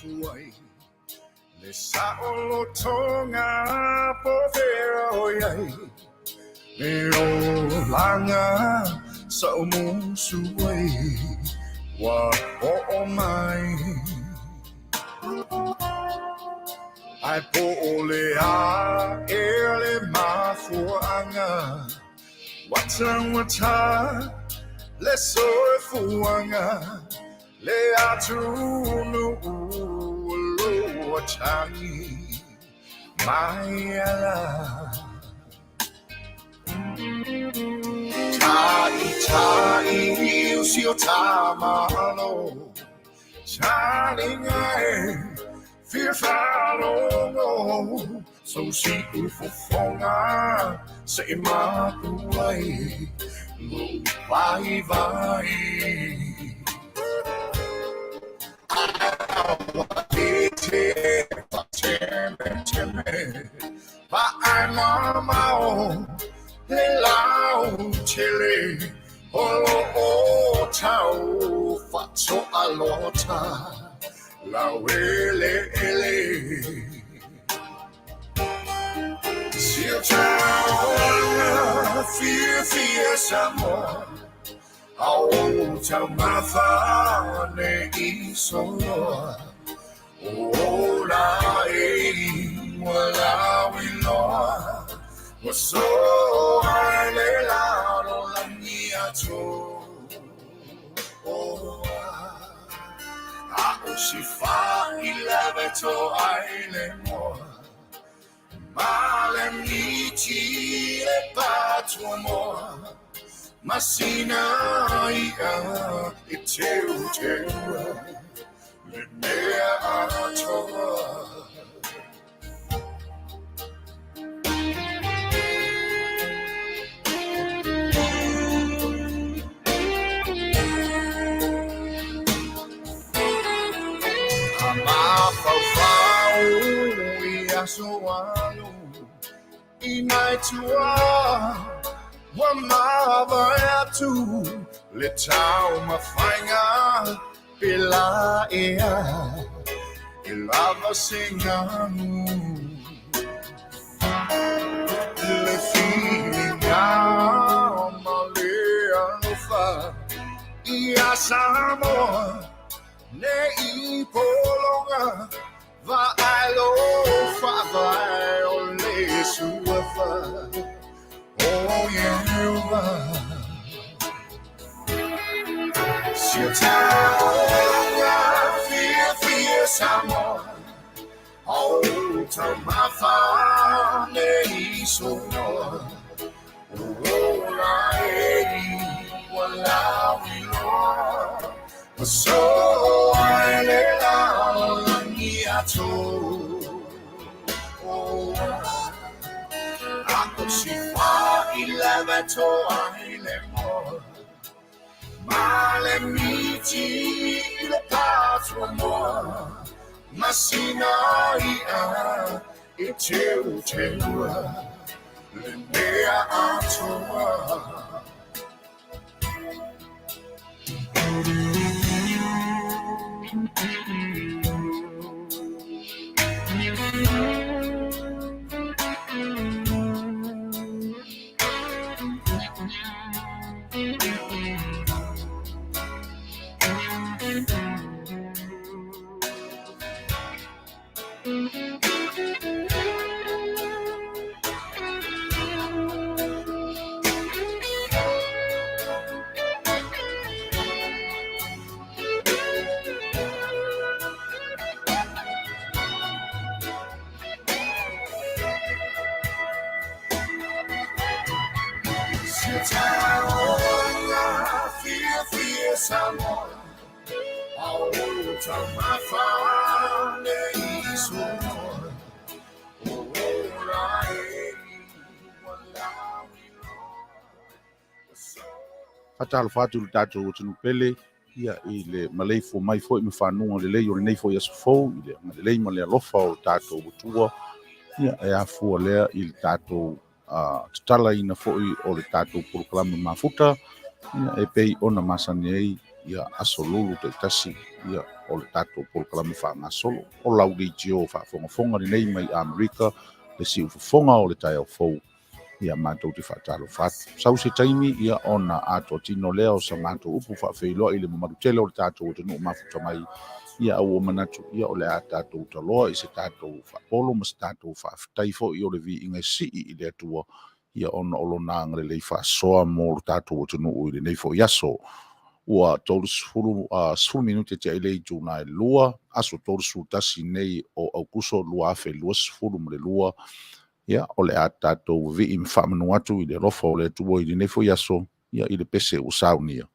mafuai Le saʻolotoga po fea o i ai Le olaga sa ou musu ai Ua oo mai Ae po o le a ea le mafuaaga Ua taugata le soifuaga Le atunuu o lo o atagi mai ala Taʻitaʻi o si o ta Malo Talinga e fia faalogo Sou siufofoga se i mapu ai lou vaivai Vaai mamao le lautele o lo o tau faatoalota laueleele. Si o ta olaga fiafia Samoa, a o taumafa ne i soloa. Ola e ua lauiloa, ua soa i le lalolagi atoa. A o si faileve toa i le moa, ma le miti le patuamoa, ma sina i'a e teuteua le mea atoa. A mafaufau i aso alu i nai tua ua mavae atu le taumafaiga pela ea e lava se ganu le filiga ma le alofa ia Samoa ne i pologa vaai lo faavae o le suafa o Ieova. Si o ta olaga fiafia Samoa, a o taumafa ne i soloa. Ola e ua lauiloa, ua soa i le lalolagi atoa. A o si faileve toa i le moa, ma le miti i le patuamoa, ma sina i'a e teuteua le mea atoa. Si o ta olaga fiafia Samoa, a o taumafa ne i soloa. Ola e ua lauiloa, ua soa. Faatalofa atu i le tatou atunuu pele, ia i le maleifua mai foi ma fanuga lelei o lenei foi aso fou i le agalelei ma le alofa o le tatou Atua, ia e afua lea i le tatou tatalaina foi o le tatou polokalame mafuta, ia e pei ona masani ai ia aso lulu taitasi ia o le tatou polokalame faagasolo. O lau leitio faafogafoga lenei mai Amerika le siufofoga o le taeao fou ia matou te faatalofa atu. Sau se taimi ia ona atoatino lea o sa matou upu faafeiloai i le mamalu tele o le tatou atunuu mafuta mai ia a ua manatu ia o le a tatou taloa i se tatou faapolo ma se tatou faafetai foi o le viiga e sii i le Atua ia ona o lona agalelei faasoa mo le tatou atunuu i lenei foi aso. Ua 30 minute tea i le itula e 2, aso 31 nei o Aukuso 2022. Ia, o le a tatou vivii ma faamanu atu i le alofa o le Atua i lenei foi aso, ia i le pese ua saunia.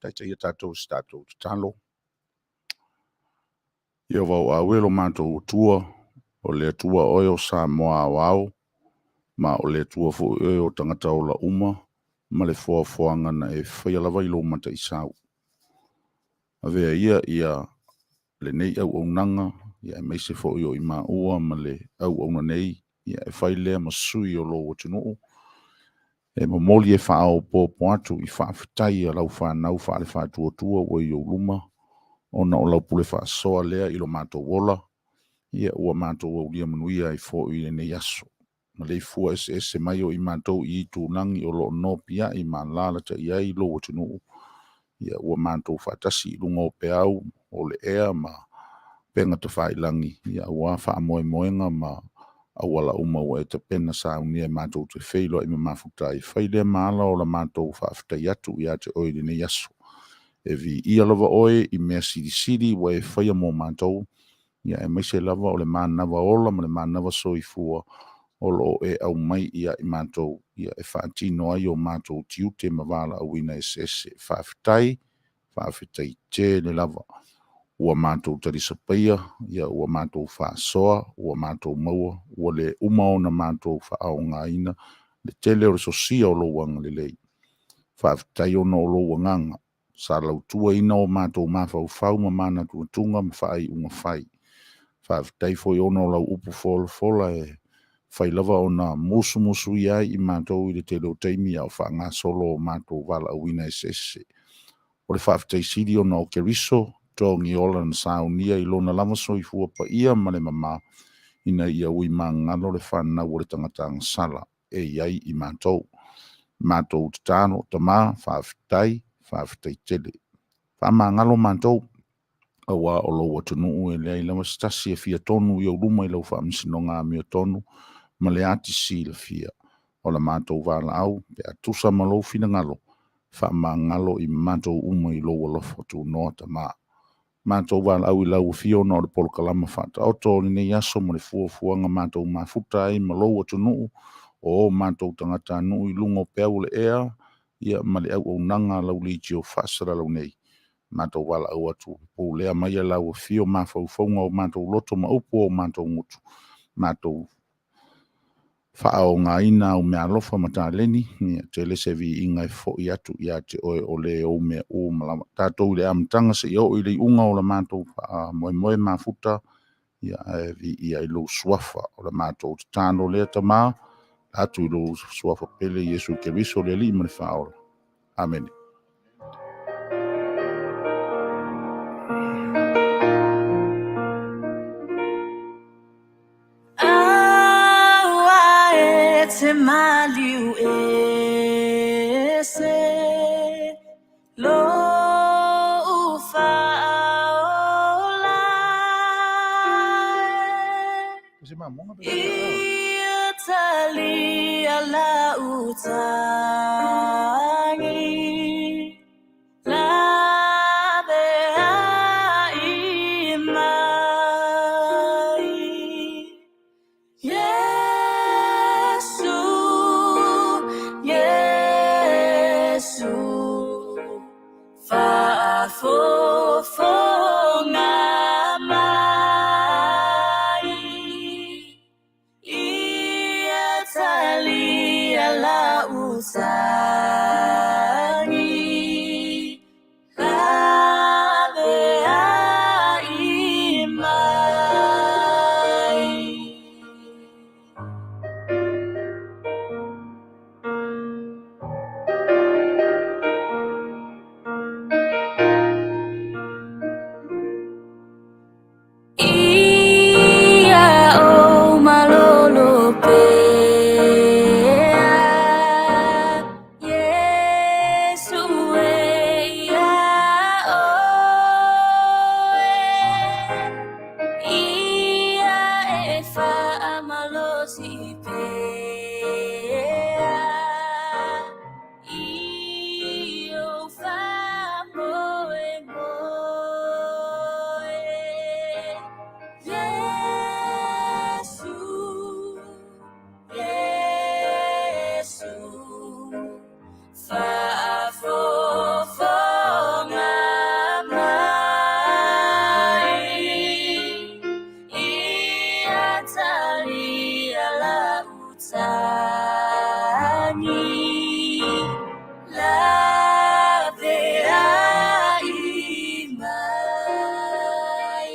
Taitaia tatou i se tatou tatalo. Ia vauaau e lo matou Atua, o le Atua oe o Samoa aoao, ma o le Atua foi oe o tagata ola uma, ma le foafoaga na e faia lava i lou mataisau. Avea ia ia lenei auaunaga, ia aemaise foi o i maua ma le auauna nei, ia e fai lea ma sui o lou atunuu, e momoli e faaopoopo atu i faafetai a lau fanau faale-faatuatua ua i ou luma, ona o lau pule faasoa lea i lo matou ola, ia ua matou aulia manuia ai foi lenei aso. Maleifua eseese mai o i matou i itulagi o lo o nopiai ma alaalatai ai lou atunuu, ia ua matou faatasi i luga o peau o le ea ma upega tafailagi, ia aua faamoemoega ma auala uma ua e tapena saunia matou te feiloai ma mafuta ai. Fai lea ma ala o la matou faafetai atu ia te oe i lenei aso. E viia lava oe i mea silisili ua e faia mo matou, ia aemaise lava o le manava ola ma le manava soifua o lo o e aumai ia i matou, ia e faatino ai o matou tiute ma valaauina eseese. Faafetai, faafetai tele lava. Ua matou talisapaia, ia ua matou faasoa, ua matou maua, ua le uma ona matou faaaogaina le tele o le sosia o lou agalelei. Faafetai ona o lou agaga, sa lautuaina o matou mafaufau ma manatunatuga ma faaiuga fai. Faafetai foi ona o lau upu folafola e Fai lava ona musumusuia ai i matou i le tele o taimi a o faagasolo o matou valaauina eseese. O le faafetai sili ona o Keriso togiola na saunia i lona lava soifua paia ma le mama, ina ia ui magalo le fanau o le tagata agasala e i ai i matou. Matou tatalo, Tama, faafetai, faafetai tele. Faamagalo matou, auā o lou atunuu e leai lava se tasi e fia tonu i ou luma i lau faamasinoga amiotonu ma le ati silafia. O la matou valaau, pe a tusa ma lou finagalo, faamagalo i matou uma i lou alofa tunoa, Tama. Matou valaau i lau afio ona o le polokalama faataoto o lenei aso ma le fuafuaga matou mafuta ai ma lou atunuu, o matou tagatanuu i luga o peau o le ea, ia ma le auaunaga a lau leitio faasalalau nei. Matou valaau atu, pulea mai lau afio mafaufauga o matou loto ma upu o matou gutu, matou faaogaina au meaalofa ma taleni, ia tele se viiga e foi atu ia te oe o le ou mea uma lava. Tatou i le amataga seia oo i le iuga o la matou faamoemoe mafuta, ia ae viia ai lou suafa. O le matou tatalo lea, Tama, atu i lou suafa pele Iesu Keriso le Alii ma le Faaola. Amene. Aua e te maliu ese lou faaola Ia talia lau tagi laveai mai. Iesu, Iesu, faafofoga mai. Ia talia lau tagi laveai mai. Ia ou malolo pea, Iesu e ia oe, Ia e faamalosi pea, i ou faamoemoe. Iesu, Iesu, faafofoga mai. Ia talia lau tagi laveai mai.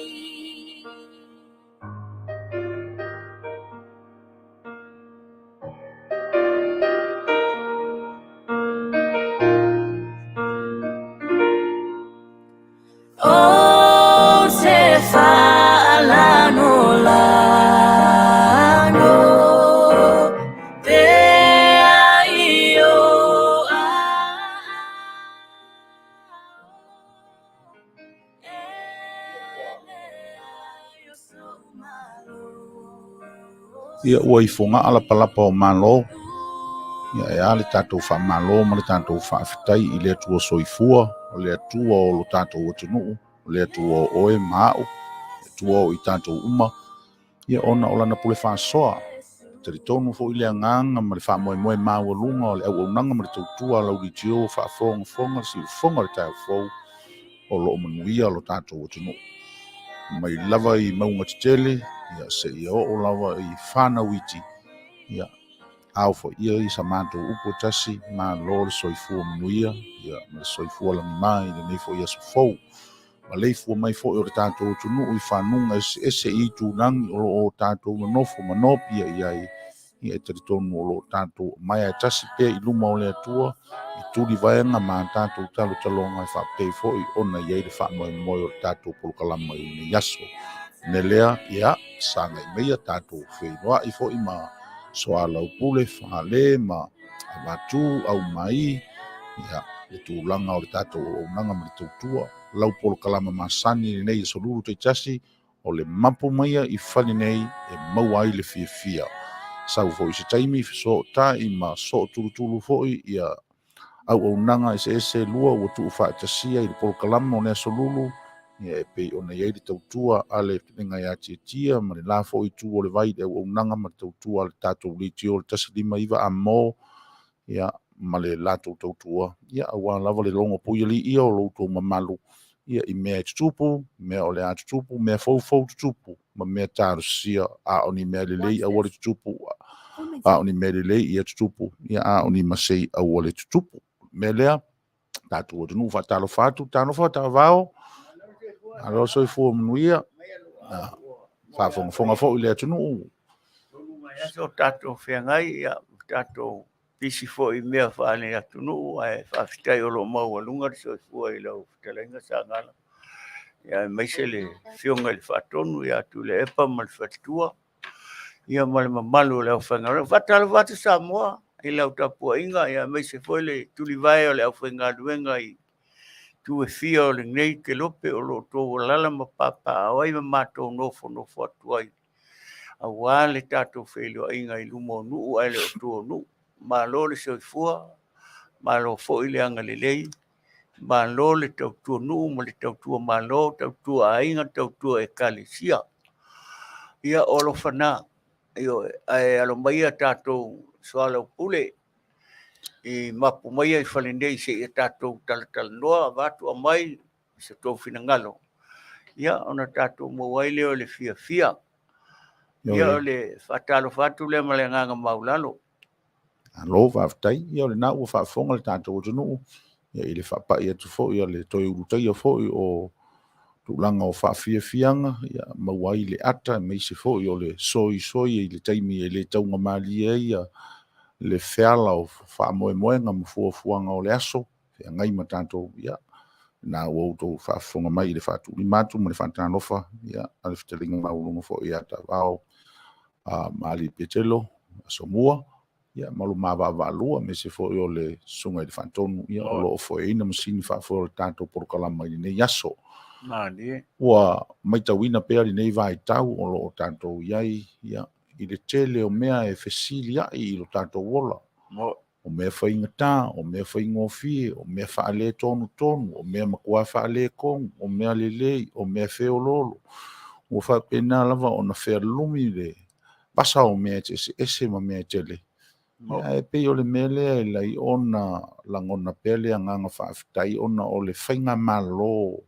Ou te faalagolago pea i ou aao e leai o sou Ia ua ifoga'a lapalapa o Malo, ia e a le tatou faamalo ma le tatou faafetai i le Atua soifua, o le Atua o lo tatou atunuu, o le Atua o oe ma a'u, le Atua o i tatou uma, ia ona o lana pule faasoa. Talitonu foi le agaga ma le faamoemoe maualuga o le auaunaga ma le tautua a lau leitio ua faafogafoga le siufofoga o le taeao fou o lo o manuia lo tatou atunuu. Mai lava i mauga tetele, ia seia oo lava i fanau iti, ia ao foi ia i sa matou upu e tasi, malo le soifua manuia, ia ma le soifua lagima i lenei foi aso fou. Maleifua mai foi o le tatou atunuu i fanuga eseese i itulagi o lo o tatou nonofo ma nopia i ai. Ia e talitonu o lo o tatou aumaia e tasi pea i luma o le Atua i tulivaega ma a tatou talotaloga e faapei foi ona i ai le faamoemoe o le tatou polokalama i lenei aso. O le mea lea, ia, sagai maia tatou feiloai foi ma soalaupule, fale ma avatu aumai, ia, le tulaga o le tatou auaunaga ma le tautua. Lau polokalama masani i lenei aso lulu taitasi, o le mapu maia i fale nei e maua ai le fiafia. Sau foi se taimi fesootai ma sootulutulu foi ia auaunaga eseese e lua ua tuufaatasia i le polokalama o le aso lulu, ia e pei ona i ai le tautua a le Fetalaiga ia Tiatia ma le la foi itu o le vai i le auaunaga ma le tautua a le tatou leitio le 159 Amo, ia, ma le latou tautua, ia, aua lava le logo puialii o lo outou mamalu, ia, i mea e tutupu, mea o le a tutupu, mea foufou tutupu, ma mea talosia, a o ni mea lelei aua le tutupu, a o ni mea lelei ia tutupu, ia, a o ni masei aua le tutupu. Mea lea, tatou atunuu faatalofa atu, talofa taavao, malo soifua manuia, faafogafoga foi le atunuu. Aso tatou feagai, ia, tatou pisi foi i mea faale-atunuu, ae faafetai o lo o maualuga le soifua i lau fetalaiga Sagala, ia, aemaise le afioga i le Faatonu ia Tuilaepa ma le faletua, ia ma le mamalu o le aufaigaluega. Faatalofa atu Samoa i lau tapuaiga, ia aemaise foi le tulivae o le aufaigaluega i itu e fia o lenei kelope o lo o outou alaala ma papaaao ai ma matou nofonofo atu ai, aua le tatou feiloaiga i luma o nuu ae le o tua o nuu. Malo le soifua, malo foi le agalelei, malo le tautua nuu ma le tautua malo, tautua aiga, tautua ekalesia. Ia o alofa na, ioe, ae alo maia tatou soalaupule i mapu maia i fale nei seia tatou talatalanoa, avatu aumai se tou finagalo, ia ona tatou maua ai lea o le fiafia. Ia o le faatalofa atu lea ma le agaga maualalo. Malo faafetai. Ia o lena ua faafofoga le tatou atunuu ia i le faapai atu foi a le toe ulutaia foi o tulaga o faafiafiaga, ia maua ai le ata aemaise foi o le soisoi i le taimi e le taugamalie ai ia le feala o faamoemoega ma fuafuaga o le aso, feagai ma tatou, ia, na ua outou faafofoga mai i le faatuulima atu ma le faatalofa, ia, a le fetalaiga maualuga foi ia Taavao ma Alii Petelo Asomua, ia, ma lo ma vaavaalua, aemaise foi o le susuga i le Faatonu, ia, o lo o foeina masini faafoe o le tatou polokalama i lenei aso. Ua matauina pea lenei vaitau o lo o tatou i ai, ia, i le tele o mea e fesiliai i lo tatou ola. O mea faigata, o mea faigofie, o mea faaletonutonu, o mea matua faaletonu, o mea lelei, o mea feoloolo. Ua faapena lava ona fealumi le vasa o mea eseese ma mea e tele. Ae pei o le mea lea e lai ona lagona pea le agaga faafetai ona o le faigamalo,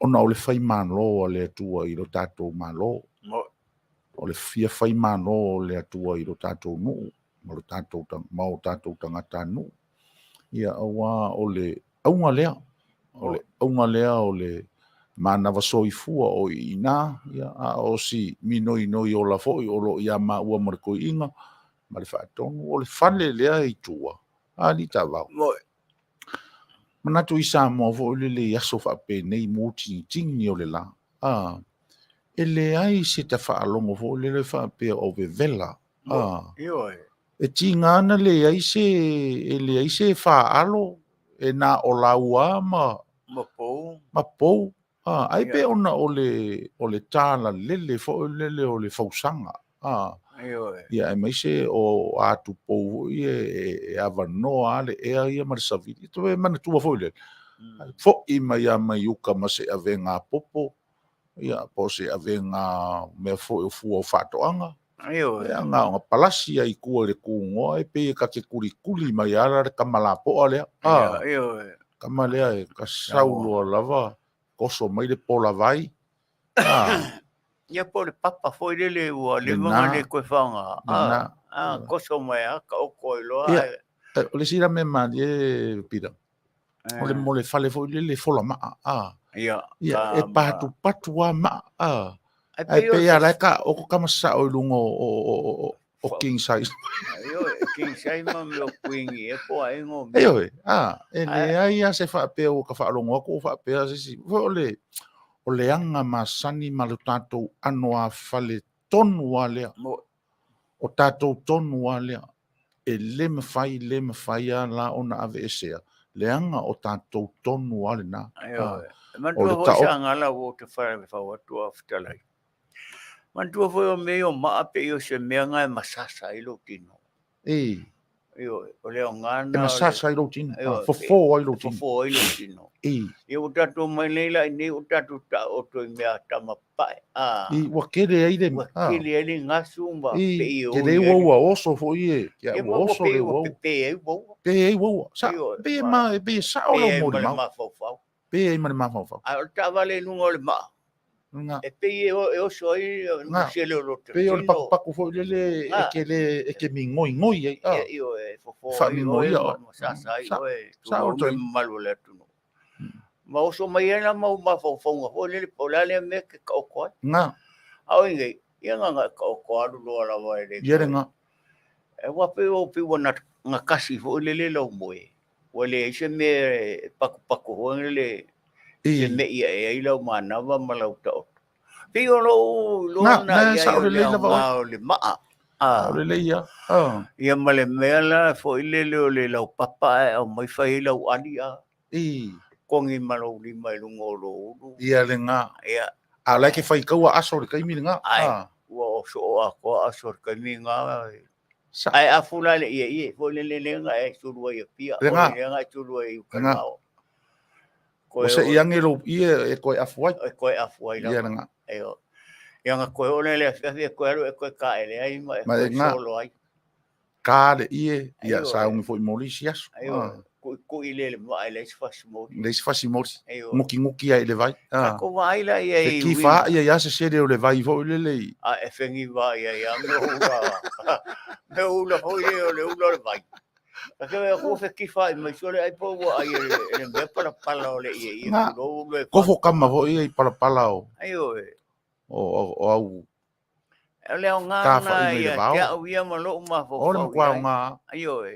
ona o le faimalo a le Atua i lo tatou Malo. O le fia faimalo o le Atua i lo tatou nuu ma lo tatou ma o tatou tagatanuu. Ia, aua o le auga lea, o le auga lea o le manava soifua o i ina, ia, a o si minoinoi ola foi o lo o ia maua ma le toeaina ma le faatonu, o le fale lea i tua, a alii taavao. Manatu i Samoa foi lele i aso faapenei mutinitini o le la, a, e leai se tafaalogo foi lele faapea o vevela, a, e tiga na leai se, e leai se faalo, e na o laua ma, ma pou, a, ai pe ona o le talalele foi lele o le fausaga, a, ia aemaise o atupou foi e avanoa lava le ea ia ma le savili. E manatua foi lele, foi mai lava mai uka ma se avega popo, ia, po o se avega mea foi o fua o faatoaga. Ia, na ona palasi lava i tua i le tunoa, e pei e ta te tulikuli mai lava le tama lapoa lea. A, tama lea e sau loa lava, toso mai le pola vai. A, Ia po o le papa foi lele ua leva ona le toe faaaoga. A, toso mai lava taoto ai loa. Ia, o le isi la mea malie, Pita, o le mo le fale foi lele fola maa. A, ia, ia, e patupatu lava maa. A, ae pei lava la e taoto tama sasao i luga o O king size. Ioe, king size ma mea o queen ia po o aiga o mea. Ioe, a, e leai lava se faapea ua ka faalogo atu ua faapea se isi. Foi o le, o le aga masani ma lo tatou ano afale tonu lava lea. Mo. O tatou tonu lava lea. E le mafai, le mafai lava la ona aveesea, leaga o tatou tonu lava lena. Ioe. E manatua foi Sagala ua ou tafafau atu a o fetalai. Manatua foi o mea ia o maa pei o se mea na e masasa ai lou tino. E. Ioe, o le aoga na. E masasa ai lou tino. Ioe, fofo ai lou tino. Fofo ai lou tino. E. Ia ua tatou omai nei la i inei ua tatou taoto i mea tama pae. A. I, ua kele ai le. Ua kele ai le gasu ma pei e oi. Kele ua ua oso foi e. Kia ua oso le ua. Pe ai ua ua. Pe ai ua ua. Sa, pe ma, pe sao lau molimau. Pe ai ma le mafaufau. Pe ai ma le mafaufau. A o le taavale i luga o le maa. Nga. E pei e oso ai Nga. sele o lo Pei o le pakupaku foi lele e ke le e ke migoigoi ai. A. Ia, ioe, e fofo ai Faamigoia oe, oe. ma sasa ai oe, Sa o tulou toi. le mamalu o le atunuu. Ma oso mai ai la mau mafaufauga foi lele, po o le a lea mea e te taoto ai. Nga. A o i nei, ia na na taoto alu loa lava e le Ia le nga. E ua pei o pei ua na kasi foi lele lau moe. Ua leai se mea e pakupaku foi lele se me'i ae ai lau manava ma lau taoto. Pei o lou iloa lena i ai o le aoga o le maa. Sao lelei ia. Ia ma le mea la foi lele o le laupapa ae aumai fai ai lau ali a. Kogi ma lou lima i luga o lou ulu. Ia lena. Ia. A o la e ke faitaua aso i le taimi lena. Ae, ua soo atoa aso i le taimi lena. Ae afu la le ieie foi lele lea na e sulu ai i Apia, o Lena. le lea na e sulu ai i uka Lena. mao. Ua se'i ane lou ie e toe afu ai. E toe afu ai Ia lava. lena. Ioe. Ia na toe oo lea i le afiafi e toe alu e toe taele ai ma e Ma toe lena. solo ai. Ka le ie, ia Ioe. sauni foi mo le isi aso. Ioe. Ku'iku'i lea i le maa e leai se fasi moli. Leai se fasi moli. Ioe. Gugigugi ai i le vai. Tatou vaai la i ai i Feki uiga. faa'i ai lava se sele o le vai foi lele i. A e fegi vaai ai lava mea ula, mea ula foi lea o le ula o le vai. Ta te vaai atu ua feki faa'i mai sole ai po ua ai e le mea palapala o le ieie Na, tulou le kofo kama foi ia i palapala o. Ioe. O au O le aoga Tafa'i lena mai le ia vao. te au ia ma lou O le mafaufau matua i ai. aoga. Ioe.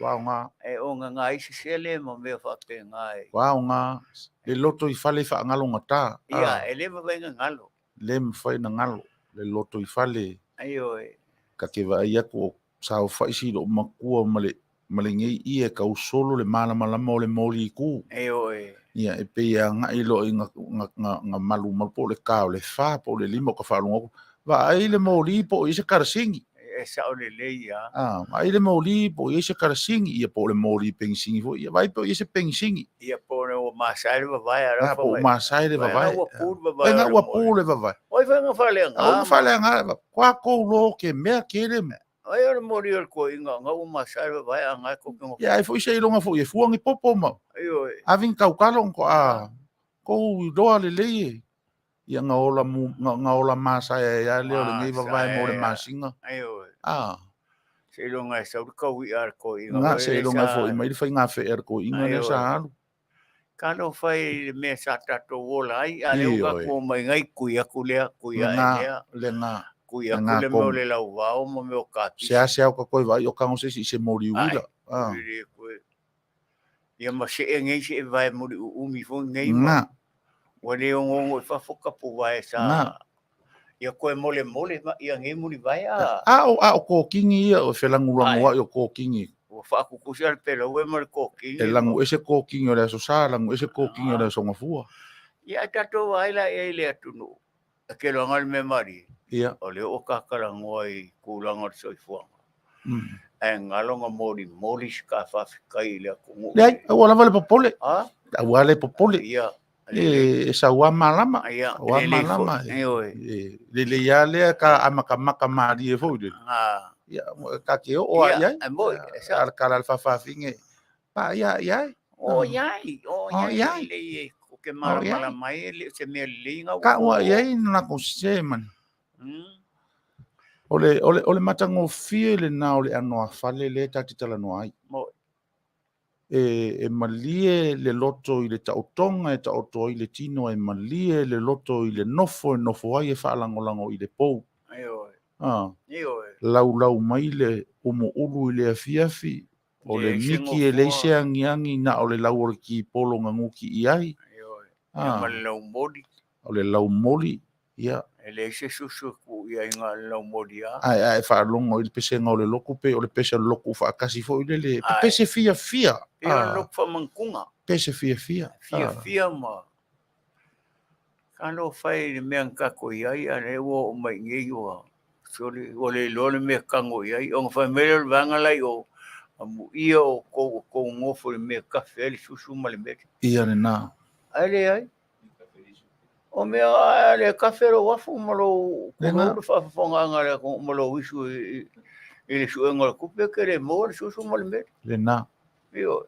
Matua aoga. E ogaga ai se sele ma mea faapena e. Matua aoga. Le loto i fale faagalogata. Ia, e le mafai ona galo. Le mafai ona galo. Le loto i fale. Ioe. Ka te vaai atu o saofa'i si lou matua ma le ma lenei ie e tausolo le malamalama o le moli i ku. Ioe. Ia, e pei e agai loa i ga malumalu po o le ka o le fa po o le lima o ka faalogo atu, vaai le moli po o i ai se karasigi. E sao lelei lava. A, vaai le moli po o i ai se karasigi, ia po o le moli pegisigi foi, ia vaai po o i ai se pegisigi. Ia po o ua masae le vavae a Po o ua masae le vavae. Vaai ua pu le vavae. Vaai ua pu le vavae. Oi fai nga faaleaga. Oi nga faaleaga. Kua kou lo ke mea kele. Ai o le moli o le toeaina nga ua masae le vavae a nga e koke ngo. Ia ai foi seiloga foi e fua ni popo ma. Ioe. Ave ni tautalo ko a kou iloa lelei e. Ia nga ola mu nga ola masae ai a lea o lenei vavae mo le masina. Ioe. A. Seiloga e sau le kaui'a a le toeaina. Nga seiloga e foi mai le faigafe'e a le toeaina lea sa alu. Talofa i le mea sa tatou ola ai, a lea ua tatou omai nei, kui atu lea, kui ae lea, kui atu le mea o le lauvao ma mea o kapisi. Seasea o ka toe vaai o kago se isi i se moli uila. Ai, ia ma see nei se e vae moli uumi foi nei ma. Ua le ongoongo i fafo kapu vae sa. Ia koe mole mole ma ia nei muli vae a. A o a o kōkingi ia o felagulagoa'i o kōkingi. Ua faakukusi a le pelaue ma le kōkingi. E lagu ese kōkingi o le Aso Sa, lagu ese kōkingi o le Aso Gafua. Ia ae tatou vaai la i ai i le atunuu, e keloga le mea malie, Ia. o lea ua kakalagoa i tulaga o le soifuaga, ae galo na molimoli se ka faafetai i le atunuu. Leai, aua lava le popole. A? Aua le popole. Ia. E sau lava malama. Ia, Sau lava lelei foi. malama. Ioe. E lelei lava lea ka amakamaka malie foi lele. A. Ia, ka te oo lava i ai. Ia, e moi, e sao. A kala le faafaafine, paia i ai. O i ai, o O i i ai, ai. lelei e ko ke O i ai. malamalama ai, e le o se mea lelei na ua Ka ua i ai na latou sese mani. O le, o le, o le matagofie lena o le anoafale lea ta te talanoa ai. Moi. E, e malie le loto i le taotoga e taoto ai le tino, e malie le loto i le nofo e nofo ai e faalagolago i le pou. Ioe. Ioe. Laulau mai le umuulu i le afiafi, o le Leai se miki e leai nofoa. se agiagi na o le lau o le kipolo gaguti i ai. Ioe. Ia ma le laumoli. O le laumoli, ia. E leai se susu e tuu i ai na o le laumoli lava. Ae a e faalogo i le pesega o le lotu pe o le pese o le lotu faatasi foi lele, e pepese fiafia. Pei o le lotu faamanutuga. Pese fiafia. Fiafia ma talofa e i le mea na tatou i ai, a o lea ua oo mai i inei ua sole, ua le iloa le mea e tago i ai. Ona fai mai lea o le vaega la i o, amuia outou ua outou nofo i le mea e tafe ai le susu ma le meli. Ia lena. Ae leai. O mea a le kafe lou afu ma lou Lena. kulou le faafofogaaga a le atunuu ma lou isu i le suega o le tupe, e te le maua le susu ma le meli. Lena. Ioe.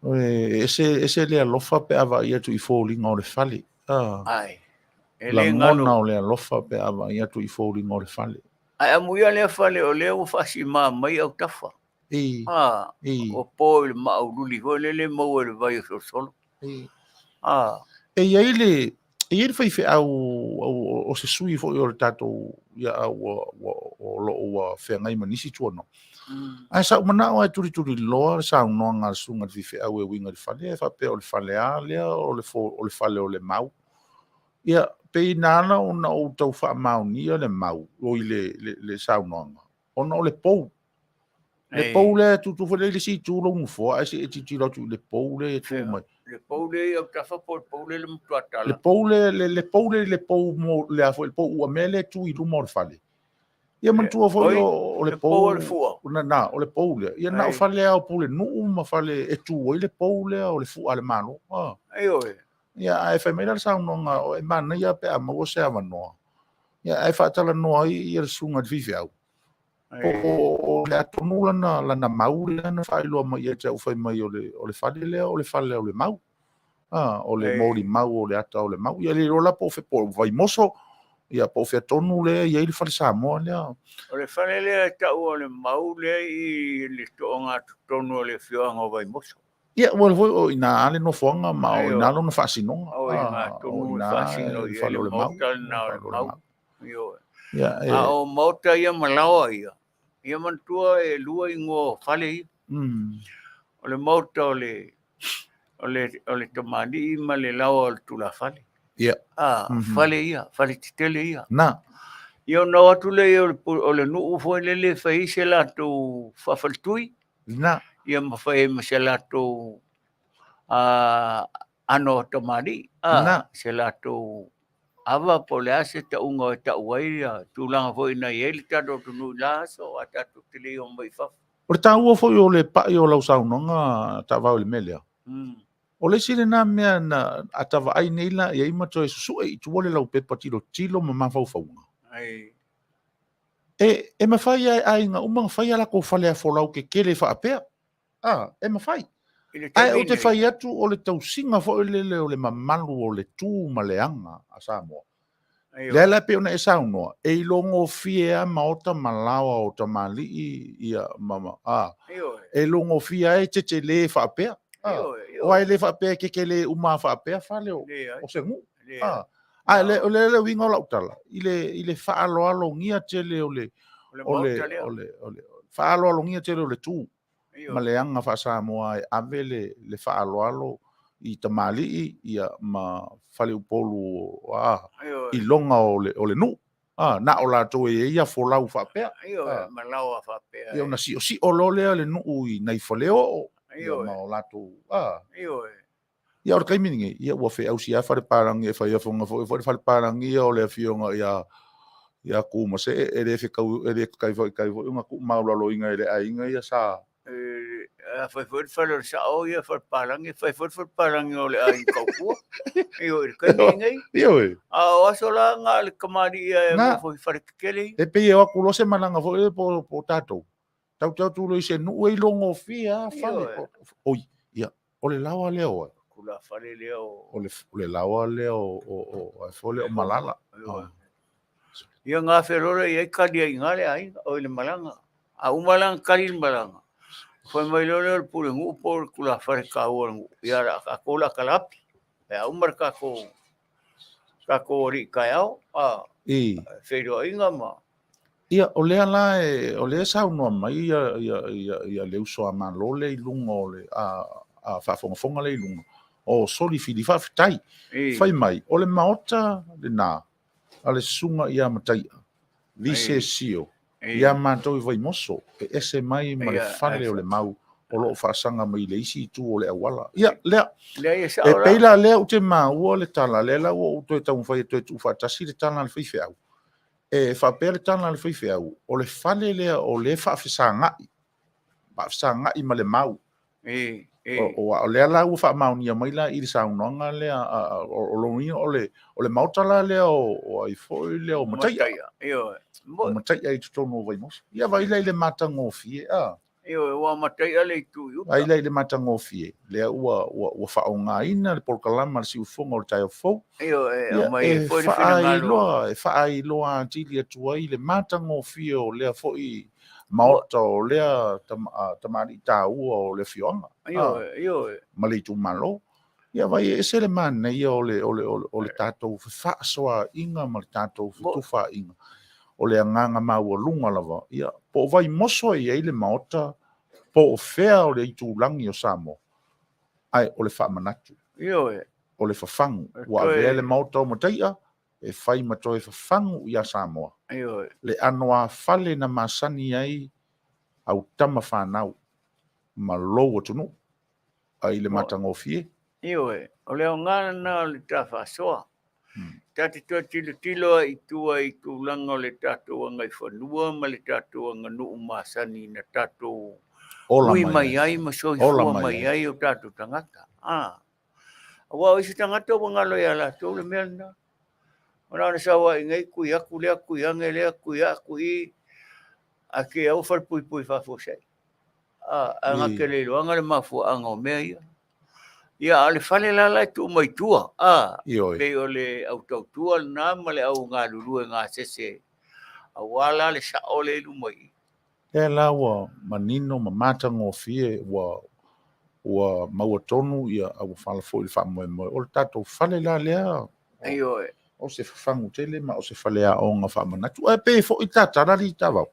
E ese, ese le alofa pe a vaai atu i foliga o le fale. Ai. E le Lagona galo. o le alofa pe a vaai atu i foliga o le fale. Ae amuia lea fale o lea ua faasimā mai autafa. Ei. Ei. O po i le maaululi foi lele maua i le vai o Solosolo. Ei. E i ai le, e i ai le faifeau o se sui foi o le tatou, ia, a ua, ua, o lo o ua feagai ma nisi tuanoa. Ae sa ou manao e tulituliloa le saunoaga a le susuga i le faifeau e uiga i le fale, e faapea o le fale a lea o le fo, o le fale o le mau. Ia, pei na ala ona ou tau faamaonia le mau, o i le, le, le saunoaga, ona o le pou. Le pou lea e tutu foi lea i le isi itu lou nofoa, ae se i e tilotilo atu i le pou lea e tu mai. Le pou lea i autafa po o le pou lea i le matuatala? Le pou lea, le, le pou lea i le pou mo, le a foi, le pou uamea lea e tu i luma o le fale. Ia manatua foi Oi, o le le pou o le fua. Na, na, o le pou lea. Ia na o fale lava o Pulenuu ma fale e tu ai le pou lea o le fua a le Malo. Ioe. Ia, ae fai mai la le saunoaga, e manaia pe a maua se avanoa. Ia, ae faatalanoa ai ia le susuga i le faifeau. Po o le a tonu lana, lana mau lea na faailoa mai ia te au fai mai o le, o le fale lea o le fale o le mau. O le molimau o le ata o le mau. Ia le iloa la po o po o Vaimoso, ia po o fea tonu lea e i ai le fale Samoa lea. O le fale lea e tau o le mau lea i le toogatotonu o le afioaga o Vaimoso. Ia, ua foi o i ina le nofoaga ma o i ina lona faasinoga. O i ina tonu e faasino i ai le maota lena o le mau. Ioe. Ia, e... A o maota ia ma laoa ia, ia manatua e lua igoa o fale ia. O le maota o le, o le, o le tamalii ma le laoa o le tulafale. Ia. Fale ia, fale tetele ia. Na. Ia ona o atu lea o le nuu foi lele e fai ai se latou faafaletui. Na. Ia ma fai ai ma se latou ano o tamalii. Na. Se latou ava po o le a se tauga e tau ai ia tulaga foi na i ai le tatou atunuu i la aso, a tatou te le i o mai i fafo. O le taua foi o le pai o lau saunoaga taavao i le mea lea. O le isi lena mea na a ta vaai nei la i ai ma toe susue i tua le laupepa tilotilo ma mafaufauga. E mafai lava e aiga uma ona fai a latou fale afolau tetele faapea. E mafai. Ae ou te fai atu o le tausiga foi lele o le mamalu o le tu ma le aga a Samoa. Lea la pei ona e saunoa, e ilogofie lava maota ma laoa o tamalii, ia, ma, ma, e ilogofie lava e tetele faapea. O ai le faapea e tetele uma faapea fale o se nuu. Ae o le le uiga o lau tala, i le faaaloalogia tele o le, o le, o le, o le faaaloalogia tele o le tu ma le aga faa-Samoa e ave le faaaloalo i tamalii, ia, ma faleupolu i loga o le nuu. Na o latou e i ai afolau faapea. Ia ona siosio loa lea le nuu i nai faleoo, ia, ma o latou, Ia o le taimi lenei, ia ua feausi lava fale palagi e fai afoga foi, foi le fale palagi ia o le afioga ia ia Tumasee e le fetau, e le kai foi kai foi ona tuumaualaloina e le aiga ia sa. A fai foi le fale o le sao ia fale palagi, fai foi le fale palagi o le aiga Kaupua. Ioe, i le taimi lenei. Ioe. A o aso la na o le tamalii ia e nofo i fale tetele ia. E pei e o atu loa se malaga foi lea po tatou. Tau te o atu loa i se nuu e ilogofie lava fale. Oi, ia, o le laoa lea oe. Tulafale lea o... O le laoa lea o ai foi lea o Malala. Ia gafe loa lea i ai kali ai i ina le aiga, o i le malaga. A uma la ona kali le malaga, fai mai loa lea o le pulenuu po o le tulafale taua o le nuu, ia la tatou o le a talaapi. Pe a uma le tatou alii taeao. Feiloaiga ma. Ia, o lea la e, o lea e saunoa mai ia, ia, ia, ia le uso a Malo lea i luga o le a, a faafogafoga lea i luga, o Soli Fili, faafetai. Fai mai, o le maota lena a le susuga ia Mataia, Visesio, ia matou i Vaimoso, e ese mai ma le fale o le mau o lo o faasaga mai i le isi itu o le auala. Ia, lea. E pei la lea ou te maua le tala, lea la ua ou toe taumafai e toe tuufaatasi le tala a le faifeau. E faapea le tala a le faifeau, o le fale lea o lea e faafesagai, faafesagai ma le mau. O lea la ua faamaonia mai la i le saunoaga lea, o lona uiga o le maota la lea o ai foi lea o Mataia. O Mataia i totonu o Vaimoso. Ia vaai la i le matagofie, a. Ioe, ua Mataia le itu i uta. Vaai la i le matagofie, lea ua, ua, ua faaaogaina le polokalama a le siufofoga o le taeao fou. Ioe, Ia, aumai e foi le finagalo. faailoa, e faailoa atili atu ai le matagofie o lea foi maota o lea tamalii taua o le afioaga. Ioe, ioe. Ma le itumalo. Ia vaai e ese le manaia o le, o le, o le, o le tatou fefaasoaaiga ma le tatou fetufaaiga. O le agaga maualuga lava, ia, po o Vaimoso e i ai le maota, po o fea o le itulagi o Samoa, ae o le faamanatu. Ioe. O le fafagu. Ua avea le maota o Mataia e fai ma toe fafagu ia Samoa. Ioe. Le ano a fale na masani ai au tama fanau ma lou atunuu ai le matagofie. Ioe, o le aoga lena o le ta faasoa. Ta te toe tilotilo ai i tua i tulaga o le tatou agaifanua ma le tatou aganuu masani na tatou Ola ui mai mai ai ai ma soifua Ola mai mai ai. ai o tatou tagata. Aua o isi tagata ua galo ia latou le mea lena. Ona ona sau ai nei kui aku lea, kui ane lea, kui a, kui i, a ke au falepuipui faafuasei. A gate le iloaga le mafuaaga o mea ia. Ia, a o le fale la la e tuu mai tua, Ioe. pei o le au tautua lena ma le au galulue gasese, aua la le sao le i luma i i. Lea la ua manino ma matagofie, ua ua maua tonu ia auofala foi i le faamoemoe. O le tatou fale la lea, Ioe. o se fafagu tele ma o se faleaoga faamanatu. Ae pei foi tatala li tavau.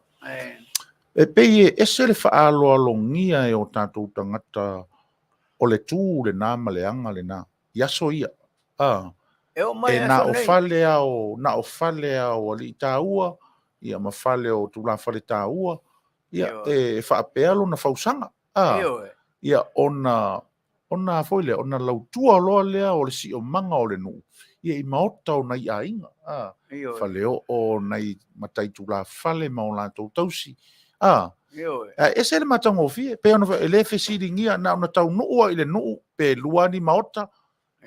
E pei e ese le faaaloalogia e o tatou tagata o le tu lena ma le aga lena. I aso ia. E oo mai E aso na o nei. fale ao, na o fale ao alii taua, ia ma fale o tulafale taua, ia Ioe. e faapea lona fausaga. Ioe. Ia ona, ona foi lea, ona lautua loa lea o le siomaga o le nuu, ia i maota o nai aiga. Ioe. Fale oo nai matai tulafale ma o latou tausi. Ioe. Ae ese le matagofie, pe ona e le fesiligia na ona taunuu ai i le nuu, pe lua ni maota,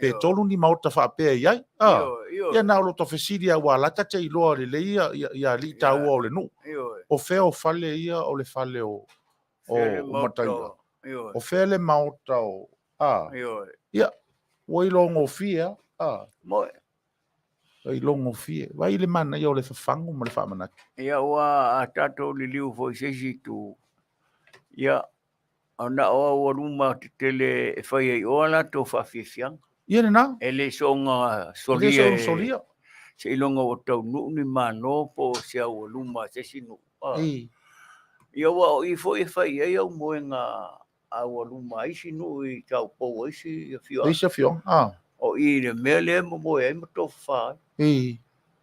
pe Ioe. tolu ni maota faapea i ai. Ioe, ioe. Ia na o loto fesili a ua lata te iloa lelei ia, ia, ia alii taua o le nuu. Ioe. O fea o fale ia o le fale o, o, Fea le o maota Mataia. o- Ioe. O fea le maota o, Ioe. Ia, ua ilogofie a. Moe. Ua ilogofie. Vai le manaia o le fafagu ma le faamanatu. Ia ua a tatou liliu foi se isi itu. Ia, ona o au aluma tetele e fai ai oa latou faafiafiaga. Ia lena. E le soga E le solia soga e solia. se iloga ua taunuu ni malo po o se au aluma se isi nuu. Ia ua o i foi e fai ai au moega au aluma a isi nuu i taupou a isi afioaga. Isi afioaga. O i le mea lea e momoe ai ma tofafa ai.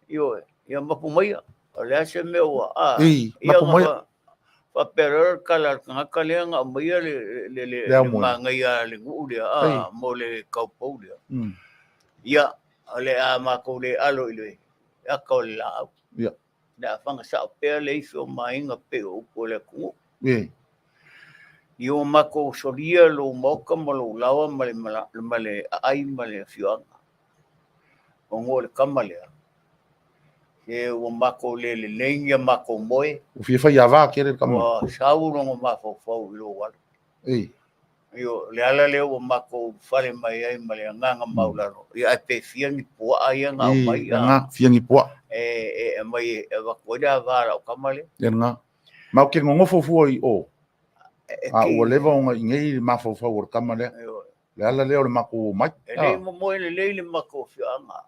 Ioe, ia mapu maia. O le a se mea ua, ia Mapu maia. faapea loa le tala a le tagata lea na aumaia le, le, le, Le le aumoega. manaia a le nuu lea, mo le kaupou lea. Ia, o le a matou le alo i le ata o le laau. Ia. Le a fanga sao pea le ifi o mainga pe o upu o le atunuu. Ia o matou solia lou maota ma lou lawa ma le ma le aai ma le afioaga. O ngo le kama lea. E ua matou le lelei ni a matou moe. Ua fia fai ava kele le kama. Ua sau longa mafaufau i lou alo. Io, le ala lea ua matou fale mai ai ma le agaga maulalo. Ia, ae pe fia ni puaa ia na aumai, Ia, nga, fia ni puaa. E mai e avatu ai le ava a lau kama lea. Ia nga. Ma o ke ngongofo fua i o. E A ki- ua leva ona i nei le mafaufau o le kama lea. Io. Le ala lea o le makou o mai. E lei momoe lelei le matou afioaga.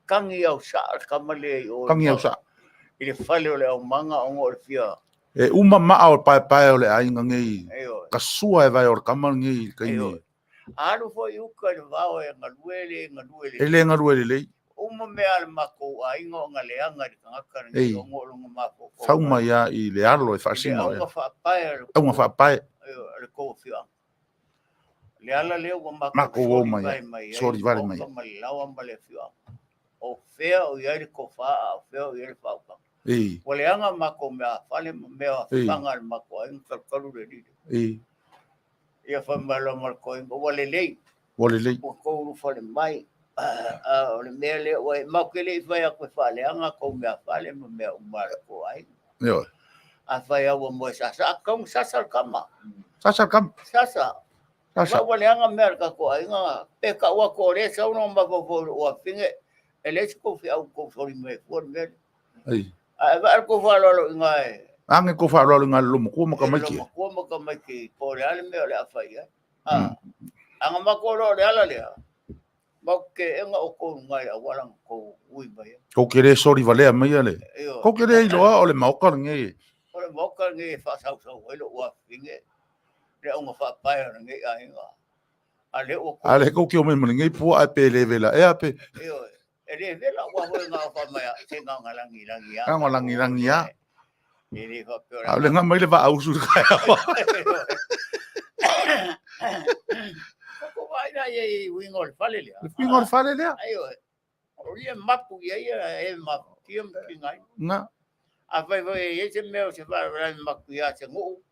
Kagi au saa le kama lea i o Kagi au saa. I le fale o le aumaga ona o le fia. E uma maa o le paepae o le aiga nei. Ka sua e vae o le kama lenei i le taimi. Alu foi i uka i le vao e galue e le galue lelei. E le galue lelei. Uma mea a le makou aiga o galeaga i le tagata lenei ona o lona mafaufau. Fau mai lava i le alo e faasino. I le auga faapae a le. Auga faapae. A le tou afioaga. Le ala lea ua matou soli mai ai, soli vale mai ai. Ma le laoa ma le afioaga. O fea o i ai le tofa a o fea o i ai le faautaga. Ua leaga matou meaafale ma mea faga a le matou aiga talutalu le alii. Ia fai mai loa ma le toeaina, ua lelei. Ua lelei. Ua tou ulufale mai. A o le mea lea, ua matou te le i fai atu e faaleaga tou meaafale ma mea uma a le tou aiga. Ioe. Afai lava ua moe sasa, a tatau ona sasa le tama. Sasa le tama. Sasa. Sasa. Ua leaga mea a le tatou aiga, pe tau atu o lea e sau lona mafaufau i lou afafine, e leai se tou feau i tou soli mai fua le mea lea. Ai. Ae vaai le tou faaaloalo i ina e. Age tou faaaloalo i ina i le loomatua ma tamaiti. I le loomatua ma tamaiti po o le a le mea o le a fai ai. A na matou iloa o le ala lea, matou te teena outou i luga i le auala na outou ui mai ai. Tou te le soli valea maia le. Tou te le iloa o le maota lenei. O le maota lenei e faasausau ai lou afafine, le auga faapae o lenei aiga. A lea ua. A lea tou te omai ma lenei puaa pe le vela ea pe. Ioe. E le vela aua foi na o fai mai se gaga lagilagi a. Gaga lagilagi a. E le faapea. A o le gama i le vaausu i le taeao. Ko vai la i uiga o le fale lea. Le uiga o le fale lea. Ioe. O ia mapu ia ia e mapu tia ma tingai. Na. A fai foi e i se mea o se faalavelave mapu ia se nuu.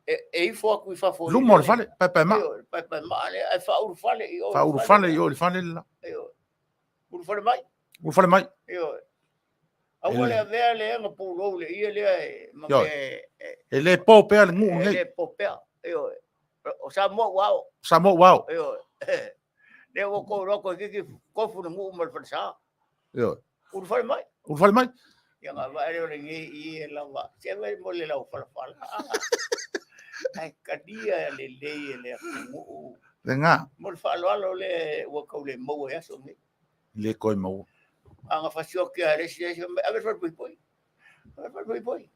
E ifo atu i fafo. Luma o le fale, paepae maa. Paepae maa lea, ae faaulufale i o. Faaulufale i o i le fale le la. Ioe. Ulufale mai. Ulufale mai. Ioe. Aua le avea le ega pulou le ie lea e ma Ioe. mea e, E le po pea le nuu e lenei. le po pea. Ioe. O Samoa ua ao. Samoa ua ao. Ioe. Lea ua tou iloa toeitiiti tofu le nuu ma le falesa. Ioe. Ulufale mai. Ulufale mai. Ia na vaai lea o lenei ie lava. Se vai mo le lau falafala. Ae talia lelei e le atunuu. Lena. Mo le faaaloalo lea ua tau le maua i aso nei. Le toe maua. A na fasioki lava e le isi, fai mai, ave le falepoipoi. Ave le falepoipoi.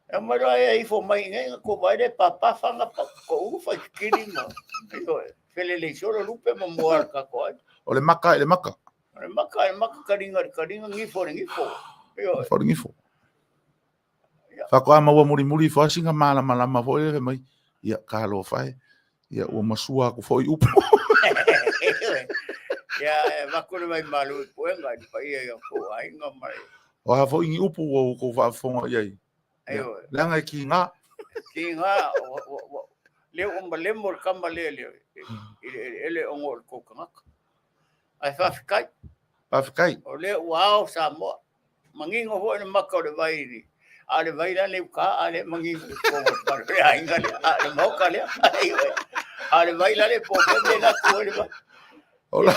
E aumai loa e ifo mai i inei, na tou vaai lea e papa fana pa, toulu faititili ma, ioe, felelei solo lupe ma mua a le tatou aiga. O le maka i le maka. O le maka i le maka, kaliga i le kaliga, gifo i le gifo. Ioe. Gifo i le gifo. Faatoa maua mulimuli ifo lava sina malamalama foi lea fai mai, ia talofa e, ia ua masua atu foi upu. Ia, e avatu le vaimalu i puega i le paia i o tou aiga ma le... O a foi ni upu ua outou faafofoga i ai, ia, leaga e kiga. Kiga, lea ua malemo le tama lea i le eleele ona o le tou tagata. Ae faafetai. Faafetai. O lea ua ao Samoa. Manino foi le maka o le vai i a o le vai la le uka, a le manino i totonu o le aiga lea, a o le maota lea. A o le vai la le po pe me la tu le vai. Ola.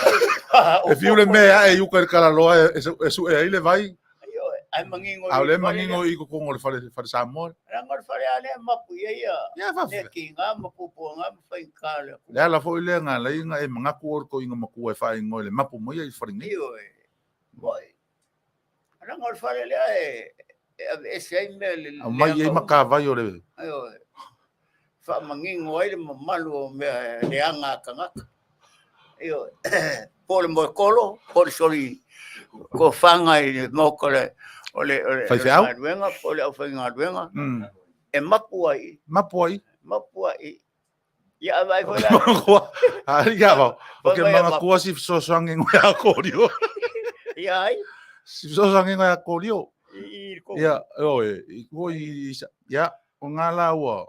E fiu le mea ae i uka i le Kalaloa e sue ai le vai. Ioe, ae manino A o lea e manino i totonu o le fale, fale Samoa. Leaga o le fale a lea e mapu i ai ia. Ia, faafetai. Lea kiga ma puapuaga ma faigata o le atunuu. Le ala foi lea na ala ai ona e manatu oe i le toeaina matua e faaigoa i le mapu mai ai i le fale nei. Ioe, moi. Leaga o le fale lea e aveese ai mea le Aumai ai matavai o le. Ioe. Faamanino ai le mamalu o mea leaga a tagata. Ioe. Po o le moekolo, po o le soli tofaga i le maota o le o le o le Faifeau. galuega, po o le aufaigaluega. E mapu ai. Mapu ai. Mapu ai. Ia vaai foi la. Manatua. A ia vau. O ke manatua si fesoasoani ngo ia Korio. Ia ai. Si fesoasoani ngo ia Korio. I i ko. Ia, oe, i ko i ia, o ngā la ua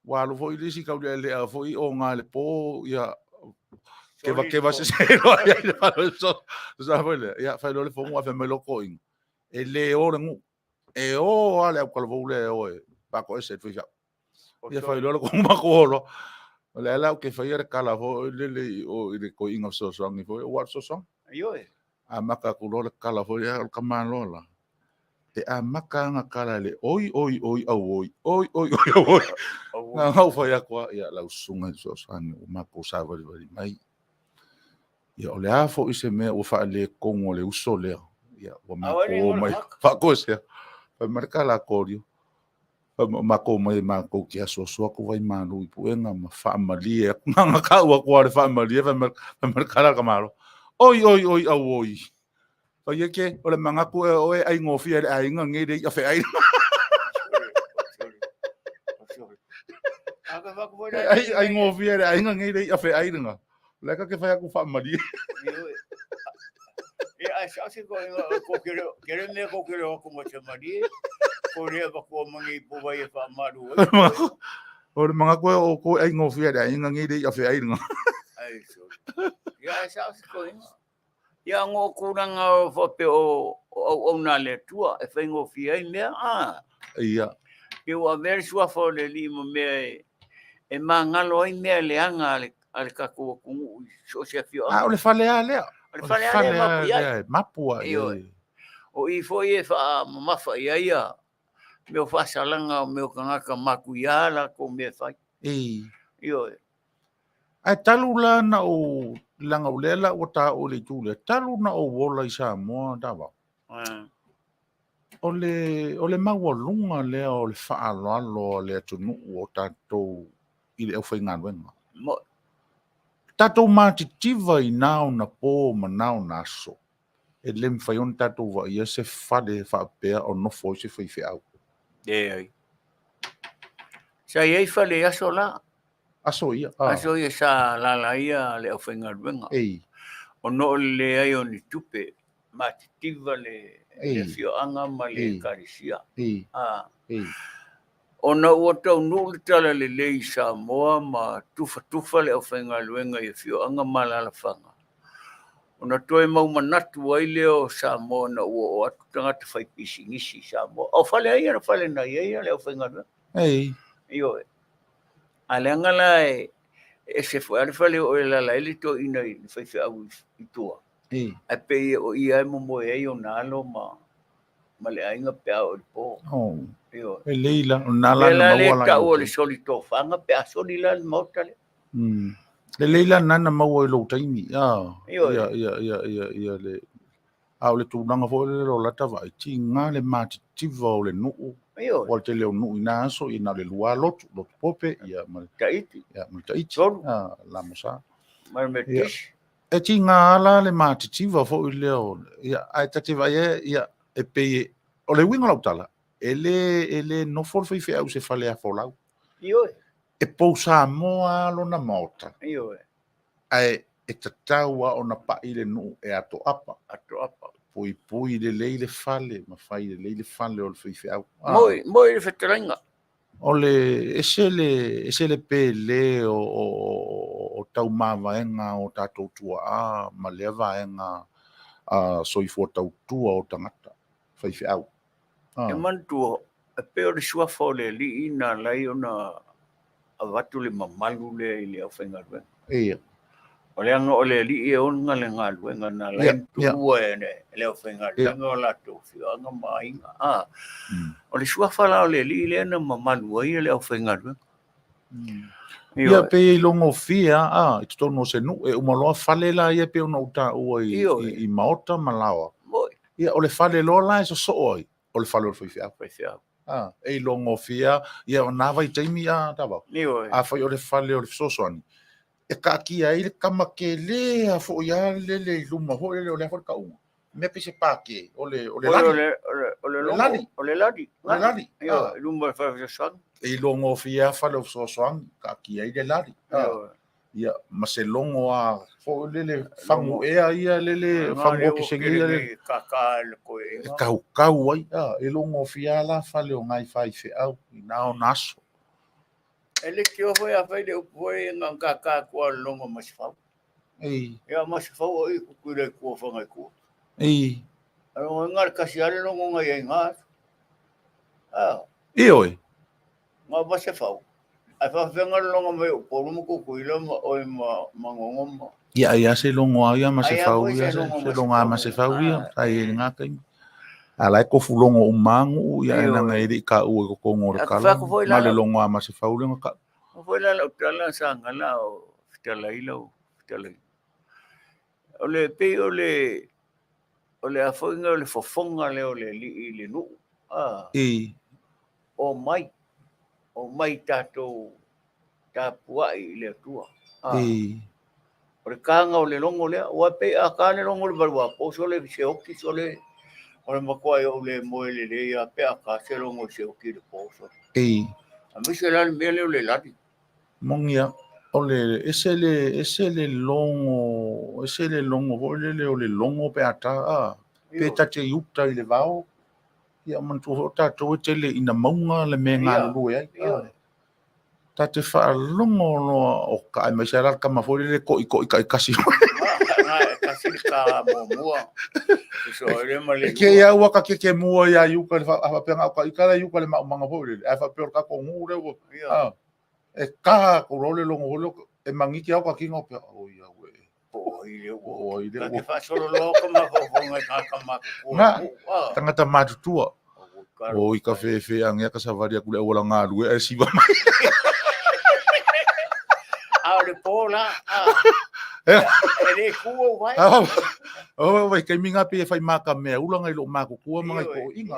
ua alu foi le isi kaulealea foi o ngā le po ia keva keva se se loa ia i le fale so sa foi le ia fai loa le fomu a fai mai loko inga e le o le nuu e o a le aukalavou lea e o e pako ese le faifeau Ia fai loa le kohu maku o loa. O le ala o ke faia le kala foi lele i o i le koiinga fesoasoani foi, ua le fesoasoani. Ioe. Amata atu loa le kala foi lea o le tamaloa la. E amata ana kala i le oi oi oi auoi, oi oi oi auoi. Na ona ou fai atu lava, ia lau susuga i le fesoasoani ua matou savalivali mai. Ia, o le a foi se mea ua faaletonu o le uso lea, ia, ua matou o mai, faakoesea, fai mai le tala a Korio, fai mai, o matou o mai matou te asuasu atu vai malu i puega ma faamalie atu. Na ona tau atu lava o le faamalie, fai mai, fai mai le tala a le tamaloa, oi, oi, oi, auoi, fai eke, o le manatu ea o oe e aigofie e le aiga lenei le i'a feai. E aigofie e le aiga lenei le i'a feai lena. O la e ta te fai atu faamalie. Ia, ae sao se toeaiina, tou te le o, tele mea tou te le o atu ma se malie, tou le avatua ma ni ipuvai e faamalu ai. O le manatu ea o outou e aigofie e le aiga lenei le i'a feai lena. Ai, sorry. Ia, ae sao se toeaina. Ia, ona o tulaga o faapea o auauna a le Atua e faigofie ai mea, a. Ia. Pe ua avea le suafa o le Alii ma mea e magalo ai mea leaga a le tatou atunuu i so o se afioaga. A o le fale lava lea. O le fale lava lea e mapu i ai. E mapu lava i ai. O i foi e faamamafa i ai ia mea o faasalaga o mea o tagata matuia latou mea e fai. Ei. Ioe. Ae talu la na ou, leaga o lea la ua taua i le itu lea, talu na ou ola i Samoa Tavao, o le maualuga lea o le faaaloalo a le atunuu o tatou i le aufaigaluega. Tatou matitiva i na ona po ma na ona aso, e le mafai ona tatou vaaia se fale faapea o nofo ai se faifeau. Leai. Sa i ai fale i aso la. Aso ia. Ah. Aso ia sa alaala ai le aufaigaluega. Ei. Ona o le leai o ni tupe, matitiva le afioaga ma le ekalesia. Ei. Ah. Ei. Ona ua taunuu le talalelei i Samoa ma tufatufa le aufaigaluega i afioaga ma alaalafaga, ona toe mau manatu ai lea o Samoa ina ua oo atu tagata faipisinisi i Samoa. O fale ai na fale na i ai le aufaigaluega. Ei. Ioe. A leaga la e ese foi lava le fale o e alaala ai le toeaina i le faifeau i tua. Ei. Ae pei o i lava e momoe ai ona alo ma le aiga pe a oo i le po. Oh. Ioe. E lelei la, o lena la Lea na la maua lea la i tau lou o le taimi. soli tofaga pe a soli la le maota lea. Lelei la lena na maua i lou taimi. Ah, Ioe. ia, ia, ia, ia, ia le, a o le tulaga foi lele o lata vaai, tiga le matitiva o le nuu, Ioe. o le tele o nuu i na aso, ia na o le lua lotu, lotu Pope, ia ma le, Tahiti. ia ma le Tahiti, Tolu. ah, Lamosa. Ma le Metotisi. E tiga la le matitiva foi lea o, ia, ae ta te vaai e, ia, e pei, o le uiga o lau tala, e le nofo le faifeau i se fale afolau. Ioe. E pou Samoa lona maota. Ioe. Ae e tatau lava ona pai le nuu e atoapa. Atoapa. Puipui lelei le fale, ma fai lelei le fale o le faifeau. Ah. Moi, moi le fetalaiga. O le, ese le, ese le pele o taumavaega o tatou tuaa ma lea vaega soifua tautua o tagata faifeau. E manatua, e pei o le suafa o le Alii na ala ai ona avatu le mamalu lea i le aufaigaluega. Ia. O leaga o le Alii e ona le galuega na ala ai ona tuua e le aufaigaluega o latou afioaga ma aiga. O le suafa la o le Alii lea na mamalu ai le aufaigaluega. Ia, pei e ilogofie lava, i totonu o se nuu, e uma loa fale la ia pei ona ou taua i maota ma laoa. Ia, o le fale loa la e sosoo ai, o le fale o le faifeau. Faifeau. E ilogofie lava, ia o na vaitaimi a Tavao. Ioe. Afai o le fale o le fesoasoani, e taatia ai le tama tele a foi a lele i luma foi lele o le a foi le tauga. Mea pei se pake, o le, o le lali. O le, o le, O le lali. O le lali. O le lali. Ioe, i luma o le fale fesoasoani. E ilogofie lava fale o fesoasoani, taatia ai le lali. Ioe. Ia, ma se logo a foi lele fagu ea ia lele fagu oki se ia lele. Kaka le koe. E kaukau ai, e logofie lava la fale o ngai faifeau i na ona aso. E le tio foi a fai le upu foi nga kaka kua logo ma se fau. Ei. Ia ma se fau o i kuku le kua whangai kua. Ei. Alo nga le kasi ale logo ngai ai ngā. Ioe. Ngā ma se fau. Ai whawhenga le logo mai o polu mo kuku ila ma oi ma ngongo ma. Ia, ia se logo a ia ma se Ai, fau foi ia, se logo se ma se logo a ma fau. se fau ia. Ai, e ngā kaimi. A la e kofu logo o mangu, ia, e nanga e li ka ue ko kongo le Ia, kala. whaku foi Ma le la- logo a ma se fau le ngā ka. Foi la lau tala sa ngala o fitala ila o fitala. O le pei o le o le a foi o le fofoga lea o le alii i le nuu. A. E. O mai. O mai tatou tapuai i le Atua. A. E. O le kaga o le logo lea, ua pei a ka le logo le valua po sole se oki sole o le matua i ou le moe lelei a pe a ka se logo se oki le po sole. E. A me se la le mea lea o le lali. Mogia, o le ese le ese le logo, ese le logo foi lele o le logo pe a ta a pe ta te i uta i le vao. Ia manatua foi o tatou e tele ina mauga le mea e galulue ai. Ta te faalogo loa o ka aemaise lava la le tama foi lele e koikoi taitasi. Tasi le ka muamua. E ke ia ua ka keke mua ia i uka le faapea na o ka ika la i uka le maumaga foi lele. Ae faapea o le tatou nuu lea ua e ka atu loa le logo foi lea e magiti lava o ka tino pea oi au e. Po o ai lea ua. O ai lea ua. Faasolo loa ka mafaufauga i tagata matutua. Na, tagata matutua. Oi ka fefe angea ka savali atu le auala galue ae siva mai. A o le po la. E le ku ou vai. O vai kai minga pe fai maka mea ula ngai lo matutua ma ngai toeaiina.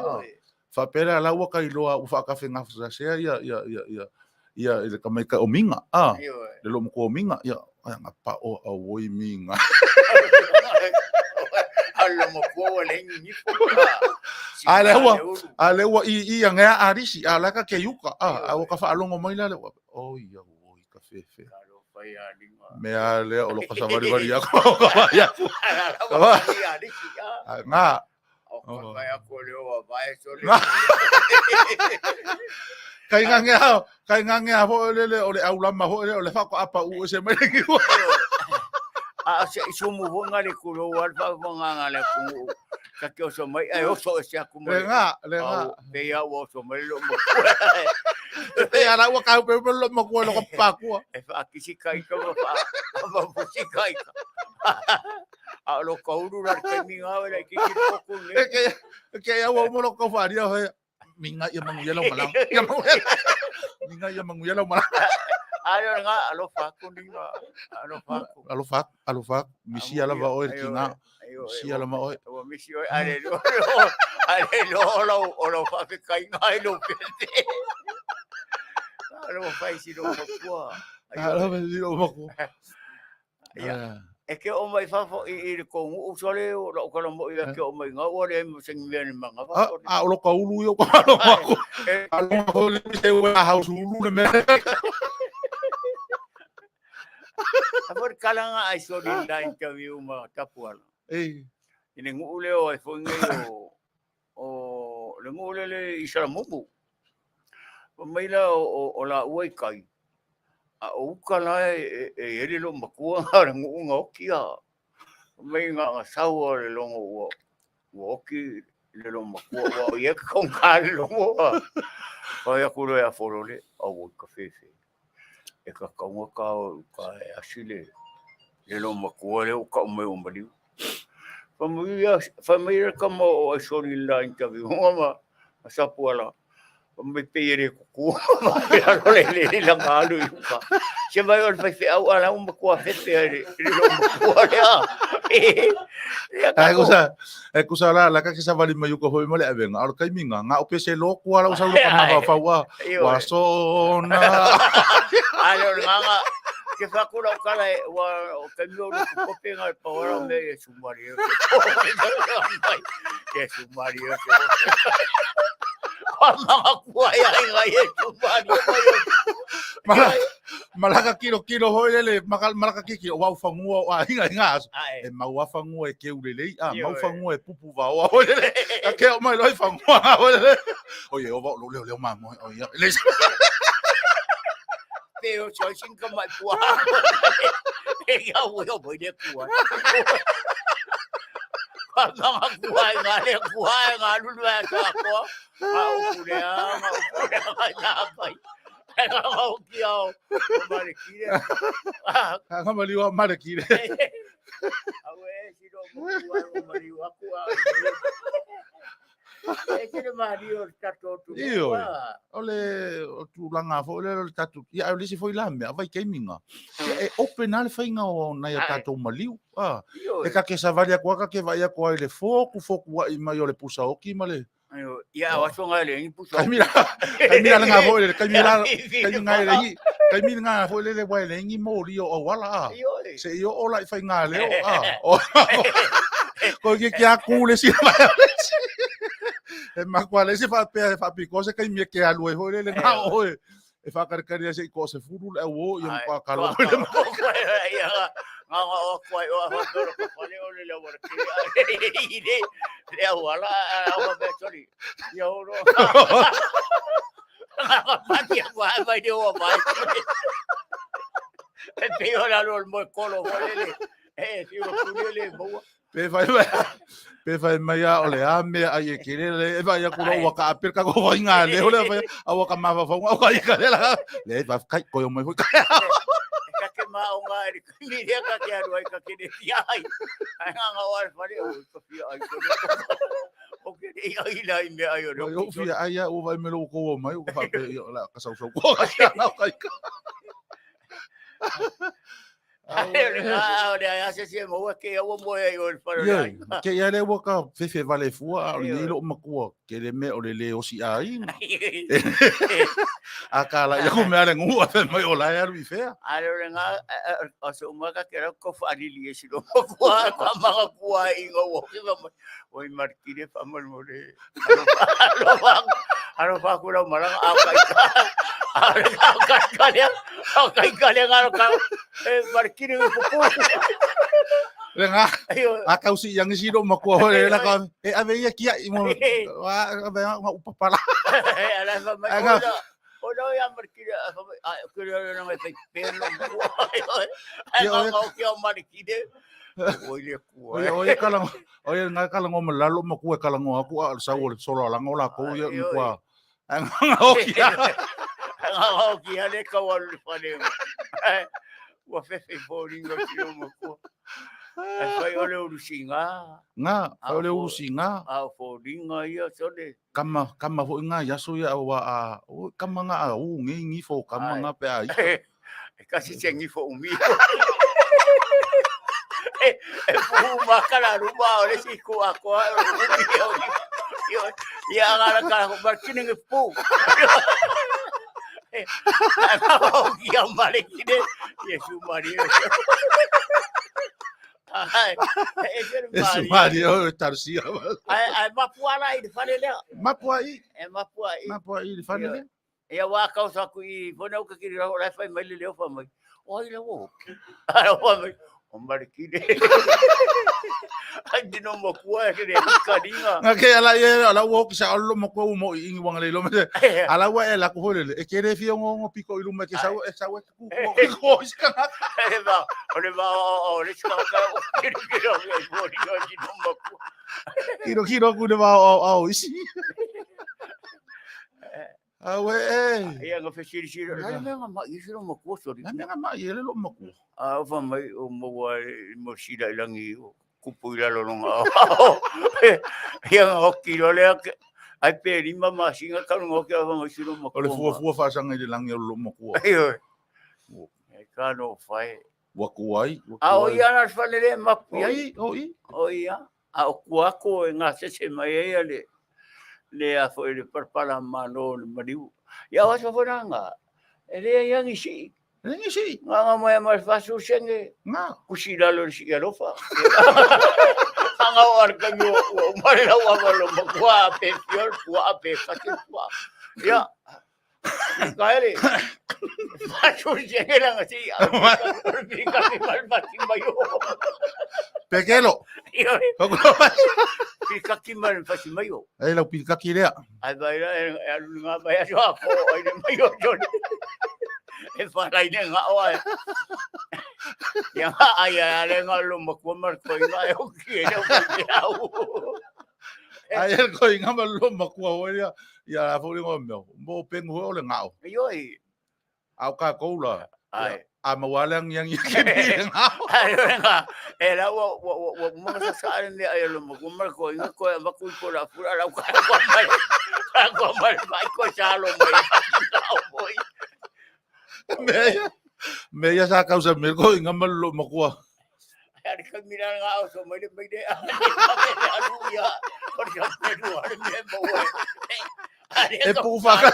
Faapea lea la ua ka iloa ua faakafegafasea ia ia ia ia ia i le tamaita o minga a le loo matua o minga ia ai nga pa o auoi minga. A le ua a le ua i i anga a risi a la ka ke yuka a a ua ka faalogo mai la le ua oi auoi ka fefe. Mea lea o lo ka savalivali aku o ka vai aku. Ka vai. Nga O ka aku le o vai so le. Kai ngange a, kai ngange a foi le le o le aulama foi le o le whako apa u se mai le kiwa. A se i sumu foi nga le kulo al fa nga nga le ku. Ka ke o so mai ai o so se aku mai. Le nga, le nga. Pe ia o so mai lo mo. Pe ala ua kau pe lo mo ko lo ka pakua. E fa kisi kai ka fa. Fa fusi kai ka. A lo kauru la ke mi nga le ki ki poku le. E ke ke ia ua mo lo ka fa ria he. Minga ia mangu ia lau malang. Ia mangu ia. Minga ia mangu ia lau malang. Alo nga alo fa ku ni nga alo fa ku. Alo fa, alo fa, misi ala va oe ki nga. Misi ala ma oe. Ua misi oe ale lo ale lo lo o lo fa fe kai nga i lo pete. Alo fa isi lo makua. Alo fa isi lo makua. Ia. E ke o mai fafo i i le kongu u sole o lau kala mo ia ke o mai ngau ale mo sengi mea ni manga fa. A o lo ka ulu i o ka malo mako. A lo ko le se ua hau sulu le mea. A for kalanga ai soli la interview ma tapuala. E. I le nuu lea o ai foi nei o o le nuu lea le i Salamumu. Fai mai la o o la ua i kai. A o uka la e e ele lo makua a le nuu nga oki a. Fai mai nga nga sau a le logo ua ua oki le lo makua ua o ia ka ka le logo a. Fai aku loa ia folole a ua i ka fefe. E ka kaunga ka o ka e asi le le lo makua le o ka mai o maliu. Fai mai ia fai mai le kama o ai soli la interview ma ma sapu ala. Mai pei e le kuku mai lalo le le le langa alu i uka. Se mai o le faifeau a lau makua fefe ai le le lo makua lea. Ai kusa, e kusa la la ka ke savali mai uka hoi ma le avenga. O le kaiminga, nga o pese loku ala o sau lo ka mafaufau a. Wa sona. Ale o le nganga, ke whakura o kala e, wa o kaimi o luku kope ngā pawara me e sumari e. Ke sumari e. Wa manga kua ia i ngai e sumari e mai o. Mala, malaka kilo kilo hoi lele, malaka kiki o wau fangua o a hinga hinga aso. E mau a fangua e ke ulelei, a mau fangua e pupu vaoa hoi lele. Ka ke o mai loi fangua hoi lele. O ye o vao lo leo leo mangoe o ia. Le Pe o choi sin ka mai pua. E ia ui o mai le kua. Ka manga kua e ngā le kua e ngā lulu e ka koa. Ngā uku lea, ngā uku lea ngai nā pai. E ngā ngā uki ao. O mare kire. Ngā maliu a mare kire. Au e, siro mo kua o maliu aku a. E te le malie o le tatou atunuu. Ioe. O le o tulaga foi lea o le tatou ia ae o le isi foi la mea vaitaimi na ia e open lava le faiga o nai a tatou maliu a e ta te savali atu lava ta te vaai atu ai i le fotufotua'i mai o le pusa oti ma le Ia o aso nga e leai ni pusa oti. Taimi la lena foi le taimi la taimi na e leai taimi lena foi lele ua e leai ni moli o auala a se i oo la i faigaleo a ko ke ke aku le isi mai o le isi e matua leai se faapea e faapitoa se taimi e ke alu ai foi lele na o e e faakalikali ai se i toasefulu le au o ia matua kalo foi le Pe fai mai, pe fai mai a o le a mea ai e kele le e vai aku lo ua ka apel ka ko vai ngā leo le vai a ua ka mafaufauga o ka ika le la le va kai ko yo mai foi ka Ka ke ma o ngā eri kumi rea ka ke aru ai ka ke re fia ai. Ai ngā ngā o ar whare o ka fia ai ko le o ke re ai la i mea ai o le o fia ai a o vai me lo ko o mai o ka fa pe o la ka sau sau ko ka sia ngā o ka ika. Ke ia le ua ka fefe vale fua a o lenei loo matua ke le mea o le le osi aiga. A ka la ia ku mea le ngua fe mai o la e alu i fea. Ale o le ngā, o se umaka ke rau kau whaalili e silo makua, kua manga kua i ngā ua ki mai. Oi marikire wha mo le. Alo alo wha ku rau maranga au kai ka. Au kai ka le, au kai ka le ngā ka. E marikire i pupu. Le ngā, a kau si yang si lo makua ho le la ka. E ave ia kia i mo. Wa ave nga upapala. Ala fa mai. Ola. Ola ia marikire a fa mai. A kure ora ngai fai pelo. Ai ngā o kia marikire. Oi le kua. Oi oi kala oi nga kala ngo malalo ma kua kala ngo aku a sa o solo la ngo la ko ia kua. Ai nga o kia. Nga o kia le ka wa le fale. Ua fefe fo ringa ki o ma kua. Ai fai o le urusinga. Nga, fai o le urusinga. A fo ringa ia sole. Kama kama foi nga yaso ia wa a kama nga a u ngi ngi fo kama nga pe ai. E kasi se ngi fo umi. E puhu makala ruma o le si ku a ko a umi o ia ngara ka ko markine ngi pu. O kia mare kine Yesu Maria. Ai, e se Yesu Maria o tarsia. Ai ai mapua la i le fale lea. Mapua i. E mapua i. Mapua i le fale lea. Ia wā kau sa ku i fona uka kiri rau lai whai mai le leo wha mai. O ai la wo. Ara wha mai. O marikine. Ai dino mo kua e kere ka ringa. Nga ke ala ye ala wo ki sa olo mo ko mo i ingi wanga le lo me. Ala wa e la ku hole e kere fi ngo ngo piko i luma ke sa e sa e ku ko ko si ka. E va o le va o le ska ka o kiri kiri o e mo ringa dino mo kua. Kiro kiro ku le va o o isi. Awe e. Ia nga whesirisiri. Lai mea nga mai isi ro makua sori. Lai mea nga mai ele lo makua. A ofa mai o maua e mo sila i langi o kupu i lalo longa. Ia nga hoki lo lea ke ai pe lima masinga kau nga hoki ofa mai silo makua. O le fua fua whaasanga i le langi o lo makua. Iyo. E ka no whai. Ua kuai. A o ia na whale le mapu ia. O i, o i. O ia. A o kua ako e ngā sese mai ai a le le a foi le parapara mano le mariu. Ia o aso fona nga. E le ia ngi si. Le ngi si. Nga nga mai mai fasu senge. Nga. Kusi lalo le si alofa. Nga o ar kami o o mare la wa malo ma kua pe fiol kua pe kati kua. Ia. Kaele. Fasu senge la nga si. Pika ki mal pati mai o. Pekelo. Ia. Pika ki mal pati mai o. E lau pika ki lea. Ai vai la e alu ngā mai aso a ko ai le mai o jone. E wharai ne ngā o ai. Ia ngā ai ai ale ngā lo makua mar koi ngā e hoki e leo koi te au. Ai e koi ngā ma lo makua o ia. Ia la fo le ngā meo. Mo pengu o le ngā o. Ioi. Au ka kou la. Ai. A maua le agiagi a ke ni le ngao. Ai o nga e la ua ua ua ua uma sa sa le mea ai lo mo ma ko inga ko ma ku ko la fura la ka ko ma ka ko ma mai ko sa lo mai o moi. Mea ia. Mea ia sa kausa me ko inga ma lo makua. Ai ka mira nga o so mai le mai le a alu ia ko sa pe lu ale me mo E pu whaka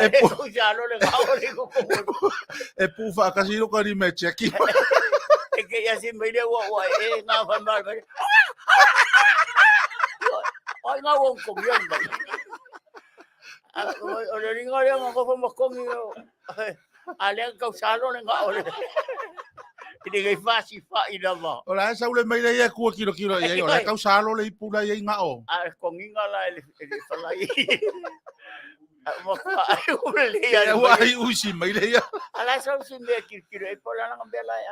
e pu sa lo le ngao le ko ko. E pu whakasi ro ka rima e cheki. E ke ia si mai le ua ua e ngā whai mai mai. Ai ngā wong kongi ai mai. O le ringa lea ngā kofa makongi o. A lea kau salo le ngā o le. I le ngai whasi wha i lava. O la e saule mai le ia kua kilo kilo i ai. O la kau salo le ipu la i ngā o. A konginga la e le whalai. Ma kua ai ule le ia. Ua ai uisi mai le ia. A la sau si mea kilo kilo e pola nanga mea la e.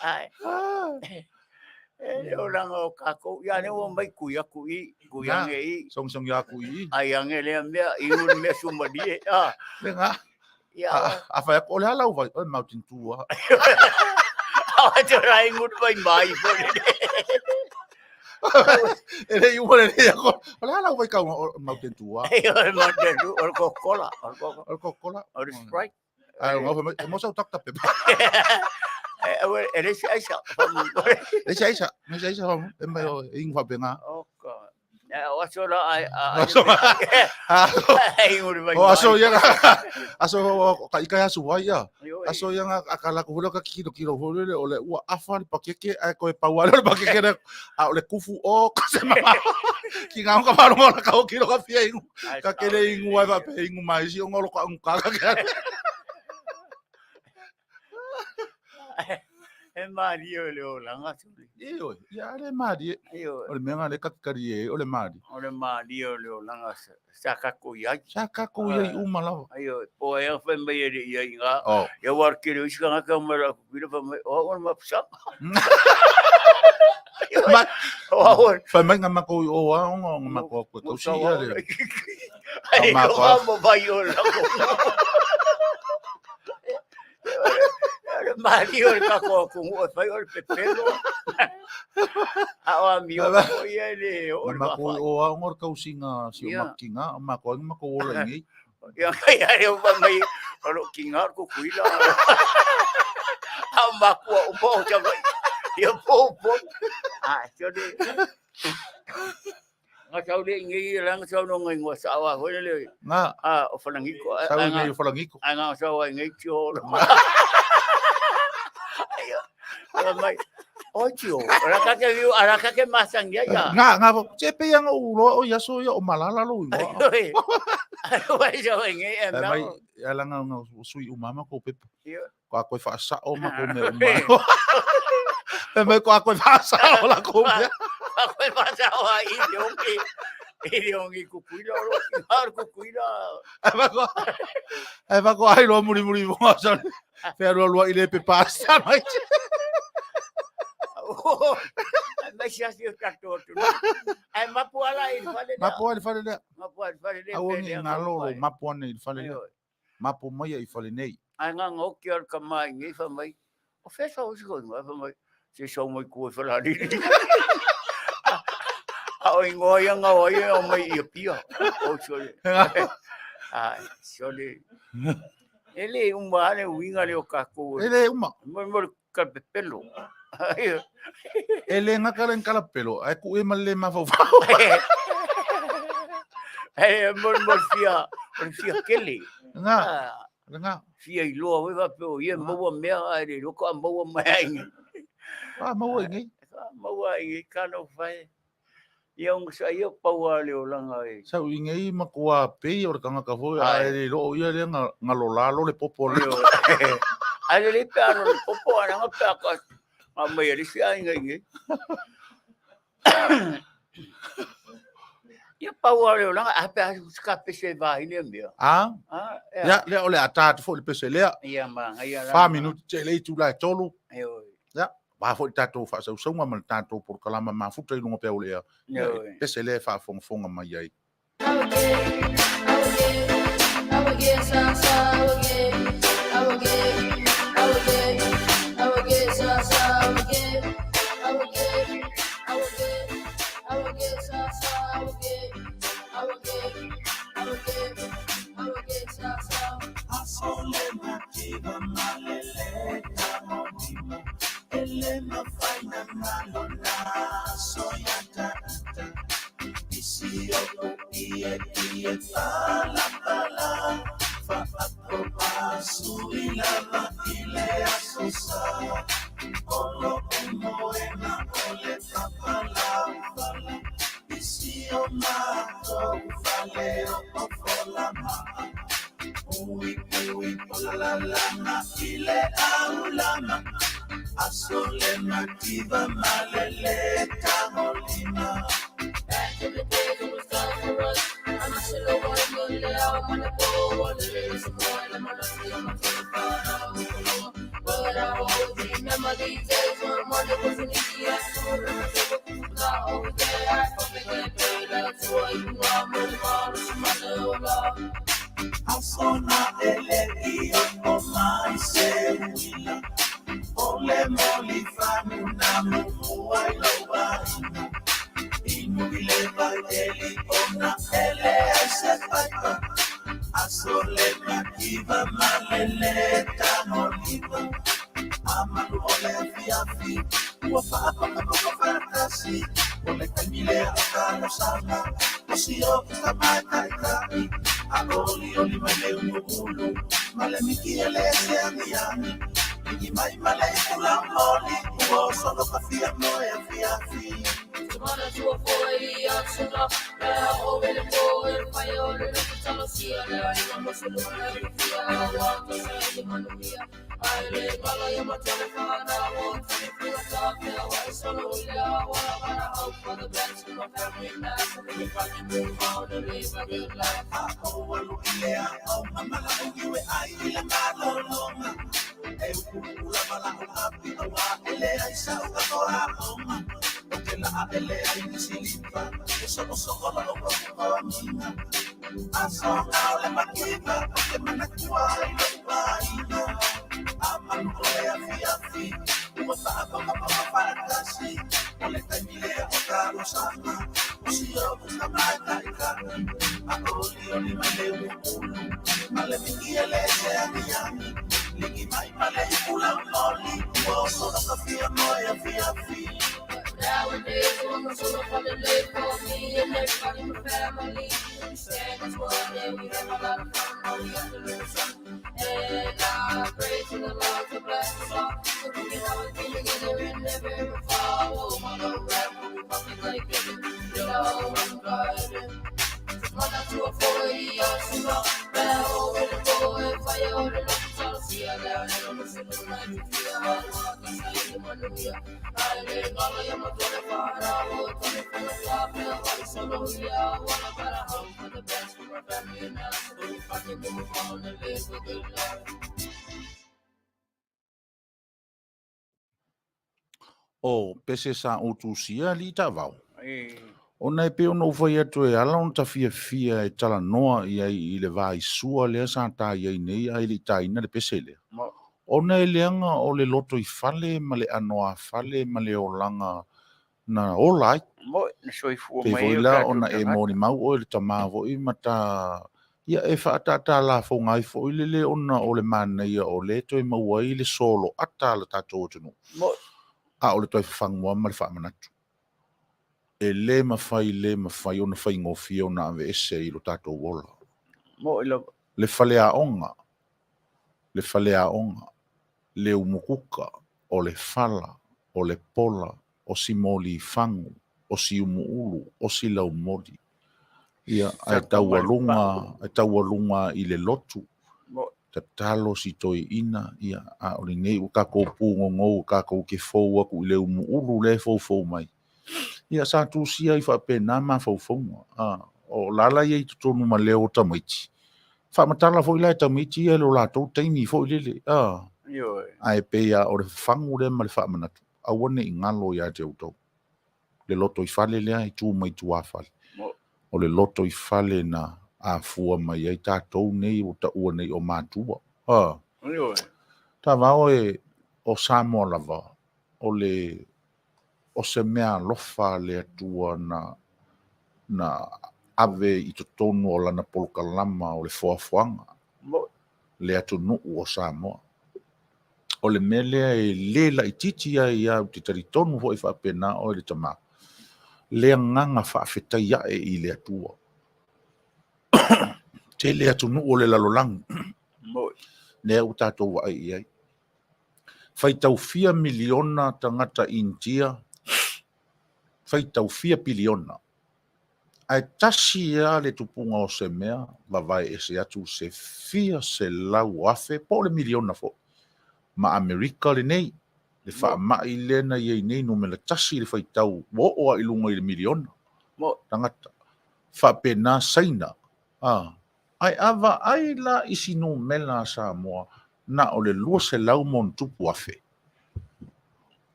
Ai. E le olanga o kākou, ia ne ua mai kui aku i, kui ange i. Song song ia kui i. Ai ange lea mea, i unu mea sumalie. Ah. Le ngā. Ia. A whai ako, o le ala uwai, o e mountain tua. A te rai ngut mai mai po le. E le iua le le ako, o le ala uwai kau o mountain tua. E o mountain tua, o le Coca-Cola. O le Coca-Cola. O le Coca-Cola. O le Sprite. Ai, ngau mai, e mo sau tak tape. E le si aisa. Le si aisa, le si aisa, e mai o ingu whapenga. O ka. O aso la ai aso. Ai nguri mai. O aso ia aso ka ika aso wai ia. Aso ia nga akala ko holo ka kilo kilo holo le o le ua afa le pakeke ai ko e paua le pakeke le a o le kufu o ka se mama. Ki ngā ka wharongo la ka o kilo ka fia ingu. Ka kele ingu ai wape ingu mai si o ngolo ka ungu ka ka. E marie o le olanga suli. E oi, ia le marie. O le mea le kakari e, o le marie. O le marie o le olanga sa kako i ai. Sa kako i ai uma lava. Ai oi, po e whai mai e i ai ngā. Ia war kere usi ka ngaka mai ra kupira whai mai, o au mapusanga. O au. Whai mai ngā mako i o a, o ngā mako a koe kausi ia le. Ai, o ngā mo vai o lako. Le mari o le kako ko o fai o le pepelo. A o ami o ko ia le o le mako o a ngor kausinga si o makinga o mako ai mako o le ngi. Ia ia e o mai o lo kinga ko kuila. A mako o po cha mai. Ia po po. A cho de. Nga sau le ngi la nga sau no ngai ngua sa wa hoi le. Nga. A o falangiko. Sau ngai o falangiko. A nga sau ai ngai tio. Ai mai. O tio. Ara ka ke viu, ara ka ke masang ia ia. Nga nga che pe yang o lo o ia so ia o malala lo i. Ai wai sau ngai e ma. Mai ala nga nga sui u mama ko pepa. Ko a koe whaasao ma ko me uma. E mai ko a koe whaasao la ko mea. A koe whaasao a i te ongi. I te ongi kukuila o ro ki ngā kukuila. E wako ai loa muri muri mo sa. Whea rua rua i le pe pāsa mai. Mai si asi o tato atu. Ai mapu ala i le whale lea. Mapu ala i le whale lea. Mapu ala i le whale lea. Aua ni ngā lolo mapu ana i le whale lea. Mapu mai i whale nei. Ai ngā ngoki o le kama i ngei wha mai. O whea sa usi ko ingoa wha mai. Se sau mai kua wha la riri. A o ingoa ia ngā wai o mai i a pia. O sole. Ai, sole. E le uma ale uinga le o kākou. E le uma. Mo mo le kalpepelo. E le ngaka le kalapelo. Ai ku e ma le mafaufau. E mo mo fia, o le fia kele. Nga. Nga. Fia i loa wai wape o ia maua mea ai le loko a maua mai ai ngi. A maua i ngi. A maua i ngi ka no whai. Ia unga sa ia paua le olanga e. Sau i ngi ma kua pei o le kangaka foi a e le loo ia le nga ngalo lalo le popo le. Ai le le pe ano le popo ana nga pe ka nga mai le si ai ngi ngi. Ia paua le olanga a pe a ka pese vahine mea. A? A, ia lea o le ata atu foi le pese lea. Ia ma ia la. 4 minuti te le itu la e tolu. E oi. Ia, va foi tatou faasausauga ma le tatou polokalama mafuta i luga pea o le ea. Pese lea e faafogafoga mai ai. Back in the days, it was done for us. I'm a shallow one, good now. I'm on the board. But I always remember these days when money wasn't easy. I still remember not always there. I fucking get paid. That's why you know I'm really hard. It's my little love. Nowadays, I'm solo for the live for me and everybody in my family. We stand as one and we have a lot of fun. All we have to learn something. And I pray to the Lord to bless us all. So we can always be together and never ever fall. Oh, my little rap will be popping like living. You know I'm driving. O pese sa o tusia li tavau. E, Ona e pei ona ou fai atu e ala ona tafiafia e talanoa i ai i le vaisua lea sa ta iai nei ae le i taina le pese lea. Ona e leaga o le loto i fale ma le anoāfale ma le olaga na ola ai. Mo'i na soifua Pei mai foi ai o la tatou ona e tagata. molimau oe le tamā foʻi ma ta ia e faatātālafoga ai foʻi le lē ona o le manaia o lē toe maua ai le soloata a le tatou atunuu. Mo'i. A o le toe fafagua ma le faamanatu. E lē mafai lē mafai ona faigofie ona aveese i lo tatou ola. Mo'i lava. Le faleaoga, le faleaoga, le umukuka, o le fala, o le pola, o si molifagu, o si umuulu, o si laumoli. Ia, ae taualuga, ae taualuga i le lotu. Mo'i. Tatalo si toeaina, ia, a o lenei ua takou pugogou, takou te fou atu i le umuulu lea e foufou mai. Ia, sa tusia ai faapena mafaufauga. A, o lala ia i totonu ma leo o tamaiti. Faamatala foi la e tamaiti ia i lo latou taimi foi lele. A, Ioe. ae pei lava o le fafagu lea ma le faamanatu, aua ne i galo iā te outou. Le loto i fale lea e tu mai tuafale. Mo'i. O le loto i fale na afua mai ai tatou nei ua taua nei o matua. A, Ioe. tavao e o Samoa lava, o le o se mea alofa le Atua na ave i totonu o lana polokalama o le foafoaga. Mo'i. le atunuu o Samoa. O le mea lea e le laitiiti ai lava, ou te talitonu foi faapena oe le tama, le agaga faafetai ae i le Atua. Tele atunuu o le lalolagi lea ua tatou vaai i ai. Faitau fia miliona tagata Initia, faitau fia piliona. Ae tasi lava le tupuga o se mea, vavae ese atu se fia selau afe po o le miliona foi. Ma Amerika lenei, le faamai lea na i ai nei, numera tasi le faitau, ua oo lava i luga i le miliona tagata. Faapena Saina. Ae a vaai la i si numera a Samoa, na o le 200 ma ona tupu afe,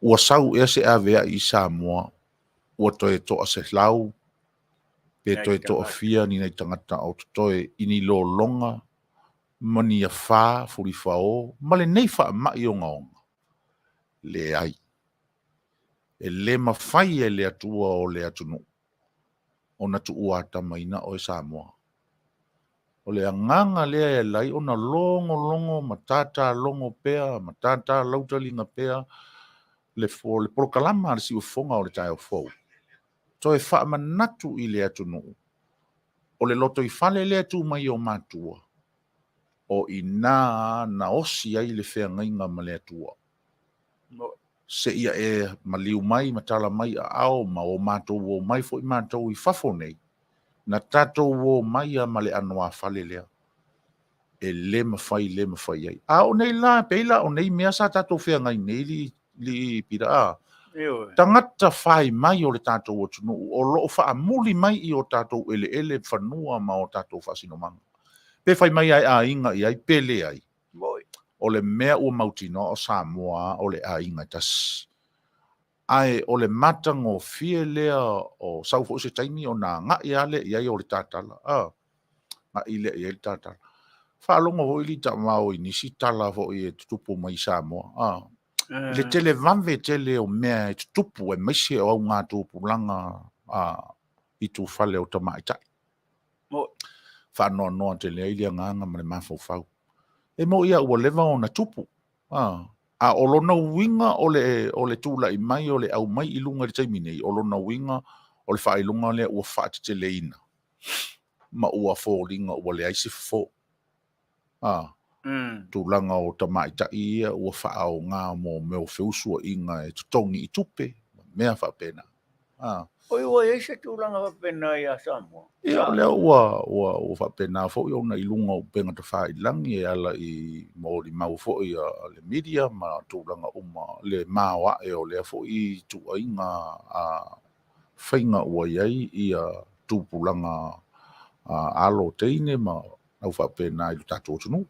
ua sau ea se aveai i Samoa ua toe toa selau pe toe toafia ni nai tagata o totoe i ni lologa ma ni afā fulifaõ ma lenei faamai ogaoga? Leai. E le mafai e le Atua o le atunuu ona tuuatamaina oe Samoa. O le agaga lea e ala ai ona logologo ma tatalogo pea ma tatalautaliga pea le polokalama a le Siufofoga o le Taeao Fou, toe faamanatu i le atunuu, o le lotoifale lea e tu mai o matua, o i ina na osi ai le feagaiga ma le Atua. Seia e maliu mai ma tala mai aao ma o matou o mai foi matou i fafo nei, na tatou o mai lava ma le anoāfale lea. E le mafai le mafai ai. A o nei la, pei la o nei mea sa tatou feagai nei li, li Pita, a, tagata fai mai o le tatou atunuu o lo o faamuli mai i o tatou eleele, fanua ma o tatou faasinomaga. Pe fai mai lava e aiga i ai pe leai. O le mea ua mautinoa o Samoa o le aiga e tasi. Ae o le matagofie lea o sau foi se taimi ona agai lava lea i ai o le tatala. Agai lea i ai le tatala. Faalogo foi alii taavao i nisi tala foi e tutupu mai i Samoa. Le televave tele o mea e tutupu aemaise o augatupulaga i tufale o tamaitai. Faanoanoa tele ai le agaga ma le mafaufau. E moni lava ua leva ona tupu, a o lona uiga o le tulai mai o le aumai i luga i le taimi nei, o lona uiga o le faailoga lea ua faateteleina ma ua foliga ua leai se fofo. Tulaga o tamaitai ia ua faaaoga mo mea o feusuaiga e totogi i tupe, mea faapena. Oi, ua i ai se tulaga faapena ia Samoa? Ia, o lea ua faapena foi ona i luga o upega tafailagi e ala i molimau foi a le media ma tulaga uma le maoae o lea foi ituaiga faiga ua i ai ia tupulaga alo teine ma au faapena i lo tatou atunuu.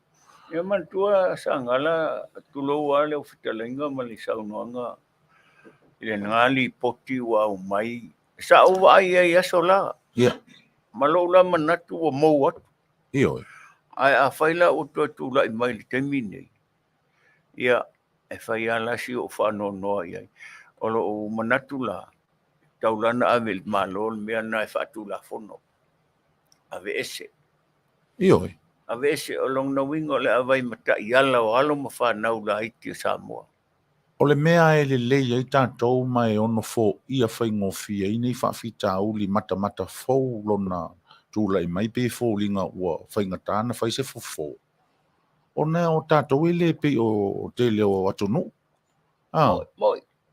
Ia manatua Sagala, tulou lava le fetalaiga ma le saunoaga i lena lipoti ua aumai. Sa ou vaai ai i aso la. Ma lou la manatu ua mou atu. Ioe. Ae afai la ua toe tulai mai i le taimi lenei, ia, e fai lava la si ou faanoanoa i ai. O lou manatu la, tau la na ave i le Malo le mea lena e faatulafono. Aveese. Ioe. Aveese, o lona uiga o le a vaai ma taiala o alo ma fanau laiti o Samoa. O le mea e lelei ai tatou ma e ono foia faigofie ai nei faafitauli matamata fou lona tulai mai pei e foliga ua faigata na fai se fofo, ona o tatou e le pei o tele o atunuu.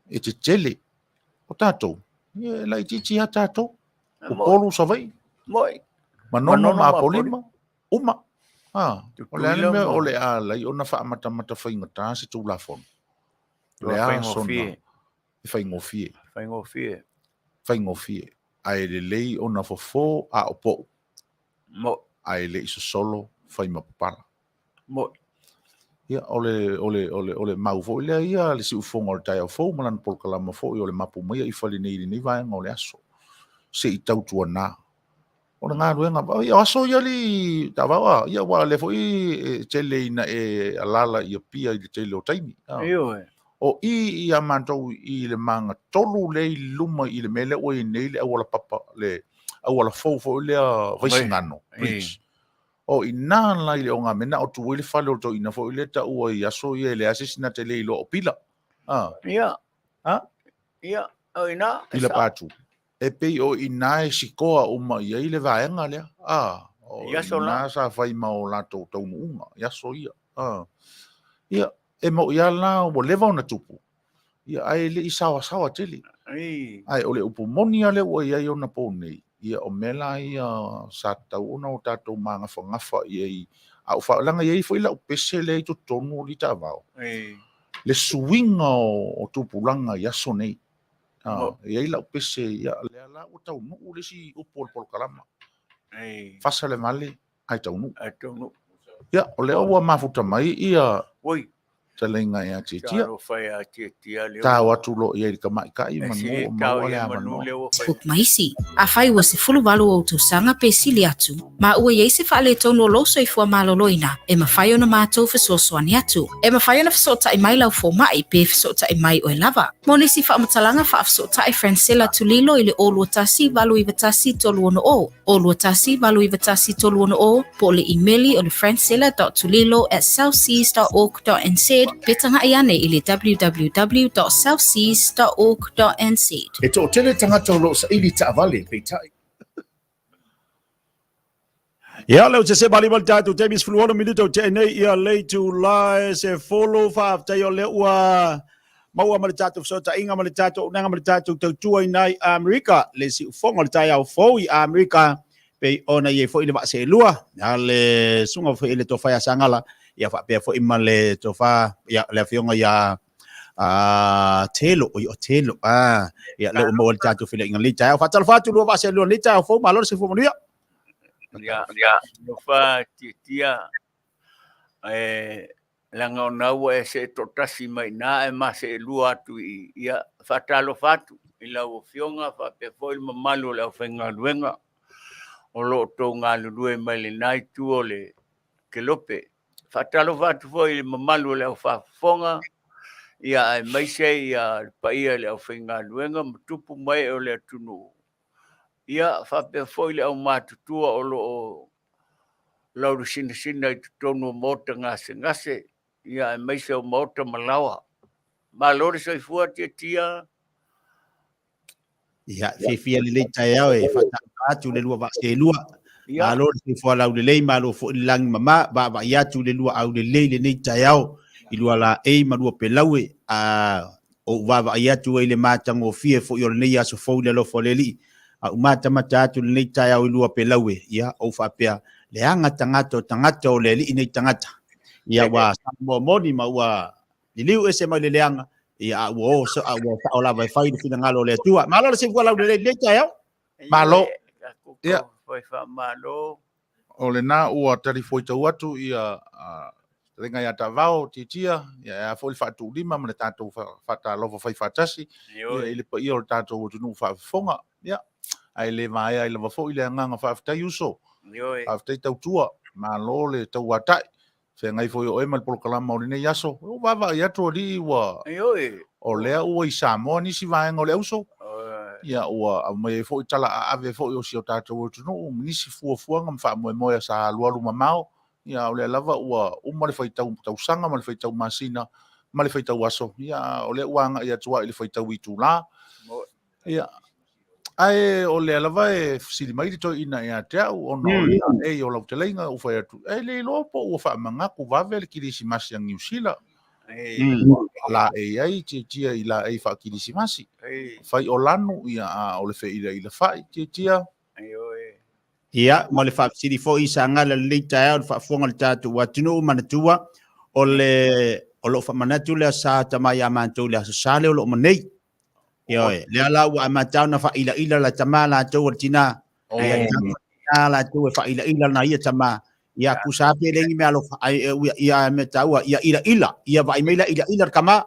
E tetele. O tatou, e laitiiti lava tatou. Upolu, Savaii, Manono ma Apolima, uma. O le a le mea o le a ala ai ona faamatamata faigata se Tulafono? O le a sona e faigofie. Faigofie. Faigofie. Ae lelei ona fofo a o pou. Ae le i sosolo fai ma papala. Ia, o le, o le, o le, o le mau foi lea ia le siufofoga o le taeao fou ma lana polokalama foi o le mapu maia i fale nei i lenei vaega o le aso. Se i tautuana. O le galuega, ia o aso ia li taavao a, ia aua o lea foi e tele ina e alaala i Apia i le tele o taimi. Ioe. O i ia matou i le magatolu lea i luma i le mea lea ua i ai nei le auala papa, le auala fou foi lea Vaisigano Bridge. O i ina la i le ogamena o tu ai le fale o le toeaina foi lea taua i aso ia e leai se isi na te le iloa o pila. A. Ia. A? Ia, o ina. Pila patu. E pei o ina e sikoa uma i ai le vaega lea. A. O ina sa fai ma o latou taunuuga i aso ia. A. Ia, e moʻi lava la ua leva ona tupu, ia, ae le i saoasaoa tele. Ae o le upu moni lava lea ua i ai ona po nei, ia, o mea la ia sa tatau ona o tatou magafagafa i ai, a o leaga e i ai foi lau pese lea i totonu o Litaavao, le suiga o tupulaga i aso nei. E i ai lau pese, ia, lea la ua taunuu le isi upu o le polokalama. Fasa le vale, ae taunuu. Ae taunuu. Ia, o lea ua mafuta mai ia Oi. Talaiga ia Tiatia. Talofa ia Tiatia lea. Tao atu loa i ai i le tamaitai manu o maua le avanoa. Facebook ma isi. Afai ua 18 ou tausaga pe sili atu, ma ua i ai se faaletonu o lou soifua maloloina, e mafai ona matou fesoasoani atu. E mafai ona fesootai mai lau fomai pe fesootai mai oe lava. Mo nisi faamatalaga faafesootai Francella Tulilo i le 021 891 360, 021 891 360, po o le imeli o le francella.tulilo@southseas.org.nz pe taga'i ane i le www.southseas.org.nz. E toatele tagata o lo o saili taavale, peitai. Ia, lea ua sese malima le tatou taimi, 16 minute o tea nei ia le itula e 10. Faafetai o lea ua maua ma le tatou fesootaiga ma le tatou auaunaga ma le tatou tautua i nai Amerika, le siufogo o le taeao fou i Amerika, pei ona i ai foi le vaa seelua a le susuga foi i le tofa ia Sagala, ia faapea foi ma le tofa ia le afioga ia Telo, oi o Telo, ia lea ua maua le tatou feiloaiga lenei taeao. Faatalofa atu lua vaa seelua lenei taeao fou, malo le soifua manuia. Ia, alofa Tiatia, e leaga o na ua e see toatasi mai i ina ae ma seelua atu i i. Ia, faatalofa atu i lau Afioga faapea foi le mamalu o le aufaigaluega o lo o tou galulue mai lena itu o le kelope. Faatalofa atu foi i le mamalu o le aufaafofoga, ia aemaise ia le paia i le aufaigaluega ma tupu ma ee o le atunuu. Ia, faapea foi le aumatutua o lo o laulusinasina i totonu o maota gasegase, ia aemaise o maota malaoa. Malo le soifua Tiatia. Ia, fiafia lelei taeao e faatalofa atu le lua vaa seelua. Malo le soifua laulelei, malo foi le lagi mama, vaavaai atu le lua aulelei lenei taeao i lua laei ma lua pelau e a ou vaavaai atu ai le matagofie foi o lenei aso fou i le alofa o le Alii. A ou matamata atu lenei taeao i lua pelau e, ia, ou faapea, leaga tagata o tagata o le Alii nei tagata. Ia, ua Samoa moni ma ua liliu ese mai le leaga, ia, a ua o, a ua sao lava e fai le finagalo o le Atua. Malo le soifua laulelei lenei taeao. Malo. Ia. Fai faamalo. O lena ua talifuaitau atu ia fetalaiga ia Taavao Tiatia, ia e a foi le faatuulima ma le tatou faatalofa fai faatasi ia i le paia o le tatou atunuu faafofoga. Ia, ae le vaea ai lava foi le agaga faafetai uso. Faafetai tautua, malo le tauatai. Feagai foi o oe ma le polokalama o lenei aso. Ua vaavaai atu alii ua o lea ua i Samoa nisi vaega o le auso. Ia ua aumai ai foi tala aave foi o si o tatou atunuu ma nisi fuafuaga ma faamoemoe sa alualu mamao. Ia o lea lava ua uma le faitau tausaga ma le faitau masina ma le faitau aso. Ia o lea ua agai atu ai i le faitau itula. Ia, ae o lea lava e fesili mai le toeaina ia te au ona o le laei o lau fetalaiga ua fai atu, e le iloa po ua faamanatu vave le Kirisimasi a Niu Sila. Laei ai tiatia i laei faakirisimasi. Fai o lanu, ia, a o le feilaila fai tiatia. Ia, ma le faafesili foi sa gala lenei taeao i le faafofoga a le tatou atunuu, manatua o le o lo o faamanatu le Aso Sa tama ia matou i le Aso Sa lea o lo o ma nei. Ioe, lea la ua amata ona faailaila la tama latou o le tina. Ia, tina latou e faailaila na ia tama. Ia, kusa pe le ni mea alofa, ai, ia mea taua, ia ilaila, ia vaai mai la ilaila le tama.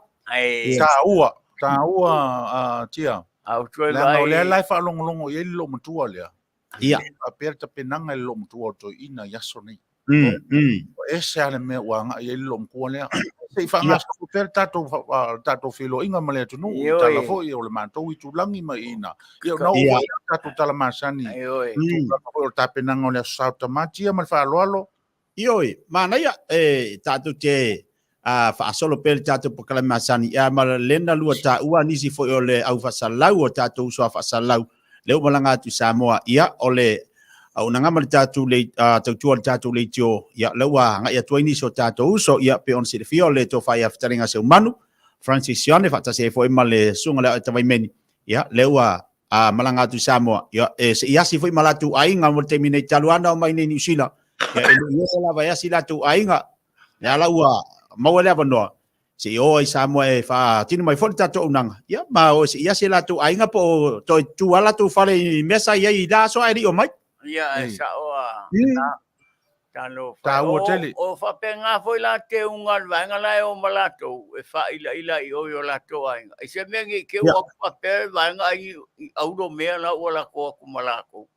Taua, taua, tia. Leaga o lea la e faalogologo i ai le loomatua lea. Ia. Faapea le tapenaga i le loomatua o le toeaina i aso nei. Ua ese lava le mea ua agai i ai le loomatua lea. Se i faagasolo pea le tatou le tatou feiloaiga ma le atunuu i tala foi o le matou itulagi ma i ina. Ia ona oo foi lea o le tatou tala masani i tulaga foi o le tapenaga o le Aso Sa o Tamatia ma le faaaloalo. Ioe, manaia e tatou te faasolo pea le tatou polokalame masani, ia ma lena lua taua nisi foi o le au faasalau o tatou uso a faasalau lea ua malaga atu i Samoa. Ia o le auaunaga ma le tatou le tautua le tatou leitio, ia lea ua agai atu ai nisi o tatou uso, ia pei ona silafia o le tofa ia Fetalaiga Seumanu Francis Sione faatasi ai foi ma le susuga lea o Tavaimeni, ia lea ua malaga atu i Samoa, ia e se i asi foi ma latou aiga mo le taimi nei talu ana omai nei Niu Sila, ia e le i oo lava e asi latou aiga, lea la ua maua le avanoa se i o ai Samoa e faatino mai foi le tatou auaunaga, ia ma o se i asi latou aiga po o toe tu lava latou fale i mea sa i ai i la aso ae le i omai. Ia, e sao a. Talofa. Taua tele. O faapena foi la te uga le vaega la e o ma latou e faailaila i o i o latou aiga. I se mea nei te ua faapea le vaega ai i aulo mea la ua latou atu ma latou.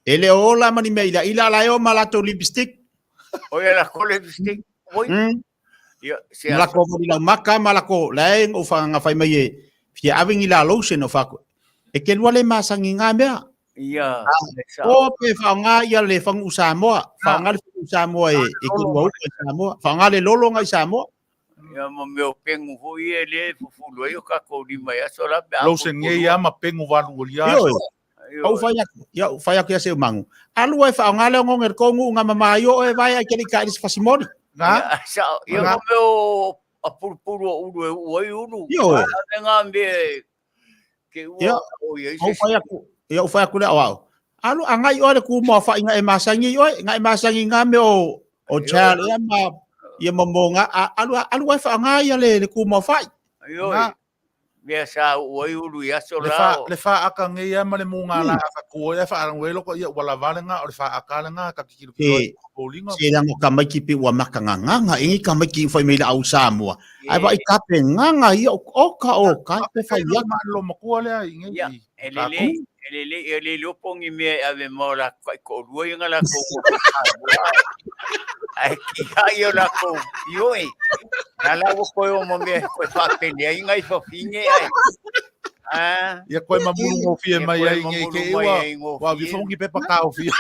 E le o ola ma ni mea ilaila la e o ma latou lipstick. O ia latou lipstick. Oi. Ia, se Ma lakou vali laumaka ma lakou la e o whanga mai e fia ave ngi la lotion o whako. E ke lua le masangi ngā mea. Ia, O pe whaonga ia le whangu Samoa. Whaonga le whangu Samoa e e ke lua uka i Samoa. Whaonga le lolo ngai Samoa. Ia ma mea o pengu foi e le fufulu ai o kakou lima i aso la pe a Lotion ngei a ma pengu valu o lia. Ioe. Au fai aku, ia fai aku ia seu mangu. Alu ai whaonga le ngonge le kongu nga mama i o e vai ai ke ka iris fasimoni. Na? Sa ia ma mea o a purupuru o ulu e ua i ulu. Ioe. A me ngā mea ke ua o ia i se. Au fai aku, ia u fai aku le au. Alu a ngai oe le ku mo wha inga e masangi oe, nga e masangi ngā mea o o child ia ma ia mo nga alu alu ai whaonga ia le le ku mo whai. Ioe. Mea sa ua i ulu i aso Le fa le fa aka ngei a ma le munga la aka ku ia fa arang welo ko ia wala vale nga o le fa aka le nga ka kikilo kilo Se se rango ka mai ki pe ua maka nga nga nga ingi ka mai ki fai mai la au Samoa. Ai va i kape nga nga ia o ka o ka pe fai ia ma lo makua le ai ngi. Ia e le le e le le e le lopo ngi mea e ave mo la kai ko lua ia la ko ai ki ai o la ko ioi. Na la ua koe o mo mea koe whaapele ai ngai whawhine ai. Ah. Ia koe mamuru ngofie mai ai nge ke iwa. Wa vi fongi pepa ka ofia.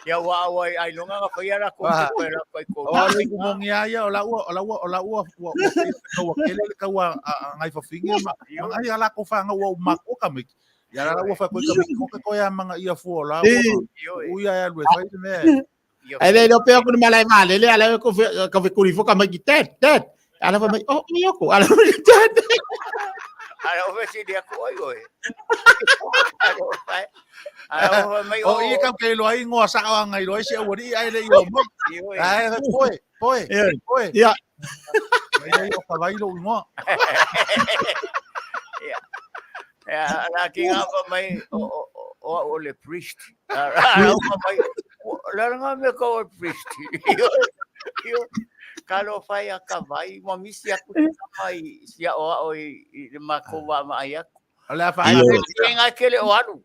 Ia wa au ai ai longa nga whai ara ko koe la koe ko. O ale ku mongi ai o la ua o la ua o la ua ua ua kele le kaua ngai whawhine ma ai ala ko whanga ua mako ka miki. Ia la ua wha koe ka miki ko koe a manga ia fua o la ua. Uia e alu e whai te mea. Ai le lo peo ku malai vale le ala ko ka fe kuri foka mai tet tet. Ala fa mai oh mi oko ala tet. Ala o fe dia ko oi oi. Ala o mai o i ka ke lo ai ngoa sa o ngai lo se o ri ai le i o mo. Ai poe poe poe. Ia. Ai o ka vai lo ngoa. Ia. Ia ala ki nga fa mai o o o le priest. Ala o mai la nga me ko priest. Io ka lo fai a ka vai ma misi aku mai sia o o i le ma ko wa ma ai aku. Ala fa ai nga ke le o alu.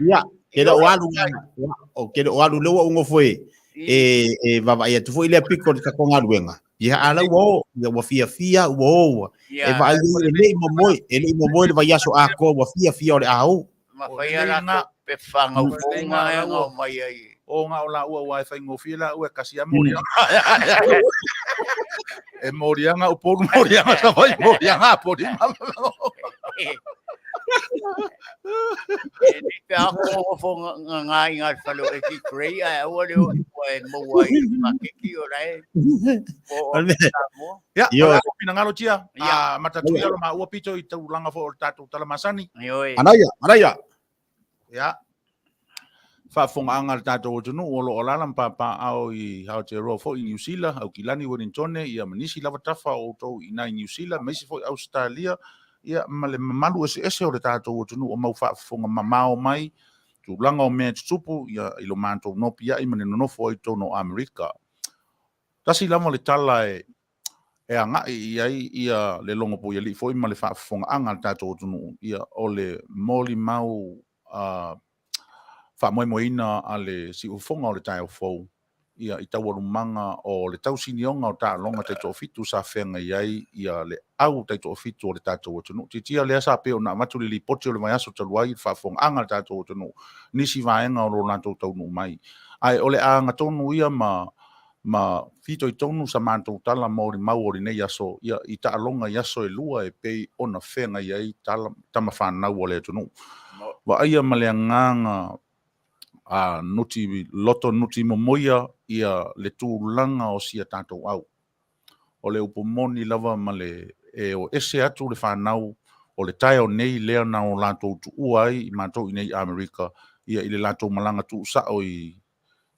Ia, ke le o alu o ke le o alu le ua ungo foi e e vavaai atu foi lea piko le tatou galuega. Ia ala ua o, ia ua fiafia ua o ua. E vaai e le i momoe, e le i momoe le vaiaso atoa ua fiafia o le a o. Ma fai ala ko pe whangau fonga e ngau mai ai. O ngā o la ua ua e whaingofie la ua kasi a mori. E morianga o polu morianga sa vai morianga pori. E te ako o fo ngā i ngā whalo e ki krei a aua leo e maua i makeki o rae. O Samoa. Ia, o la pinangalo tia, a matatu ia lo ma ua pito i taulanga fo o tatou talamasani. Anaia, anaia. Ia. Faafofogaaga a le tatou atunuu o lo o alaala ma papaaao i Aotearoa foi i Niu Sila, Aukilani, Wellingtone, ia ma nisi lava tafa o outou i ina i Niu Sila, aemaise foi Ausetalia, ia ma le mamalu eseese o le tatou atunuu o mau faafofoga mamao mai tulaga o mea e tutupu ia i lo matou nopiai ma le nonofo ai i totonu o Amerika. Tasi lava le tala e e agai i ai ia le logo puialii foi ma le faafofogaaga a le tatou atunuu, ia o le molimau faamoemoeina a le siufofoga o le taeao fou. ia i taualumaga o le tausinioga o taaloga taitoafitu sa feagai ai ia le au taitoafitu o le tatou atunuu. Tiatia lea sa pei ona avatu le lipoti o le vaiaso talu ai i le faafofogaaga a le tatou atunuu, nisi vaega o lo latou taunuu mai. Ae o le a agatonu ia ma ma fitoitonu sa matou tala molimau o lenei aso ia i taaloga i aso e lua e pei ona feagai ai tala tama fanau a le atunuu. Vaaia ma le agaga a nuti loto nuti momoia ia le tulaga o si a tatou au. O le upu moni lava ma le e o ese atu le fanau o le taeao nei lea na o latou tuua ai i matou i nei Amerika ia i le latou malaga tuusao i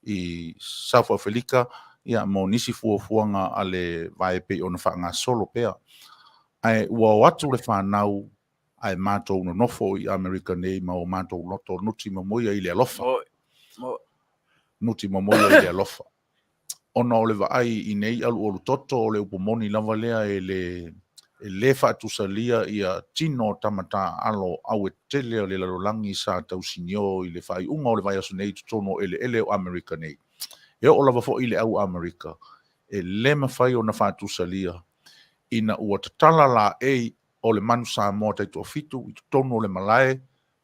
i South Afelika ia mo nisi fuafuaga a le vae pei ona faagasolo pea. Ae ua o atu le fanau ae matou nonofo i Amerika nei ma o matou loto nuti momoia i le alofa. Nuti momoia i le alofa. Ona o le vaai i nei alualu toto o le upu moni lava lea e le e le faatusalia ia tino o tama taaalo auetele o le lalolagi sa tausinio i le faaiuga o le vaiaso nei i totonu o eleele o Amerika nei. E oo lava foi i le au Amerika, e le mafai ona faatusalia ina ua tatala laei o le manu Samoa taitoafitu i totonu o le malae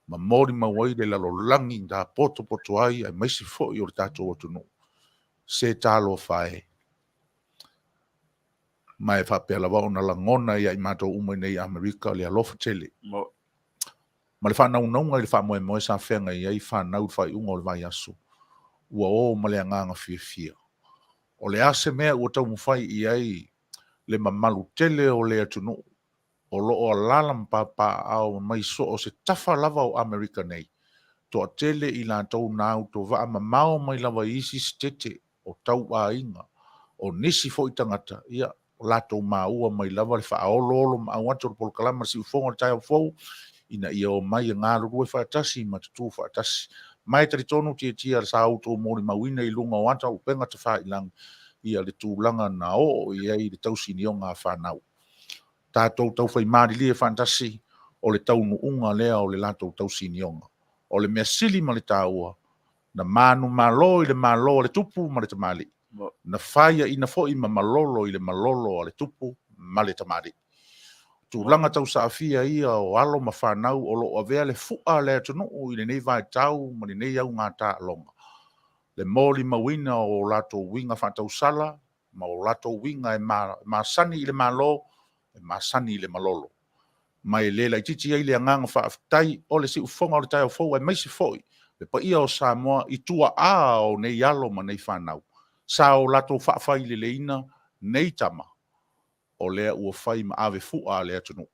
ma molimau ai le lalolagi na potopoto ai aemaise foi o le tatou atunuu. Se talofa e! Ma e faapea lava ona lagona ia i matou uma i nei Amerika le alofa tele. Ma le faanaunauga i le faamoemoe sa feagai ai fanau i le faaiuga o le vaiaso, ua o ma le agaga fiafia. O le a se mea ua taumafai i ai le mamalu tele o le atunuu o lo o alaala ma papaaao mai so o se tafa lava o Amerika nei, toatele i latou na autovaa mamao mai lava i isi sitete o tauaiga, o nisi foi tagata, ia, o latou maua mai lava le faaoloolomaau atu o le polokalama le Siufogo o le Taeao Fou, ina ia omai e galulue faatasi ma tutū faatasi. Ma e talitonu Tiatia sa outou molimauina i luga o ata o upega tafailagi, ia le tulaga na oo i ai le tausinioga a fanau. Tatou taufai malilie faatasi o le taunuuga lea o le latou tausinioga. O le mea sili ma le taua, na manumalo i le malo a le tupu ma le tamalii, na faiaina foi ma malolo i le malolo a le tupu ma le tamalii. Tulaga tausaafia ia o alo ma fanau o lo o avea le fu'a a le atunuu i lenei vaitau ma lenei auga taaloga, le molimauina o latou uiga faatausala ma o latou uiga e masani i le Malo, e masani i le malolo. Ma e le laitiiti ai le agaga faafetai o le siufofoga o le taeao fou aemaise foi le paia o Samoa i tuaa o nei alo ma nei fanau sa o latou faafaileleina nei tama o lea ua fai ma ave fua a le atunuu.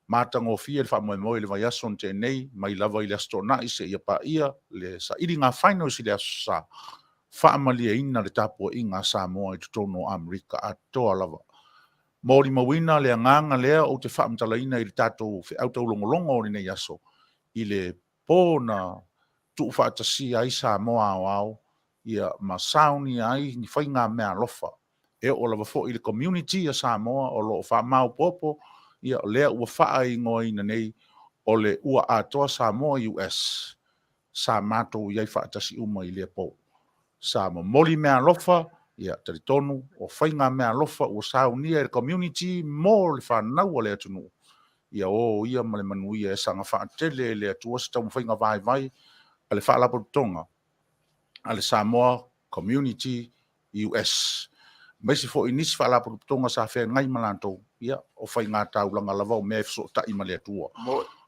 Matagofie le faamoemoe i le vaiaso na tea nei, mai lava i le Aso Toonai seia paia le sailiga finals i le Aso Sa, faamalieina le tapuaiga a Samoa i totonu o Amerika atoa lava. Molimauina le agaga lea ou te faamatalaina i le tatou feau taulogologo o lenei aso, i le po na tuufaatasia ai Samoa aoao ia ma saunia ai ni faiga meaalofa e oo lava foi i le community a Samoa o lo o faamaopoopo, ia o lea ua faaigoaina nei o le Ua Atoa Samoa US. Sa matou i ai faatasi uma i lea po. Sa momoli meaalofa, ia talitonu o faiga meaalofa ua saunia e le community mo le fanau a le atunuu, ia o ia ma le manuia e saga faatele e le Atua se taumafaiga vaivai a le Faalapotopotoga a le Samoa Community US. Aemaise foi nisi faalapotopotoga sa feagai ma latou, ia, o faiga taulaga lava o mea e fesootai ma le Atua.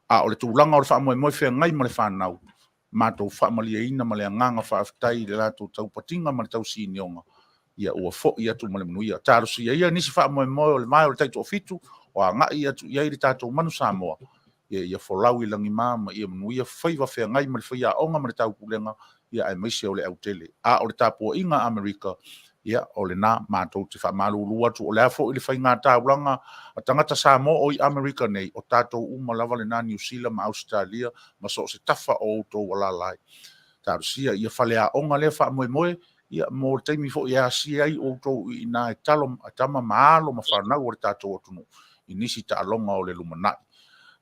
A o le tulaga o le faamoemoe feagai ma le fanau, matou faamalieina ma le agaga faafetai i le latou taupatiga ma le tausinioga, ia ua foi atu ma le manuia. Talosia ia nisi faamoemoe o le vae o le taitoafitu o agai atu i ai le tatou manu Samoa, ia ia folau i lagima ma ia manuia faiva feagai ma le faiaoga ma le taupulega, ia aemaise o le autele. A o le tapuaiga a Amerika, ia o lena matou te faamalulu atu, o le a foi le faiga taulaga a tagata Samoa o i Amerika nei, o tatou uma lava lena Niu Sila ma Ausetalia ma so o se tafa o outou alaala ai. Talosia ia faleaoga lea faamoemoe, ia mo le taimi foi e asia ai outou i ina e talo, tama ma alo ma fanau o le tatou atunuu i nisi taaloga o le lumanai.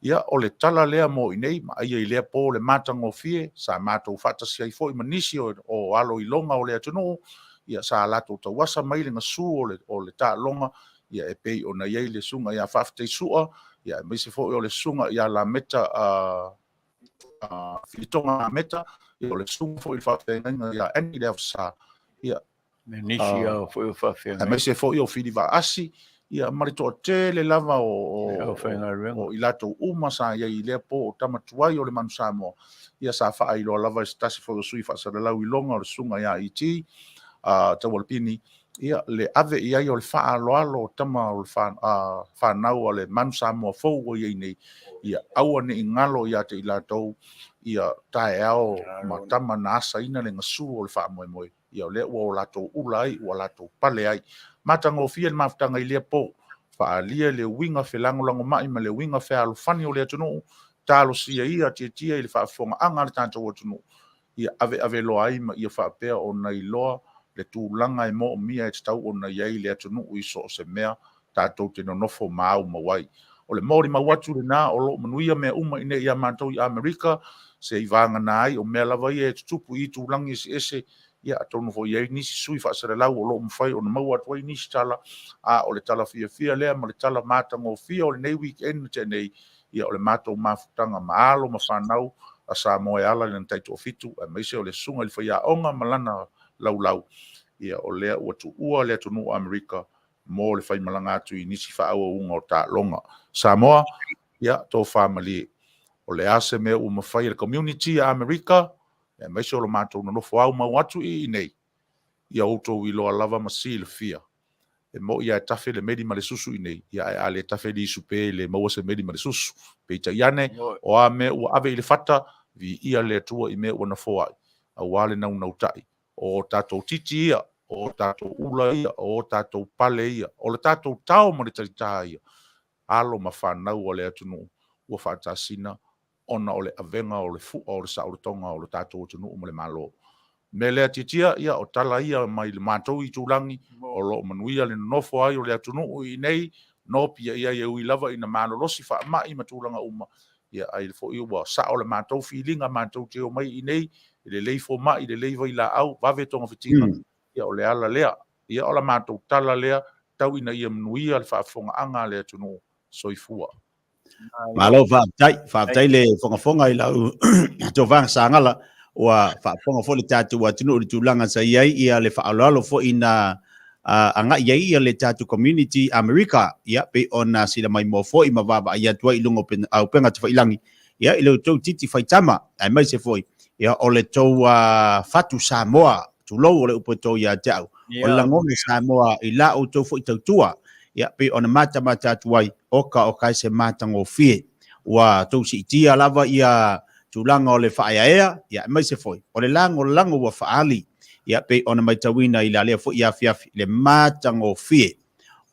Ia, o le tala lea mo i nei, ma aia i lea po le matagofie, sa matou faatasi ai foi ma nisi o alo iloga o le atunuu, Ia, sa latou tauasa mai le gasu o le, o le taaloga, ia, e pei ona i ai le susuga ia Faafetai Sua, ia, aemaise foi o le susuga ia Lameta, Filitoga Lameta, ia, o le susuga foi i le faafeagaiga ia Annie Leavasa, ia, Me nisi lava foi o faafeagaiga. Aemaise foi o Fili Vaasi, ia, ma le toatele lava o, o, o i latou uma sa i ai i lea po o tama tuai o le Manu Samoa, ia sa faailoa lava e se tasi foi o sui faasalalau i loga o le susuga ia E.T. Taualapini, ia, le ave i ai o le faaaloalo o tama o le fanau a le Manu Samoa fou ua i ai nei, ia aua ne i galo ia te i latou ia taeao ma tama na asaina le gasu o le faamoemoe. Ia o lea ua o latou ula ai, ua latou pale ai. Matagofie le mafutaga i lea po, faaalia le uiga felagolagomai ma le uiga fealofani o le atunuu, talosia ia tietie i le faafofogaaga a le tatou atunuu, ia aveaveloa ai ma ia faapea ona iloa le tulaga e moomia e tatau ona i ai le atunuu i so o se mea tatou te nonofo ma aumau ai. O le molimau atu lena o lo o manuia mea uma i nei ia matou i Amerika, se i vagana ai o mea lava ia e tutupu i itulagi eseese, ia atonu foi e i ai nisi sui faasalalau o lo o mafai ona maua atu ai nisi tala, a o le tala fiafia lea ma le tala matagofie o lenei weekend na tea nei, ia o le matou mafutaga ma alo ma fanau a Samoa e ala i lana taitoafitu, aemaise o le susuga i le faiaoga ma lana laulau, ia o lea ua tuua le atunuu o Amerika mo le faimalaga atu i nisi faaauauga o taaloga. Samoa, ia, tofa malie. O le a se mea ua mafai e le community a Amerika, aemaise o lo matou nonofo aumau atu i inei, ia outou iloa lava ma silafia, e mo'i lava e tafe le meli ma le susu i inei, ia ae a le tafe lisu pea e le maua se meli ma le susu. Peitai ane, o a mea ua ave i le fata, viia le Atua i mea ua nafoa'i, auā le naunautai. O tatou titi ia, o tatou ula ia, o tatou pale ia, o le tatou tao ma le talitā ia, alo ma fanau a le atunuu ua faatasina ona o le avega o le fua o le saolotoga o le tatou atunuu ma le Malo. Mea lea tiatia, ia, o tala ia mai le matou itulagi, o lo o manuia le nonofo ai o le atunuu i inei, nopiai ai e ui lava ina malolosi faamai ma tulaga uma, ia ai foi ua sao le matou filiga matou te omai i inei, e lelei fomai, lelei vailaau, vave togafitiga, ia o le ala lea. Ia o la matou tala lea, tau ina ia manuia le faafofogaaga a le atunuu. Soifua. Malo faafetai, faafetai le fogafoga i lau tofaga Sagala, ua faafofoga foi le tatou atunuu i le tulaga sa i ai ia le faaaloalo foi na agai ai ia le tatou community Amerika, ia pei ona sila maimoa foi ma vaavaai atu ai i luga o auupega tafailagi, ia i le tou titi faitama, aemaise foi ia o le tou fatu Samoa, tulou o le upu e to ia te au, o le lagona Samoa i la outou foi tautua, ia pei ona matamata atu ai, oka oka e se matagofie. Ua tou siitia lava ia tulaga o le faaeaea, ia aemaise foi o le lagolago ua faaali, ia pei ona maitauina i la lea foi afiafi le matagofie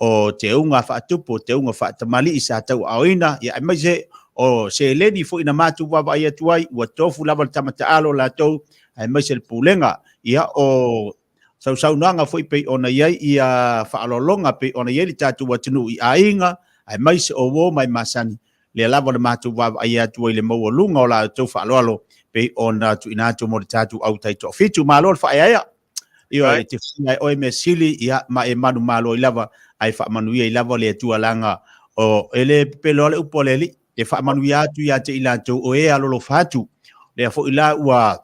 o teuga faatupu, o teuga faatamalii sa tauaaoina, ia aemaise o seleni foi na matou vaavaai atu ai, ua tofu lava le tama taalo latou, aemaise le pulega, ia o sausaunoaga foi pei ona i ai ia faaaloaloga pei ona i ai le tatou atunuu i aiga, aemaise o uo ma e masani, lea lava na matou vaavaai atu ai i le maualuga o la outou faaaloalo pei ona tuuina atu mo le tatou au taitoafitu. Malo le faaeaea. Ioe, e te fia e oe mea sili, ia, ma e manumalo ai lava, ae faamanuia ai lava le Atua laga o e le pepelo lava le upu a le Alii, e faamanuia atu ia te i latou o e alolofa atu. Lea foi la ua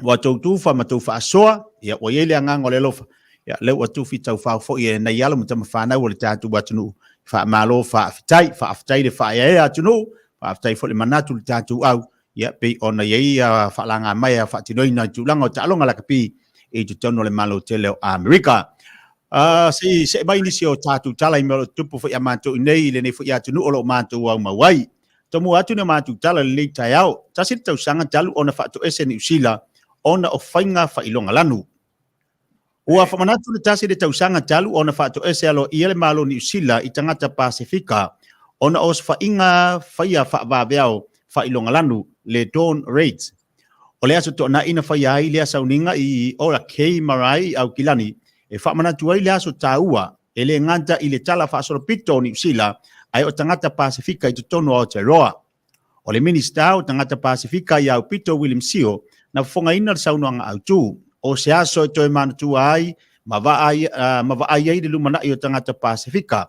ua tou tufa ma tou faasoa, ia ua i ai le agaga o le alofa, ia lea ua tufi taufao foi e nai alo ma tamafanau o le tatou atunuu. Faamalo faafetai, faafetai le faaeaea atunuu, faafetai foi le manatu i le tatou au, ia pei ona i ai ia faalaga mai a faatinoina i tulaga o taaloga lakapi i totonu o le Malo tele o Amerika. Se i see mai nisi o tatou tala i mea o lo o tutupu foi ia matou i nei i lenei foi atunuu o lo o matou aumau ai. Tomua atu ni o matou tala i lenei taeao. Tasi le tausaga talu ona faatoese Niu Sila ona o faiga faailogalanu. Ua faamanatu le tasi le tausaga talu ona faatoese aloaia le Malo Niu Sila i tagata Pasefika ona o osofaiga faia faavaveao faailogalanu, le Dawn Raids. O le aso Toonai na faia ai lea sauniga i Orakei Marae i Aukilani e faamanatu ai le aso taua e le gata i le tala faasolopito o Niu Sila ae o tagata Pasefika i totonu o Aotearoa. O le Minisita o Tagata Pasefika ia Aupito William Sio na fofogaina le saunoaga autu. O se aso e toe manatua ai ma vaai, ma vaai ai le lumanai o tagata Pasefika.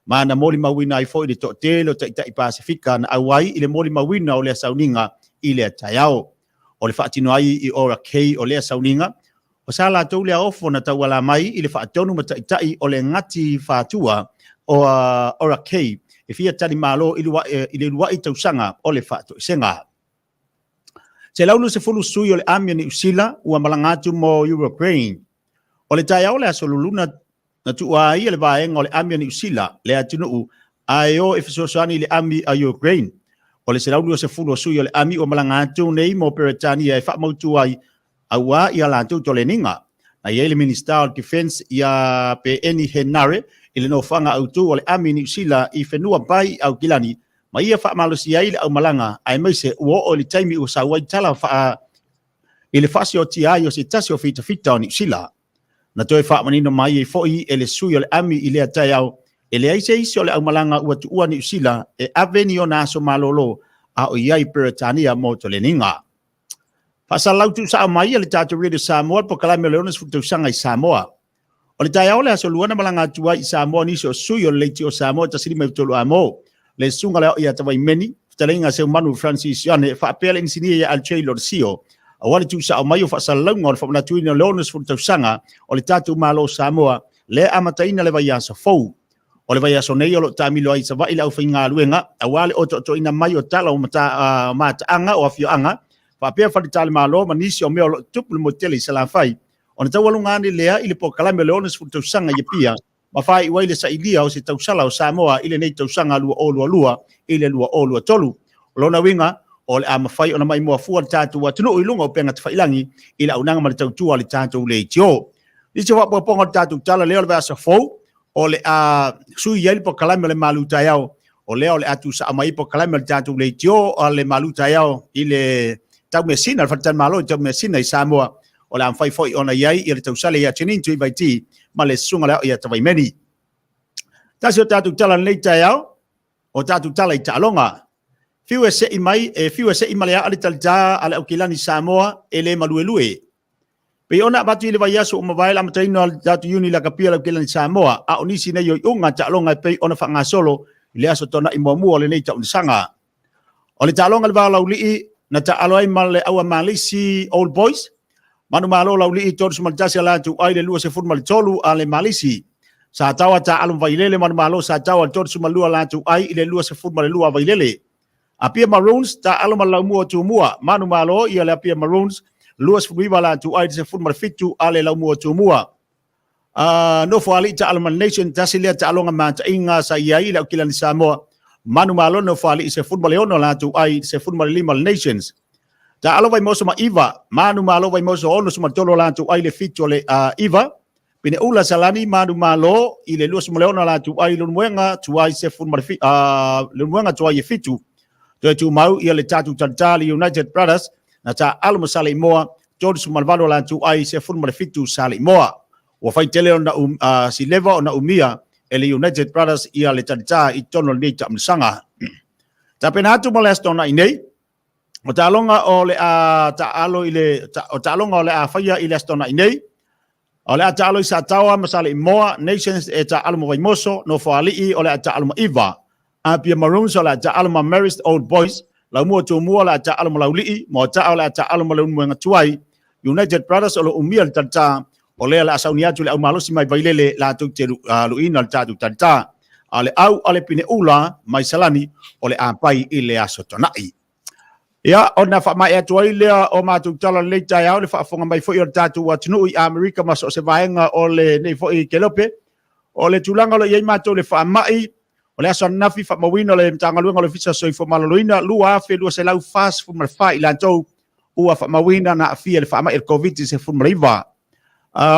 Ma na molimauina ai foi le toatele o taitai Pasefika na auai i le molimauina o lea sauniga i lea taeao. O le faatino ai i Ora Kei o lea sauniga, o sa latou lea ofo na tauala mai i le faatonu ma taitai o le Ngati Whātua o Ora Kei e fia talimalo i le lua'i tausaga o le faatoesega. 120 sui o le ami o Niu Sila ua malaga atu mo Ukraine. O le taeao o le aso Luluna na tuua ai e le vaega o le ami a Niu Sila le atunuu ae o e fesoasoani i le ami a Ukraine. O le 120 o sui o le ami ua malaga atu nei mo Peretania e faamautu ai auā i a latou toleniga. Na i ai le Minista o le Defence ia Peeni Henare i le nofoaga autu o le ami Niu Sila i whenua pai i Aukilani ma ia faamalosi ai le aumalaga aemaise ua oo i le taimi ua sau ai tala faa i le faasiotia ai o se tasi o fitafita o Niu Sila. Na toe faamanino mai ai foi e le sui o le ami i lea taeao, e leai se isi o le aumalaga ua tuua Niu Sila e ave ni ona aso malolo a o i ai Peretania mo toleniga. Faasalalau tuusao mai e le tatou Radio Samoa le polokalame o le 60 tausaga i Samoa. O le taeao o le aso Lua na malaga atu ai i Samoa nisi o sui o le Leitio o Samoa 1593 Amo, le susuga le Aoia Tawaimeni, fetalaiga Seumanu Francis Ioane, faapea le inisinia ia Alchei Lodesio, aua le tuusao mai o faasalalauga o le faamanatuina o le 60 tausaga o le tatou Malo o Samoa, lea e amataina le vaiaso fou. O le vaiaso nei o lo o taamilo ai i Savaii le aufaigaluega aua le otootoina mai o tala o mataaga o afioaga faapea faletalimalo ma nisi o mea o lo o tupu le motu tele i Salafai. Ona taualuga ane lea i le polokalame o le 60 tausaga i Apia ma faaiu ai le sailia o se tausala o Samoa i lenei tausaga 2022 i le 2023. O lona uiga, o le a mafai ona maimoa fua le tatou atunuu i luga o upega tafailagi i le auaunaga ma le tautua a le tatou leitio. Nisi o faaopoopoga o le tatou tala lea o le vaiaso fou, o le a sui ai le polokalame o le malu taeao, o lea o le a tuusaa mai ai polokalame o le tatou leitio a le malu taeao i le taumeasina, le faletalimalo i taumeasina i Samoa. O le a mafai foi ona i ai le tausale ia Janine Tuivaiti ma le susuga le Aoia Tavaimeni. Tasi o tatou tala lenei taeao, o tatou tala i taaloga. Fiu e sei mai, e fiu e sei ma le aa le talitā a le Aukilani Samoa e le maluelue. Pei ona avatu i le vaiaso ua mavae le amataina o le tatou Iuni Lakapi a le Aukilani Samoa, a o nisi nei o iuga taaloga e pei ona faagasolo i le aso Toonai muamua o lenei tausaga. O le taaloga i le va o Laulii na taaalo ai ma le Aua Malisi Old Boys, Manumalo Laulii 31 a latou ai le 23 a le Malisi. Sa taua taaalo ma Vailele, Manumalo sa taua le 32 a latou ai i le 22 a Vailele. Apia Maroons taaalo ma le Laumua o Tumua, Manumalo ia le Apia Maroons 29 a latou ai le 17 a le Laumua o Tumua. Nofoalii taaalo ma le Nation, tasi lea taaloga mataiga sa i ai i le Aukilani Samoa. Manumalo Nofoalii 16 latou ai 15 le Nations. Taaalo Vaimoso ma Iva, Manumalo Vaimoso 63 latou ai le 7 o le Iva. Pineula Salani Manumalo i le 26 latou ai Leulumoega tuai 10 Leulumoega tuai e 7. Toe tumau ia le tatou talitā le United Brothers na taaalo ma Saleimoa 38 latou ai 17 Saleimoa. Ua fai tele ona sileva ona umia e le United Brothers ia le talitā i totonu o lenei taamilosaga. Tapena atu mo le Aso Toonai nei, o taaloga o le a taaalo i le o taaloga o le a faia i le Aso Toonai nei, o le a taalo i Sataoa ma Saleimoa, Nations e taaalo ma Vaimoso, Nofoalii o le a taaalo ma Iva, Apia Maroons o le a taaalo ma Marist Old Boys, Laumua Tumua o le a taaalo ma Laulii, Moataa o le a taaalo ma Leulumoega Tuai, United Brothers o lo o umia le talitā, o lea o le a sauni atu le aumalosi mai Vailele latou te luiina le tatou talitā. A o le au a le Pineula mai Salani o le a pai i le Aso Toonai. Ia, ona faamaea atu ai lea o matou tala lenei taeao, le faafofoga mai foi o le tatou atunuu i Amerika ma so o se vaega o lenei foi kelope. O le tulaga o lo o i ai matou le faamai, o le aso ananafi faamauina o le Matagaluega o le Ofisa o Soifua Maloloina, 2,244 i latou ua faamauina na aafia i le faamai o le Koviti-19.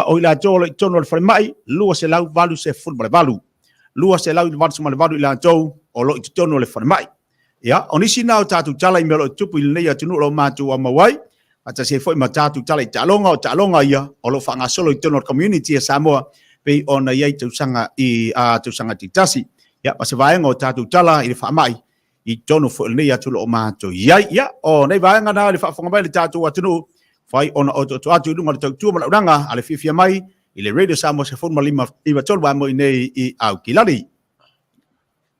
O i latou o lo o i totonu o le falemai, 288. 288 i latou o lo o i totonu o le falemai. Ia, o nisi na o tatou tala i mea o lo o tupu i lenei atunuu o lo o matou aumau ai, faatasi ai foi ma tatou tala i taaloga, o taaloga ia o lo o faagasolo i totonu o le community a Samoa, pei ona i ai tausaga i tausaga taitasi. Ia, ma se vaega o tatou tala i le faamai i totonu foi o lenei atunuu o lo o matou i ai. Ia, o nei vaega na i le faafofoga mai a le tatou atunuu, Fai ona oto'oto atu i luga o le tautua ma le aulaga a le fiafia mai i le Radio Samoa 15 93 a mo i nei i Aukilali.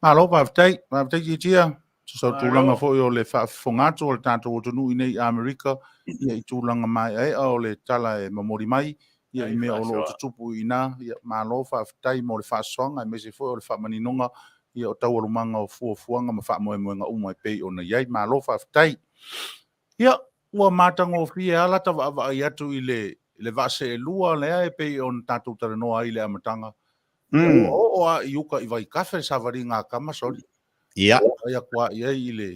Malo faafetai, faafetai Tiatia. Se sau tulaga foi o le faafofoga atu o le tatou atunuu i nei i Amerika, ia i tulaga maeaea o le tala e momoli mai, ia i mea o lo o tutupu i ina, ia malo faafetai mo le faasoaga aemaise foi o le faamaninoga ia o taualumaga o fuafuaga ma faamoemoega uma e pei ona i ai. Malo faafetai. Ia, ua matagofie lava lata vaavaai atu i le le vaa seelua lea e pei ona tatou talanoa ai i le amataga. Ua oo lava i uka i Vaitafe le savaliga a tama soli. Vaai atu lava i ai i le...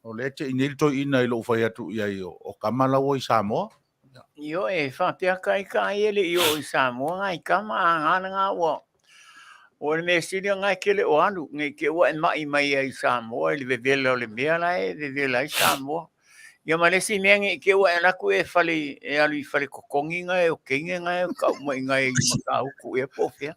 O lea e tei nei le toeaina i lou fai atu i ai o tama la ua i Samoa. Ioe, e faapea ka ika ai e le i oo i Samoa ngai tama a ngana nga ua o le mea sili nga e kele o alu nei te ua e mai mai ai i Samoa i le vevela o le mea la e vevela ai Samoa. Ia ma le isi mea nei te ua e alu atu e fale e alu i fale totogi nga e o teine nga e kau mai nga e i Matautu ea po o fea.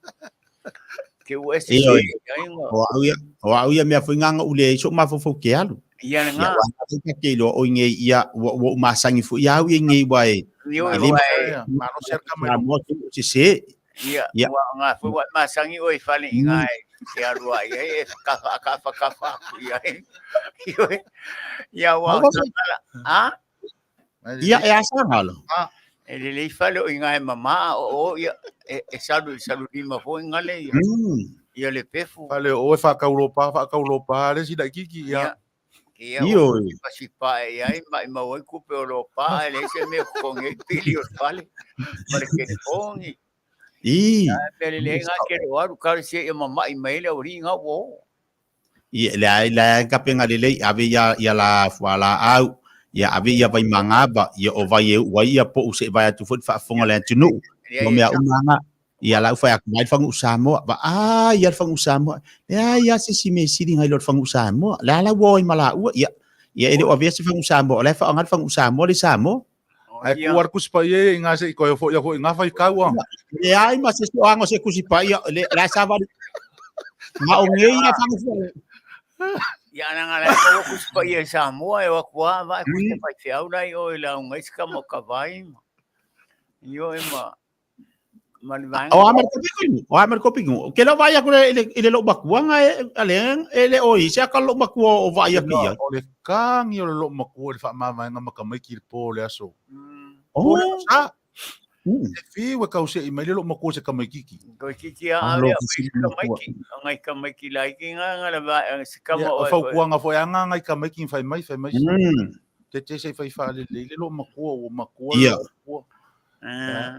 Te ua e sese Ioe. ai nga. O au ia, o au ia mea foi nganga ule ai so mafaufau ke alu. Ia Ia nga. wa ka ke iloa o i ia ua ua u masangi foi au ia ngei wa e Ioe e le wa e. Ia, malosi lava tama i Samoa ke o sese. Ia, Ia. ua nga foi ua masangi oe i fale i nga e te alu ai ai e kafa kafa kafa aku i ai. Ioe. Ia ua Maua o foi. sangala. A? Ia e asa ngalo. E lelei fale o i nga e mamā o o ia e, e salu i salu lima foi ngale ia. Ia le pefu. Fale o e whakauropa, whakauropa, le sina kiki, ia. Ia, Ioe. o pasipa e ai mai mau ai kupe o lo pa e le se me ko nge pili o fale. Ma le telefoni. I. Pe le le nga ke lo aru ka se e mama'i mai le ori nga wo. I le ai le ka penga le lei ave ia ia la fuala au ia ave ia vai mangaba ia o vai e ua ia po u se vai atu foi faafofoga le atunuu mo mea uma nga ia lau fai atu mai le fagu'u Samoa va a ia le fagu'u Samoa le a ia se si me sili ngai lo le fagu'u Samoa le ala ua oi malaua ia ia e le o avea se fagu'u Samoa o le faaaoga le fagu'u Samoa le Samoa. Ai ku ar kusi pa ia i ngā se i koe fo ia fo i ngā whai kaua. Le ai ma se soango se kusi pa ia le la sa vali. Ma o ngei ia fangu fo. Ia na ngā lai maua kusi pa ia i Samoa e wakua va e kusi whai whiau lai o i lau ngai sika mo ka vai. Io e ma ma le vaenga. O amar ko piku, o amar ko piku. Ke lo vai aku le le lo makua nga e le e le o i se ka lo makua o vai aku ia. O le kangi o le lo makua le whaamavaenga ma ka maiki le pō le aso. Oh. Pō le aso. E whiu e kau se i mai le lo makua se ka maikiki. Ko kiki a Alo, ale a kasi ka makua. maiki, ngai ka maiki lai ki nga nga le va se ka Ia, mo o faupuanga foi anga ngai ka maiki whai mai, whai mai. Te te se whai whaale le le lo makua o makua Ia. lo makua.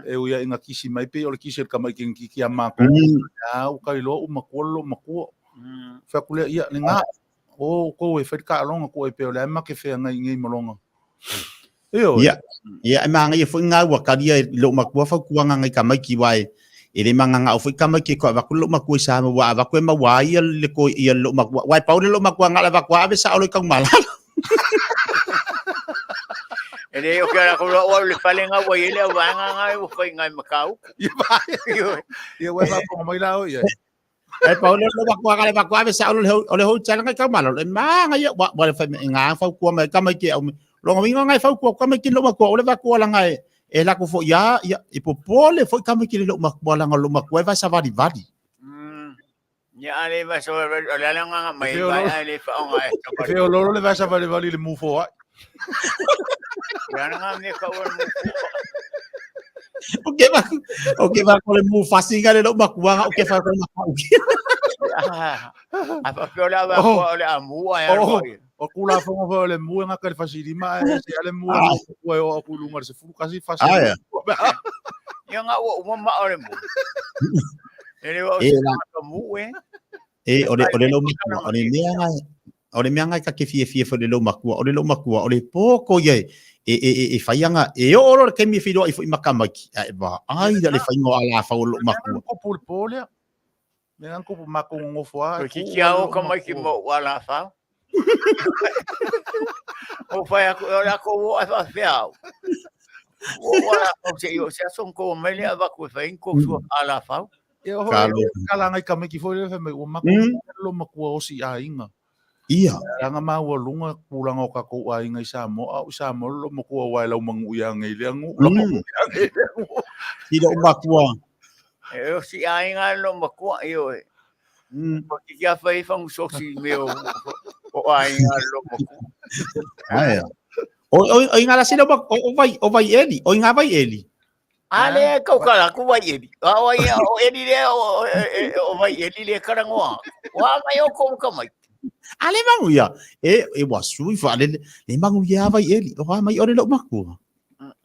E uia inga kisi mai pe o le kisi o le ka maiki ngi kiki a mako. A u kai lo u makua lo makua. Whai kule ia le ngā. O ko e whai ka alonga ko e pe o le ama ke whea ngai ngai malonga. Io. Ia, ia e manga ia foi ngā ua karia e lo makua fautuanga ngai ka maiki wai. E le manga ngā o foi ka maiki ko avaku lo makua i Samoa wa avaku e maua ia le ko ia lo makua. Wai pau le lo makua ngā le avaku ave sa o le kau malalo. E le o ke ala ko lo o le fale nga wa ile wa nga nga o fai ngai makau. Ia vai. Ia wai whaponga mai la o ia. E pau le lo makua ngā le avaku ave sa o le o le hou tala ngai kau malalo. E manga ia wa wa le fai ngā fautua mai ka maiki au. Longa winga ngai fautua ka maiki lo makua o le vakua la ngai. E lako fo ia ia e popole fo ka maiki le lo makua la lo makua e va sa vali vali. Ia ale va so le ala nga mai E feo vai lolo. ale fa o ngai. E feo lolo le vasa vali vali le mufo ai. Ia nga me ka o mu. O ke va o ke va ko le mu fasi nga le lo makua nga o ke fa ko makua. A fa pe la va ko le amu ai Oh. O kula fonga fo le mua nga ka le fasilima e se ale mua ua o aku lunga le se fulu kasi fasi. Ah, ia. Ia nga o uma ma o le mu. E le o E la ka mu e. e o le o le lo makua o le mea ngai o le mea ngai ka ke fie fie fo le lo makua o le lo makua o le poko ia e e e e whaianga e o ro le kemi whiroa i fo i makamaki e va ai le whaingo a la whau lo makua. Ko pule pole. Me ngan ko mako ngofo a. Ko kiki a o ka mai ki mo wa la fa. O fai a ko la ko o a fa fea. O wa la ko se yo se son ko mai le ava ko fa in ko su a la fa. Ia ho Kalo. kala ngai ka maiki fo le fa mai o mako lo makua o si a inga. Ia. Langa maualuga tulaga o tatou aiga i Samoa, a o i Samoa le loomatua aua e laumanuʻu ia nei le aganuu. I lou matua. E o si aiga le loomatua, ioe. Ua kiki a fai fagusosi i mea o aiga le loomatua. Aia. O o o inga la sila o vai o vai eli, o inga vai eli. A le kau kala ku vai eli. A o ia o eli le o o vai eli le karangoa. Wa mai o ko ka mai. A le mangu ia. E e wa sui fa le le mangu ia vai eli. O mai o le lo makua.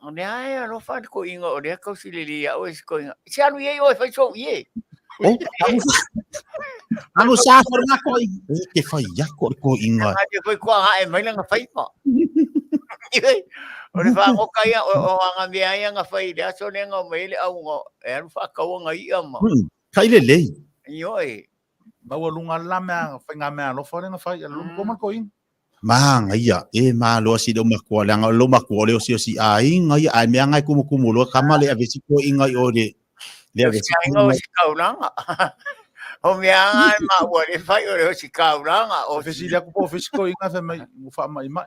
O le ae alofa ko inga o le kau sile li ia o ko inga. Se alu ia o fai so ie. O alu sa fa nga ko i. E te fai ia ko ko inga. A te foi ko ha e mai nga fai pa. O le whangoka ia, o anga mea ia nga whai le aso le nga mai le au nga, e alu whakaua nga ia ma. Kai le lei. Io e. Maualuga la mea faiga mea alofa le na fai, a lulu koma ko inga. Maga ia, e malo a si lou matua, leaga o lou matua o le osiosi aiga ia, ae mea ngai kumukumu loa kama le avesi ko inga i o le le avesi. Aiga o si kaulanga. O mea ngai ma ua le fai o le o si kaulanga. O fesili aku po fesi ko inga fe mai u fa mai mai.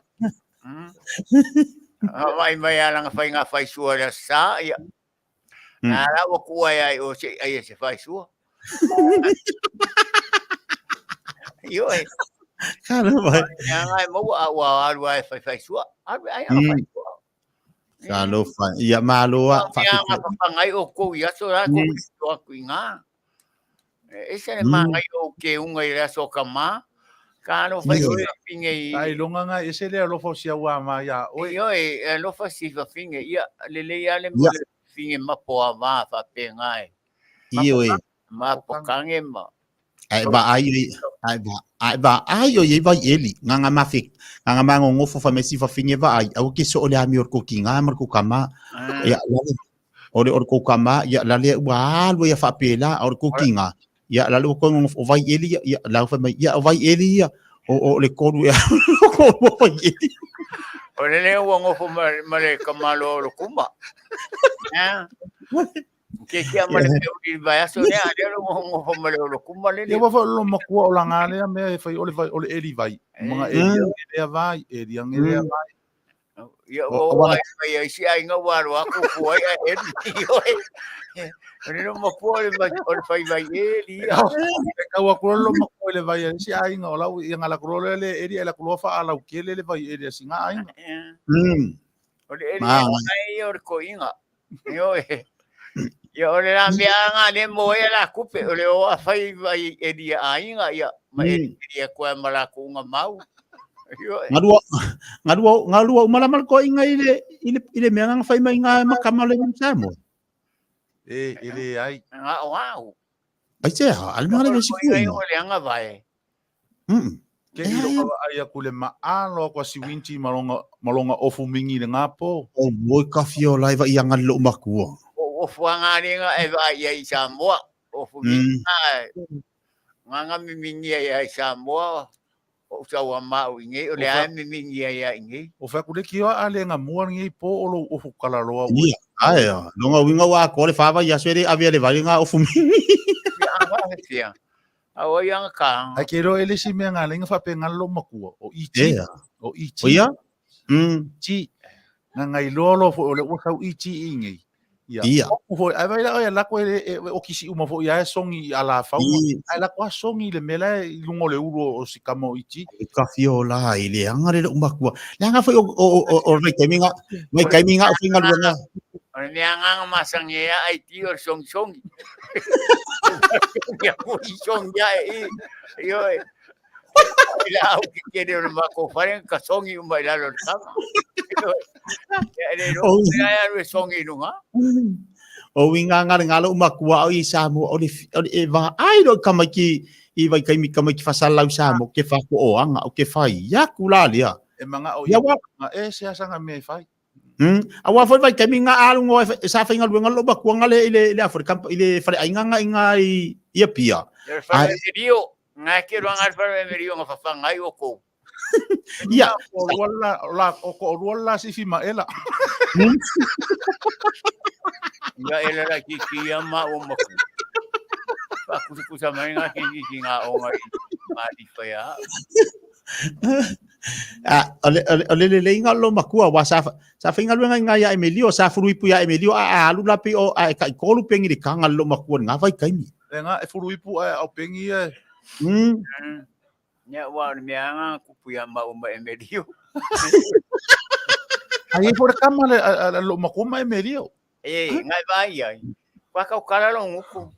Mai mai ala nga fai nga fai sua le sa ia. Na la ua kua ia o se ai se fai sua. Io e. Kalo vai. Ia ngai mo a ua alu ai fai fai sua. Alu ai a fai sua. Kalo fa. Ia malo a fa. Ia nga fa ngai o ko ia so ra ko to aku inga. E se le ma ngai o ke unga i le aso ka ma. Ka no fai o finge i. Ai longa nga e se le alofa o sia ua ma ia oe. Io e alofa si fa finge ia le le ia le mo le finge mapo a va fa pe ngai. Io e. Mapo kange ma. Ai ba ai ai ba ai ba ai o ye vai eli nga nga ma fi nga nga ma ngofo fa mesi fa finge va ai au ke so le ami o ko ki nga mar ko kama ya la o le o ko kama ya la le wa lu ya fa pela o ko ki nga ya la le ko ngofo vai eli ya la fa mai ya vai eli ya o o le ko ya ko vai eli o le le ua ngofo ma le kamalo o kuma. Ke kia ma le pe uri vai aso ne a le ngofo ma le o kuma le. Ia wa fa lo makua o langa le mea e fai o le vai o le eli vai. Mga eli le vai eli ange le vai. Ia o vai ai si ai nga wa ro aku ku ai eli. O le makua le vai o le fai vai eli. E kau aku lo makua le vai si ai nga o lau ia ngala kulo le eli ela kulo fa ala ke le vai eli si nga ai. O le eli ai o le ko inga. Io e. Ia o le la mea nga le mo e la kupe o le o a fai vai eli ainga ia ma eli ia koe ma la ku nga mau. Ngalua ngalua ngalua umala mal ko inga ile ile ile mea nga fai mai nga makama le Samoa. E ele ai. Nga o au. Ai te ha, al mea le vesi ku. O le anga vai. Ke i loka ai aku le maalo kwa si winti malonga malonga ofu mingi le ngapo. O moi ka fio lai va ia ngal lo makua. O fuanga linga e vai ia i Samoa. O fu mingi nga nga mingi ia i Samoa. O saua mau inge o le ai mingi ia inge. O fa kule ki a le nga mua ngi po o lo ofu kalaloa. Ia, ai longa winga wa ko le fava ia sere avia le vai nga ofu mingi. Ia. A o ia ka. Ai ke ro ele si mea nga lenga fa pe ngalo makua o iti. O iti. O ia? Ti. Nga ngai lolo fo o le ua sau iti inge. Ia. O fo ai vai la o la ko e o kisi uma fo ia e songi ala fa. Ai la ko songi le mela i lungo le ulu o si kamo iti. Ka fio la i le anga le makua. Le anga fo o o o mai kaiminga mai kaiminga o finga luanga. O le mea nganga masangi ia ai ti o song songi. Ia ku i songi ia i. Io e. Ila au ki kere o mako whare ka songi uma i lalo kama. Ia le ro ia ia songi nunga. O winga ngare ngalo makua o i Samoa o le e va ai ro kamaiki i vai kaimi kamaiki fasalau Samoa ke fa ko o anga o ke fai ia kula lia. E manga o ia e se asanga me fai. Awa foi vai kaimi nga alu ngo sa fai ngalu ngalo makua ngale ile ile Afrika ile fare ai nga nga i ia pia. Ia fare rio nga ke ro nga fare rio nga fa ngai o ko. Ia wala la o ko wala si fi maela. Ia ele la ki ki ia ma o ma. Pa ku ku sa mai nga ki ki nga o nga ma di fa ya. Ah, o le, o le, o le leleiga o le loomatua, aua sa, sa faigaluega i ina ia Emelio, sa fuluipu ia Emelio, a a alu la pei o, a e taitolu pegi i le taga a le loomatua i lena vaitaimi. E nga, e fuluipu ae au pegi ia e. Ia, aua o le mea lava lena na tupu ia maua ma Emelio. Ai e foi le kama le, a, a, a loomatua ma Emelio. E, ngai vai ai. Kua kau kala lo nguku.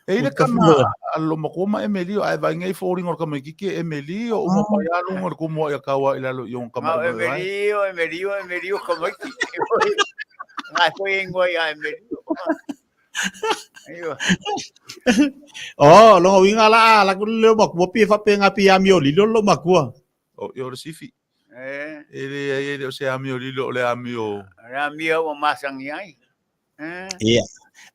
E i le kama a lo makua ma Emelio, ai vai ngai fōringa o le kamaikiki e Emelio, uma mai a lunga le kumu ia kaua i lalo i on kama e Emelio, Emelio, Emelio kamaiki. Ngai foi ingoa ia Emelio. Oh, longa uiga la la ku le makua pi fa pe nga pi amio lilo lo makua. O i o le sifi. E le ai e le o se amio lilo o le amio. Le amio ua masangi ai. Ia.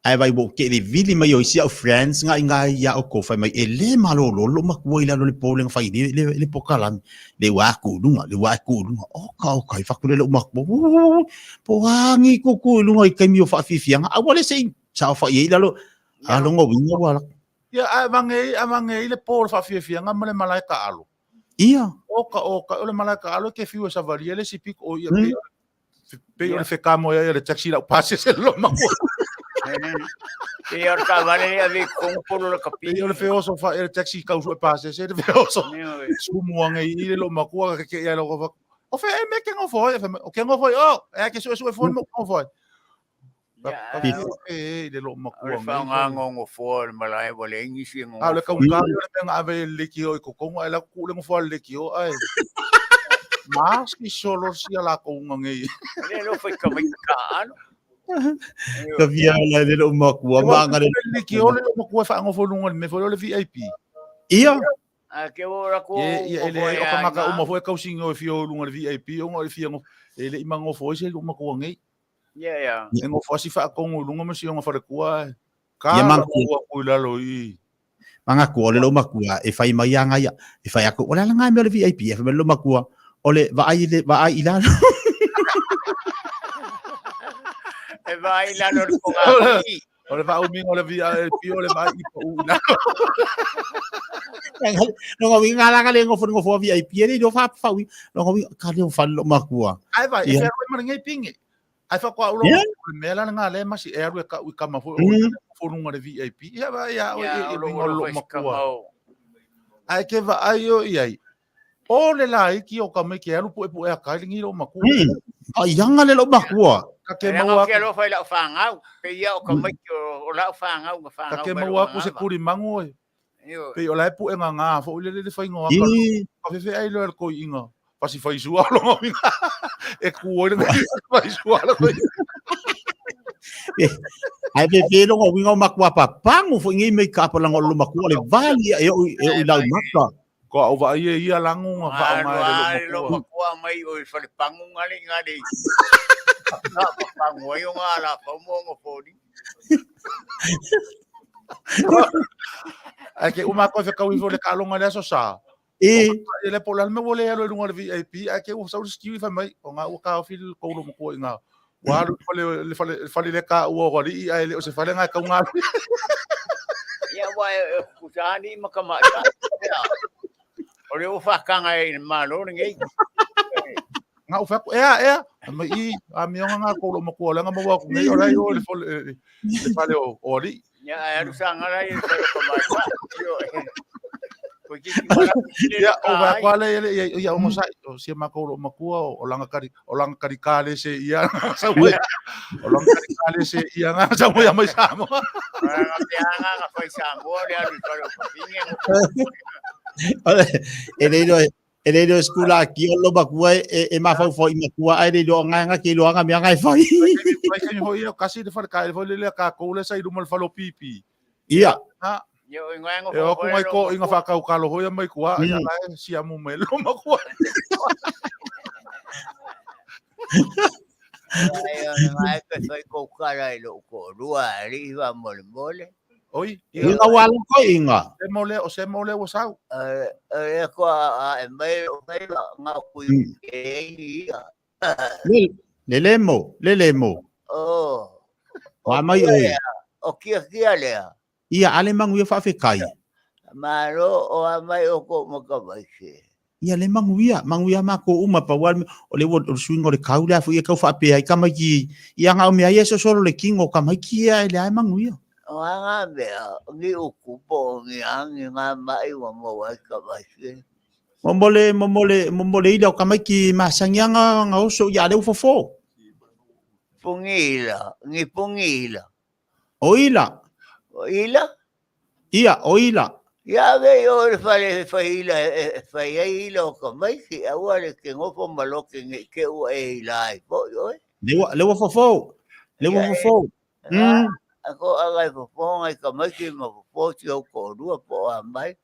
Ae vai wo ke le vili mai o isi au friends nga inga ia o ko fai mai e le malolo lo makua i lalo le pole nga fai le le le pokalami le wa ku lunga le wa ku lunga o ka o kai fakule lo makua po angi ku ku lunga i kaimi o whaafifianga a wale se sa o fai i lalo a longo winga wala Ia a vange a vange i le po le whaafifianga ma le malae ka alo. Ia. O ka o ka o le malae ka alo ke fiu e savalia le sipi o ia pe pe o le whekamo ia le taxi lau pase se lo makua. Pe o le kavale le ave kongo polo le kapi. Pe o le wheoso fa e le taxi kausu e pase se le wheoso. Sumu ange i le lo makua ke ke ia lo ko. O fe e me ke ngofo e o ke ngofo o e ke su su e fo mo ngofo. E le lo makua. O le whaonga ngofo le malae wale ingisi ngofo. A le kaunga le mea ave le ki o i kokonga e la ku le ngofo le ki o ai. Maski solo sia la kounga ngai. Le lo fai ka mai ka alo. Ka via la le lo makua ma le le ki o le makua fa ngofo lunga le me fo le VIP. Ia. A ke o ra ko. Ye ia ele o ka maka uma fo e kausinga o fio lunga le VIP o le fia e le ima ngofo se lo makua ngai. Ia ia. E ngofo asi fa kongo lunga ma si o ngafale kua. Ka Ia kua ku lalo i. Manga ku ole lo makua e fai mai anga ia e fai aku ole nga me le VIP e fai lo makua ole va ai le va ai ila E va ai lalo le ponga O le va uminga o le VIP o le va i pa u ila. No ngo winga la le ngofo ngofo VIP le do fa fa wi no ngo ka le fa lo makua. Ai vai e fe ma ngai pinge. Ai fa kwa ulo le mela nga le masi e aru e ka ui kama fo fo lunga le VIP. Ia va ia o e winga lo makua. Ai ke va ai o i ai. O le la iki o ka me ke alu pu e pu e a kai lingi lo makua. Ai anga le lo makua. Ka ke maua ke lo fai la whangau. Pe ia o ka mai o la whangau nga whangau. Ka ke maua ku se kuri mangu e. Pe o la e pu e ngā ngā fo le le fai ngoa ka. Ka fefe ai lo ko inga. Pasi fai sua lo ngā. E ku o le fai sua lo. Ai pe pe lo winga makua pa pangu fo ngi me ka pa lango lo makua le vali e o e o lau maka. Ko au va ia ia langu nga fa mai le lo makua mai o fale pangu ngale ngale. Nga pa pangu ai o nga la pa mo ngo foni. Ai ke uma ko fe kau ifo le kalonga le aso sa. E E le pola me wole alo lunga le VIP ai ke u sa skiwi fa mai o nga u ka fil ko lo mo inga. Wa lu fale le fale fale le ka u o li ai le o se fale nga ka nga. Ia wa e kusani makama. O le o whakanga e malo ngai. Nga u fa ko ea ea ma i a mi nga ko lo mo ko le nga mo wa ko ngai o lai o le fale le fale o o li. Ia ai alu sanga lai e fale kamaita. Io. Ko ki ki Ia o va kwa le le ia ia o mo sai o si ma ko lo makua o langa kari o langa kari ka le se ia sa mo o langa kari ka le se ia nga sa mo ia mai sa mo. Nga te anga nga fai sa mo le alu fale o papinge. E le lo e le lo skula ki o lo makua e e mafau fo i makua ai le lo nga nga ke lo nga me nga fai. Mai kai ho ia kasi le fale ka le fale le ka ko le sai luma le falo pipi. Ia. Ha. Ia o ingoa E o ku mai ko inga whakau kalo hoia mai kua ia la e sia mu mai lo makua. Ai o ngai pe fai ko kala i lo ko rua ri va mole mole. Oi, Inga wala ko inga. Se mole o se mole o sau. E ko a e mai o mai nga ku e ia. Le le lemo, le lemo. Oh. Wa mai o. O kia kia lea. Ia ale mangu ia whaafekai. Malo o a mai o ko makavaise. Ia le manuia, manuia makou uma pau lava le mea, o lea ua o le suiga o le kau lea foi e tau faapea ai tamaiti ia na o mea ia e sosolo le tino o tamaiti ia e leai manuia. O a ngā mea, ni uku po o ni a ni ngā maʻi ua maua ai tamaiti. Mo le mo le mo le ila o tamaiti masani lava na oso ia a lea ua fofo. Puni ila, ni puni ila. O ila. O ila? Ia, o ila. Ia ave i o i le fale e fai ila e fai ai ila o tamaiti, aua le te nofo ma lote nei te ua e ila ai foi oe. Le ua fofo. Le ua fofo. Mm. A ko aga e fofo ngai tamaiti ma fofo si ou toalua po o a mai.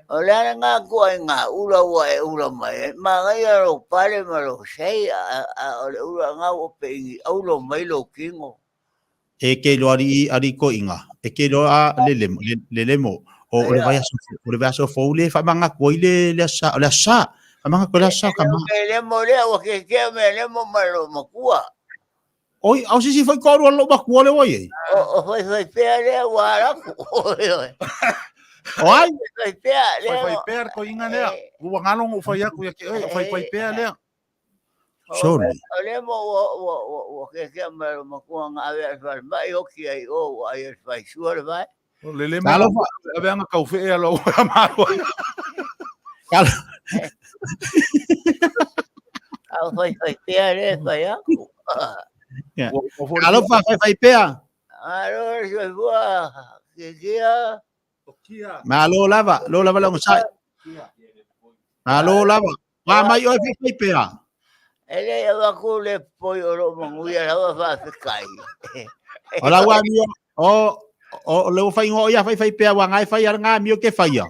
O le ala ngā kua i ngā ula ua e ula mai ai. Manaia lou pale ma lou sei, a o le ula ngā ua pe ini aulo mai lou kino. E ke loa ali ali koiga, e ke loa le lemo, le lemo. O o le vaiaso, o le vaiaso fou le faamanatu ai le le aso Sa, o le aso Sa. Faamanatu ai le aso Sa ka ma. Me lemo lea ua kekea me lemo ma lou matua. Oi, a o se isi foi toalua lou matua lea ua i ai. O faifai pea lea ua ala atu. O ai? Faifai pea lea. Faifai pea le toeaina lea. Ua galo ona ou fai atu ia te oe, o faifai pea lea. Sorry. O lea mo ua kekea ma lou matua na ave ai i le falemai, oti ai i o ua ai e le faisua le vae. O le lema aveanga tau fee alo a malo. Au fai fai pea le fai aku. Alofa fai fai pea. Alo soifua kia. Malo lava, lo lava le onosai. Malo lava. Wa mai oe fai fai pea. E le avaku le poi o loo manuia lava faafetai. O la ua amio, o, o le ua whaingoa o ia whai whai pea, wa ngai whai ara ngā amio ke whaia.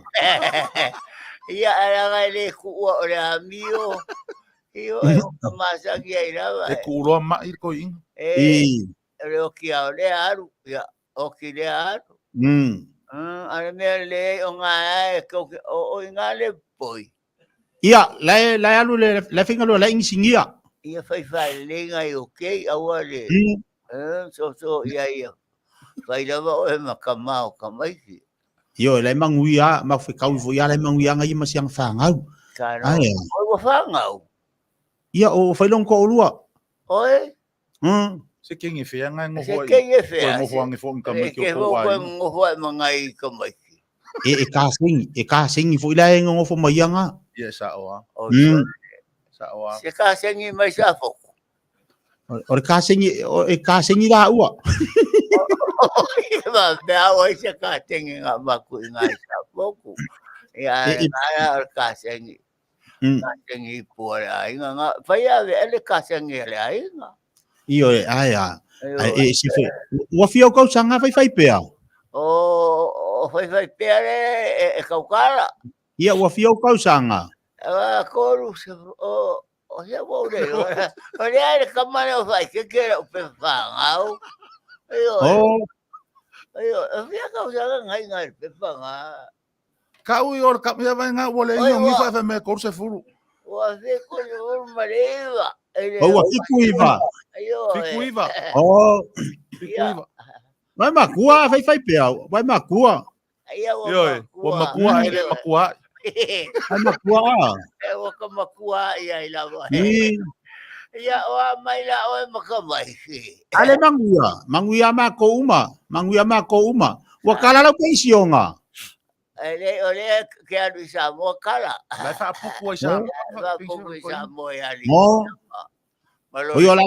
Ia ara ngai le kuua o le amio. Io e o ka masangi ai lava. E kuuloa mai le koiinga. E, le oki ao le aru. Ia, oki le aru. Mm. Ara mea le o ngā e o, o i ngā le poi. Ia, lae, lae alu le, lae whainga lae ingisingia. Ia whai whaelenga i o kei, aua le, so so ia ia. Whai lava oe ma ka ma o ka maiki. Ioe, lae manguia, ma whekau ifo ia, lae manguia ngai ma siang whangau. Ka no, oe ua whangau. Ia, o whailong ko olua. Oe? Se kengi whea ngai ngoho Se kengi whea. Koe ngoho ange fo ka maiki o ko wai. Koe ngoho ai mangai ka maiki. E e ka sengi, e ka sengi fo ila e ngofo mai anga. Ia sa oa. Sa oa. Se ka sengi mai sa foko. O le ka sengi, o e ka sengi la ua. Ma mea o se ka tengi ngā maku i ngā sa foko. Ia e ngā o ka sengi. Ka sengi pua le aiga ngā. Whai ave ele ka sengi le aiga. Io e ai a. E si fe. Ua fia o kausanga whai whai pea. O o whai whai pea le e kaukara. Ia ua fia o kausanga. A koru se o o hea wau le. O le ai le kamane o whai ke ke o pe whangau. Io. O. Io, fia kausanga ngai ngai pe whangau. Ka ui o ka mea vai ngā ua le ingo ngi whae me koru se furu. Ua fiku se furu ma le iwa. O ua fiku iwa. Fiku iwa. O. Fiku iwa. Vai makua, whai whai pea, vai makua. Ia ua makua. Ua makua e le makua. Vai makua a. E ua ka makua ia i lava. Ia oa mai la oe makamaiki. Ale manguia, manguia ma ko uma, manguia ma ko uma. Ua kala lau pe isi onga. E le, o le ke alu i Samoa kala. Lai whaapuku ai Samoa. Whaapuku i Samoa i ali. Mo. O yo la.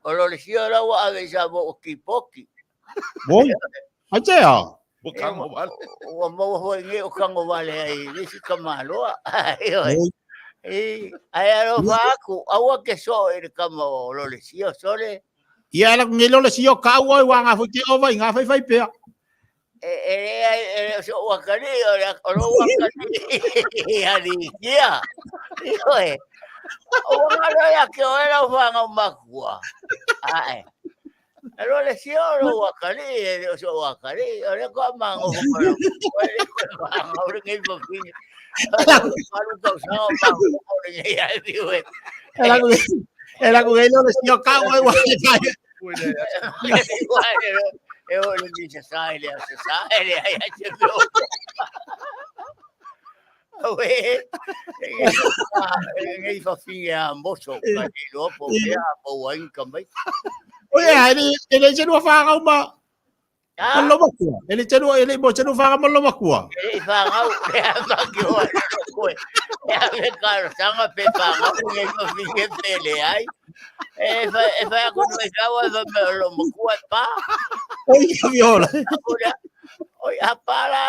O lo le sio la ua ave i Samoa o kipoki. Mo. Ai te a. O kango wale. Ua maua hoi nge o kango wale ai. Nisi ka maloa. E, ai alofa aku, aua ke so i le kama o lo le sio sole. Ia la nge lo le sio ka ua wa nga fo te ova i nga fai fai pea. E e e so ua kani o le o lo ua kani ali kia. Ioe. O nga lo ya ke o era o whanga makua. Ae. E lo le sio lo ua kani e so ua kani o le ko mango ko lo. O le ko mango o le ngai mafini. Era con ele le sio ka ua ua le kai. E o le misa sai le sa sai le ai ai te Auē, e nei fafine a moso, ka le iloa po o fea a maua ai ni tamaiti. Oi e, e le se lua whāngau ma, ma lo makua. E le se lua, e le mo se lua whāngau ma lo makua. E le i whāngau, e a maki hoa e lo koe. E a me karasanga pe whāngau nei fafine pe le ai. E whai, e whai ako nui kawa e whai me lo makua e pā. Oi, ka viola. Oi, a pā la.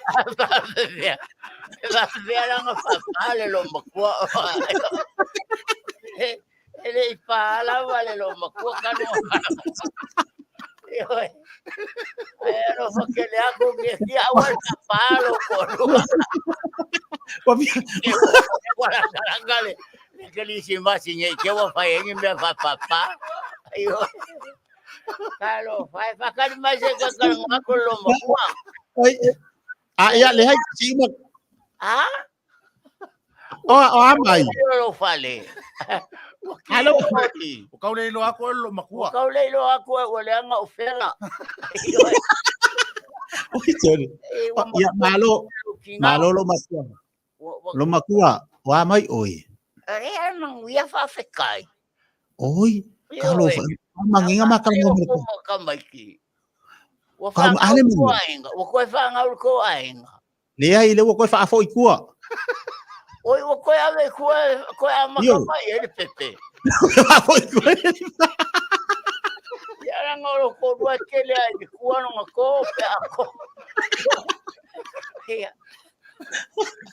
A pā whea. E whea ranga whāpā le lo makua. E le i pā lava le lo makua kanu. Ioe. Ai alofa kele aku ke tia aua ka pā lo kolua. Ua fia. Ua langa le le kerisimasi nei ke ua fai ai ni mea faapāpā. Ioe. Talofa e whakari mai se kakaranga aku lo makua. Oi, a ia le hai si uma. A? O o a mai. Lo fale. Alo. O kau le iloa aku e lo makua. O kau le iloa aku e ua leaga o fela. Oi sorry. Ia malo. Malo lo makua. Lo makua, o a mai oi. Are a manguia whawhekai. Oi, ka lo wha. Manginga ma ka mo ko. Ka maiki. Ua whangau ko ainga. Ua koe whangau ko ainga. Leai, le ua koe faafoi kua. Oi, ua koe ave kua, koe a maka mai e le pepe. Faafoi kua. Ia ranga o ko rua kele ai te kua no nga ko pe a ko. Ia.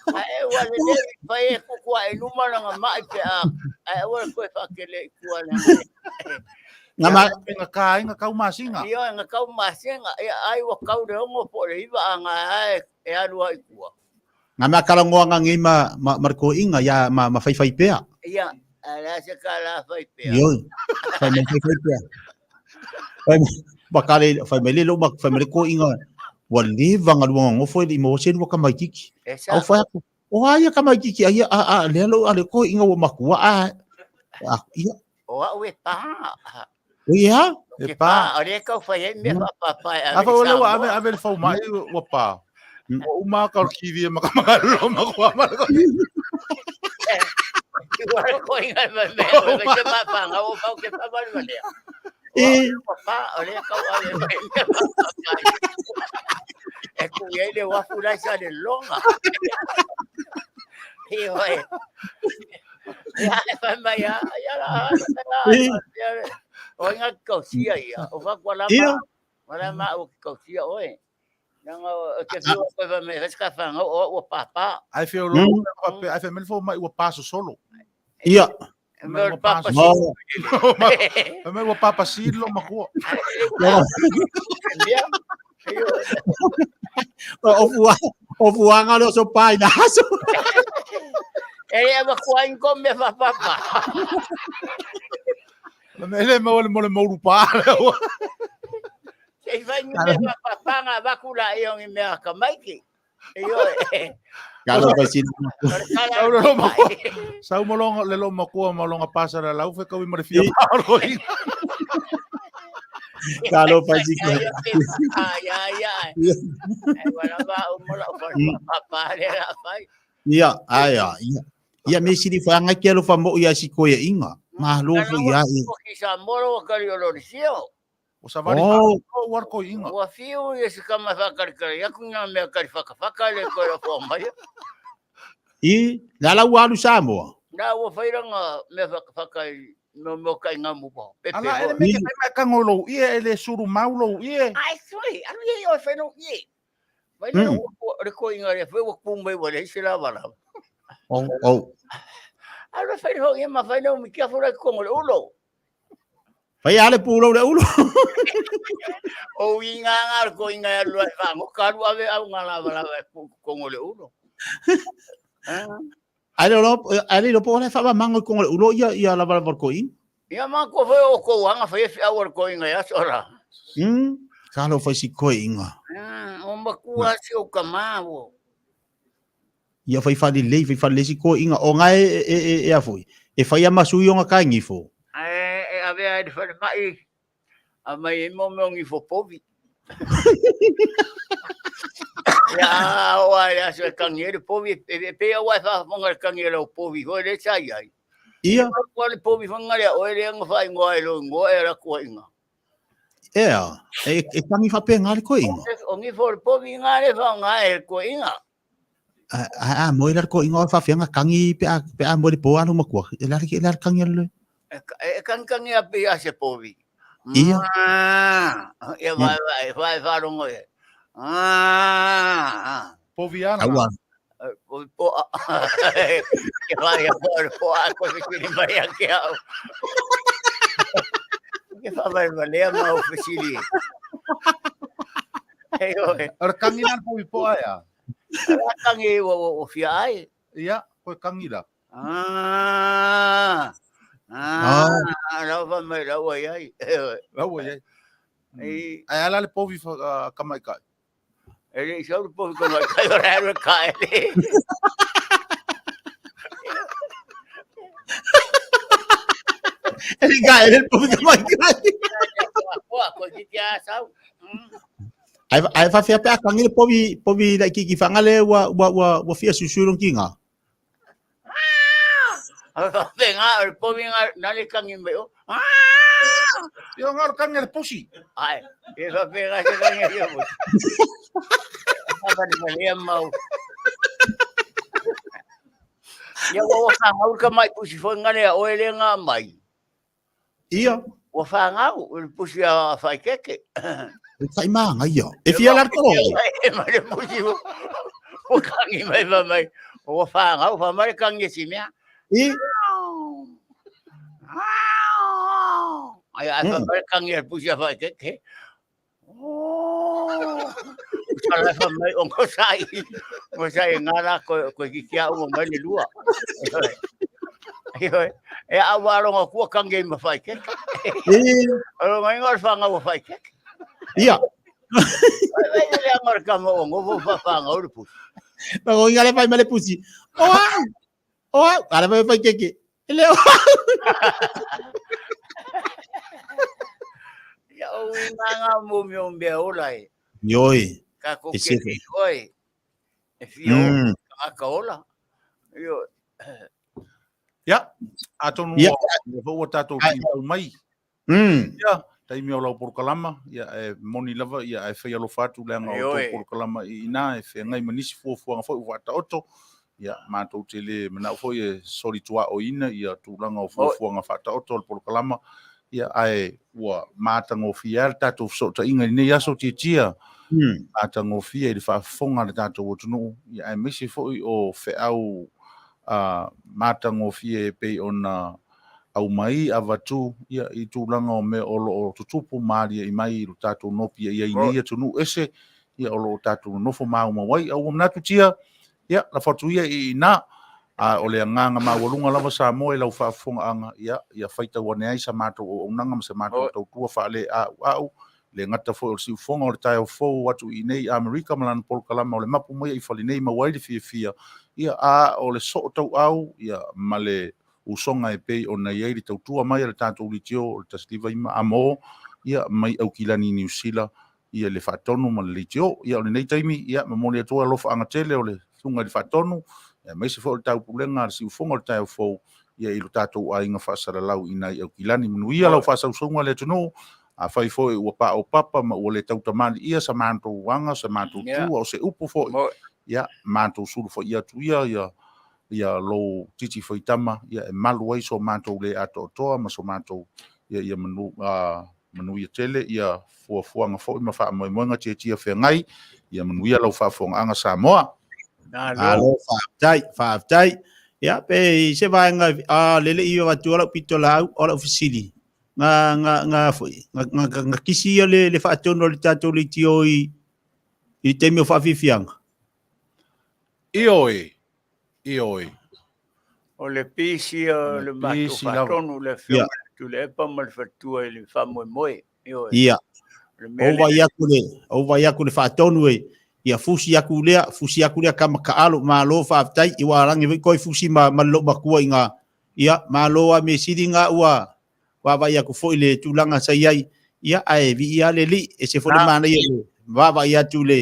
A e ua le le fai e kukua e luma na nga mai pe a. A e ua le koe whakele i kua le. Nga ma nga ka nga kau masinga. Ia nga kau masinga. Ia ai ua kau le ongo po le iwa a nga ai e alu ai kua. Nga mea kalangoa nga ngei ma ma ma ko inga ia ma ma fai fai pea. Ia a la se ka la fai pea. Io. Fai mai fai fai pea. Fai ma kale fai mai le lo ma fai mai le ko inga ua leva nga lua ngofo e le mo se lua ka mai kiki. Au fai aku. O ai ka mai kiki ai a a le lo a le ko inga ua makua a a ia. O au e pa. O ia? E pa. O le kau fai ai mea whapapa e ave. Afa o lewa ave ave le fau mai ua pa. Ua uma ka o kiwi e makamaka lo makua ma ko. Ua le ko inga me me me se ma pa nga o pau ke pa ma le. E ua pa o le kau ave mai mea whapapa. E ku ia le wafu lai sa le longa. Ioe. Ia e whai mai a, ia la, ia la, o inga ki kausia ia, o whakua la ma, wala ma o ki kausia oe. Nanga o te whio koe wha me whaska whangau o ua pāpā. Ai whio lo, ai whio mele fo mai ua pāso solo. Ia. Mai ua pāpa silo. Mai ua pāpa silo makua. Ia. O fua, o fuanga le oso pai na aso. E le ava kua ingo me whapapa. La me le mo le mo le mo pa. Se i whai ni me whapapa ngā vaku la i ongi mea ka maiki. E yo e. Ka lo kai sina. Sau le lo makua. Sau mo longa le lo makua mo longa pasa la lau fe kawi mo le fia pa lo i. Ka lo pai sina. Ai ai ai. E wala ba o mo la pa pa le la fai. Ia, ai a, ia. Ia me sili fa ngai ke alofa mo ia si koe inga. Ma lo fu ia i. Ki sa moro ka ri o lo sio. O savali oh. o war ko inga. Ua fiu ia se kama whakarekare aku ngā mea kari whakawhaka le koe ra wha mai. I, nā lau alu Samoa. Nā ua whairanga mea whakawhaka i no mo kai ngā mupa. Pepe Ala, ele me ke whai mai kango lou ie, ele suru mau lou ie. Ai, sui, alu ie o whai lou ie. Whai le le ko inga le whai ua kumai wa le isi lava lava. Oh, oh. Alu whai lou ie ma whai lou mi kia fura kongo le ulo. Fai ale pulou le ulo. O inga nga ko inga ya lua fa ngo kalu ave au nga lava lava e kongo le ulo. Ai lo ai lo po le fa mango kongo le ulo ia ia lava lava ko in. Ia ma ko foi o ko anga foi fi au ko inga ya sora. Ka lo fai si ko inga. O makua si o kamawo. Ia fai fale lei, fai fale si ko inga o ngai e e e e a foi. E fai ama sui o nga kai fo. E e ave ai de fale mai. A mai e mo me ngi fo povi. Ia, a oo lava i le aso e kagi ai le povi, e pei lava ua e faafofoga i le kagi a lau povi foi lea sa i ai. Ia. Ua le povi foi lea oe lea na faaigoa ai lou igoa e alu atu ai i ina. Ea, e kagi faapena le toeaina. O nifo o le povi ina lea e faaaoga e le toeaina. A moe la le toeaina o faafefea ona kagi pe a moe i le po a lou matua. E le a le kagi a le... E kagikagi lava pei a se povi. Ia. Ia vae vae, vae faalogo i ai. Povi a lena. Povi poa. Ke vae ia poa le poa a koe fesili mai ia te au. Ke faavalevalea ma ou fesili. Ioe. O le kagi la le povi poa ea? O le kagi ua fia ai. Ia, koe kagi la. Ah, ah, lau fa mai lau ai ai. Lau ai ai. Ai ala le povi kamaikai. E le i sau le povi kamaikai o le alu e kaele. E le kaele le povi kamaikai. Koa, koe kiti a sau. Ae faafefea pe a kagi le povi povi laitiiti faagale ua ua ua ua fia suisu lona tiga. Faapena o le povi na le kagi mai o. Ia nga o le kagi a le pusi. Ae, e faapena se kagi a le pusi. Faavalevalea mau. Ia ua ua fagau le tamai pusi foi nga lea oe lea na aumai. Ia. Ua fagau i le pusi a Faikeke. E tai māngai ia. E fia la tolo. E mai le pusi ua kagi mai fai mai. Ua fagau, fai mai le kagi e si mea. I. Ai, ai fai mai le kagi a le pusi a Faikeke. Oh. Sala fai mai o ngosai. Ngosai ngā rā koe, koe ki kia unga mai le lua. E a ua aronga kua kangi ma whai keke. Aronga inga o whanga ua whai keke. Ia. Ai le anga o kama o ngofo whanga o le pusi. Ngo inga le whai ma le pusi. O au! O au! Ala whai whai keke. E le o au! Ia o inga ngā mumi o mea ola e. Ioi. Ka ko ke oi. E fia o tangata ola. Ioe. Ia, atonu Ia. ua foi ua tatou timau mai. Ia, taimi o lau polokalama, ia e moni lava, ia e fai alofa atu leaga o tou polokalama i ina e feagai ma nisi fuafuaga foi ua faataoto. Ia, matou te le manao foi e solituaoina ia tulaga o fuafuaga faataoto o le polokalama, ia ae ua matagofie lava le tatou fesootaiga i lenei aso tiatia, matagofie i le faafofoga a le tatou atunuu, ia aemaise foi o feau matagofie e pei ona aumai avatu ia i tulaga o mea o lo o tutupu ma aliae mai i lo tatou nopiai ai i nei atunuu ese, ia o lo o tatou nonofo maumau ai. A ua manatu tia, ia, lafo atu ia i ina, a o le agaga maualuga lava Samoa i lau faafofogaaga, ia, ia faitau ane ai sa matou auaunaga ma sa matou tautua faale-a'ua'u, e le gata foi o le siufofoga o le taeao fou atu i inei i Amerika ma lana polokalama o le mapu mai i fale nei maua ai le fiafia, ia, a o le sootauau, ia, ma le usoga e pei ona i ai le tautua mai a le tatou leitio o le 195 amo, ia, mai Aukilani i Niu Sila, ia le Faatonu ma le leitio. Ia, o lenei taimi, ia, momoli atu ai alofaaga tele o le Susuga i le Faatonu, aemaise foi o le taupulega a le siufofoga o le taeao fou, ia, i lo tatou aiga faasalalau i ina i Aukilani. Manuia lau faasausauga le atunuu, afai foi ua paopapa ma ua le tautamaliia sa matou aga, sa matou tu, a o se upu foi, ia, matou sulufai atu ia, ia, ia lou titi faitama, ia, e malu ai so matou le atoatoa ma so matou, ia, ia manu, manuia tele, ia fuafuaga foi ma faamoemoega tiatia feagai, ia manuia lau faafofogaaga Samoa. Malo, faafetai, faafetai. Ia, pe i se vaega, a lele i avatu lau pito lau, o lau fesili, nga, nga, nga foi, nga, nga, nga kisi ia le faatonu o le tatou leitio i, i le taimi o faafiafiaga. Ioe, ioe. O le pisi o le matou faatonu le afioga i le Tuilaepa ma le faletua i le faamoemoe. Ioe. Ia. Ou vai atu le, ou vai atu le faatonu e, ia fusi atu lea, fusi atu lea kama kaalo, malo faafetai, i ua rangi foi koe fusi ma, ma lou matua i ngā, ia, malo a me sili ngā ua, vaavaai atu foi le tulaga sa i ai, ia, ae viia le Alii, ese foi le manaia le vaavaai atu i le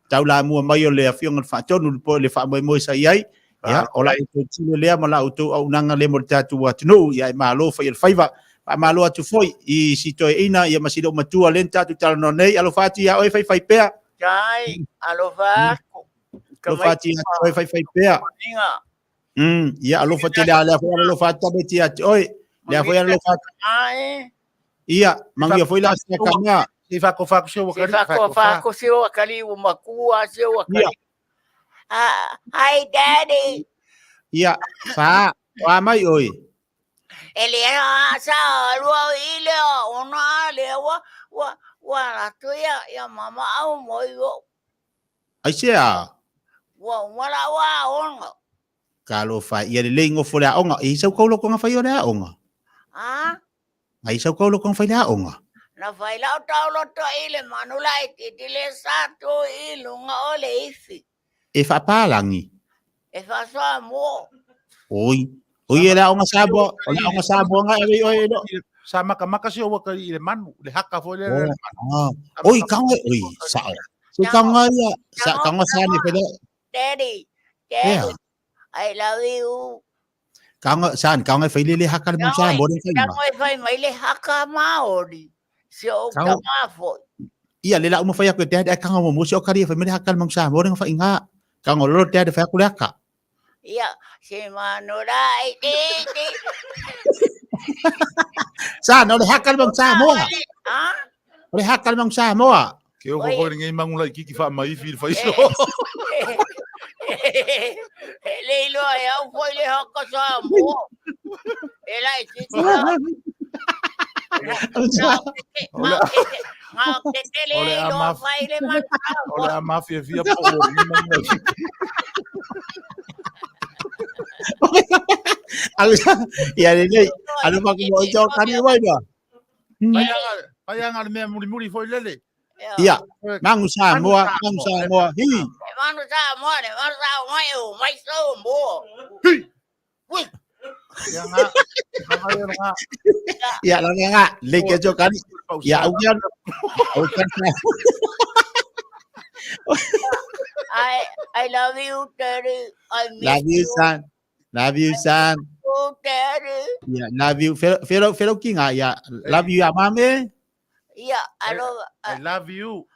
taulamua mai o le Afioga i le Faatonu le po le faamoemoe sa i ai. Ia, o la outou tino lea ma la outou auaunaga lea mo le tatou atunuu, ia e malo fai o le faiva. Faamalo atu foi i si toeaina ia ma si loomatua lea na tatou talanoa nei. Alofa atu ia oe faifaipea. Tai, alofa atu. Alofa atu ia oe faifaipea. Ia alofa tele a lea foi alofa atu tamaiti ia te oe. Lea foi alofa atu. Ae. Ia, manuia foi la sia kamea. Se fako se wakali. Se fako se wakali ua makua se wakali. Hi daddy. Ia, fa, wa mai oi. E le a sa lua i le ona le wa wa wa la tu ia ia mama au mo yo. Ai se a? Ua uma la wa ona. Ka lo fa ia le lei ngofo le aoga. E isau kau lokonga fai o le aoga. A? A isau kau lokonga fai le aoga. Na fai lau tauloto i le manu laititi le sa tu i luga o le ifi. E faapalangi. E faasoamua. Oi. Oi e le aoga Samoa, o le aoga Samoa nga e oi e lo. Sa makamaka si o i le manu, le haka foi le. Oh, Oi kanga oi sa. Se kanga ia, sa kanga sa ni fele. Daddy, Daddy. I love you. Kanga sa ni kanga fai le le haka le manu Samoa le fai. Kanga fai mai le haka Maori. Se o ka mafo. Ia le la uma fai aku te kanga mo se o kari fai mai le haka le manu Samoa le fai nga. Kanga lolo te fai aku le haka. Ia, se manu lai ti ti. Sa, no le haka le manu Samoa. Ha? O le haka le manu Samoa. Ke o ko ngai mangula i kiki fa mai fi fai so. E le iloa e au foi le haka Samoa. E lai ti ti. O le a mafia fia po o ngai mangula i kiki. Ia lelei, alo ma ko i tau kani wai ba. Pai anga le mea muri muri foi lele. Ia, mangu Samoa, mangu Samoa, hi. Mangu Samoa, le mangu Samoa e o mai Samoa. Hi. Ui. Ia nga. Nga. Ia la nga, le ke jo kani. Ia au kia. Au kia. I love you, Daddy. I miss love you, son. Love you, son. You, Daddy. Yeah, love you. Fellow, fellow king, ah, yeah. Love you, mame. Yeah, I love. I love you.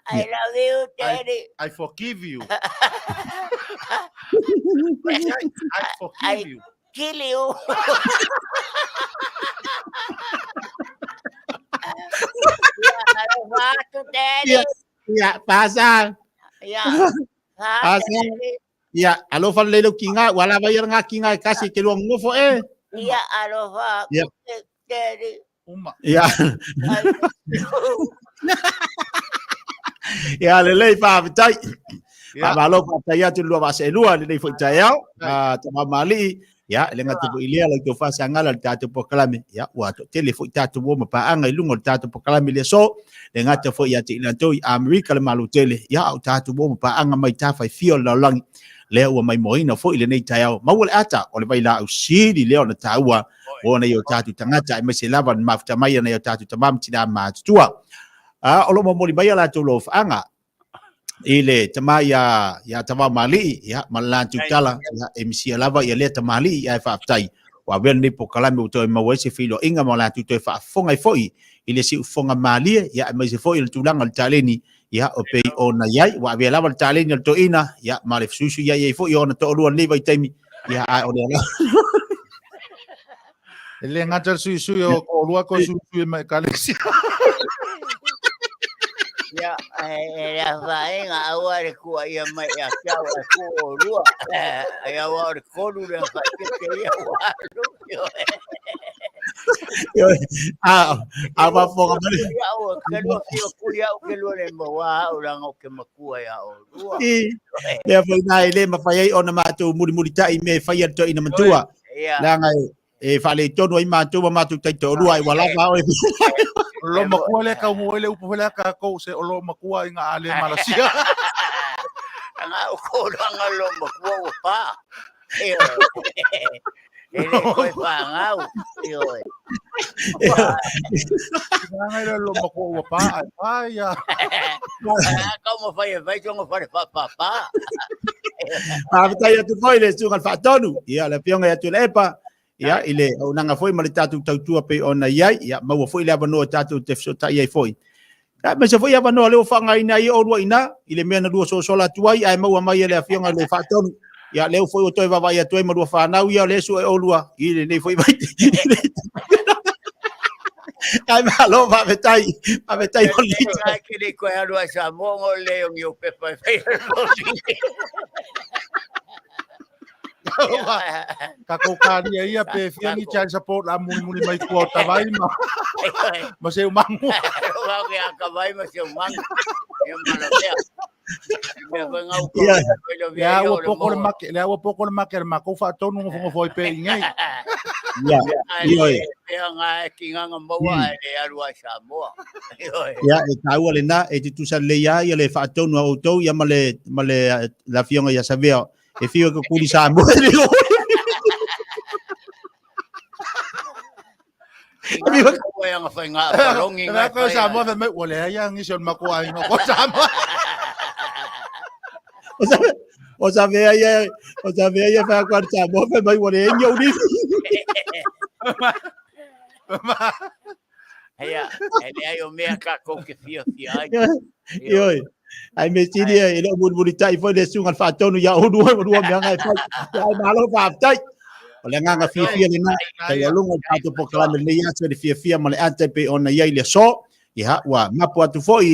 I love you, Daddy. I forgive you. I forgive you. Kill you. Yeah, I love you, Daddy. Yeah, pasal. Yeah. Pasal. Yeah, alofa le lo kinga, wala ba ia nga kinga kasi ke luang ngofo e. Yeah, alofa. Yeah. Daddy. Uma. Yeah. Ia lelei faafetai. Faamalo faafetai atu i le lua vaa seelua lenei foi taeao. Tamamalii, ia e le gata foi i lea la outou faasagala i le tatou polokalame. Ia ua toatele foi tatou ua ma paaga i luga o le tatou polokalame i le aso. Le gata foi ia te i latou i Amerika le Malo tele. Ia a o tatou ua ma paaga mai tafa e fia o le lalolagi. Lea ua maimoaina foi lenei taeao. Maua le ata o le vailaau sili lea ona taua mo nai o tatou tagata aemaise lava na mafuta mai e nai o tatou tama ma tina matutua. A o lo o momoli mai a latou lofaaga i le tama ia ia Tavaomalii ia ma le latou tala ia e misia lava ia lea tamalii ae faafetai ua avea lenei polokalame ua toe maua ai se feiloaiga ma latou toe faafofoga ai foi i le siufofoga malie ia aemaise foi o le tulaga o le taleni ia o pei ona i ai ua avea lava le taleni o le toeaina ia ma le fesuisui ai ai foi ona toalua i lenei vaitaimi ia ae o lea lava E le gata le suisui o toalua ko suisui ma ekalesia. Ia, e le afaina aua le kuaia mai ia te au e ku o lua. Ai aua o le kolu le afaitete ia ua alu. A, a faafofoga mai. Ia au, ke lua fio kuli au ke lua le maua au langa o ke makua ia o lua. Lea foi na e le mafai ai ona matou mulimulitai i mea e fai a le toeaina matua. Ia. Leaga e faaletonu ai matou ma matou taitoalua ai ua lava oe. O lo makua lea kau mua i le upu foi lea kākou se o lo makua i ngā ale Malasia. Anga o ko langa lo makua ua pā. E le koe whangau. Ioe. Ngai le lo mako ua pa ai pa ia. Kau mo whai e whai tonga whare whapapa. Faafetai atu foi le susuga i le Faatonu, ia le Afioga ia Tuilaepa, ia i le auaunaga foi ma le tatou tautua pei ona i ai, ia maua foi le avanoa tatou te fesootai ai foi. Ia aemaise foi avanoa lea ua faaaogaina ai oulua i ina i le mea na lua sosola atu ai ae maua mai e le Afioga i le Faatonu. Ia lea foi ua toe vaavaai atu ai ma lua fanau ia o lea e sue oulua i lenei foi vaitaimi. Ae malo faafetai, faafetai mo le Ai ke le koe alu ai Samoa ngo le o ngi pepa e fai. Ka kou kalia ia pe fia ni child support la muli muli mai tua o tavai ma ma se umangu. Wa ke a kavai ma se umangu. Ia mana pea. Mea koe ngau ko. Le a ua poko le make, le a ua poko le make le makou faatonu ngofongofo ai pe i nei. Ia, ioe. Mea ngā e ki nganga maua ai le alu ai Samoa. Ia, e taua lena, e tutusa lelei lava ia le faatonu a outou ia ma le ma le le afioga ia Savea e fiu e kukuli Samoa e le Nga ko Samoa fe mai ua leai a ngisi o le makou aiga ko Samoa. O Savea ia, o Savea ia whai ako Samoa fe mai ua leai ni au nifi. Heia, e leai o mea kākou ke fiafia ai. Ioe. Ai me sili e le o mulimulitai foi le susuga i le Faatonu ia oulua ma lua meaga e fai. Ai malo faafetai. O le agaga fiafia lena, taualuga o le tatou polokalame lenei aso i le fiafia ma le ata e pei ona i ai le aso. Ia, ua mapu atu foi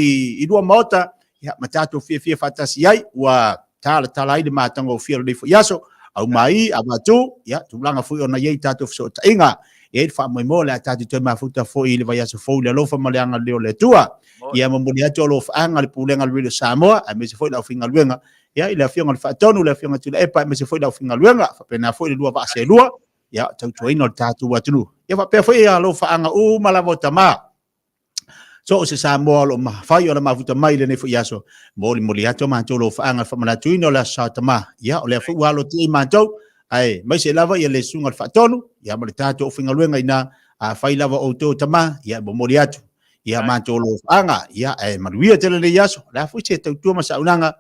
i lua maota, ia, ma tatou fiafia faatasi ai, ua talatala ai le matagofie o lenei foi aso. Aumai, avatu, ia, tulaga foi ona i ai tatou fesootaiga. E i ai le faamoemoe o le a tatou toe mafuta foi i le vaiaso fou i le alofa ma le agalelei o le Atua. Ia momoli atu alofaaga le Pulega a le Radio Samoa, aemaise foi le aufaigaluega, ia, i le Afioga i le Faatonu, le Afioga Tuilaepa, aemaise foi le aufaigaluega, faapena foi le lua vaa seelua, ia, tautuaina o le tatou atunuu. Ia faapea foi alofaaga uma lava o tama. So o se Samoa o lo o mafai ona mafuta mai i lenei foi aso, molimoli atu a matou alofaaga i le faamanatuina o le Aso Sa o Tama. Ia, o lea foi ua alo atu i ai matou, ae maise lava ia le susuga i le Faatonu, ia ma le tatou aufaigaluega ina, afai lava outou o tama, ia e momoli atu ia matou alofaaga, ia ae manuia tele lenei aso. O le a foi se tautua ma saunaga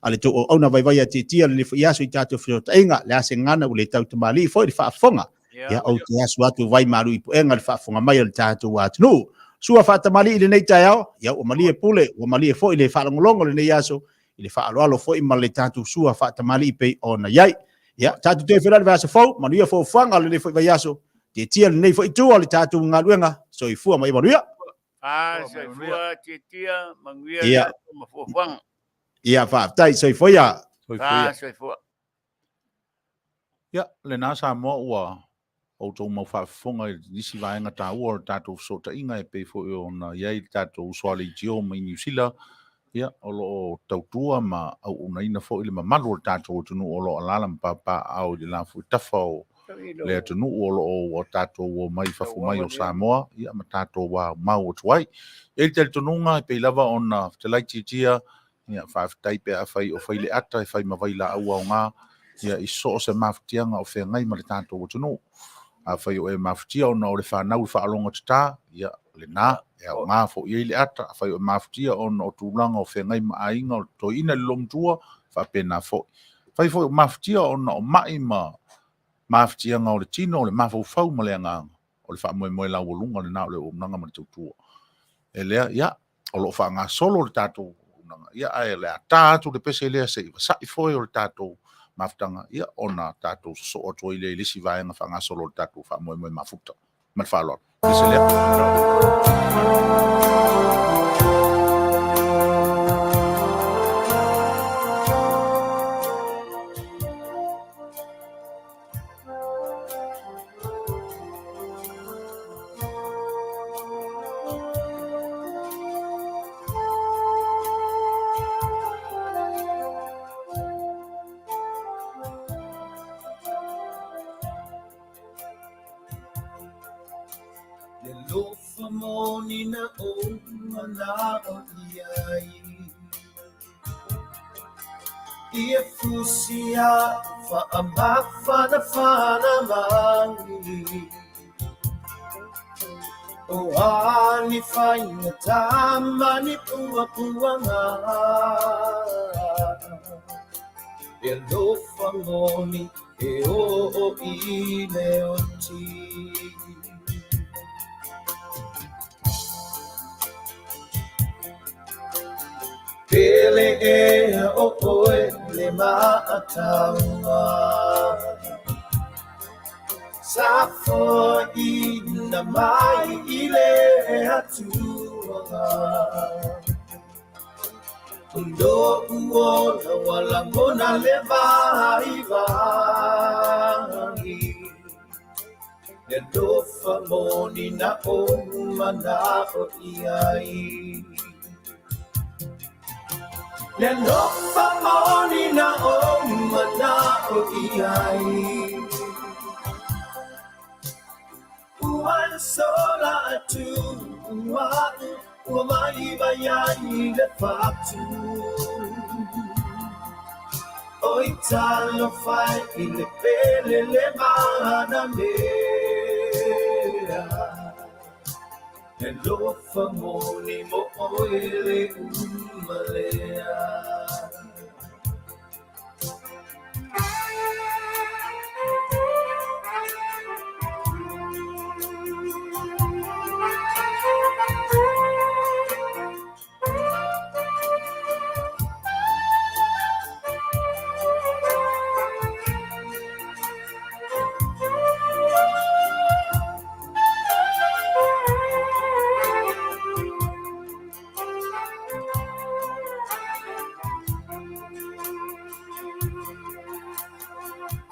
a le tou auauna vaivai a Tietia lenei foi aso i tatou fesootaiga, le a se gagana ua le tau tamalii foi le faafofoga. Ia ou te asu atu vai malu i puega le faafofoga mai o le tatou atunuu. Sua faatamalii i lenei taeao, ia ua malie pule, ua malie foi le faalogologo i lenei aso, i le faaaloalo foi ma le tatou sua faatamalii pei ona i ai. Ia, tatou toe feiloai i le vaiaso fou, manuia fuafuaga o lenei foi vaiaso, tietia lenei foi itu o le tatou galuega, soifua ma ia manuia. A, soifua, tietia, manuia le aso ma fuafuaga. Ia, faafetai, soifua ia. Soifua. A, soifua. Ia, lena Samoa ua outou mau faafofoga i nisi vaega taua o le tatou fesootaiga e pei foi ona i ai le tatou uso a leitio mai Niu Sila, ia, o lo o tautua ma auaunaina foi le mamalu o le tatou atunuu o lo o alaala ma papaaao i le la foi tafa o le atunuu o lo o ua tatou omai i fafo mai o Samoa, ia, ma tatou aumau atu ai. E i ai le talitonuga e pei lava ona fetalai Tietia, Ia, faafetai pe afai o fai le ata e fai ma vailaau aoga, ia, i so o se mafatiaga o feagai ma le tatou atunuu. Afai o e mafatia ona o le fanau i faalogotatā, ia, lena, e aoga foi i ai le ata. Afai o e mafatia ona o tulaga o feagai ma aiga o le toeaina i le loomatua, faapena foi. Afai foi o mafatia ona o mai ma mafatiaga o le tino, o le mafaufau ma le agaga, o le faamoemoe laualuga lena o le auaunaga ma le tautua. E lea, ia, o lo o faagasolo le tatou auaunaga, ia, ae o le a ta atu le pese lea se i vasa'i foe o le tatou mafutaga, ia, ona tatou sosoo atu ai lea i le isi vaega faagasolo o le tatou faamoemoe mafuta. Ma le faaaloalo. Pese lea. Le alofa moni na ou manao i ai. Ia fusi a Faamafanafana mai O a ni faigata ma ni puapuaga Le alofa moni e oo i le oti. Pele ea o oe le maataua Sa foaiina mai i le Atua O lo'u ola ua lagona le vaivai Le alofa moni na ou mana'o i ai. Le alofa moni na ou mana'o i ai. Ua sola atu a'u ua vaivai ai le fatu. Oi talofa e i le pele le manamea. Le alofa moni mo oe le uma lea.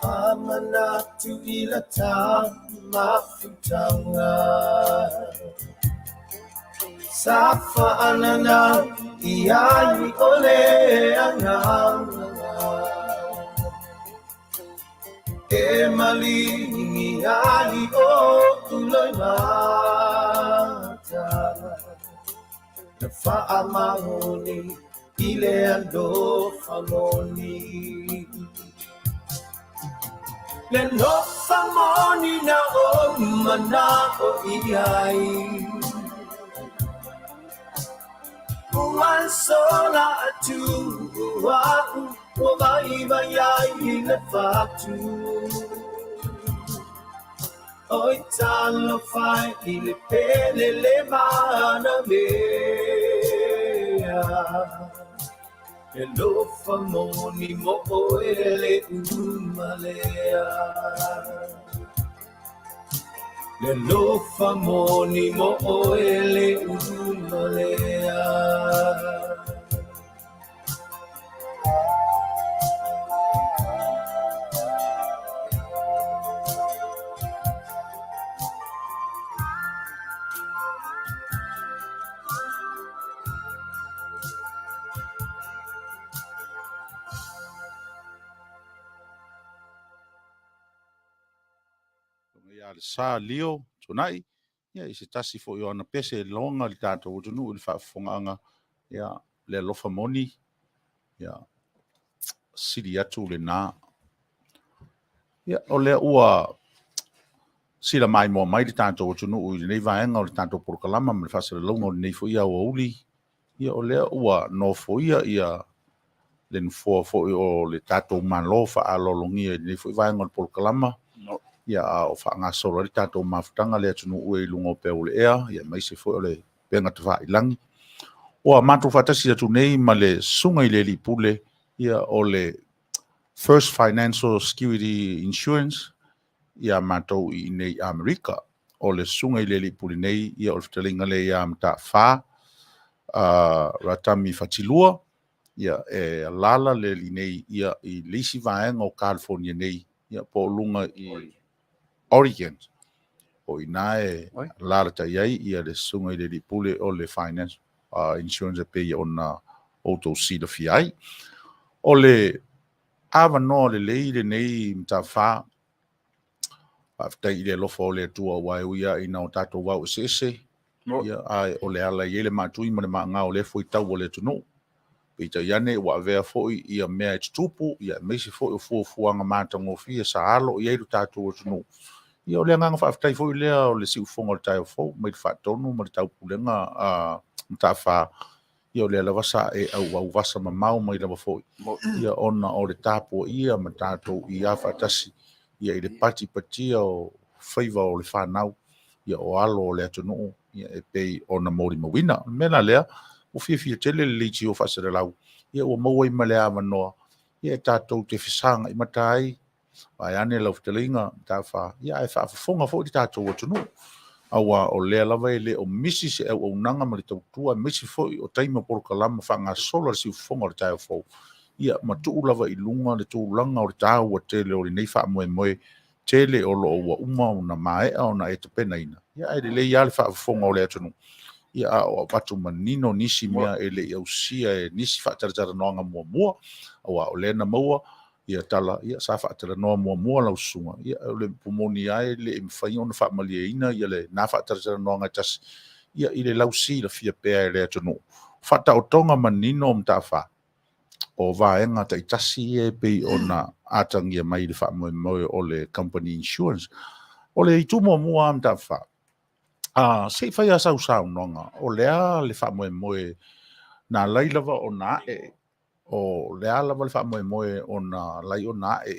A manatu i la ta mafutaga Sa fa'anana i ai o le agaga E maligi ai o'u loimata Na fa'amaoni i le alofa moni. Le alofa moni na ou mana'o i ai. Ua sola atu a'u ua vaivai ai i le fatu. Oi talofa e i le pele le manamea. Le alofa moni mo oe le uma lea. Le alofa moni mo oe le uma lea. Ia le sa lio tuanai, ia i se tasi foi o ana pese e loga i le tatou atunuu i le faafofogaaga, ia le alofa moni, ia sili atu lena. Ia o lea ua sila maimoa mai le tatou atunuu i lenei vaega o le tatou polokalama ma le faasalalauga o lenei foi aoauli, ia o lea ua nofoia ia le nofoa foi o le tatou Malo faaaloalogia i lenei foi vaega o le polokalama, ia a o faagasolo ai le tatou mafutaga le atunuu e i luga o pea o le ea, ia aemaise foi o le upega tafailagi. Ua matou faatasi atu nei ma le susuga i le Alii Pule, ia o le First Financial Security Insurance ia matou i inei Amerika. O le susuga i le Alii Pule nei, ia o le fetalaiga lea ia Mataafa Ratami Fatilua, ia e alaala le alii nei ia i le isi vaega o California nei, ia po o luga i Oregon. O i ina e alaalatai ai ia le susuga i le Alii Pule o le Finance Insurance e pei ona outou silafia ai. O le avanoa lelei lenei Mataafa, faafetai i le alofa o le Atua aua e ui lava ina o tatou vao eseese, ia, ae o le ala e i ai le maatui ma le maagao o lea fuaitau o le atunuu. Peitai ane ua avea foi ia mea e tutupu, ia aemaise foi o fuafuaga matagofie sa alo i ai lo tatou atunuu. Ia o le agaga faafetai foi lea o le siufofoga o le taeao fou mai le Faatonu ma le Taupulega a Mataafa, ia o lea lava sa e auauvasa mamao mai lava foi, ia ona o le tapuaia ma tatou iā faatasi ia i le patipatia o faiva o le fanau, ia o alo o le atunuu, ia e pei ona molimauina. O le mea la lea, ua fiafia tele le leitio faasalalau, ia ua maua ai ma le avanoa, ia e tatou te fesagai mata ai, vaeane lau fetalaiga Mataafa, ia ae faafofoga foi le tatou atunuu. Aua o lea lava e le o misi se auaunaga ma le tautua, aemaise foi o taimi o polokalama faagasolo a le siufofoga o le taeao fou, ia ma tuu lava i luga le tulaga o le taua tele o lenei faamoemoe tele o lo o ua uma ona maea ona e tapenaina, ia ae lelei lava le faafofoga o le atunuu, ia a o avatu manino nisi mea e le i ausia e nisi faatalatalanoaga muamua, aua o lea na maua ia tala, ia sa faatalanoa muamua lau susuga, ia o le upu moni lava e le i mafai ona faamalieina ia lena faatalatalanoaga e tasi, ia i le lausilafia pea e le atunuu. Faataotoga manino o Mataafa, o vaega taitasi ia e pei ona atagia mai i le faamoemoe o le company insurance. O le itu muamua lava Mataafa, se i fai lava sau saunoaga, o le a le faamoemoe na alai lava ona ae, o le a lava le faamoemoe ona alai ona ae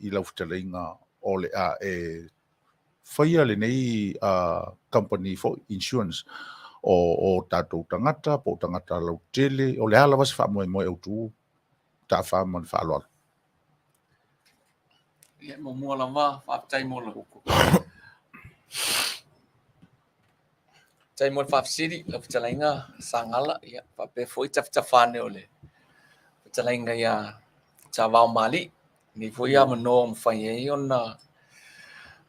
i lau fetalaiga o le a e faia lenei company foi insurance o tatou tagata po o tagata lautele, o le a lava se faamoemoe autu Mataafa ma le faaaloalo. Ia, muamua lava, faafetai mo le faafetai mo le faafesili lau fetalaiga Sagala, ia faapea foi tafatafa ane o le fetalaiga ia Tavao Malii. Lenei foi avanoa ua mafai ai ona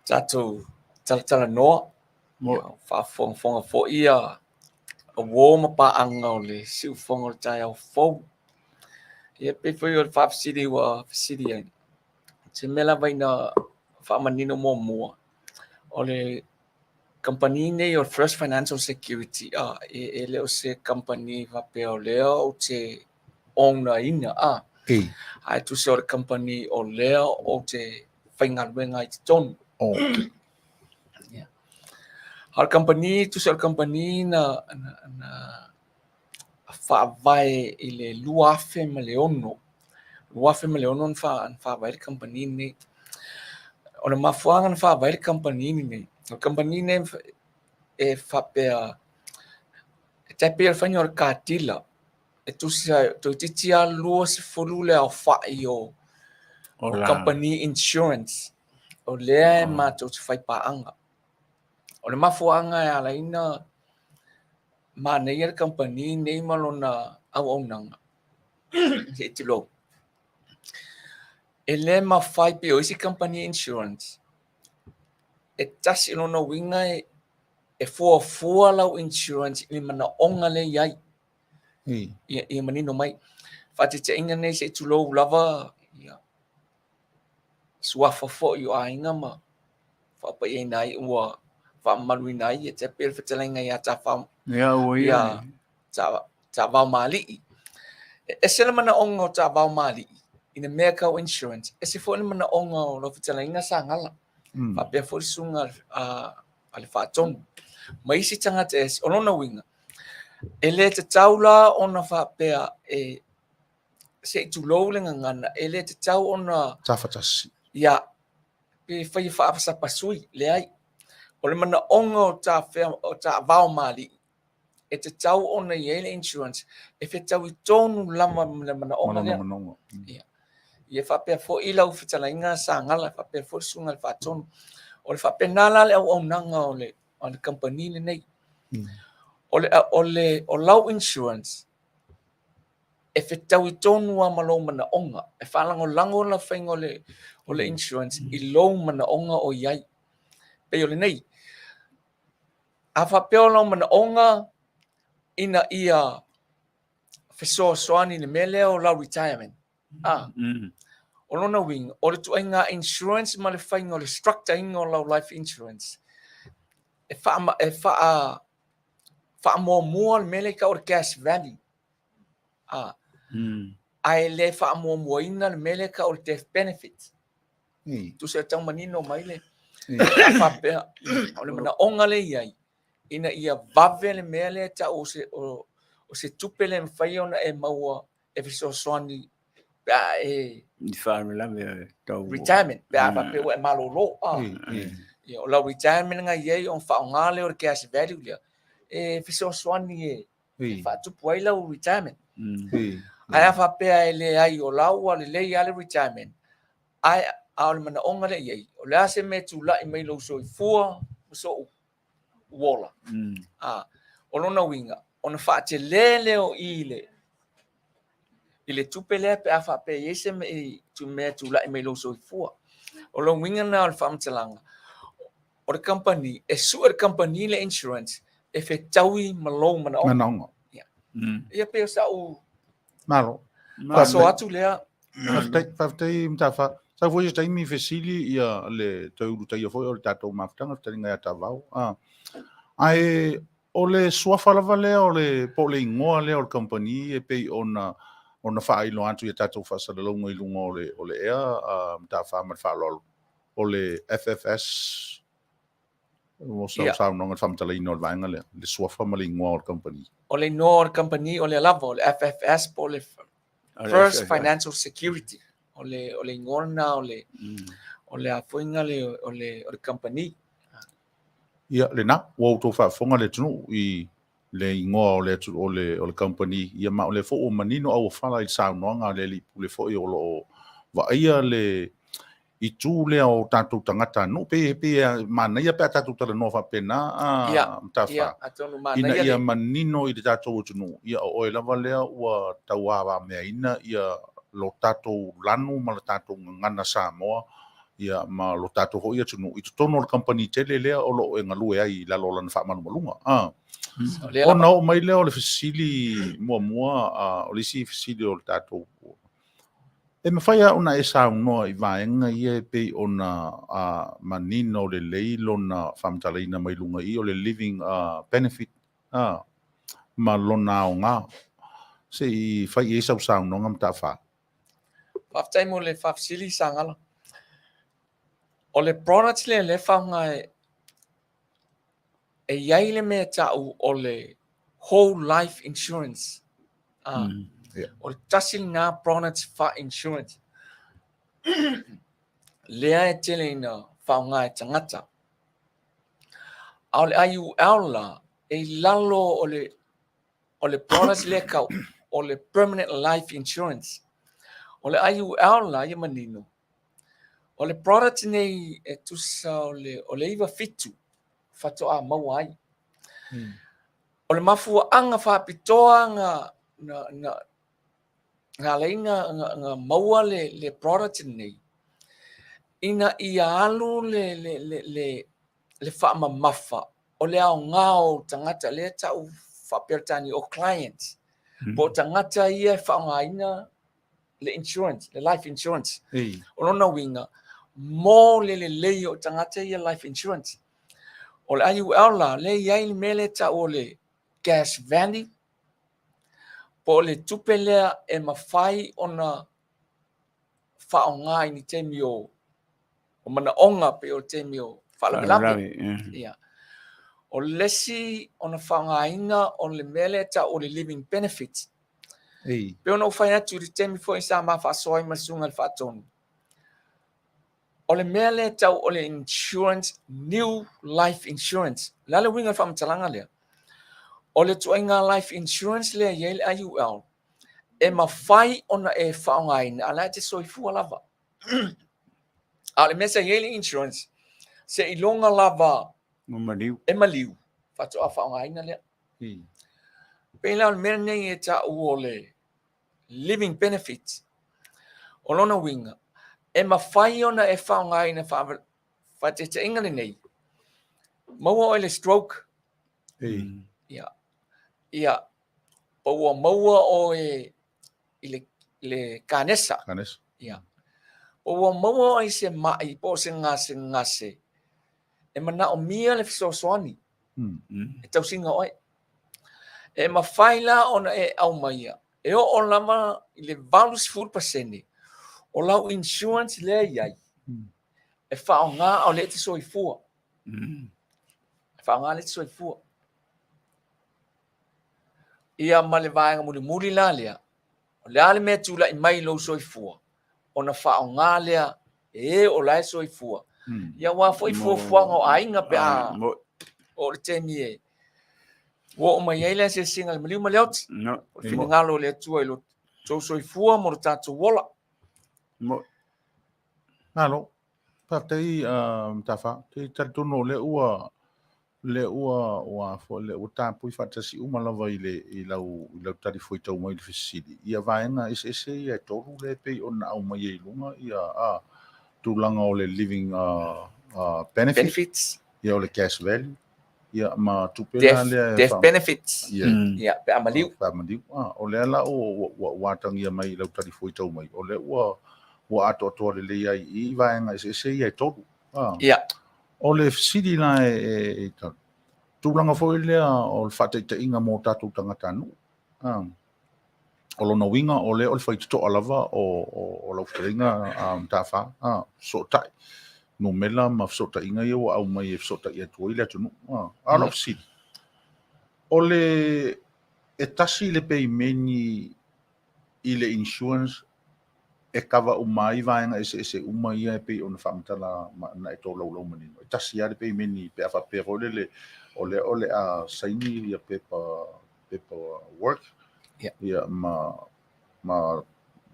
tatou talatalanoa, ia faafogafoga foi ia uo ma paaga o le siufofoga o le taeao fou. Ia pei foi o le faafesili ua fesili ai, se mea lava ina faamanino muamua, o le kamupani nei o le First Financial Security, e le o se kamupani faapea o lea ou te owner-ina, ae tusa o le kamupani o lea ou te faigaluega ai i totonu. A o le kamupani, tusa o le kamupani na faavae i le 2006, 2006 na faavae le kamupani lenei. O le mafuaaga na faavae le kamupani lenei, o le kamupani lenei e faapea, e tai pei o le faiga o le car dealer, e tusa toeitiiti lava 20 le aofai o kamupani insurance o lea e matou te faipaaga. O le mafuaaga e ala ai ona manaia le kamupani nei ma lona auaunaga, se i tulou, e le mafai pei o isi kamupani insurance, e tasi lona uiga e fuafua lau insurance i le manaoga lea e i ai. Ia manino mai. Faataitaiga nei se i tulou lava, ia, suafa foi o aiga ma faapaiaina ai ua faamamaluina ai e tai pei o le fetalaiga ia Tafao, ia Taavao Malii. E ese le manaoga o Taavao Malii i le mea tau insurance, ese foi le manaoga o lau fetalaiga Sagala, faapea foi le susuga a le Faatonu ma isi tagata ese. O lona uiga, e le tatau la ona faapea e se i tulou le gagana, e le tatau ona tafatasi, ia, pe fai e faasapasui, leai. O le manaoga o tafea o taavao malii, e tatau ona i ai le insurance e fetaui tonu lava ma le manaoga lea. Ia. Ia faapea foi lau fetalaiga Sagala, faapea foi le susuga i le Faatonu. O le faapena la le auaunaga o le kamupani lenei. O lau insurance e fetaui tonu lava ma lou manaoga, e faalagolago la faiga o le insurance i lou manaoga o i ai. Pei o lenei, a faapea o lou manaoga ina ia fesoasoani i le mea lea o lau retirement, o lona uiga, o le ituaiga insurance ma le faiga o le structure-ina o lau life insurance, e faamuamua le mea lea e tau o le cash value. Ae le faamuamuaina le mea lea e tau o le death benefit. Tusa e tau manino mai le faapea o le manaoga lea e i ai ina ia vave le mea lea e tau o se tupe lea e mafai ona e maua e fesoasoani pe a e Ni faalavelave tau retirement pe a faapea ua e malolo. Ia, o lau retirement na i ai ona faaaoga lea o le cash value lea e fesoasoani e faatupu ai lau retirement. Ae a faapea e leai o la ua lelei lava le retirement, ae a o le manaoga lea i ai, o le a se mea e tulai mai lou soifua ma sou ola. O lona uiga, ona faatele lea o i i le tupe lea pe a faapea e i ai se mea e tulai mai lou soifua. O lona uiga lena o le faamatalaga, o le kamupani, e sue le kamupani le insurance e fetaui ma lou manaoga. Manaoga. Ia pei o sau Malo. faasoa atu lea. Faafetai, faafetai Mataafa. Sau foi se taimi fesili ia le toe ulutaia foi o le tatou mafutaga, le fetalaiga ia Tavao. Ae o le suafa lava lea o le po o le igoa lea o le kamupani e pei ona ona faailoa atu i a tatou faasalalauga i luga o le o le ea Mataafa ma le faaaloalo, o le FFS Ua sau saunoaga i le faamatalaina o le vaega lea, le suafa ma le igoa o le kamupani. O le igoa o le kamupani o lea lava, o le FFS po o le First Financial Security. O le, o le igoa lena o le, o le afoiga le, o le, o le kamupani. Ia, lena, ua outou faafofoga le atunuu i le igoa o le, o le, o le kamupani, ia ma o lea foi ua manino auofala i le saunoaga a le alii pule foi o lo o vaaia le itu lea o tatou tagatanuu. Pei, pei e manaia pe a tatou talanoa faapena, a Mataafa, ina ia manino i le tatou atunuu, ia o oe lava lea ua tauavameaina ia lo tatou lanu ma le tatou gagana Samoa, ia ma lo tatou foi atunuu i totonu o le kamupani tele lea o lo o e galue ai i lalo o lana faamalumaluga. Ona oo mai lea o le fesili muamua, o le isi fesili o le tatou E mafai lava ona e saunoa i vaega ia e pei ona manino lelei lona faamatalaina mai luga i i, o le living benefit ma lona aoga. Se i fai i ai sau saunoaga Mataafa. Faafetai mo le faafesili Sagala. O le product lea lea e faaaoga e i ai le mea e tau o le whole life insurance. O le tasi lena product faa-insurance lea e tele ina faaaoga e tagata. A o le IUL la, e i lalo o le, o le product lea tau o le permanent life insurance. O le IUL la, ia manino, O le product nei e tusa o le, o le 97 faatoa maua ai. O le mafuaaga faapitoa na, na, na, na ala ai na, na, na maua le, le product nei, ina ia alu le, le, le, le, le faamamafa o le aoga o tagata lea e tau faa-Peretania o clients, po o tagata ia e faaaogaina le insurance, le life insurance. Ei. O lona uiga, mo le lelei o tagata ia life insurance. O le IUL la, lea e i ai le mea lea e tau o le cash value, po o le tupe lea e mafai ona faaaoga i ni taimi o o manaoga pei o le taimi o faalavelave. Ia. O le isi ona faaaogaina o le mea lea e tau o le living benefit. Ei. Pei ona ou fai atu i le taimi foi sa ma faasoa ai ma le susuga i le Faatonu, o le mea lea e tau o le insurance, new life insurance. O le a le uiga o le faamatalaga lea? O le ituaiga life insurance lea e i ai le IUL, e mafai ona e faaaogaina a o la e te soifua lava. A o le mea sa i ai le insurance, seiloga lava e maliu, faatoa faaaogaina lea. Pei la o le mea lenei e tau o le living benefit. O lona uiga, e mafai ona e faaaogaina faataitaiga lenei, maua oe le stroke. Ia, ia, po ua maua oe i le, le kanesa. Kanesa. Ia. Po ua maua oe i se mai po o se gasegase e manaomia le fesoasoani e tausiga oe. E mafai la ona e aumaia. E oo lava i le 80% o lau insurance lea e i ai, e faaaoga a o lea e te soifua. E faaaoga lea e te soifua. Ia ma le vaega mulimuli la lea, o le a le mea e tulai mai i lou soifua, ona faaaoga lea e e o la e soifua. Ia aua foi fuafuaga o aiga pe a oo le taimi e ua oo mai ai le asiasiga a le maliu ma le oti. O le finagalo o le Atua i lo outou soifua ma lo tatou ola. Malo. Faafetai Matafaa. Ou te talitonu o lea ua lea ua ua foi lea ua tapui faatasi uma lava i le i lau i lau talifuaitau mai i le fesili ia vaega eseese ia e tolu lea e pei ona aumai ai i luga ia a tulaga o le living benefit, Benefits. ia o le cash value ia ma tupe la Death, lea e death fa- benefits. ia Ia, pe a maliu. pe a maliu. Ah, o lea la ua ua ua atagia mai i lau talifuaitau mai o lea ua ua atoatoa lelei ai i vaega eseese ia e tolu. Ah. Ia. O le fesili la e, e, e tulaga foi lea o le faataitaiga mo tatou tagatanuu. Ah. O lona uiga o lea o le faitotoa lava o, o, o lau fetalaiga Matafā, ah, fesootai numera ma fesootaiga ia ua aumai e fesootai atu ai le atunuu. Ah, a o lau fesili, o le e tasi le peimeni i le insurance e kava uma ai vaega eseese uma ia e pei ona faamatala na e tolaulau manino. E tasi lava le peimeni pe a faapea foi lele o lea o le a saini ia pepa pepa work ia ma ma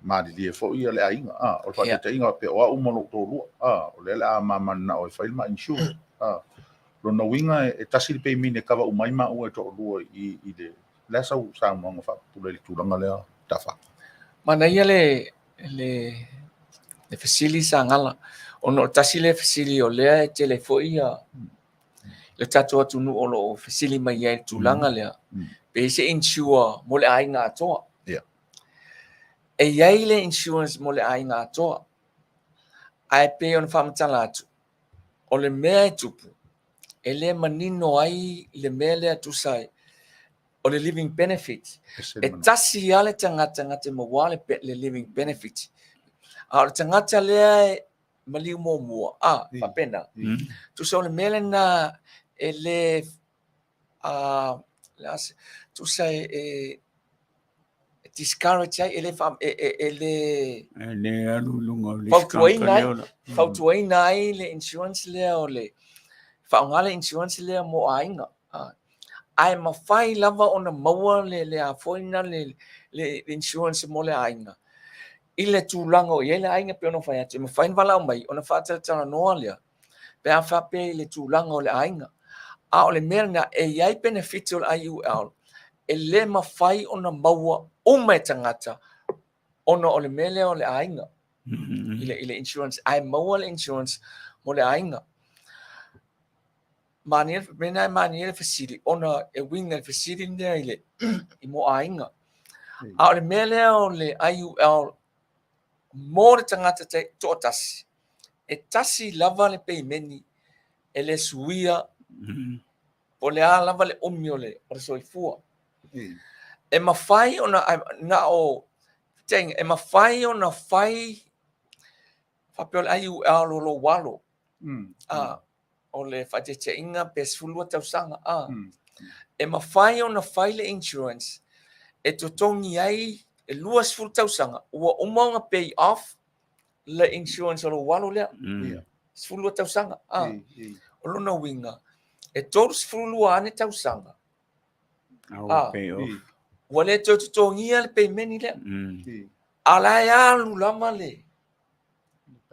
malilie foi ia le aiga. Ah, o le faataitaiga pe o au ma lou toalua. Ah, o lea o le a ma mananao e fai le ma insurance. Ah, lona uiga e tasi le peimeni e kava uma ai maua e toalua i i le le a sau saunoaga faapupula i le tulaga lea Tafa? Manaia le, le, le fesili Sagala, ona o le tasi lea fesili o lea e tele foi ia le tatou atunuu o lo o fesili mai ai i le tulaga lea, pe i se insure mo le aiga atoa. E i ai le insurance mo le aiga atoa, ae pei ona faamatala atu, o le mea e tupu, e le manino ai le mea lea tusa ai o le living benefit. E tasi lava le tagata na te maua le, le living benefit. A o le tagata lea e maliu muamua, a, faapena. Tusa o le mea lena e le, a, le a se, tusa e, e, discourage ai, e le, fa, e, e, e le, E le alu i luga o le fautuaina ai, fautuaina ai le insurance lea o le faaaoga le insurance lea mo aiga. Ae mafai lava ona maua le, le a foi na le, le insurance mo le aiga i le tulaga o i ai le aiga pei ona fai atu, e mafai ona valaau mai ona faatalatalanoa lea pe a faapea i le tulaga o le aiga. A o le mea lena, e i ai benefit o le IUL e le mafai ona maua uma e tagata ona o le mea lea o le aiga i le, i le insurance, ae maua le insurance mo le aiga. Manaia, mena e manaia le fesili, ona e uiga i le fesili lea i le i mo aiga. A o le mea lea o le IUL mo le tagata toatasi, e tasi lava le peimeni e le suia po o le a lava le umi o le, o le soifua. E mafai ona, na o, e mafai ona fai faapea o le IUL o lou alo, a, o le faateteaiga pe 12 tausaga, a. E mafai ona fai le insurance e totogi ai e 20 tausaga ua uma ona pay off le insurance o lou alo lea. 12 tausaga, a. O lona uiga, e 32 ane tausaga, a, ua le toe totogia le peimeni lea. A o la e alu lava le,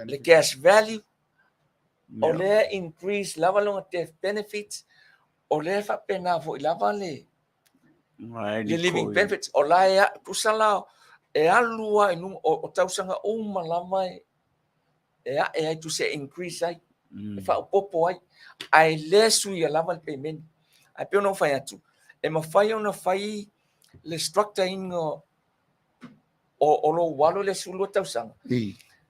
le cash value, o lea e increase lava lona death benefit, o lea e faapena foi lava le, le living benefits. O la e, tusa la, e alu lava i luga, o, o tausaga uma lava e, e ae ai, tusa e increase ai, e faaopoopo ai, ae le suia lava le peimeni. Ae pei ona ou fai atu, e mafai ona fai le structure ina o, o lou alo i le 12 tausaga,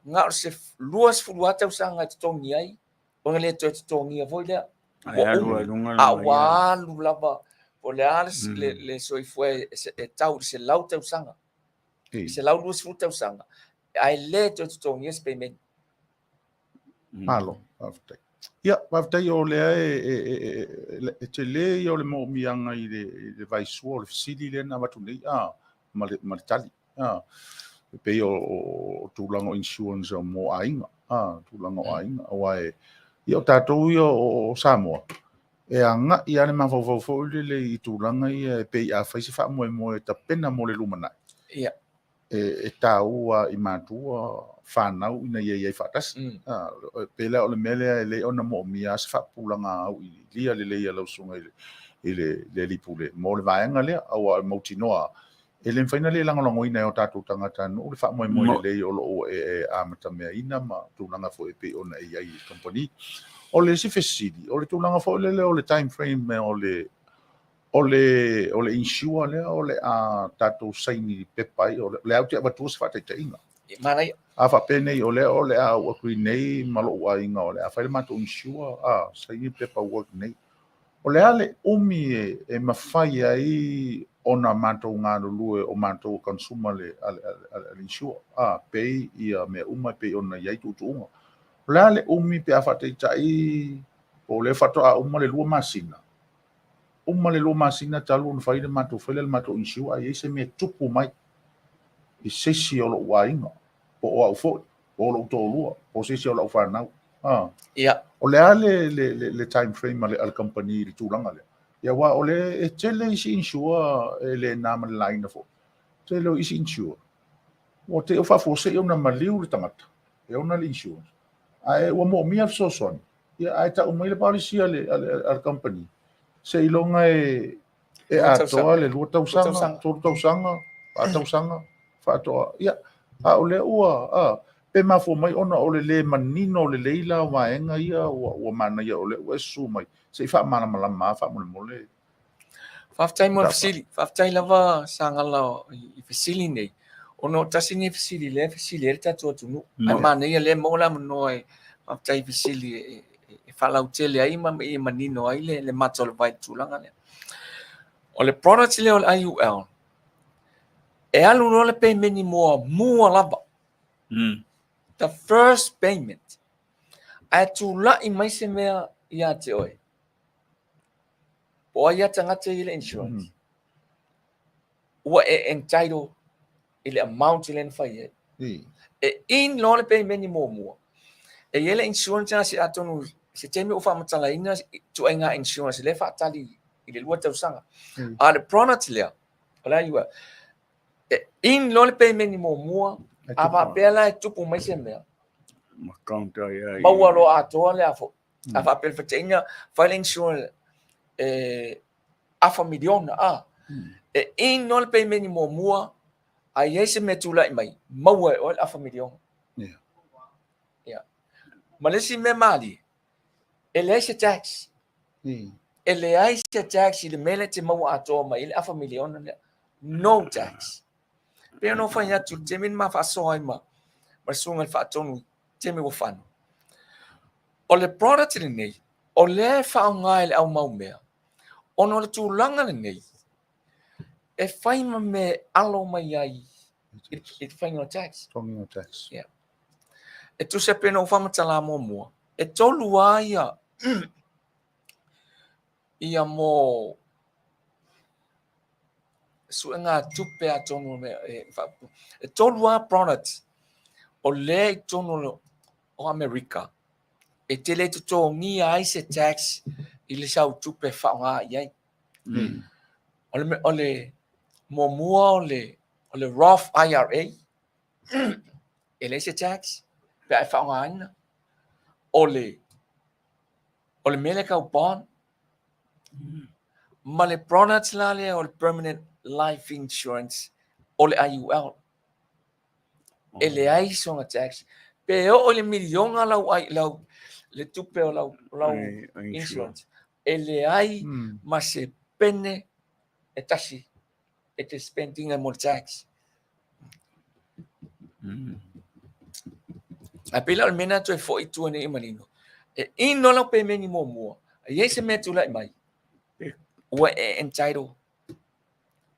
na o se 20 tausaga e totogi ai, ona le toe totogia foi lea. Ua uma, a ua alu lava, po o le a le, le soifua e, e tau i le 100 tausaga. I 120 tausaga, ae le toe totogia se pemeni. Malo, faafetai. Ia, faafetai o lea e, e, e, e, e tele ia o le moomiaga i le, i le vaisua o le fesili lea na avatu nei, a, ma le, ma le tali. A, e pei o, o, o tulaga o insurance o mo aiga, a, tulaga o aiga, aua e, ia o tatou ia o, o Samoa, e agai lava le mafaufau foi lele i tulaga ia e pei a fai se faamoemoe e tapena mo le lumanai. Ia. E, e taua i matua fanau ina ia i ai faatasi. E pei la o le mea lea e le ona moomia se faapupulaga au i lia lelei a lau susuga i le i le le alii pule mo le vaega lea, aua e mautinoa e le mafai ona le lagolagoina e o tatou tagatanuu le faamoemoe lelei o lo o ua e, e amatameaina ma tulaga foi e pei ona e i ai i le kamupani. O le isi fesili, o le tulaga foi lele o le time frame o le o le o le insure lea o le a tatou saini pepa ai, o le a ou te avatua se faataitaiga. Manaia. A faapea nei o lea o le a ou agree nei ma lou aiga o le a fai le matou insure, a saini paperwork nei. O le a le umi e, e mafai ai ona matou galulue o matou consumer le, a le, a le, a le insure, a pay ia mea uma e pei ona i ai tuutuuga. O le a le umi pe a faataitai po o lea faatoa uma le 2 masina, uma le 2 masina talu ona fai le matou fai lea le matou insure, ae i ai se mea tupu mai i se isi o lou aiga, po o au foi, po o lou toalua, po o se isi o lau fanau. Ah. Ia. O le a le, le, le, le time frame a le, a le company i le tulaga lea? Ia aua o le e tele isi insure e le na ma le laina foi. Tele o isi insure. Ua te o faafuasei ona maliu le tagata e ona le insurance. Ae ua moomia le fesoasoani. Ia ae tau mai le policy a le, a le, a le company. Seiloga e, e atoa le 2 tausaga, 3 tausaga, 4 tausaga, faatoa. Ia, a o lea ua, a, pe mafua mai ona o le le manino lelei la o vaega ia ua, ua manaia o lea ua e susu mai. Se i faamalamalama lava faamolemole. Faafetai mo le fesili. Faafetai lava Sagala i fesili nei. Ona o tasi nei fesili lea e fesili ai le tatou atunuu. Ae manaia lea e maua le avanoa e faafetai i fesili e, e faalautele ai ma ia manino ai le, le mata o le vai i le tulaga lea. O le product lea o le IUL, e alu loa le pemeni muamua lava. The first payment. Ae tulai mai se mea ia te oe. Po o ai lava tagata i le insurance. Ua e entitle i le amount lea na fai ai. E in loa le pemeni muamua. E i ai le insurance lena se atonu se taimi ua faamatalaina ituaiga insurance lea e faatali i le 2 tausaga. A o le product lea, o le IUL, e in loa le pemeni muamua, a faapea la e tupu mai se mea, Ma counter ai ai. maua loa atoa le a foi. A faapea le faataitaiga, fai le insurance e afa miliona, a. E in loa le pemeni muamua, a i ai se mea tulai mai, maua e oe le afa miliona. Ia. Ia. Ma le isi mea malie, e leai se tax. E leai se tax i le mea lea e te maua atoa mai ai le afa miliona lea. No tax. Pei ona ou fai atu i le taimi na ma faasoa ai ma ma le susuga i le faatonu i le taimi ua fano. O le product lenei, o lea e faaaoga e le au maumea, ona o le tulaga lenei, e fai ma mea e alo mai ai i le faiga o tax. Totogiina o tax. Yeah. E tusa pei ona ou faamatala muamua, e tolu lava ia ia mo suega tupe atonu e, e tolu lava products o lea i totonu o Amerika e te le totogia ai se tax i le sau tupe e faaaoga i ai. O le, o le muamua o le, o le Roth IRA, e leai se tax pe a e faaaogaina. O le, o le mea lea tau bond, ma le product la lea o le permanent life insurance o le IUL. E leai sona tax. Pe oo i le miliona lau, ai, lau, le tupe o lau, lau insurance. E leai ma se pene e tasi e te spend ina mo le tax. Ae pei la o le mea lena toe foi i tua nei i manino. E ino lau pemeni muamua, e i ai se mea tulai mai, ua e entitle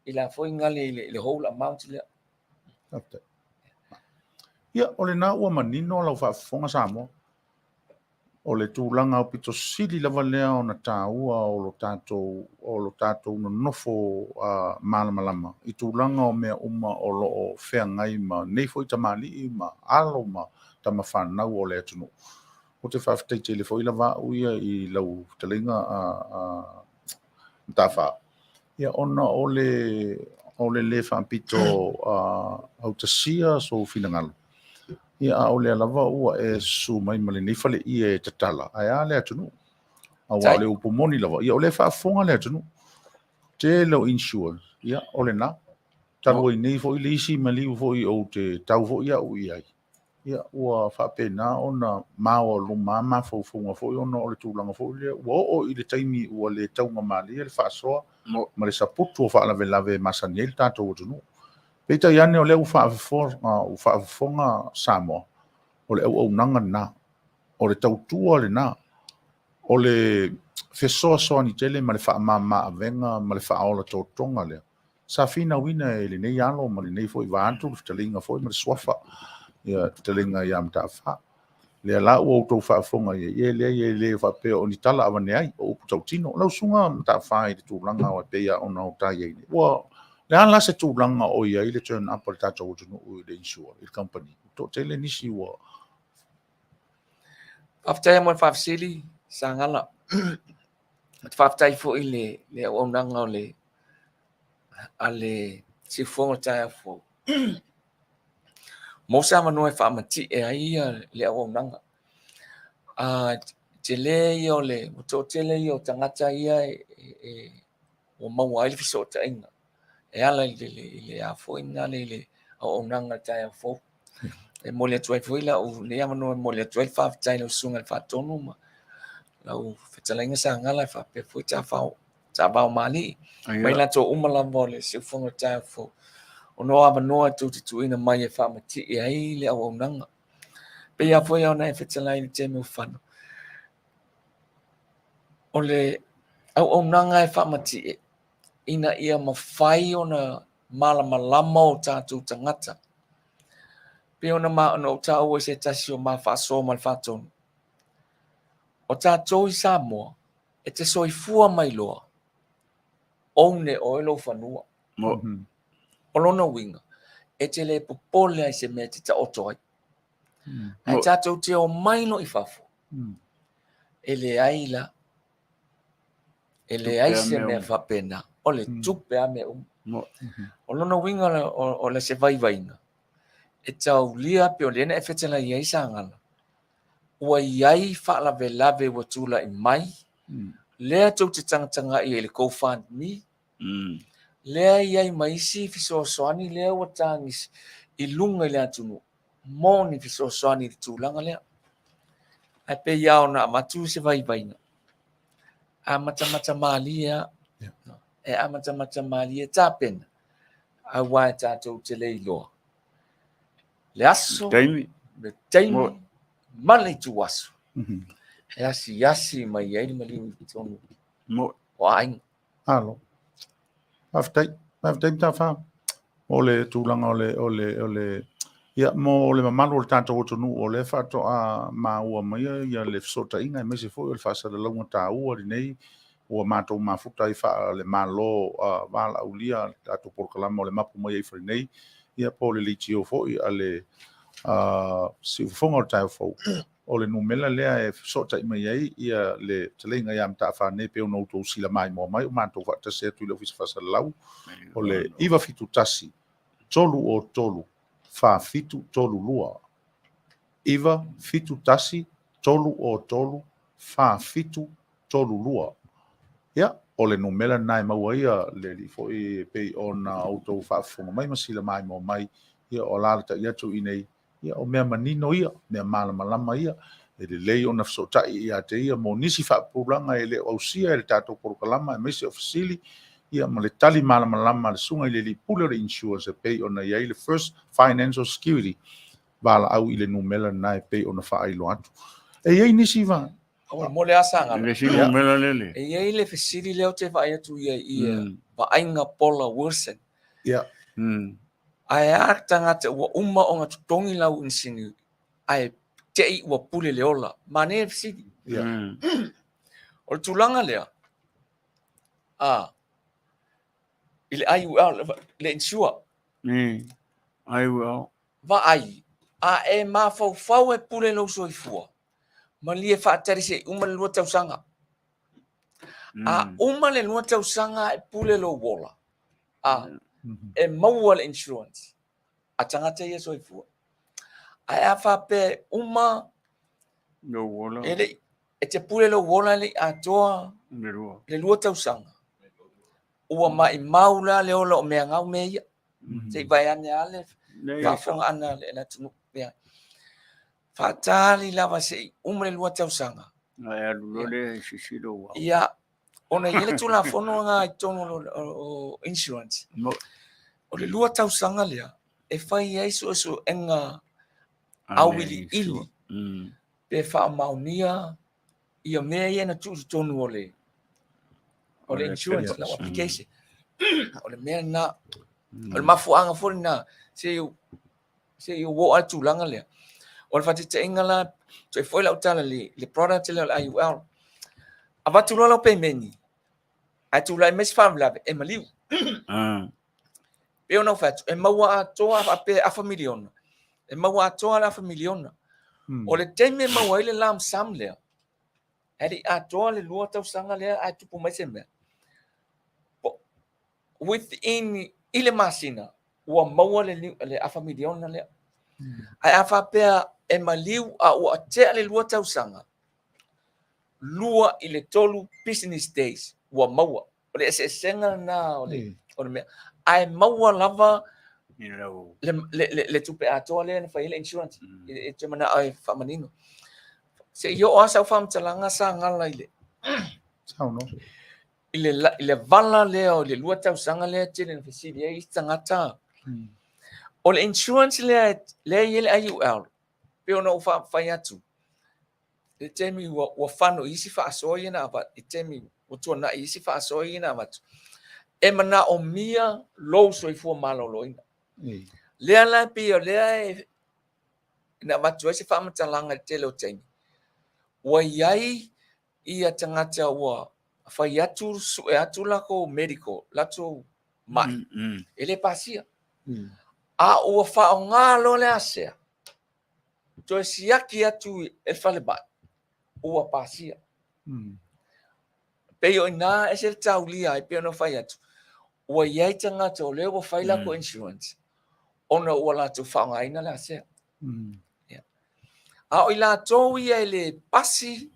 i la foi gale i le whole amount lea. Faafetai. Ia, o lena ua manino lau faafofoga Samoa. O le tulaga aupito sili lava lea ona taua o lo tatou, o lo tatou nonofo malamalama i tulaga o mea uma o lo o feagai ma nei foi tamalii ma alo ma tamafanau o le atunuu. Ou te faafetai tele foi lava au ia i lau fetalaiga Mata'afa, ia ona o le o le lē faapito autasia sou finagalo, ia a o lea lava ua e susu mai ma lenei faleie e tatala, ae a le atunuu? Aua o le upu moni lava, ia o lea e faafofoga le atunuu. Tele o insurance, ia o lena. Talu ai nei foi le isi maliu foi ou te tau foi au i ai, ia ua faapena ona maoaluma mafaufauga foi ona o le tulaga foi lea ua oo i le taimi ua le taugamalie le faasoa ma le saputu o faalavelave e masani ai le tatou atunuu. Peitai ane o lea ua faafofoga Samoa, o le auaunaga lena, o le tautua lena, o le fesoasoani tele ma le faamama avega ma le faaola totoga lea sa finauina e lenei alo ma lenei foi vaeatu le fetalaiga foi ma le suafa, ia le fetalaiga ia Mata'afa. Lea la ua outou faafofoga i ai, ia e leai e le faapea o ni tala avane ai, o upu tautino. Lau susuga Mata'afa i le tulaga e pei lava ona o ta i ai nei, ua, le a la se tulaga o i ai le turn up a le tatou atunuu i le insure, i le company? Ua toatele nisi ua... Faafetai mo le faafesili, Sagala. Ou te faafetai foi i le, le auaunaga o le a le siufofoga o le taeao fou. Mo se avanoa e faamatie ai le auaunaga. A tele ia o le ua toatele ia o tagata ia e ua maua ai le fesootaiga e ala i le a foi lena i le auaunaga i le taeao fou. E momoli atu ai foi lau lenei avanoa e momoli atu ai le faafetai i lau Susuga i le Faatonu ma lau fetalaiga Sagala e faapea foi Tafao Taavao ma alii, ma i latou uma lava o le siufofoga o le taeao fou, ona o avanoa tou te tuuina mai e faamatie ai le auaunaga. Pei lava foi ona e fetalai i le taimi ua fano, o le auaunaga e faamatie ina ia mafai ona malamalama o tatou tagata. Pei ona ou taua i se tasi o ma faasoa ma le Faatonu, o tatou i Samoa, e te soifua mai loa, own e oe lou fanua. O lona uiga, e te le popole ai se mea e te taoto ai. Ae tatou te omai loa i fafo, e leai la, e leai se mea faapena. O le tupe lava mea uma. O lona uiga o le se vaivaiga, e taulia pei o lea na e fetalai ai Sagala, ua i ai faalavelave ua tulai mai, lea tou te tagatagai ai i le GoFundMe, lea e i ai ma isi fesoasoani lea ua tagisi i luga i le atunuu mo ni fesoasoani i le tulaga lea. Ae pei lava ona avatu se vaivaiga, amatamata malie lava, e amatamata malie tapena, aua e tatou te le iloa le aso, le taimi ma le ituaso e asiasi mai ai le maliu i totonu o aiga. Malo. Faafetai. Faafetai Mata'afa. O le tulaga o le, o le, o le, ia, mo le mamalu o le tatou atunuu o lea faatoa maua mai ia le fesootaiga aemaise foi o le faasalalauga taua lenei ua matou mafuta ai faale-Malo valaaulia le tatou polokalama o le mapu mai ai fale nei, ia po o le leitio foi a le siufofoga o le taeao fou. O le numera lea e fesootai mai ai ia le fetalaiga ia Mata'afa nei pei ona outou silamaimoa mai o matou faatasi atu i le Ofisa Faasalalau, o le 971 303 4732. 971 303 4732. Ia, o le numera lena e maua ai le alii foi e pei ona outou faafofoga mai ma silamaimoa mai, ia o alaalatai atu i inei, ia o mea manino ia, mea malamalama ia, e lelei ona fesootai ia te ia mo nisi faapupulaga e le o ausia e le tatou polokalama aemaise o fesili, ia ma le tali malamalama a le Susuga i le Alii Pule o le Insurance e pei ona i ai le First Financial Security valaau i le numera lena e pei ona faailoa atu. E i ai nisi va... Aua, mo le asa Le isi numera lele. E i ai le fesili lea ou te vaai atu i ai i vaaiga Paula Wilson. Ia. Ae a tagata ua uma ona totogi lau inisini ae te i ua pule le ola. Manaia le fesili. Ia. O le tulaga lea, a, i le IUL, le insure. IUL. Vaai, a e mafaufau e pule lou soifua, malie faatali se i uma le 2 tausaga. A uma le 2 tausaga e pule lou ola, a, e maua le insurance a tagata ia soifua. Ae a faapea e uma lou ola, e le, e te pule lou ola e le i atoa le 2 tausaga, ua maimau la le ola o mea gau mea ia. Se i vaeane lava le faafofoga a le atunuu. Ia. Faatali lava se i uma le 2 tausaga. Ae alu loa lea e silasila ua. Ia, ona e i ai le Tulafono lena i totonu o insurance. O le 2 tausaga lea e fai ai suesuega auiliili pe faamaonia ia mea ia na tuu i totonu o le o le insurance lau application. O le mea lena, o le mafuaaga foi lena se i ou oo lava i le tulaga lea. O le faataitaiga la, toe foi lau tala i le product lea o le IUL. Avatu loa lau pemeni, ae tulai mai se faalavelave, e maliu. Pei ona ou fai atu, e maua atoa faapea afa miliona, e maua atoa le afa miliona. O le taimi e maua ai le lump sum lea, ae le i atoa le 2 tausaga lea ae tupu mai se mea. Within i le masina, ua maua le afa miliona lea. Ae a faapea e maliu a ua tea le 2 tausaga, 2 i le 3 business days ua maua. O le eseesega lena o le, o le mea. Ae maua lava le tupe atoa lea na fai ai le insurance. E te manao e faamanino. Se i oo lava sau faamatalaga sa gala i le i le vala lea o le 2 tausaga lea tele na fesili ai isi tagata. O le insurance lea lea e i ai le IUL, pei ona ou fai atu, i le taimi ua fano i isi faasoa ia na avatu, i taimi ua tuanai i isi faasoa ia na avatu, e manaomia lou soifua maloloina. Lea la e pei o lea e na avatu ai se faamatalaga i le tele o taimi, ua i ai ia tagata ua fai atu, sue atu latou medical, latou mai, e le pasia. A ua faaaoga loa le asea, toe siaki atu i le falemai, ua pasia. Pei o i ina e ese le taulia ai, pei ona fai atu, ua i ai tagata o lea ua fai latou insurance, ona ua latou faaaogaina le asea. A o i latou ia e le pasi,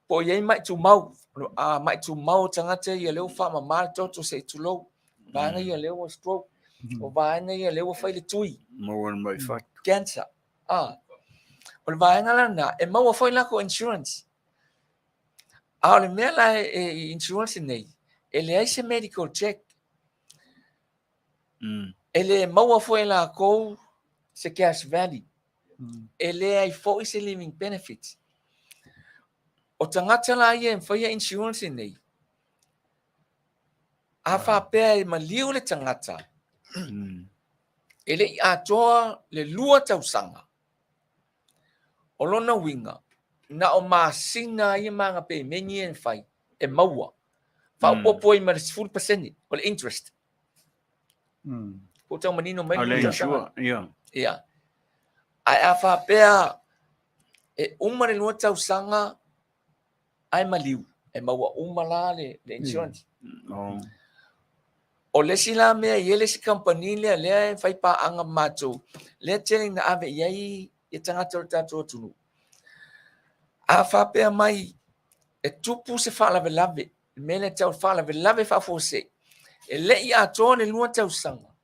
po o i ai mai tumau, a mai tumau o tagata ia lea ua faamama le toto se i tulou, vaega ia lea ua stroke, o vaega ia lea ua fai le tui, Maua le mai fatu. cancer. O le vaega la lena, e maua foi latou insurance. A o le mea la e insurance nei, e leai se medical check. E le maua foi e latou se cash value. E leai foi se living benefits. O tagata la ia e faia insurance nei, a faapea e maliu le tagata, e le i atoa le 2 tausaga, o lona uiga, na o masina ia ma ana pemeni ia e fai, e maua. Faaopoopo ai ma le 10% o le interest. Po o tau manino mai le tausaga. Ia. Ae a faapea e uma le 2 tausaga ae maliu, e maua uma la le insurance. O le isi la mea e i ai le isi kamupani lea lea e fai paaga ma matou, lea tele ina ave i ai ia tagata o le tatou atunuu. A faapea mai e tupu se faalavelave, le mea lea e tau faalavelave faafuasei, e le i atoa le 2 tausaga,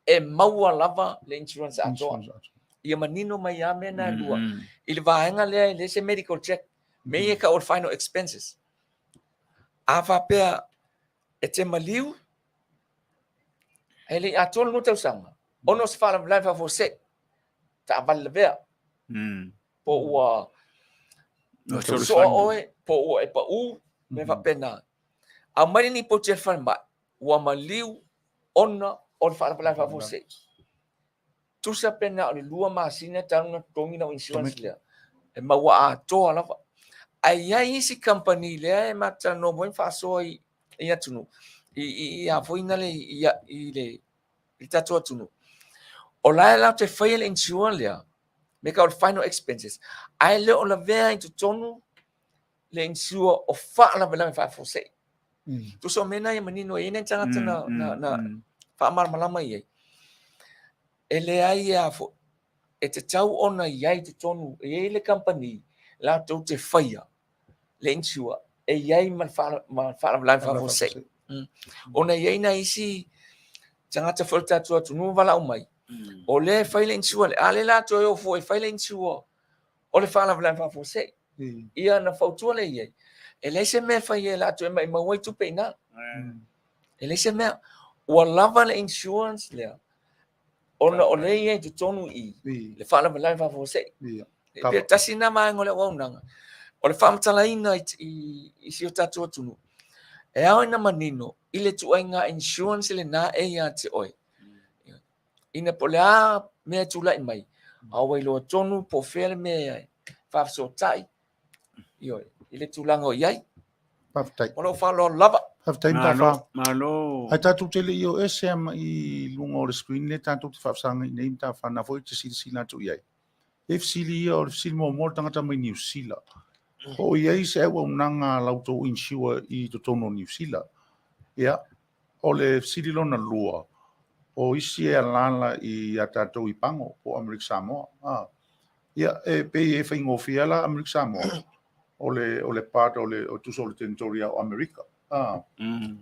e maua lava le insurance atoa. Ia manino mai lava mea na e lua. I le vaega lea e leai se medical check, mea ia e tau o le final expenses. A faapea e te maliu, e le i atoa le 2 tausaga, ona o se faalavelave faafuasei, taavale lavea, po ua soa oe, po ua e pau, mea faapena. Aumai le lipoti a le falemai, ua maliu ona O le faalavelave faafuasei. Tusa pe na o le 2 masina talu ona totogi lau insurance lea, e maua atoa lava. Ae i ai isi kamupani lea e matou talanoa foi ma faasoa i atunuu, i a foi na le i le tatou atunuu, o la e latou te faia le insure lea, me ka o le final expenses, ae le o lavea i totonu le insure o faalavelave faafuasei. Tusa o mea na ia manino e i ai nai tagata na faamalamalama i ai. E leai e a foi, e tatau ona i ai i totonu, e i ai le kamupani latou te faia le insure e i ai ma le faalavelave faafuasei. Ona e i ai nai isi tagata foi o le tatou atunuu valaau mai, o lea e fai le insure lea, a o lea latou e o fua e fai le insure o le faalavelave faafuasei. Ia na fautua lea i ai, e leai se mea e fai e latou e maimau ai tupe i ina. E leai se mea. Ua lava le insurance lea, ona o lea e i ai i totonu i i le faalavelave faafuasei. E pei tasi lena vaega o le auaunaga, o le faamatalaina i si o tatou atunuu, e ao ina manino i le ituaiga insurance lena e ia te oe. Ina po o le a mea e tulai mai, a ua iloa tonu po o fea le mea e faafesootai, ioe, i le tulaga o i ai. Faafetai. Ma lou faaaloalo lava. Faafetai Matafā. Malo. Ae tatou te le i o ese lava mai luga o le screen lea tatou te faafesagai nei Matafā, na foi e te silasila atu i ai. E fesili ia, o le fesili muamua o le tagata mai Niu Sila. Po o i ai se auaunaga a la outou insure i totonu o Niu Sila? Ia, o le fesili lona lua, o isi e alaala i a tatou i Pago po o Amerika Samoa. A. Ia, e pei e faigofie lava la Amerika Samoa, o le, o le part o le, o tusa o le territory o Amerika. A.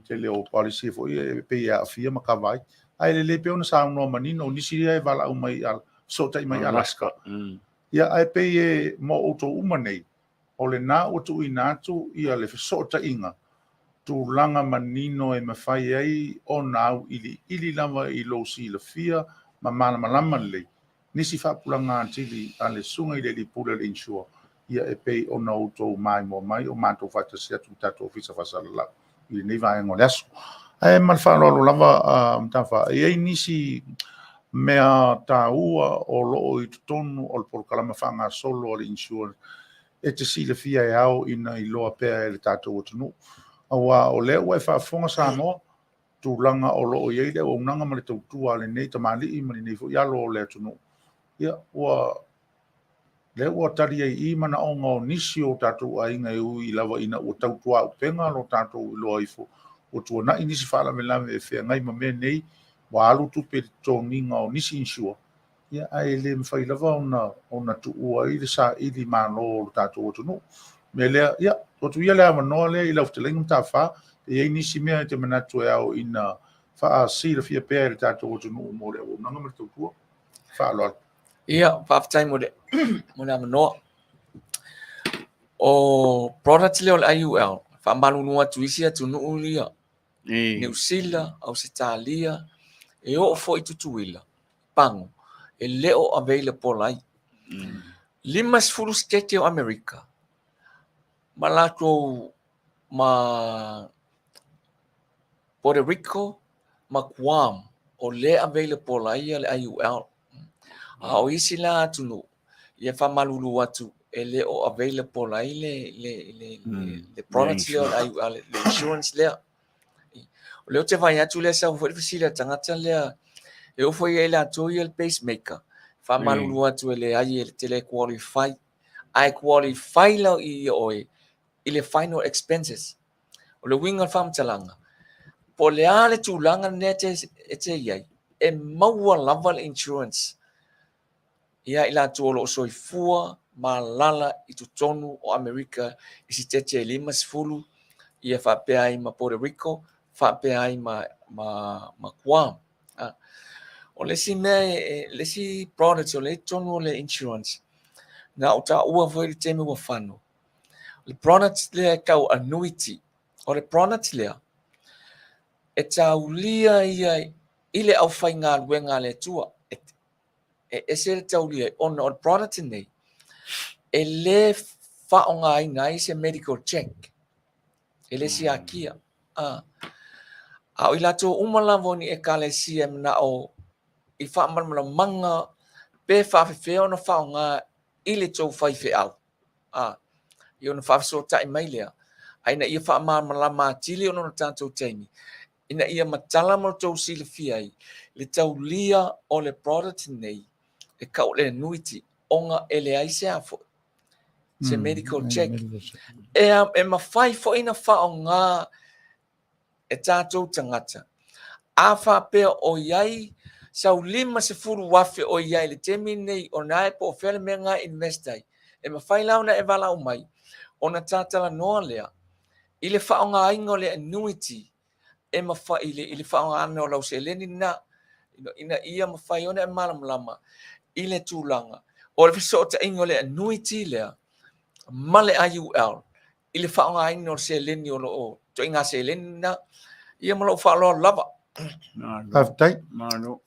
Tele o palisi foi e pei e aafia ma kava ai. Ae lelei pea ona saunoa manino, o nisi ia e valaau mai, fesootai mai Alaska. Ia, ae pei e mo outou uma nei, o lena ua tuuina atu ia le fesootaiga tulaga manino e mafai ai ona auiliili lava i lou silafia ma malamalama lelei nisi faapulaga atili a le Susuga i le Alii Pule o le Insure ia e pei ona outou maimoa mai o matou faatasi atu i le tatou Ofisa Faasalalau i lenei vaega o le aso. Ae ma le faaaloalo lava a Matafā, e i ai nisi mea taua o lo o i totonu o le polokalama faagasolo a le Insure e te silafia e ao ina iloa pea e le tatou atunuu. Aua o lea ua e faafofoga Samoa, tulaga o lo o i ai le auaunaga ma le tautua a lenei tamalii ma lenei foi alo o le atunuu, ia ua lea ua tali ai i i manaoga o nisi o tatou aiga e ui lava ina ua tautuaupega lo tatou iloa ifo, ua tuanai nisi faalavelave e feagai ma mea nei, ua alu tupe i le totogiina o nisi insure, ia ae le mafai lava ona tuua ai le saili malo o lo tatou atunuu. O le mea lea, ia, tuu atu ia le avanoa lea i lau fetalaiga Matafā, e i ai nisi mea e te manatu e ao ina faasilafia pea e le tatou atunuu mo le auaunaga ma le tautua. Faaaloalo. Ia, faafetai mo le, mo le avanoa. O product lea o le IUL, faamalulu atu i isi atunuu ia, Niu Sila, Ausetalia, e oo foi i Tutuila, Pago, e le o available ai. 50 sitete o Amerika ma latou ma Puerto Rico ma Guam o lea available ai le IUL. A o isi la atunuu, ia faamalulu atu e le o available ai le product lea o le IUL, le insurance lea. O lea ou te vaai atu lea sau foi le fesili a le tagata lea, e oo foi ia i latou ia le pacemaker, faamalulu atu e leai e te le qualify, ae qualify la i oe i le final expenses. O le uiga o le faamatalaga, po o le a le tulaga lea e te i ai, e maua lava le insurance ia i latou o lo o soifua ma alaala i totonu o Amerika i sitete e 50, ia faapea ai ma Puerto Rico, faapea ai ma Guam. O le isi mea, le isi product o lea e i totonu o le insurance, na ou taua foi i le taimi ua fano, le product lea e tau annuity. O le product lea, e taulia ia i le aufaigaluega a le Atua. E ese le taulia ai, ona o le product lenei, e le faaaogaina ai se medical check, e le siakia. A o i latou uma lava o ni ekalesia e manao i faamalamalamaga pe faafefea ona faaaoga i le tou faifeau, a, ia ona faafesootai mai lea, a ina ia faamalamalama atili ona o le tatou taimi, ina ia matala ma outou silafia ai le taulia o le product nei e kau le annuity ona e leai se a foi se medical check. E, e mafai foi na faaaoga e tatou tagata. A faapea o i ai sau 50,000 o i ai i le taimi lenei o na e po o fea le mea na e invest ai, e mafai la ona e valaau mai ona ta talanoa lea i le faaaogaina o le annuity e mafai i le faaaogaina o lau seleni lena ina ia mafai ona e malamalama i le tulaga o le fesootaiga o le annuity lea ma le IUL i le faaaogaina o le seleni o lo o ituaiga seleni lena. Ia ma lou faaaloalo lava. Faafetai.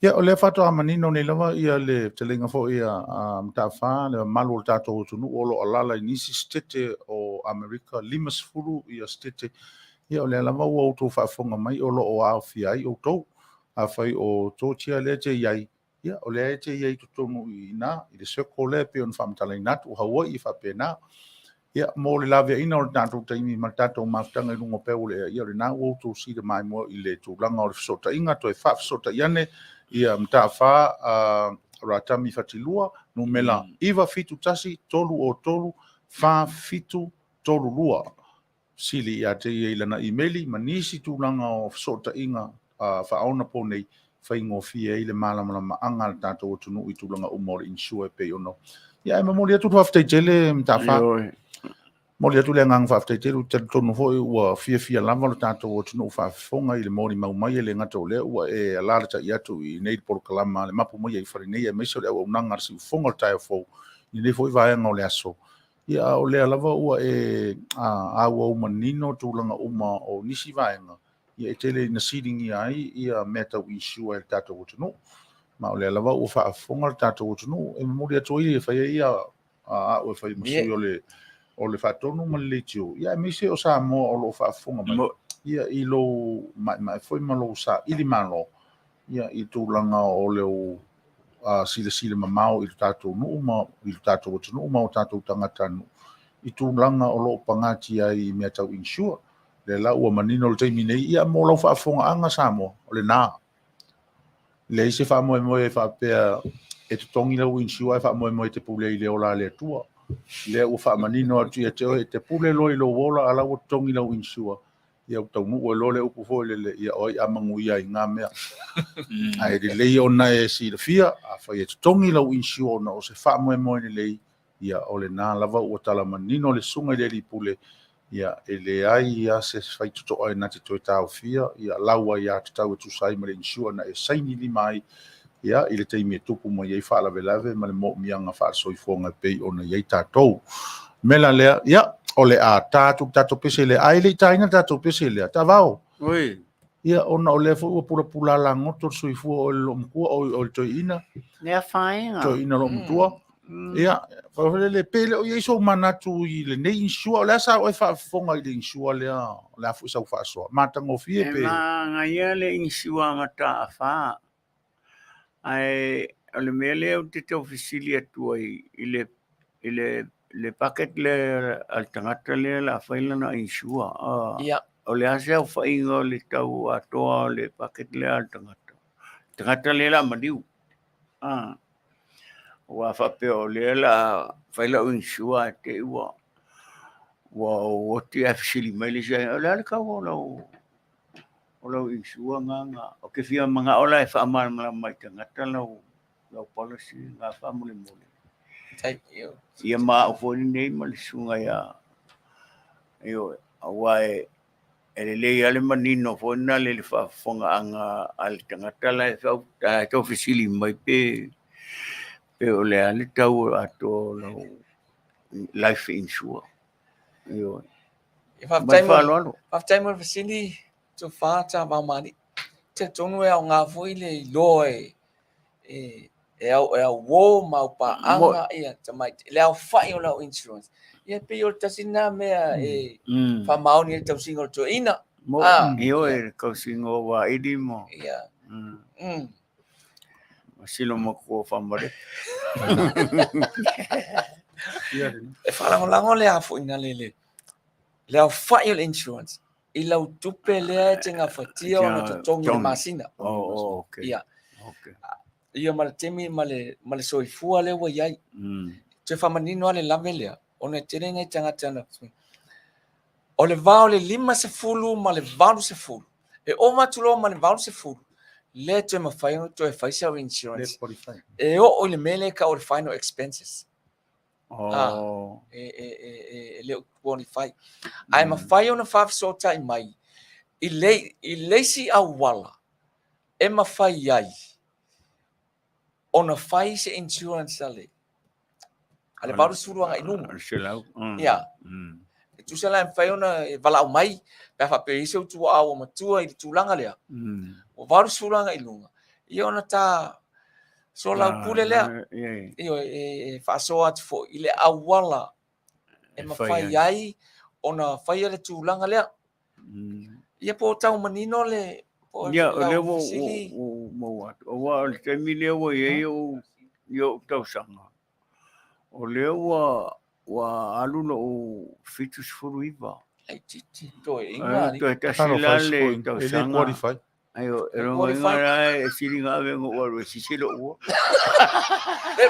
Ia, o lea faatoa manino nei lava ia le fetalaiga foi a Mataafa, le mamalu o le tatou atunuu o lo o alaala i nisi setete o Amerika, 50 ia setete. Ia, o lea lava ua outou faafofoga mai o lo o aofia ai outou. Afai o Georgia lea e te i ai, ia, o lea e te i ai i totonu i ina, i le circle lea e pei ona faamatalaina atu, o Hawaii e faapena. Ia, mo le laveaiina o le tatou taimi ma le tatou mafutaga i luga o peu o le ea, ia o lena ua outou sili maimoa i le tulaga o le fesootaiga, toe faafesootai ane ia Mataafa Ratami Fatilua, numera 971 303 4732. Sili ia te ia i lana imeli ma nisi tulaga o fesootaiga faaonaponei, faigofie ai le malamalamaaga a le tatou atunuu i tulaga uma o le insure e pei ona. Ia, ae momoli atu le faafetai tele Mataafa. Momoli atu le agaga faafetai tele, ou te talitonu foi ua fiafia lava lo tatou atunuu faafofoga i le molimau mai, e le gata o lea ua e alalatai atu i nei polokalama a le Mapu Mai ai Fale Nei, aemaise o le auaunaga a le siufofoga o le taeao fou i lenei foi vaega o le aso. Ia, a o lea lava ua e auau manino tulaga uma o nisi vaega, ia e tele ina siligia ai ia mea tau insure e le tatou atunuu. Ma o lea lava ua faafofoga le tatou atunuu, e momoli atu ai e fai ai ia au e fai ma sui o le faatonu ma le leitio, ia aemaise o Samoa o lo o faafofoga mai, ia i lou maemae foi ma lou saili malo, ia i tulaga o le silasila mamao i le tatou nuu ma i le tatou atunuu ma o tatou tagatanuu i tulaga o lo o pagatia ai i mea tau insure. Lea la ua manino le taimi nei, ia mo lau faafofogaaga Samoa, o lena. Leai se faamoemoe e faapea e totogi lau insure ae faamoemoe e te pule i le ola a le Atua. Lea ua faamanino atu ia te oe, e te pule loa i lou ola a la ua totogi lau insure. Ia ua taunuu ai loa le upu foi lele, ia o ai a manuia i ngā mea. Ae lelei ona e silafia, afai e totogi lau insure ona o se faamoemoe lelei, ia o lena lava ua tala manino le susuga i le alii pule, ia e leai lava se faitotoa e na te toe taofia, ia lau aiatatau e tusa ai ma le insure na e saini lima ai, ia i le taimi e tupu mai ai faalavelave ma le moomiaga faale-soifuaga e pei ona i ai tatou. Mea la lea, ia, o le a ta atu le tatou pese lea, ae le i taina le tatou pese lea, Taavao. Oi. Ia, ona o lea foi ua pulapula lagoto le soifua o le loomatua, o le toeaina. Le afaina. Toeaina loomatua. Ia, faafelele, pe le o i ai sou manatu i lenei insure, o le a sa oe faafofoga i le insure lea, o le a foi sau faasoa, matagofie pe... E manaia le insure a Mataafa, ae o le mea lea ou te tau fesili atu ai i le, i le, le packet lea a le tagata lea o le a fai lana insure. Ia. O le a se aofaiga o le tau atoa o le packet lea a le tagata? Tagata lea o le a maliu. Aua faapea o lea o le a fai lau insure ae te i ua ou oti ae fesili mai le isi, o le a le tau o lau insure na? Ou te fia manao la e faamalamalama i tagata lau policy na faamolemole. Ia ma au foi lenei ma le susuga ia, ioe, aua e E lelei lava le manino foi lena i le faafofogaaga a le tagata la e tau fesili mai pe o le a le tau atoa o lau life insure. Ioe. Ma le faaaloalo. Faafetai mo le fesili, Tofa Tavaomalii. E talitonu e aoga foi le iloa e e au e auō ma au paaga ia tamaitai le aofai o lau insurance. Ia e pei o le tasi lena mea e faamaoni ai le tausiga o le toeaina. Mo, Ah. ioe, le tausiga o vaili ma. Ia. Ma silo matua faamale. E faalagolago le afoina le le le aofai o le insurance i lau tupe lea e te gafatia ona totogi i le masina. Oh, oh, okay. Ia. Okay. Ia ma le taimi ma le ma le soifua lea ua i ai. Toe faamanino lava le lave lea, ona e tele nai tagata na O le va o le 50 ma le 80, e ova atu loa ma le 80, lea e toe mafai ona toe fai sau insurance. E oo i le mea lea e tau o le final expenses. Oh. E, e, e, e, e le o qualify. Ae mafai ona faafesootai mai i le, i le isi auala e mafai ai ona fai se insurance a le a le 80 agai i luga. Ia. E tusa la e mafai ona e valaau mai pe a faapea e i ai se utuaa ua matua i le tulaga lea, ua 80 agai i luga, ia ona ta soalaupule lea. Ioe, e faasoa atu foi i le auala e mafai ai ona faia le tulaga lea. Ia po o tau manino le po o Ia, o lea lau ua fesili. ou maua atu. Aua o le taimi lea ua i ai ou i ou tausaga, o lea ua ua alu lou 79. Laitiiti toe inga Toe tasi la le tausaga. Aio, e lona uiga la e sili ona ave ona ou alu e sisi lou uo.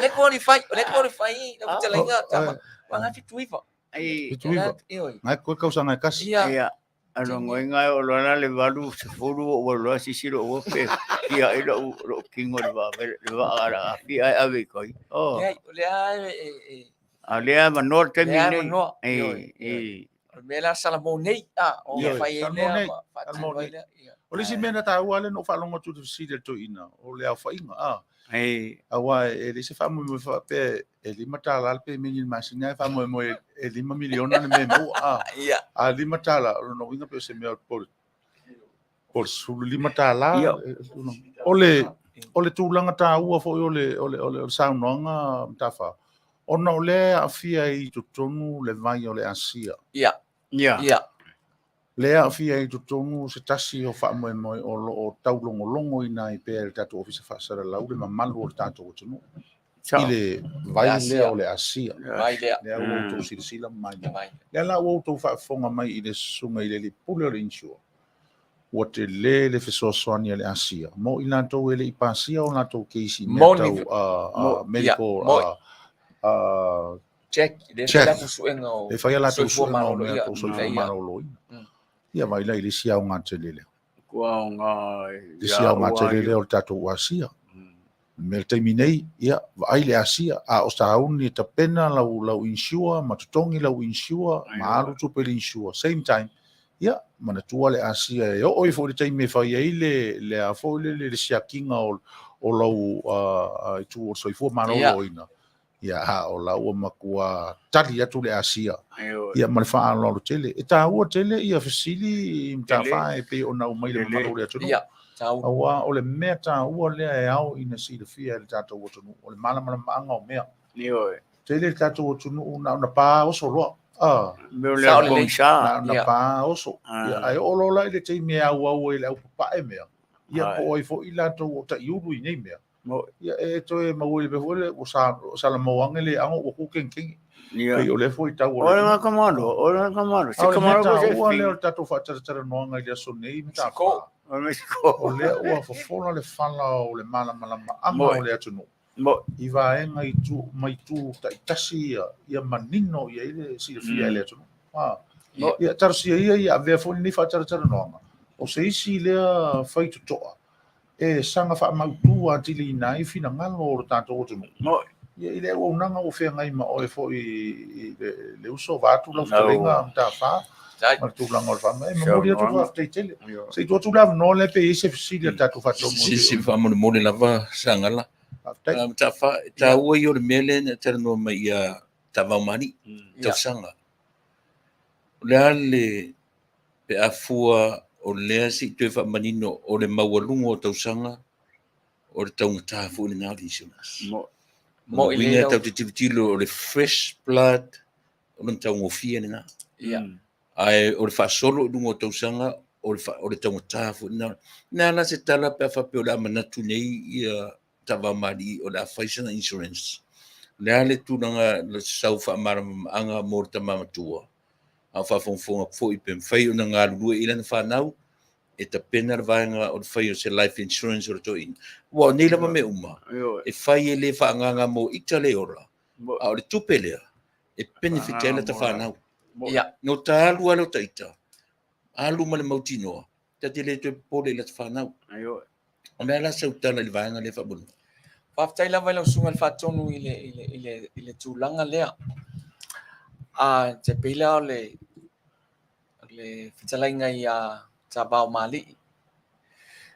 Le qualify, le qualify lau fetalaiga tama. Ua ngai 79. Ai, 79. Ioe. Ngai koe kausaga e kasi. Ia. Ia, a lona uiga e oo loa la le 80 ou alu loa sisi lou uo pe fia ai lou lou kino i le vaa le vaa a le afi ae ave i tai. Oh. Leai, o lea e e A o lea e avanoa le taimi Lea lenei. avanoa. E, Ioe, e. O le mea la Salamo nei, a, o Ioe, fai ai Salamo lea nei, ma Salamo faatino ai nei. lea. Ia. O le isi mea na taua lea na ou faalogo atu i le fesili a le toeaina, o le aofaiga, a. E. Aua e leai se faamoemoe faapea e $5 le pemeni i le masina ae faamoemoe e $5 miliona le mea e maua, a. Ia. A $5, o lona uiga pe o se mea po o le $15. Ia. O le, o le tulaga taua foi o le, o le, o le, o le saunoaga Matafaa, ona o lea e aafia ai i totonu le vai o le Asia. Ia. Ia. Ia. Lea e aafia ai i totonu se tasi o faamoemoe o lo o taulogologoina ai pea e le tatou Ofisa Faasalalau le mamalu o le tatou atunuu i le vai lea o le Asia. Vai lea. Lea ua outou silasila mai. Vai. Lea la ua outou faafofoga mai i le susuga i le alii pule o le insure, ua tele le fesoasoani a le Asia mo i latou e le i pasia o latou keisi i mea tau medical check, le check. fai latou suega o E fai a latou soifua suega o malolo, mea ia, tau soifua ia. maloloina. Ia vai la i le isi aoga tele lea. Kua aoga Le isi aoga tele lea o le tatou Asia. Me le taimi nei, ia, vaai le Asia, a o sauni e tapena lau, lau insure, ma totogi lau insure, ma alu tupe i le insure. Same time, ia, manatua le Asia e oo ifo i le taimi e fai ai le, le a foi le, le, le siakiga o, o lau uh, itu o le soifua maloloina. Ia, a o la ua matua tali atu le Asia, ia, ma le faaaloalo tele. E taua tele ia fesili i Matafaa e pei ona aumai le mamalu o le atunuu. Ia, taua. Aua o le mea taua lea e ao ina silafia e le tatou atunuu, o le malamalamaaga o mea. Ioe. Tele le tatou atunuu na ona pa oso loa. Ah. Mea o le Sao lelei. pogisa. Na ona Ia. pa oso. Ia, ae oo loa la i le taimi e auau ai i le aupapae mea, ia Ai. po o ai foi latou o taiulu i nei mea. Mo. Ia e toe maua i le mea foi lea, ua salamau ane le ago ua kukengekenge. Ia. Pei o lea foi tau o O le le kamalo, o le kamalo. Se A o le mea kamalo ko se taua lea o fi. le tatou faatalatalanoaga i le aso nei, Mexico. Matafaa. O Mexico. O lea ua fofola le fala o le malamalamaaga Moe. o le atunuu Mo. i vaega i tu, mai tu taitasi ia, ia manino i ai le silafia e le atunuu. Ah. Moe. Ia, talosia ia ia avea foi lenei faatalatalanoaga. O se isi lea faitotoa e saga faamautu atiliina ai finagalo o le tatou atunuu. Moe. Ia, i le auaunaga ua feagai ma oe foi i le uso vaeatu lau fetalaiga Matafaa ma le tulaga o le faamai. E momoli atu le faafetai tele. Se i tuu atu le avanoa lea pe i ai se fesili a le tatou faatonu. Si faamolemole lava Sagala. Faafetai. Matafaa, e taua ia o le mea lea na talanoa mai ia Tavaumani, tausaga. O le a le pe a fua o lea se i toe faamanino o le maualuga o tausaga o le taugata foi lena o le insurance. Mo. Mo i Uiga le tau te tilotilo o le fresh blood o lona taugofie lena. Ia. Ae o le faasolo i luga o tausaga o le, o le taugata foi lena. Na la se tala pe a faapea o le a manatu nei ia Ta'avaomali'i o le a fai sana insurance. O le a le tulaga le sau faamalamalamaga mo le tama matua, a o faafogafoga foi pe mafai ona galulue i lana fanau e tapena le vaega o le fai o se life insurance o le toeaina. Aua o nei lava mea uma, e fai e le faaagaaga mo ita le ola, a o le tupe lea e benefit ai lata fanau. Ia. No ta alu lava lea o ta ita, alu ma le mautinoa, ta te le toe popole i lata fanau. O le a la sau tala i le vaega lea faamolemole? Faafetai lava i lau susuga i le Faatonu i le, i le, i le, i le tulaga lea. A, te pei la o le, le fetalaiga ia Tavaomalii,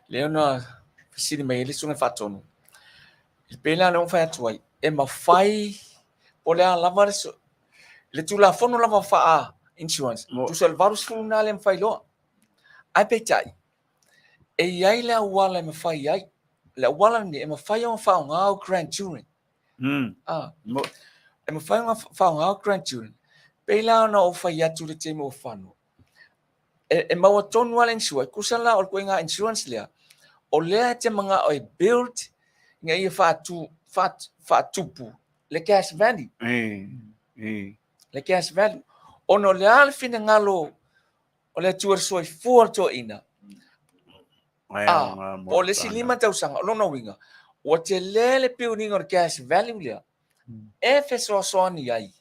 lea na fesili mai ai le Susuga Faatonu, e pei la lea ua fai atu ai, e mafai po o le a lava le, le Tulafono lava faa insurance, tusa o le 80 lena lea e mafai loa. Ae peitai, e i ai le auala e mafai ai. Le auala lenei e mafai ona faaaoga au grandchildren. Ah, e mafai ona faaaoga au grandchildren. Pei la ona ou fai atu i le taimi ua fano, e maua tonu lava le insure, e tusa la o le ituaiga insurance lea, o lea e te manao e build ina ia faatu, faatupu le cash value. Le cash value. Ona o le a le finagalo o le Atua i le soifua o le toeaina, a, po o le isi 5 tausaga, o lona uiga, ua tele le building o le cash value lea e fesoasoani ai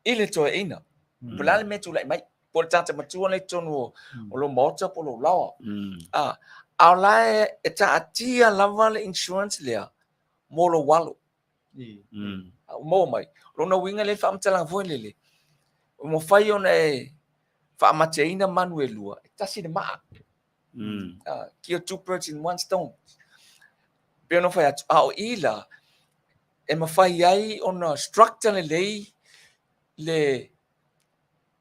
i le toeaina. Po o le a le mea e tulai mai, po o le tagata matua lea i totonu o lou maota po o lou laoa. A, a o la e taatia lava le insurance lea mo lou alo. Ua maua mai. O lona uiga lea faamatalaga foi lele, ua mafai ona e faamateina manu e lua, e tasi le maa. Kill two birds in one stone. Pei ona fai atu, a o i la, e mafai ai ona structure lelei le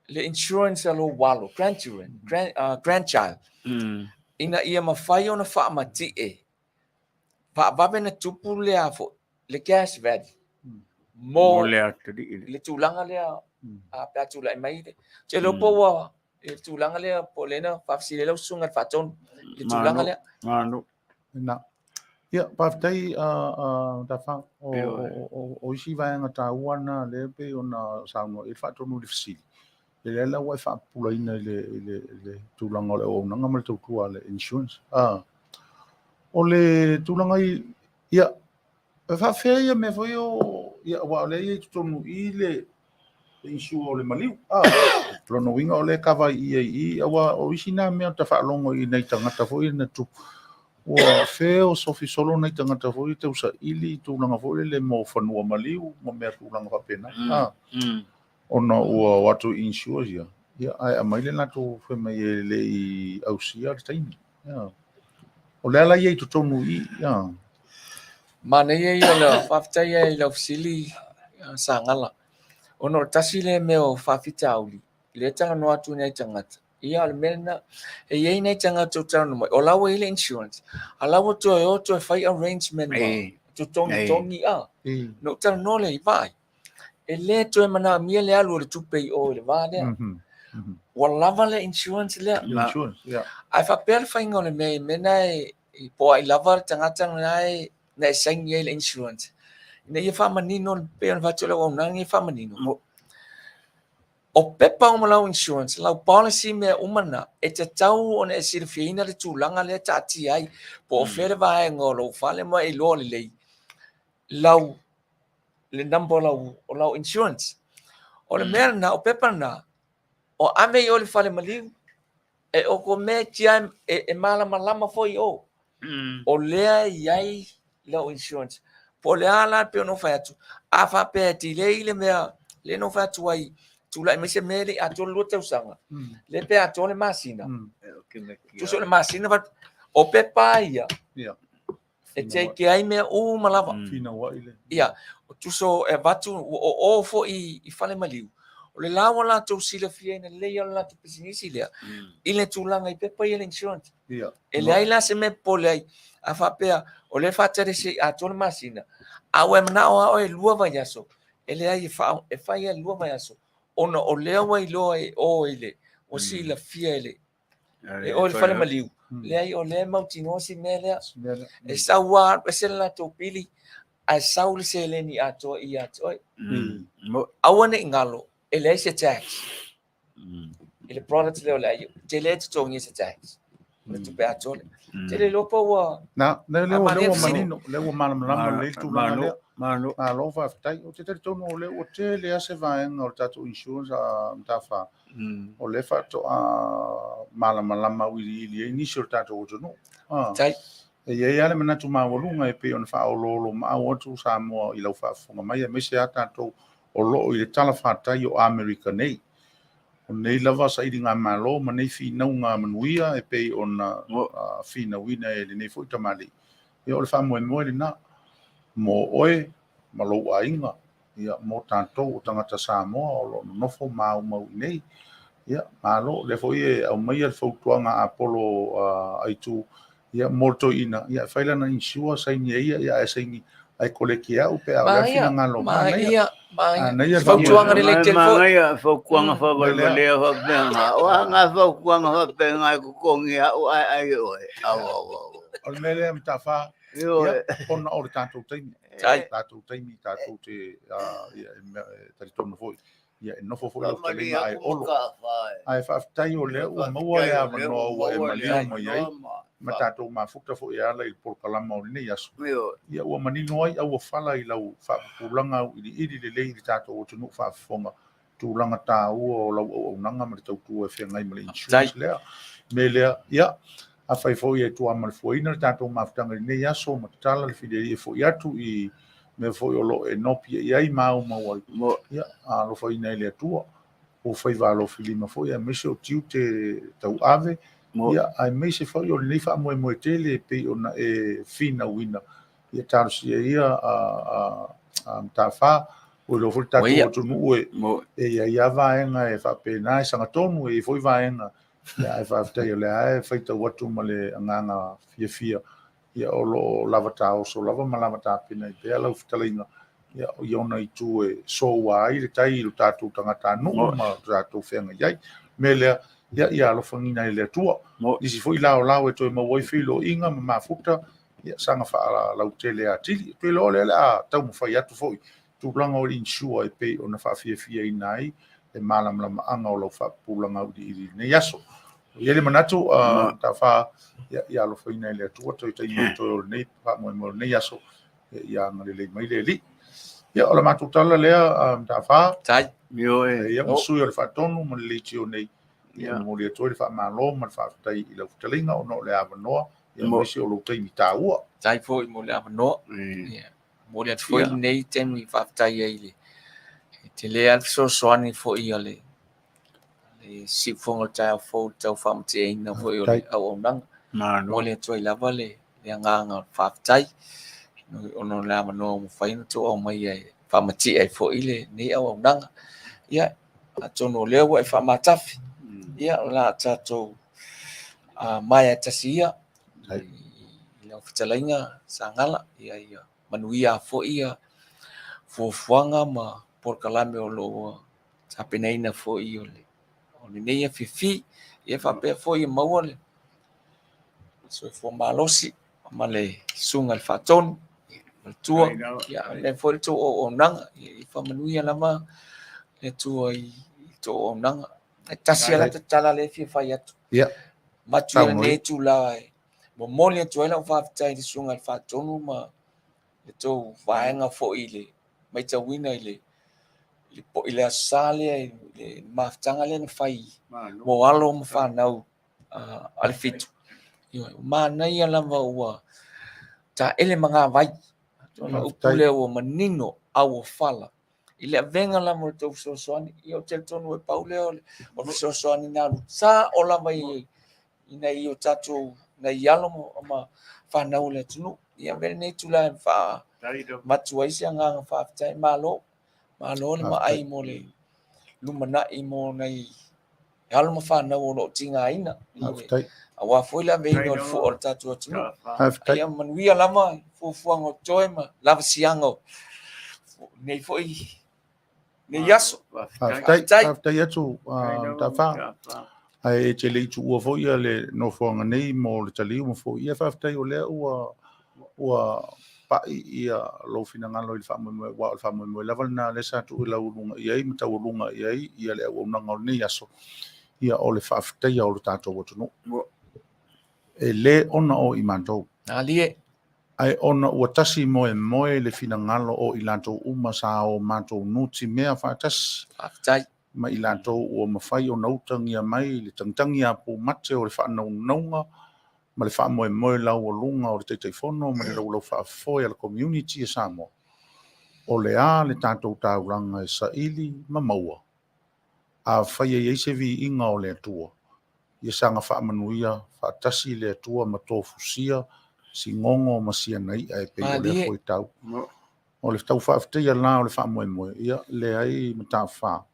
le insurance a lou alo, grandchildren, grandchild, ina ia mafai ona faamatie, faavave na tupu le a foi, le cash value, mo le atalii le tulaga lea, a pe a tulai mai le. Ou te iloa po ua i le tulaga lea, po o lea na faafesili ai lau susuga i le Faatonu i le tulaga lea. Malo. Na. Ia, faafetai Tafa, o isi vaega taua na lea pei ona saunoa i ai le Faatonu i le fesili. E lea la ua e faapupulaina i le tulaga o le auaunaga ma le tautua a le insurance. O le tulaga i, ia, e faafefea ia mea foi o, ia, aua o lea e i ai i totonu i i le insure o le maliu. O lona uiga o lea e kava i i i, aua o isi na mea ta faalogo i nai tagata foi na tupu. Ua fea o sofi solo nai tagata foi e tausaili i tulaga foi lele mo fanua maliu ma mea tulaga faapena. Ona ua o atu i insure ia, ia ae aumai le latou fai mai e le i ausia le taimi. Ia. O le a la ia i totonu i i, ia. Manaia ia o le faafetai ai i lau fesili Sagala, ona o le tasi lea mea o faafitauli, lea e talanoa atu i nai tagata, ia o le mea lena, e i ai nai tagata o talanoa mai, o la ua i ai le insurance, a la ua toe o toe fai arrangement ma togitogi a. Na ou talanoa lea i vaai, e le toe manaomia le alu o le tupe i o i le va lea. Ua lava le insurance lea. Insurance, yeah. Ae faapea le faiga o le mea i mea na e po ai lava le tagata na e na e saini ai le insurance. Ina ia faamanino pei ona fai atu le auaunaga ina ia faamanino. O pepa uma lau insurance, lau policy mea uma na, e tatau ona e silafiaina le tulaga lea e taatia ai. Po o fea le vaega o lou fale ma e iloa lelei lau le number o lau insurance. O le mea lena, o pepa lena, o ave i o i le fale maliu, e okometi lava e malamalama foi i o. O lea e i ai lau insurance. Po o le a la pei ona ou fai atu, a faapea e delay le mea, lea na ou fai atu ai, tulai mai se mea e le i atoa le 2 tausaga, lea pe atoa le masina, tusa o le masina, o pepa ia, e take ai mea uma lava. Finauai le. Ia, o tusa e avatu, o o foi i fale maliu, o le la ua latou silafiaina lelei o le latou pisinisi lea, i le tulaga i pepa ia le insurance. E leai la se mea e popole ai, a faapea, o lea e faatali se i atoa le masina, a ua e manao lava oe e 2 vaiaso, e leai e fai lava e 2 vaiaso, ona o lea ua iloa e o i le, ua silafia e le. E o le fale maliu, leai o lea e mautinoa si mea lea. E sau lava, ese le latou pili, ae sau le seleni atoa ia te oe. Aua ne i galo, e leai se tax. I le product lea o le ai, te le totogia se tax. O le tupe atoa lea. Te le iloa po ua... Na, lea ua lea ua manino, lea ua malamalama lelei le tulaga lea. Malo. Malo faafetai. Ou te talitonu o lea ua tele lava se vaega o le tatou insurance a Mataafa, o lea faatoa malamalama auiliili ai nisi o le tatou atunuu. Faafetai. E i ai lava le manatu maualuga e pei ona faaoloolomaau atu Samoa i lau faafofoga mai, aemaise lava tatou o lo o i le talafatai o Amerika nei. O nei lava sailigamalo ma nei finauga manuia e pei ona finauina e lenei foi tamalii. Ia o le faamoemoe lena mo oe ma lou aiga, ia mo tatou o tagata Samoa o lo o nonofo ma aumau i nei. Ia malo, o lea foi e aumaia le fautuaga a Apolo Aitu, ia mo le toeaina, ia e fai lana insure, saini e ia, ia ae saini ae koleki e au pe a o le a le finagalo. Manaia, manaia. Fautuaga lelei tele foi. Manaia, fautuaga faavalevalea faapena. O a ngā fautuaga faapena e totogi e au ae ai e oe. Au, au, au. O le mea lea Mataafa, ia, ona o le tatou taimi. Tatou taimi, tatou te, ia, e talitonu foi, ia e nofo foi lau fetalaiga ae olo. Ae faafetai o lea ua maua le avanoa ua e maliu mai ai ma tatou mafuta foi e ala i le polokalama o lenei aso. Ia ua manino ai auofala i lau faapupulaga auiliili lelei i le tatou atunuu faafofoga tulaga taua o lau auaunaga ma le tautua e feagai ma le insurance lea. Mea lea, ia, afai foi e tuamalefuaina le tatou mafutaga i lenei aso ma tatala le filialii e foi atu i mea foi o lo o e nopi i ai ma aumau ai, ia, alofaina e le Atua o faiva alofilima foi aemaise o tiute tauave, ia, aemaise foi o lenei faamoemoe tele e pei ona e finauina, ia talosia ia a Mataafa, ua iloa foi le tatou atunuu e i ai lava vaega e faapena e sagatonu, e i ai foi vaega, ia, ae faafetai o lea e faitau atu ma le agaga fiafia, ia o lo o lava taoso lava ma lava tapena ai pea lau fetalaiga, ia, i ona itu e soua ai le tai i lo tatou tagatanuu ma lo tatou feagai ai. Mea lea, ia, ia alofagiina e le Atua. Nisi foi laolao e toe maua ai feiloaiga ma mafuta, ia, saga faalautele atili. Ou te iloa o lea o le a taumafai atu foi tulaga o le insure e pei ona faafiafiaina ai le malamalamaaga o lau faapupulaga auiliili i lenei aso. E i ai le manatu, Mataafa, ia, ia alofaina e le Atua toe taimi o totoe o lenei faamoemoe o lenei aso, ia, ia agalelei mai le Alii. Ia, o le matou tala lea, Mataafa. Tai. Ia, ma sui o le faatonu ma le leitio nei, ia, momoli atu ai le faamalo ma le faafetai i lau fetalaiga ona o le avanoa, ia, aemaise o lou taimi taua. Tai foi mo le avanoa. Ia. Momoli atu foi lenei taimi faafetai ai i le tele lava le fesoasoani foi a le siufofoga o le taeao fou i le tau faamateaina foi o le auaunaga. Momoli atu ai lava le agaga o le faafetai ona o le avanoa ua mafai ona outou aumaia e faamatie ai foi lenei auaunaga. Ia, atonu o lea ua e faamatafi, ia o le a tatou maea tasi ia i lau fetalaiga Sagala, ia ia manuia foi ia fuafuaga ma polokalame o lo o tapenaina foi o lenei afiafi. Ia faapea foi ia maua le soifua malosi ma le susuga i le Faatonu ma le Tua, ia faapea foi le tou auaunaga. Ia faamanuia lava le Atua i le tou auaunaga. E tasi lava la tala lea e fia fai atu. Ia. Avatu ia lenei itula e momoli atu ai lau faafetai i le Susuga i le Faatonu ma le tou vaega foi i le matauina i le i le Aso Sa lea i le mafutaga lea na fai mo alo ma fanau a le Fitu. Ioe, ua manaia lava ua taele magavai. O le upu lea ua manino auofala i le avega lava o le tou fesoasoani. Ia ou te talitonu e pau lea o le fesoasoani na alu sao lava i nai o tatou nai alo ma fanau o le atunuu. Ia avea lenei itula e faavatu ai se agaga faafetai. Malo, malo le maai mo le lumanai mo nai alo ma fanau o lo o tigaina. Aua foi le aveina o le fua o le tatou atunuu. Ia manuia lava fuafuaga o totoe ma lavasiaga o nei foi nei aso. Faafetai, faafetai atu Mataafa. Ae e te le i tuua foi ia le nofoaga nei mo le taliu ma foi. Ia faafetai o lea ua ua pai ia lou finagalo i le faamoemoe, aua o le faamoemoe lava lena lea sa tuu i laualuga i ai ma taualuga i ai ia le auaunaga o lenei aso, ia o le faafetaia o lo tatou atunuu. E le ona o i matou. Alie. Ae ona ua tasi moemoe le finagalo o i latou uma sa o matou nutimea faatasi. Faafetai. Ma i latou ua mafai ona utagia mai le tagitagi a pumate o le faanaunauga ma le faamoemoe laualuga o le Taitaifono ma le laulau faafoe a le community a Samoa, o le a le tatou taulaga e saili ma maua? Afai e i ai se viiga o le Atua, ia saga faamanuia faatasi le Atua ma tofusia sigogo ma siana i'a e pei o lea foitau. O le tau faafetaia la o le faamoemoe, ia leai Mataafa,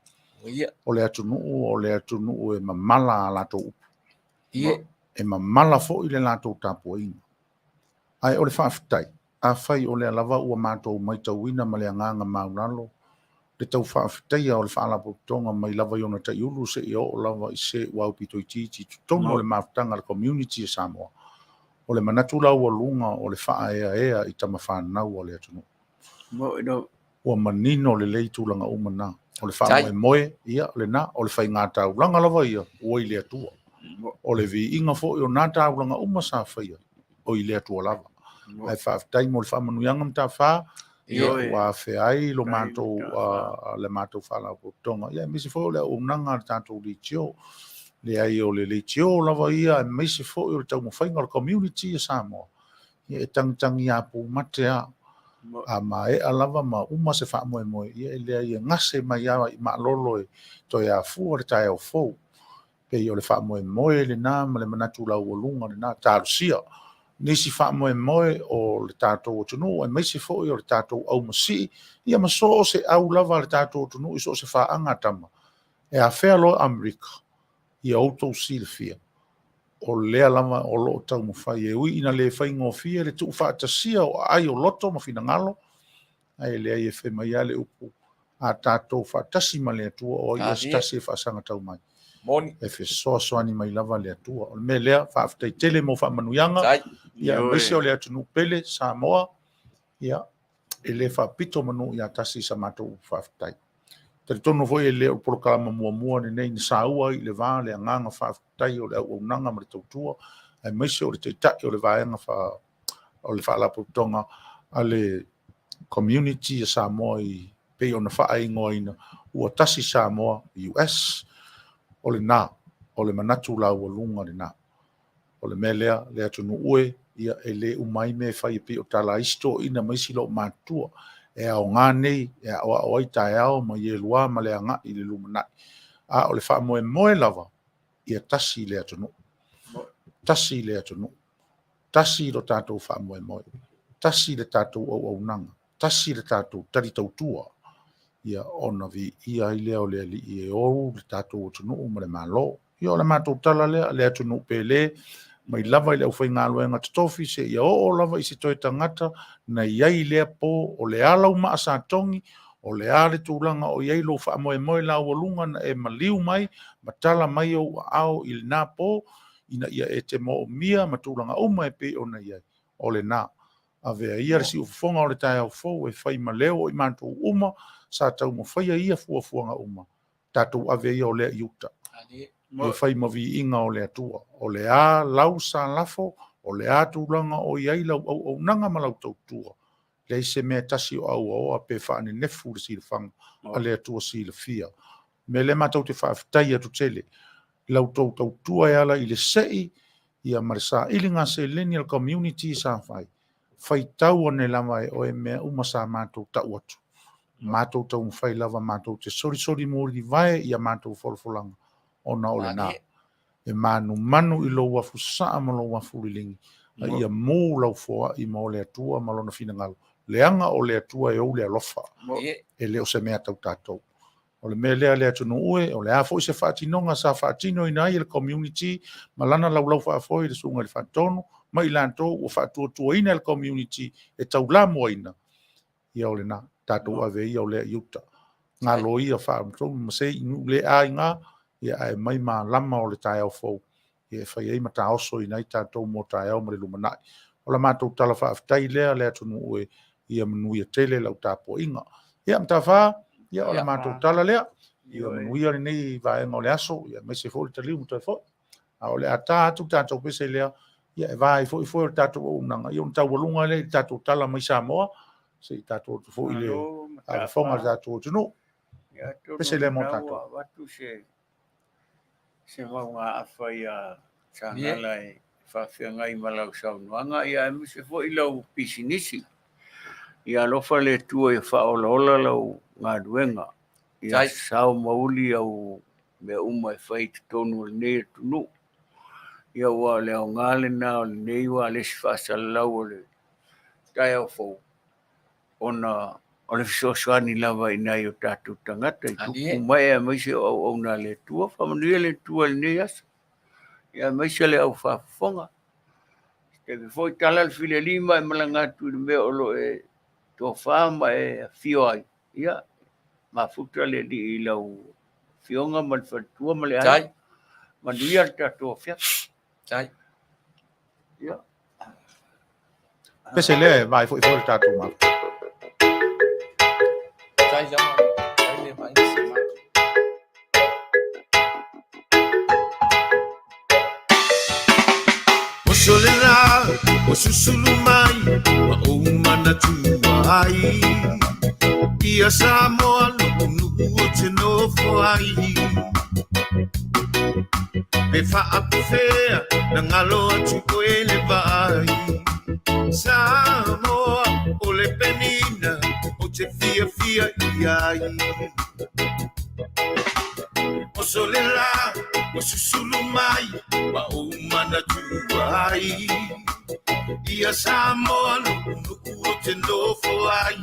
o le atunuu o le atunuu e mamala a latou upu. E mamala foi le latou tapuaiga. Ae o le faafetai, afai o lea lava ua matou matauina ma le agaga maulalo le tau faafetaia o le Faalapotopotoga mai lava i ona taiulu seia oo lava i se ua aupito itiiti i totonu o le mafutaga a le community a Samoa, o le manatu laualuga o le faaeaea i tamafanau a le atunuu. Ua manino lelei tulaga uma na. O le faamoemoe, ia, lena, o le faiga taulaga lava ia, ua i le Atua. O le viiga foi o na taulaga uma sa faia, o i le Atua lava. Ae faafetai mo le faamanuiaga Mataafa, ia, ua afea ai lo matou, le matou faalapotopotoga, ia, aemaise foi o le auaunaga a le tatou leitio. Leai, o le leitio lava ia, aemaise foi o le taumafaiga o le community a Samoa, ia, e tagitagia pumate lava. A maea lava ma uma se faamoemoe, ia e leai e gase mai lava i malolo e toe afua le taeao fou. Pei o le faamoemoe lena ma le manatu laualuga lena, talosia nisi faamoemoe o le tatou atunuu, aemaise foi o le tatou aumasii, ia ma so o se au lava a le tatou atunuu i so o se faaga a tama, e afea loa Amerika, ia outou silafia, o lea lava o lo o taumafai, e ui ina le faigofie le tuufaatasia o aai o loto ma finagalo, ae leai e fai mai lava le upu, a tatou faatasi ma le Atua, o ai se tasi e faasagatau mai. E fesoasoani mai lava le Atua. O le mea lea, faafetai tele mo faamanuiaga, ia aemaise o le atunuu pele, Samoa, ia, e le faapito manu ia tasi i sa matou upu faafetai. Talitonu foi e le o le polokalama muamua lenei na saua ai i le va le agaga faafetai o le auaunaga ma le tautua, aemaise o le taitai o le vaega o le faalapotopotoga a le community a Samoa i pei ona faaigoaina ua tasi Samoa US. O lena, o le manatu laualuga lena. O le mea lea, le atunuu e, ia e le uma ai mea e fai e pei o tala a isi toeaiina ma isi loomatutua. E aoga nei, e aoao ai taeao ma ielua ma le agai i le lumanai. A o le faamoemoe lava, ia tasi le atunuu. Tasi le atunuu. Tasi lo tatou faamoemoe. Tasi le tatou auaunaga. Tasi le tatou tali tautua. Ia ona viia ai lea o le Alii e ou le tatou atunuu ma le Malo. Ia o le matou tala lea, le atunuu pele, mai lava i le aufaigaluega totofi seia oo lava i se toe tagata na i ai i lea po, o le a lau maa sa togi, o le a le tulaga o i ai lou faamoemoe laualuga na e maliu mai ma tala mai ou aao i lena po, ina ia e te moomia ma tulaga uma e pei ona i ai, o lena. Avea ia le siufofoga o le taeao fou e fai ma leo o i matou uma sa taumafaia ia fuafuaga uma, tatou ave ia o lea i uta. E fai ma viiga o le Atua. O le a lau salafo, o le a tulaga o i ai lau auaunaga ma lau tautua, leai se mea e tasi o auaoa pe faanenefu le silafaga a le Atua silafia. O le mea lea matou te faafetai atu tele i la outou tautua e ala i le sei ia ma le sailiga seleni a le community sa fai. Faitau ane lava e oe mea uma sa matou tau atu. Matou taumafai lava matou te solisoli mulivae i a matou folafolaga ona o lena. E manumanu i lou afusaa ma lou afuliligi, a ia mu lau foai ma o le Atua ma lona finagalo. Leaga o le Atua e ou le alofa, e le o se mea tau tatou. O le mea lea le atunuu e, o le a foi se faatinoga sa faatinoina ai e le community ma lana laulau faafoe i le susuga i le Faatonu ma i latou ua faatuatuaina e le community e taulamuaina, ia o lena, tatou ave ia o lea i uta. Galo ia faamatonu ma sei i nuu le aiga, Ia ae mai malama o le taeao fou, ia e fai ai ma taosoina ai tatou mo taeao ma le lumanai. O la matou tala faafetai lea le atunuu e, ia manuia tele lau tapuaiga. Ia Matafā, ia o la matou tala lea, ia manuia lenei vaega o le aso, ia aemaise foi le taliu ma toe foi. A o le a ta atu le tatou pese lea, ia e va ai foi foe o le tatou auaunaga, ia ona taualuga lea i le tatou tala mai Samoa, se i tatou atu foi i le faafofoga a le tatou atunuu. Pese lea mo tatou. Avatu se se vaugaafa ia Sagala e faafeagai ma lau saunoaga, ia aemaise foi lau pisinisi. Ia alofa le Atua ia faaolaola lau galuega, ia sao ma uli au mea uma e fai i totonu o lenei atunuu. Ia ua o le aoga lena o lenei ua le isi faasalalau o le taeao fou, ona o le fesoasoani lava i nai o tatou tagata i tupu mai aemaise o auauna a le Atua. Faamanuia le Atua i lenei aso, ia aemaise le au faafofoga. Se taimi foi tala le fileli ma e malaga atu i le mea o lo o e tofa ma e afio ai, ia mafuta le Alii i lau afioga ma le faletua ma le aiga. Manuia le tatou afiafi. Tai. Ia. Pese lea e vai foi foi le tatou malu. Tai lava. Tai le vai se ma. Oso le la, o susulu mai, ma ou manatua ai. Ia Samoa lo'u nuu o te nofo ai. Pe faapefea na galo atu oe le vaai. Samoa o le penina o te fiafia i ai. Oso le la, ua susulu mai, ma ou manatua ai. Ia Samoa lo'u nuu o te nofo ai.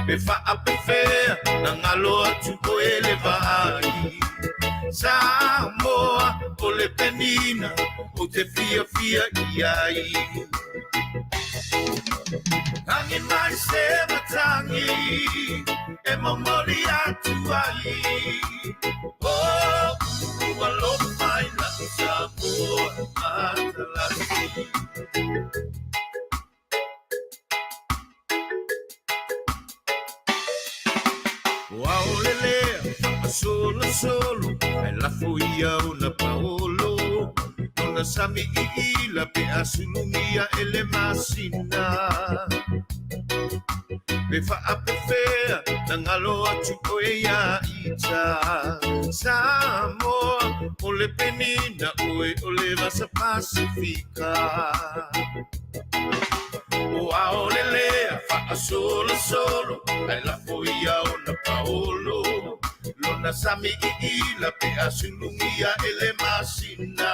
Pe faapefea na galo atu oe le vaai. Samoa o le penina o te fiafia i ai. Tangi mai se matangi e momoli atu ai. Oh, ua alofa i lau Samoa matalasi. Ua ole lea faasolosolo ae lafo ia ona paolo lona sami iila pe a sulugia e le masina. Pe faapefea na galo atu oe ia ita. Samoa o le penina oe o le vasa Pasifika. Ua ole lea faasolosolo ae lafo ia ona paolo lona sami iila pe a sulugia e le masina.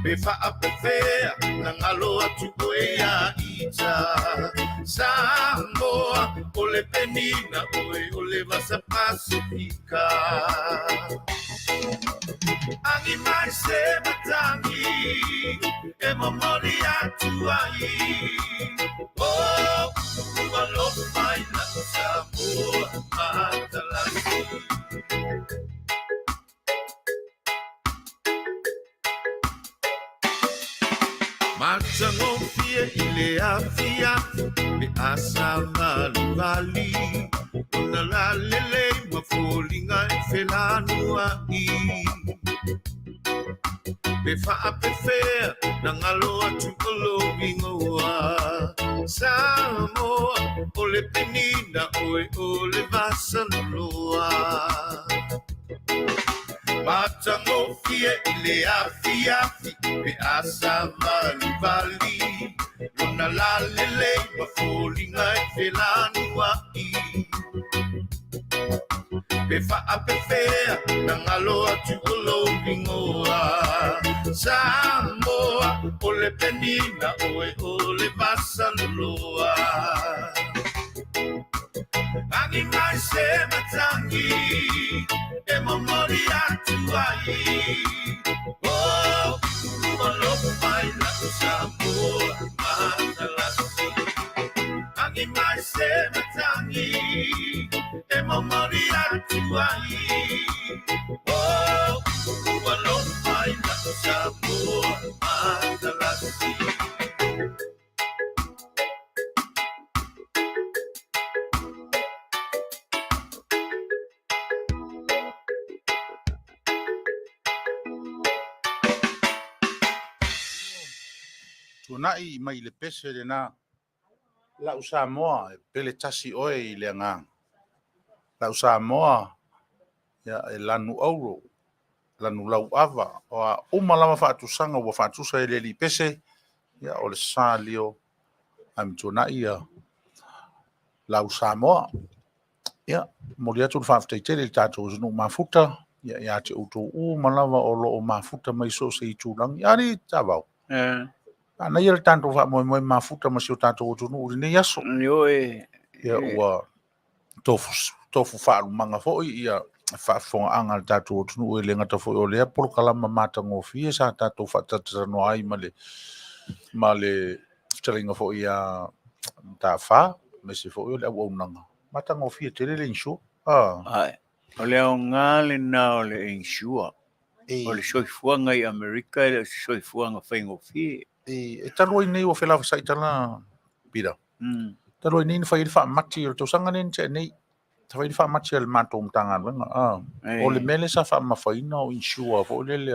Pe faapefea na galo atu oe ia ita. Samoa o le penina oe o le vasa Pasifika. Agi mai se matangi e momoli atu ai. Oh, ua alofa i lau Samoa matalasi. Matagofie i le afiafi pe a savalivali ona lalelei ma foliga e felanuai. Pe faapefea na galo atu o lou igoa. Samoa o le penina oe o le vasaloloa. Matagofie i le afiafi pe a savalivali lona lalelei ma foliga e felanuai. Pe faapefea na galo atu o lou igoa. Samoa o le penina oe o le vasaloloa. Agi mai se matangi e momoli atu ai. Oh, ua alofa i lau Samoa matalasi. Agi Lagi mai se matagi e momoli atu ai. Oh, ua lofa i lau Samoa matalasi. Tuanai mai le pese lena lau Samoa e pele tasi oe i le agaga. Lau Samoa ia e lanu auro, lanu lauava, o a uma lava faatusaga ua faatusa e le alii pese, ia o le sa lio ae ma tuanai ia lau Samoa. Ia, momoli atu le faafetai tele i le tatou atunuu mafuta, ia ia te outou uma lava o lo o mafuta mai so o se itulagi. Alii Tavao, manaia le tatou faamoemoe mafuta ma si o tatou atunuu i lenei aso. Ioe. Ia, ua tofu, tofu faalumaga foi ia faafofogaaga a le tatou atunuu e le gata foi o lea polokalama matagofie sa tatou faatalatalanoa ai ma le ma le fetalaiga foi ia Mataafa, aemaise foi o le auaunaga matagofie tele le insure. Ah. Ae, o le aoga lena o le insure. O le soifuaga i Amerika e le o se soifuaga faigofie. E talu ai nei ua felafasai tala, Peter. Talu ai nei na fai ai le faamati o le tausaga lea na tea nei. Sa fai le faamati a le matou Matagaluega. O le mea lea sa faamamafaina o insure foi lele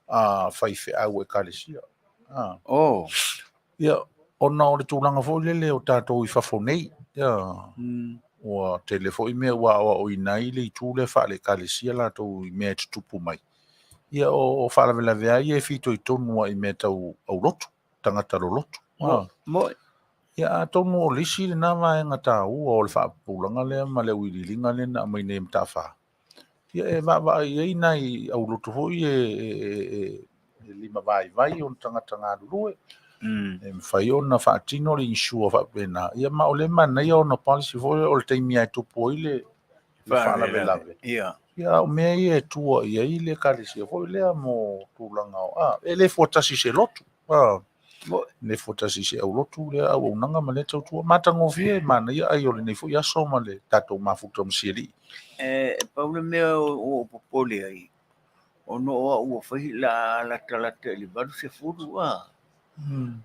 a faifeau ekalesia. Oh. Ia, ona o le tulaga foi lele o tatou i fafo nei, ia, ua tele foi mea ua aoaoina ai le itu lea faale-ekalesia latou i mea e tutupu mai. Ia, o faalavelave lava ia e fitoitonu lava i mea tau aulotu, tagata lolotu. Moe. Ia, atonu o le isi lena vaega taua o le faapupulaga lea ma le auiliiliga lea na aumai nei e Mataafa. Ia, e vaavaai i ai nai aulotu foi e limavaivai ona tagata galulue. E mafai ona faatino le insure faapena. Ia, ma o lea e manaia ona policy foi o le taimi lava e tupu ai le faalavelave. Ia. Ia, o mea ia e tua i ai le ekalesia foi lea mo tulaga o, e le fuatasi i se lotu. Le fuatasi i se aulotu lea auaunaga ma lea tautua. Matagofie, manaia ai o lenei foi aso ma le tatou mafuta ma sialii. E pau le mea ua ou popole ai, ona o au ua fai la latalata i le 80 a.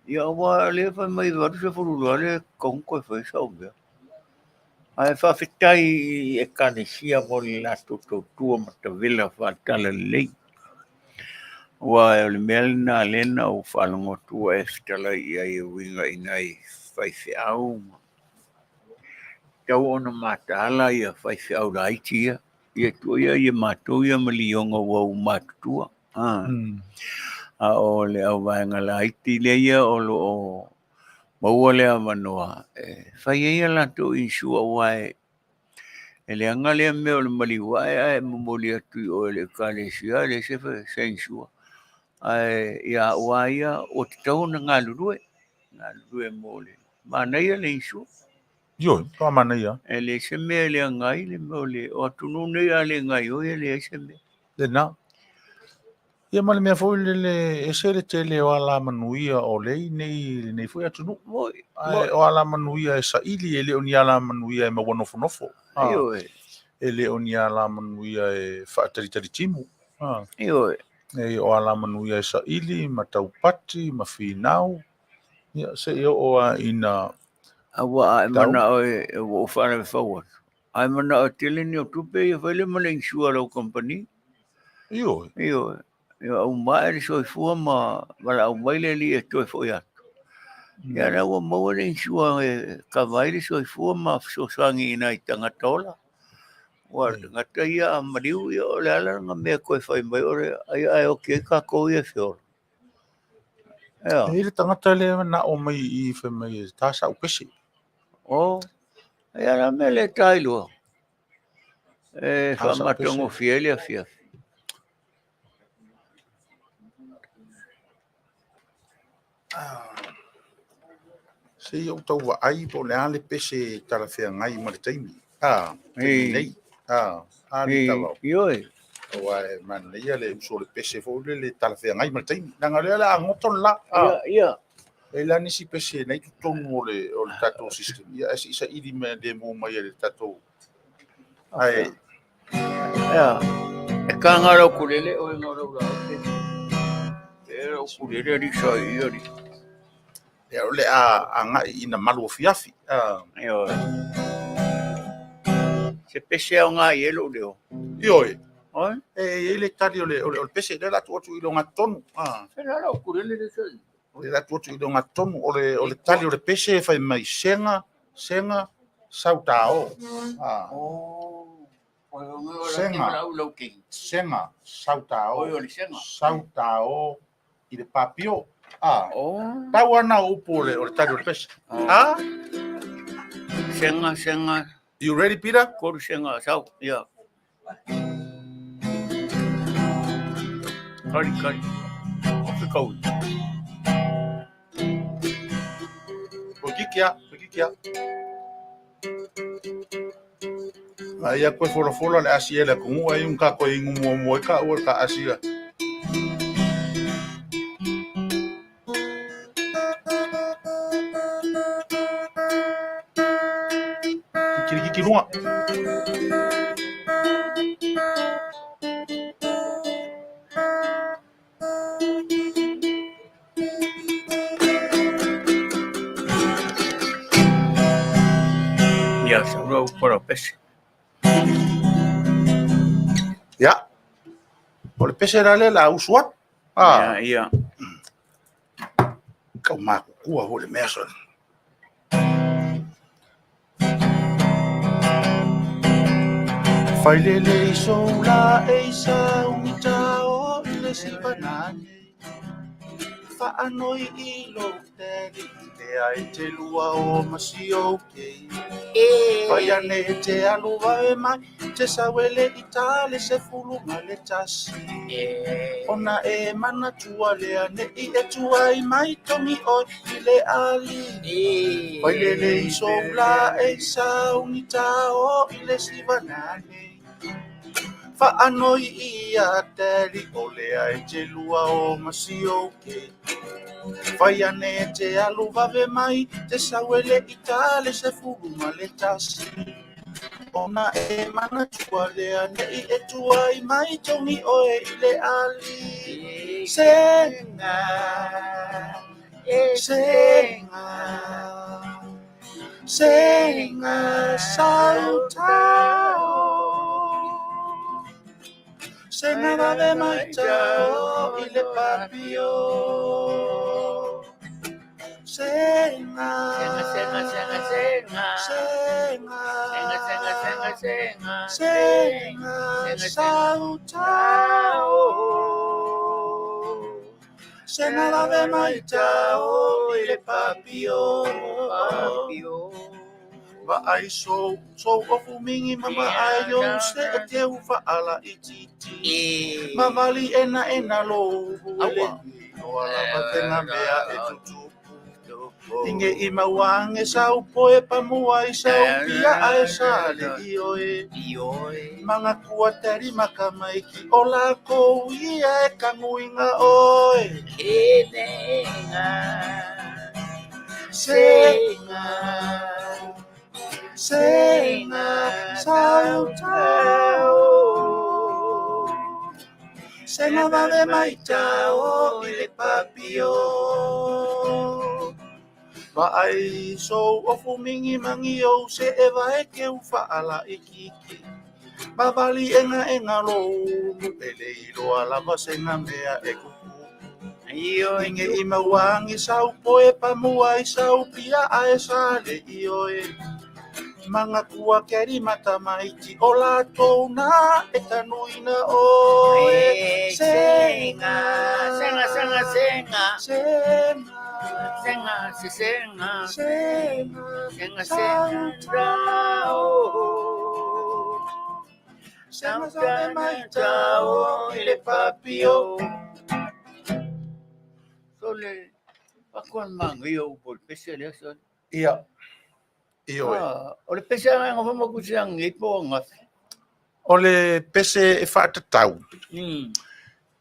Ia aua o lea e fai mai 80 loa le tatau ona toe fai sau mea. Ae faafetai i ekalesia mo le latou tautua matavela faatalalelei. Aua o le mea lena lea na ou faalogo atu ua e fetalai i ai e uiga i nai faifeau. Tatau ona mataala ia faifeau laiti ia. Ia tua ia ia matou ia ma lioga ua ou matutua. A o le auvaega laiti lea ia o lo o maua le avanoa e fai ai a latou insure aua e leaga lea mea o le maliu ae ae momoli atu i o i le ekalesia e leai se insure. Ae ia au lava ia ua tatau ona galulue, galulue mo le manaia le insure. Ioe, matua manaia. E leai se mea e leaga ai le mea o le o atunuu nei a le gaoioi e leai se mea. Lena. Ia ma le mea foi lele, e ese le tele o alamanuia o lea i nei, lenei foi atunuu. Moi, Ae o alamanuia e saili, e le o ni alamanuia e maua nofonofo. Ioe. E le o ni alamanuia e faatalitali timu. Ioe. E o alamanuia e saili ma taupati ma finau. Ia, se i oo lava ina Aua a e manao e ua ou faalafau atu. A e manao e tele ni o tupe ia fai lea ma le insure a lau kamupani. Ioe. Ioe. Ia uma ae le soifua ma valaau mai le alii e toe foi atu. Ia la ua maua le insure e kava ai le soifua ma fesoasoani i nai tagata ola. Aua o le tagata ia a maliu, ia o le a la lana mea e toe fai mai o le ai ae oti ai tatou ia e feola. E i ai le tagata lea na oo mai i i fai mai e ta sau pese. Oh, ia la mea le ta iloa. E faamatagofie ai le afiafi. Se i ou tau vaai po o le a le pese e talafeagai ma le taimi. A, taimi nei. A, a le tavao. Ioe. Aua e manaia le uso o le pese foi lele e talafeagai ma le taimi. Leaga o lea o le a goto le la. Ia, ia. E la nisi pese nei totonu o le o le tatou system. Ia e se ili me le mo mai le tatou. Ai Ia. E ka ngā rau kulele o e ngā rau rau. E rau kulele ri sa ia ri. Ia o le a agai ina malu o fiafi. Ah. Ioe. Se pese au ngā i e lou leo. Ioe. Oi? E i le tali o le o le, o le pese le la tu atu i lo tonu. Ah. Se la rau kulele le sa. O le la tu atu i lo tonu o le o le tali o le pese e fai mai senga senga sautao. Ah. Oh. O le ngā o la Senga. te lau lau ki. Senga sautao. Oi o le senga. Sautao i le papio. Ah. Oh. Tau ana upu o le o le tali o le pese. Ah. Senga senga. You ready, Peter? Koru senga sau. Ia. Kari kari. O te kau. O kikia, o kikia. Ai a koe folafola le asia le kungu ai un ka koe ingu mua mua ka ua ka asia. Kiri kiki lunga. Ia, sau rau para pese. Ia. O le pese la le la usuat. Ah, Ia, ia. kau makukua ho le mea sona. Failele i soula e isa ungitao i le sivanani. Whaanoi i lo teri te ai te lua o masi o kei. Whai ane te aluva e mai, te sawele i tale se fulunga le tasi. Ona e mana tua le ane i e tua i mai tongi oi i le ali. Whailele i soula e isa ungitao i le sivanani. Whaanoi i a teri o lea e te lua o masi o ke. Whai ane te aluvawe mai, te sawele i tale se fulu ma le tasi. Ona e mana tua lea nei e tua i mai tongi oe i le ali. Senga, senga, senga sautao. Senga vave mai tao i le papio. Senga, Senga, senga, senga, senga. senga, Senga, senga, senga, senga. senga Senga, sautao. Senga vave mai tao i le papio. Papio. Va ai sou, sou o fumingi mama ai o se e te ufa ala i titi. Mavali ena ena lo Aua. No ala patenga mea e tutupu. Inge i mauange sau poe pamua i sau pia ae sa le i oe. Ioe. Manga kua tari makamaiki o lākou ia e kanguinga oe. Kenenga. Senga, senga, sautao. Senga vave mai tao i le papio. Va ai sou o fumingi mangi o se e vae ke u whaala i kiki. Mavali enga enga lo mu ele i loa lava senga mea e kuku. Ioe. Inge i mauangi sau poe pamua i sau pia ae sa le i oe. Manga kua keri matamaiti o lātou nā e tanuina oe. Senga, senga, senga, senga. Senga, Senga, se senga. senga, Senga, senga. sautao. Senga sa mai tao i le papio. Sole, pakuan manga iyo upol pese le sol. Ia, ioe. Ah, o le pese nga nga fama kusi ang ipo nga. O le pese e whaatatau.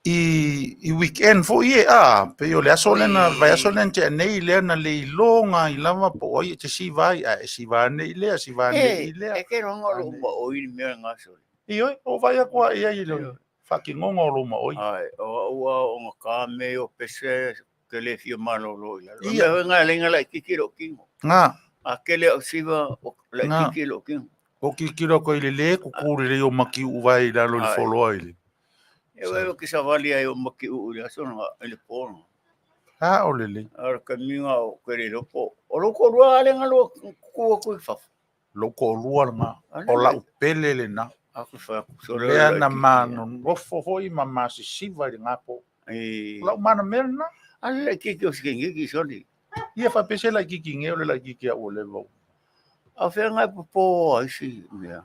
I i weekend foi e a pei o le aso lena vai aso lena tea nei lea na le iloga ai lava po o ai e te siva ai ae e siva ane i lea siva ane i lea. E ke ronga o lou maoi le mea lena sole. Ioe, o vai atu a i ai i le faatinoga o lou maoi. Ai, o au a o gata mea o pese ke le fia malolo i lalo. Ia. Mea nga lenga laititi lou tino. Nga. A kele au siva o laititi lou tino. O tilotilo atu ai i le le kuku lelei o Makiuu vai i lalo i le foloa i le. E wai o ke savali ai o Makiuu i le aso na i le po na. A o lelei. A o le kamiga o ke le lopo. O lou toalua a lenga lua kuku atu i fafo. Lou toalua lena. O lau pele lena. A ke whai aku sole Lea na ma nonofo foi ma masisiva i lena po. O lau mana mea lena. A le laititi o sikengeki sole. Ia faapea se laititi ge o le laititi a ua leva ua. A fea ngai popo ai si mea.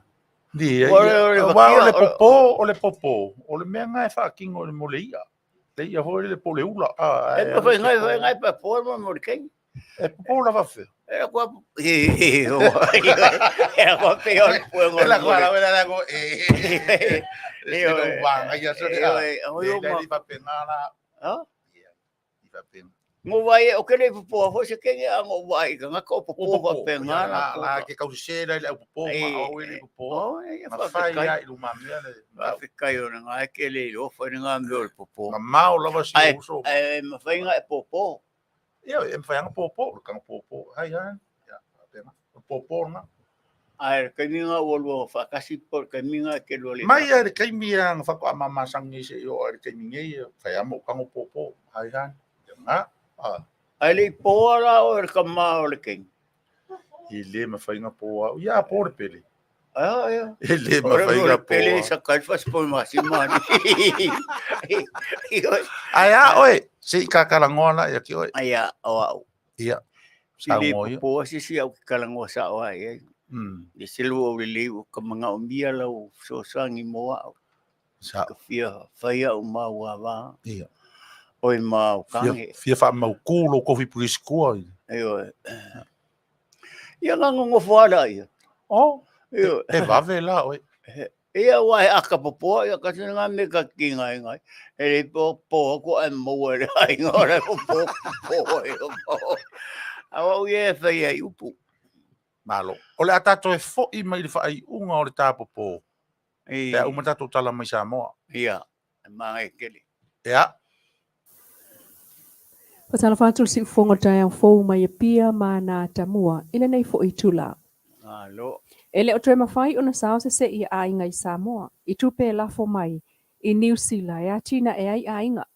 Ia, aua o le popo, o le popo, o le mea lena e faatino mo le i'a. Le i'a foi lele po o le ula. E pa fai ngai fai ngai pa po mo le kengi. E popo lava fea. E la kua e la kua pe o le puengo. E la kua la la ko e. E o wa ngai so le a. E o yo ma. E pa la. Ha? Ia. I fa pe. Ngo vai o ke le popo fo se kenge a ngo vai ka ngaka o popo fa pe nga la la ke kau se la le au popo ma au le popo. O e fa fai ya i luma mea le. Fa kai o nga ke le lo fa nga me o le popo. Ma mao lava si uso. Ai ma fai nga e popo. Ia e mawhai anga popo, le kanga popo. Hai hai. Ia, tēnā. Popo na. Ai, le kaimi nga ua lua whaakasi po, le kaimi nga ke lua le. Mai ai le kaimi a nga whako a mama sangi se i o ai le kaimi ngei, whai amo kango popo. Hai hai. Ia nga. Ah. Ai le i poa la o le kama o le kengi. I le mawhai nga poa. Ia po le pele. Ai, ai. E le mawhai nga poa. Pele sa kalfas po masima. Ai a oe, se i kakalangoa la ia ki oe. Ai a, o au. Ia. I le popo a sisi au ki kalangoa sa o ai ai. Le selu au le leu ka manga o mia lau fesoasoani mo au. Sa. Ka fia whai au ma ua wā. Ia. Oi ma o kange. Fia wha mau kū lo kofi purisi kua. Ai oe. Ia nga ngongofo ala ia. Oh, Ia. e vave la oe. Ia wa he aka popoa, ia kasi nga me ka ki ngai ngai. E le po po ko ai maua le ai ngora ko po po e po. Awa u ye whai ai upu. Malo. O le a tātou e fo'i mai le whaaiunga o le tāpopo. E Pe a uma tātou tala mai Samoa. Ia, e māngai kele. Ea. Faatalofa atu le siufofoga o le taeao fou mai Apia ma Natamua i lenei foi itula. Malo. E le o toe mafai ona sao se se'i a aiga i Samoa i tupe e lafo mai i Niu Sila e atinae ai aiga,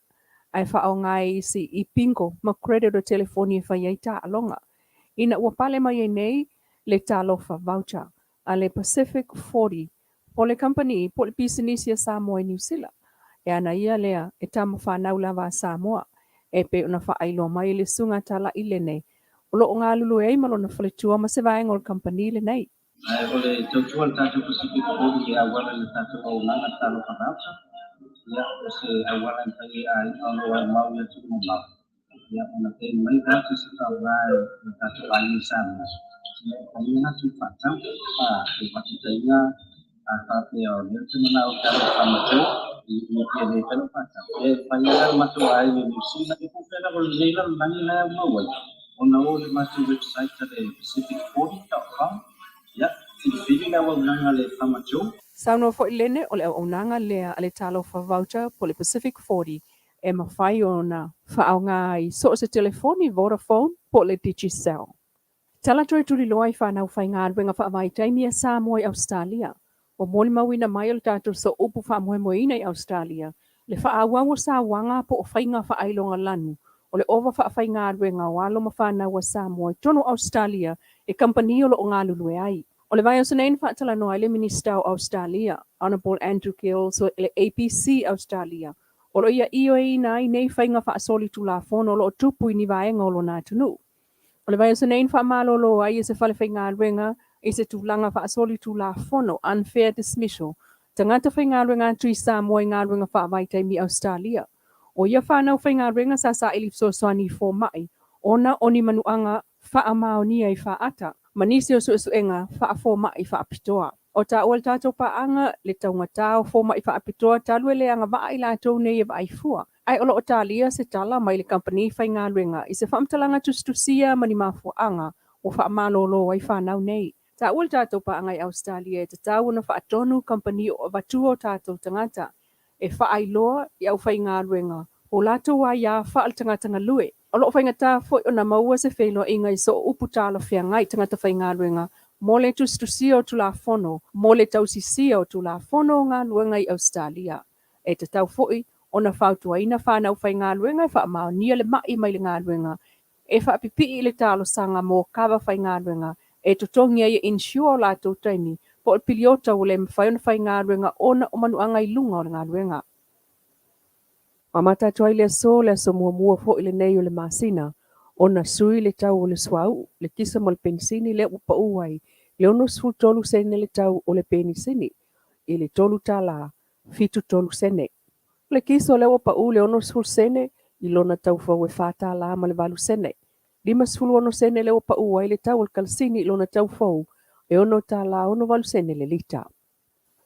ae faaaoga ai isi i bingo ma credit o telefoni e fai ai taaloga. Ina ua pale mai ai nei le Talofa Voucher a le Pacific 40 o le kamupani po o le pisinisi a Samoa i Niu Sila, e ana ia lea e tama fanau lava a Samoa, e pei ona faailoa mai e le Susuga Tala'i lenei o lo o galulue ai ma lona faletua ma se vaega o le kamupani lenei. Ae o le tautua le tatou Pacific 40 e auala i le tatou auaunaga Talofa Voucher, ia, o se auala e mafai ai aiga o lo o aumau i atunuu mamao, ia, ona pay mai vouchers e faaaoga e o tatou aiga i Samoa, ia, e fai ona atu faatau, a, e faataitaiga, a faapea o lea ou te manao e talofa ma Joe, i i pia le talo faatau, e fai ai la matou aiga i Niu Sila, e po o fea lava o lenei lalolagi la e aumau ai, ona o le matou website a le pacific40.com, ia, filifili le auaunaga a le Fama Joe. Saunoa foi Lene o le auaunaga lea a le Talofa Voucher po o le Pacific 40 e mafai ona faaaoga ai so o se telefoni Vodafone po o le Digicel. Tala toe tuliloa i fanau faigaluega faavaitaimi a Samoa i Ausetalia. Ua molimauina mai e le tatou sooupu faamoemoeina i Ausetalia le faaauau o sauaga po o faiga faailoga lanu o le ova faafaigaluega o alo ma fanau a Samoa i totonu o Ausetalia e kamupani o lo o galulue ai. O le vaiaso nei na faatalanoa ai le Minisita o Ausetalia, Honourable Andrew Giles o le ABC Ausetalia, o lo o ia ioeina ai nei faiga faasolitulafono o lo o tupu i ni vaega o lona atunuu. O le vaiaso nei na faamalolo ai e se fale faigaluega i se tulaga faasolitulafono, unfair dismissal, tagata faigaluega atu i Samoa i galuega faavaitaimi i Ausetalia. O ia fanau faigaluega sa saili fesoasoani i fomai ona o ni manuaga faamaonia i faata ma nisi o suesuega faafomai faapitoa. O taua le tatou paaga le taugata o fomaʻi faapitoa talu e le agavaa i latou nei e vaai fua. Ae o lo o talia se tala mai le kamupani faigaluega i se faamatalaga tusitusia ma ni mafuaaga ua faamalōlō ai fanau nei. Taua le tatou paaga i Ausetalia e tatau ona faatonu kamupani o avatua o tatou tagata e faailoa i aufaigaluega o latou aiā faaletagata galue. O lo o faigata foi ona maua se feiloaiga i soo upu talafeagai tagata faigaluega mo le tusitusia o Tulafono mo le tausisia o Tulafono o Galuega i Ausetalia. E tatau foi ona fautuaina fanau faigaluega e faamaonia le mai mai le galuega e faapipii i le talosaga mo kava faigaluega e totogi ai e insure o latou taimi po o le piliota ua le mafai ona faigaluega ona o manuaga i luga o le galuega. Amata atu ai le aso, le aso muamua foi lenei o le masina, ona sui le tau o le suauu, le kisa ma le penisini lea ua pau ai le 63 sene le tau o le penisini i le $3 73 sene. O le kiso lea ua pau le 60 sene i lona tau fou e $4 ma le 8 sene. 56 sene lea ua pau ai le tau o le kalasini i lona tau fou e $6 68 sene le lita.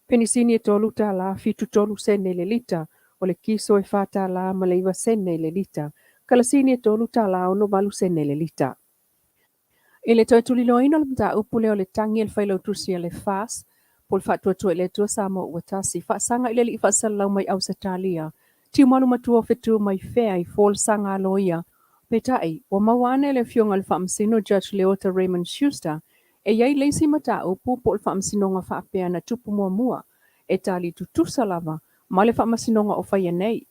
Penisini e $3 73 sene le lita, o le kiso e $4 ma le 9 sene le lita, kalasini e $3 68 sene le lita. I le toe tuliloaina o le mataupu lea o le tagi a le Failautusi a le FAS, po o le Faatuatua i le Atua Samoa ua Tasi, faasaga i le alii faasalalau mai Ausetalia, Tiumalu Matua o Fetu mai fea i folasaga aloaia. Peitai, ua maua ane e le Afioga i le Faamasino Judge Leota Raymond Schuster e i ai le isi mataupu po o le faamasinoga faapea na tupu muamua, e tali tutusa lava ma le faamasinoga o faia nei.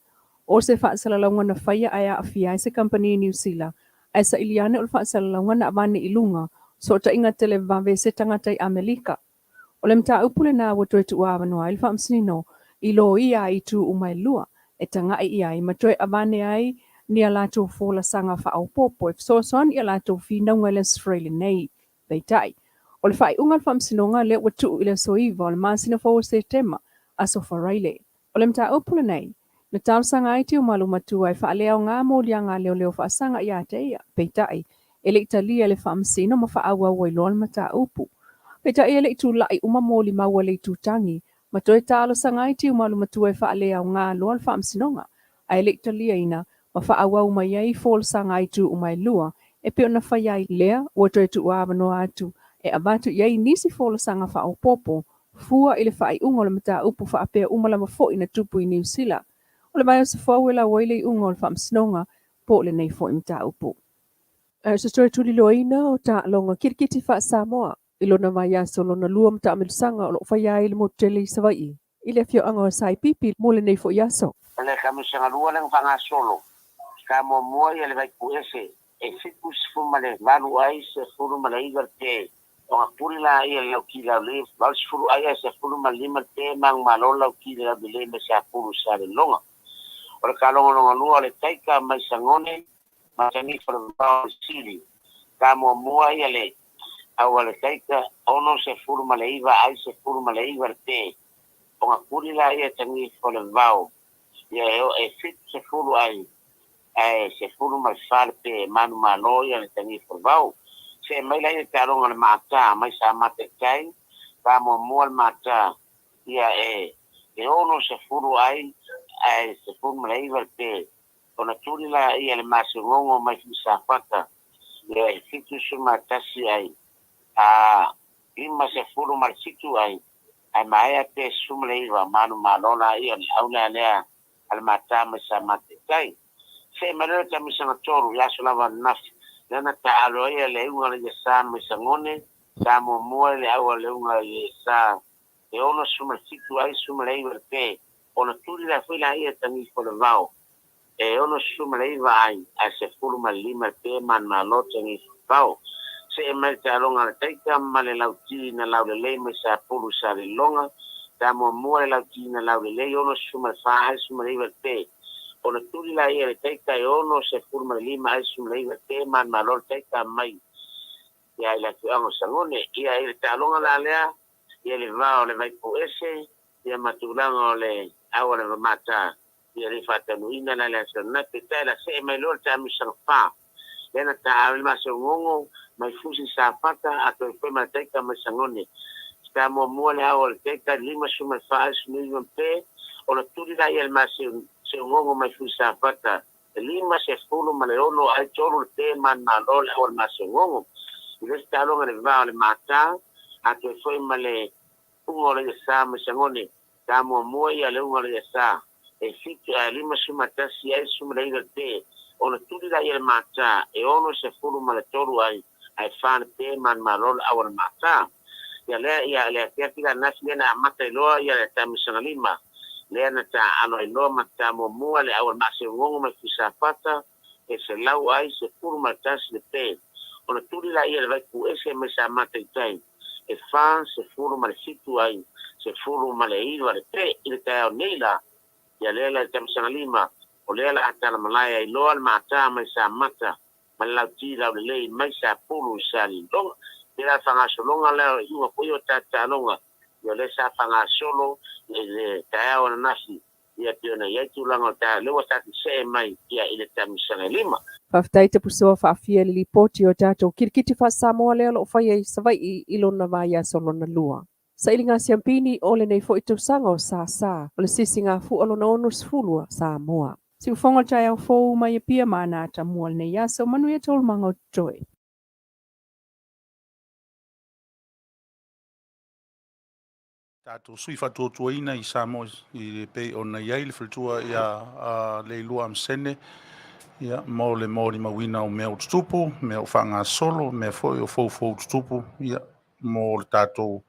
O se faasalalauga na faia ae aafia ai se kamupani i Niu Sila, ae saili ane o le faasalalauga na avane i luga sootaiga televave se tagata i Amelika. O le mataupu lena ua toe tuuavanoa ai le faamasino i loia ai itu uma e lua e tagai i ai ma toe avane ai ni a latou folasaga faaopoopo e fesoasoani i a latou finauga i le Aso Faraile nei. Peitai, o le faaiuga a le faamasinoga lea ua tuu i le aso 9 o le masina fou o Setema, Aso Faraile. O le mataupu lenei, na talosaga ai Tiumalu Matua e faaleaoga moliaga a leoleo faasaga ia te ia, peitai, e le i talia e le faamasino ma faaauau ai loa le mataupu. Peitai e le i tulai uma molimau a le itutagi, ma toe talosaga ai Tiumalu Matua e faaleaoga loa le faamasinoga, ae e le i taliaina ma faaauau mai ai folasaga a itu uma e lua e pei ona faia ai lea ua toe tuuavanoa atu e avatu i ai nisi folasaga faaopoopo fua i le faaiuga o le mataupu faapea uma lava foi na tupu i Niu Sila. O le vaiaso fou e lau ai le iuga o le faamasinoga po o lenei foi mataupu. Ae o se toe tuliloaina o taaloga kirikiti faa-Samoa i lona vaiaso lona lua ma taamilosaga o lo o faia ai le motu tele i Savaii i le afioaga o Saipipi mo lenei foi aso. O le taamilosaga lua lea na faagasolo, sa muamua ia le Vaipuese e 78 ai 19 le pe. Ona tuli laia le lauti laulelei 80 ai ae 15 le pe manumalo le lauti le laulelei mai Sapulu i Salelologa. O le taaloga lona lua o le Taika mai Sagone ma Tanifa le Vavao i Sili. Sa muamua ia le au a le Taika 69 ai 19 le pe. Ona tuli laia Tanifa le Vavao ia e 70 ai ae 14 le pe manumalo ia le Tanifa le Vao. See mai laia i le taaloga a le Maata mai Samata i tai, sa muamua le Maata ia e 60 ai ae 19 le pe. Ona tuli laia le Masegogo mai Safata ia e 71 ai a 57 ai ae maea pe 19 manumalo laia le aula lea a le Maata mai Samata i tai. See mai loa le taamilosaga tolu i aso lava ananafi lea na taaalo ai le auga o le Iasa mai Sagone, sa muamua le au a le auga i Iasa e 67 ai 19 le pe. Ona tuli la foi laia Tagifo le Vao e 69 ai ae 15 le pe manumalo Tagifo le Vao. See mai le taaloga a le Taika ma le Lauti na laulelei mai Sapulu i Salelologa, sa muamua le Lauti na laulelei 64 ai 19 le pe. Ona tuli laia le Taika e 65 ai 19 le pe manumalo le Taika mai ia i le afioaga o Sagone. Ia i le taaloga la lea ia le va o le Vaipuese ia ma tulaga o le au a le Vamata ia le faatanuina la le aso ananafi. Peitai la see mai loa le taamilosaga fa lea na taaalo ai le Masegogo mai Fusi Safata a toe foi ma le Taika mai Sagone. Sa muamua le ao o le teta 54 19 pe ona tuli laia le maseugogo mai Fuisafata e 56 ai 3 le pe manumalo le ao o le maseugogo. I le isi taaloga i le vavao o le matā atoa ai foi ma le uga o le iasa mai Sagone. Sa muamua ia le uga o le iasa e 7 ae 51 ai 19 le pe ona tuli laia le matā e 63 ai ae 4 le pe manumalo le ao o le matā. Ia lea ia le afiafi la nasi lea na amata ai loa ia le tamisaga lima lea na taaalo ai loa ma tamuamua le au a le maaseugogo mai Fuisafata e 100 ai 11 le pe ona tuli laia le vaipuese mai Samata i tai e 47 ai 19 le pe i le taeao nei la. Ia lea la i le tamisaga lima o lea la a talamalae ai loa le maata mai Samata ma le lauti laulelei mai Sapulu i Saliloga. Pe la faagasologa lea o iuga foi o tatou taaloga, ia o lea sa faagasolo i le taeao ananafi, ia pei ona i ai tulaga o taeao, lea ua tatou see mai ia i le tamisaga e lima. Faafetai Tapusoa faafia i le lipoti o tatou kirikiti faa-Samoa lea o lo o faia i Savaii i lona vaiaso lona lua. Sailiga siampini o lenei foi tausaga o sasa o le sisigafua lona 60 a Samoa. Siufogo o le taeao fou mai Apia ma Ana Atamua lenei aso, manuia taualumaga o totoe. Tatou sui faatuatuaina i Samoa i pei ona i ai le faletua ia Leilua Amesene, ia, mo le molimauina o mea o tutupu, mea o faagasolo, mea foi o foufou tutupu, ia, mo le tatou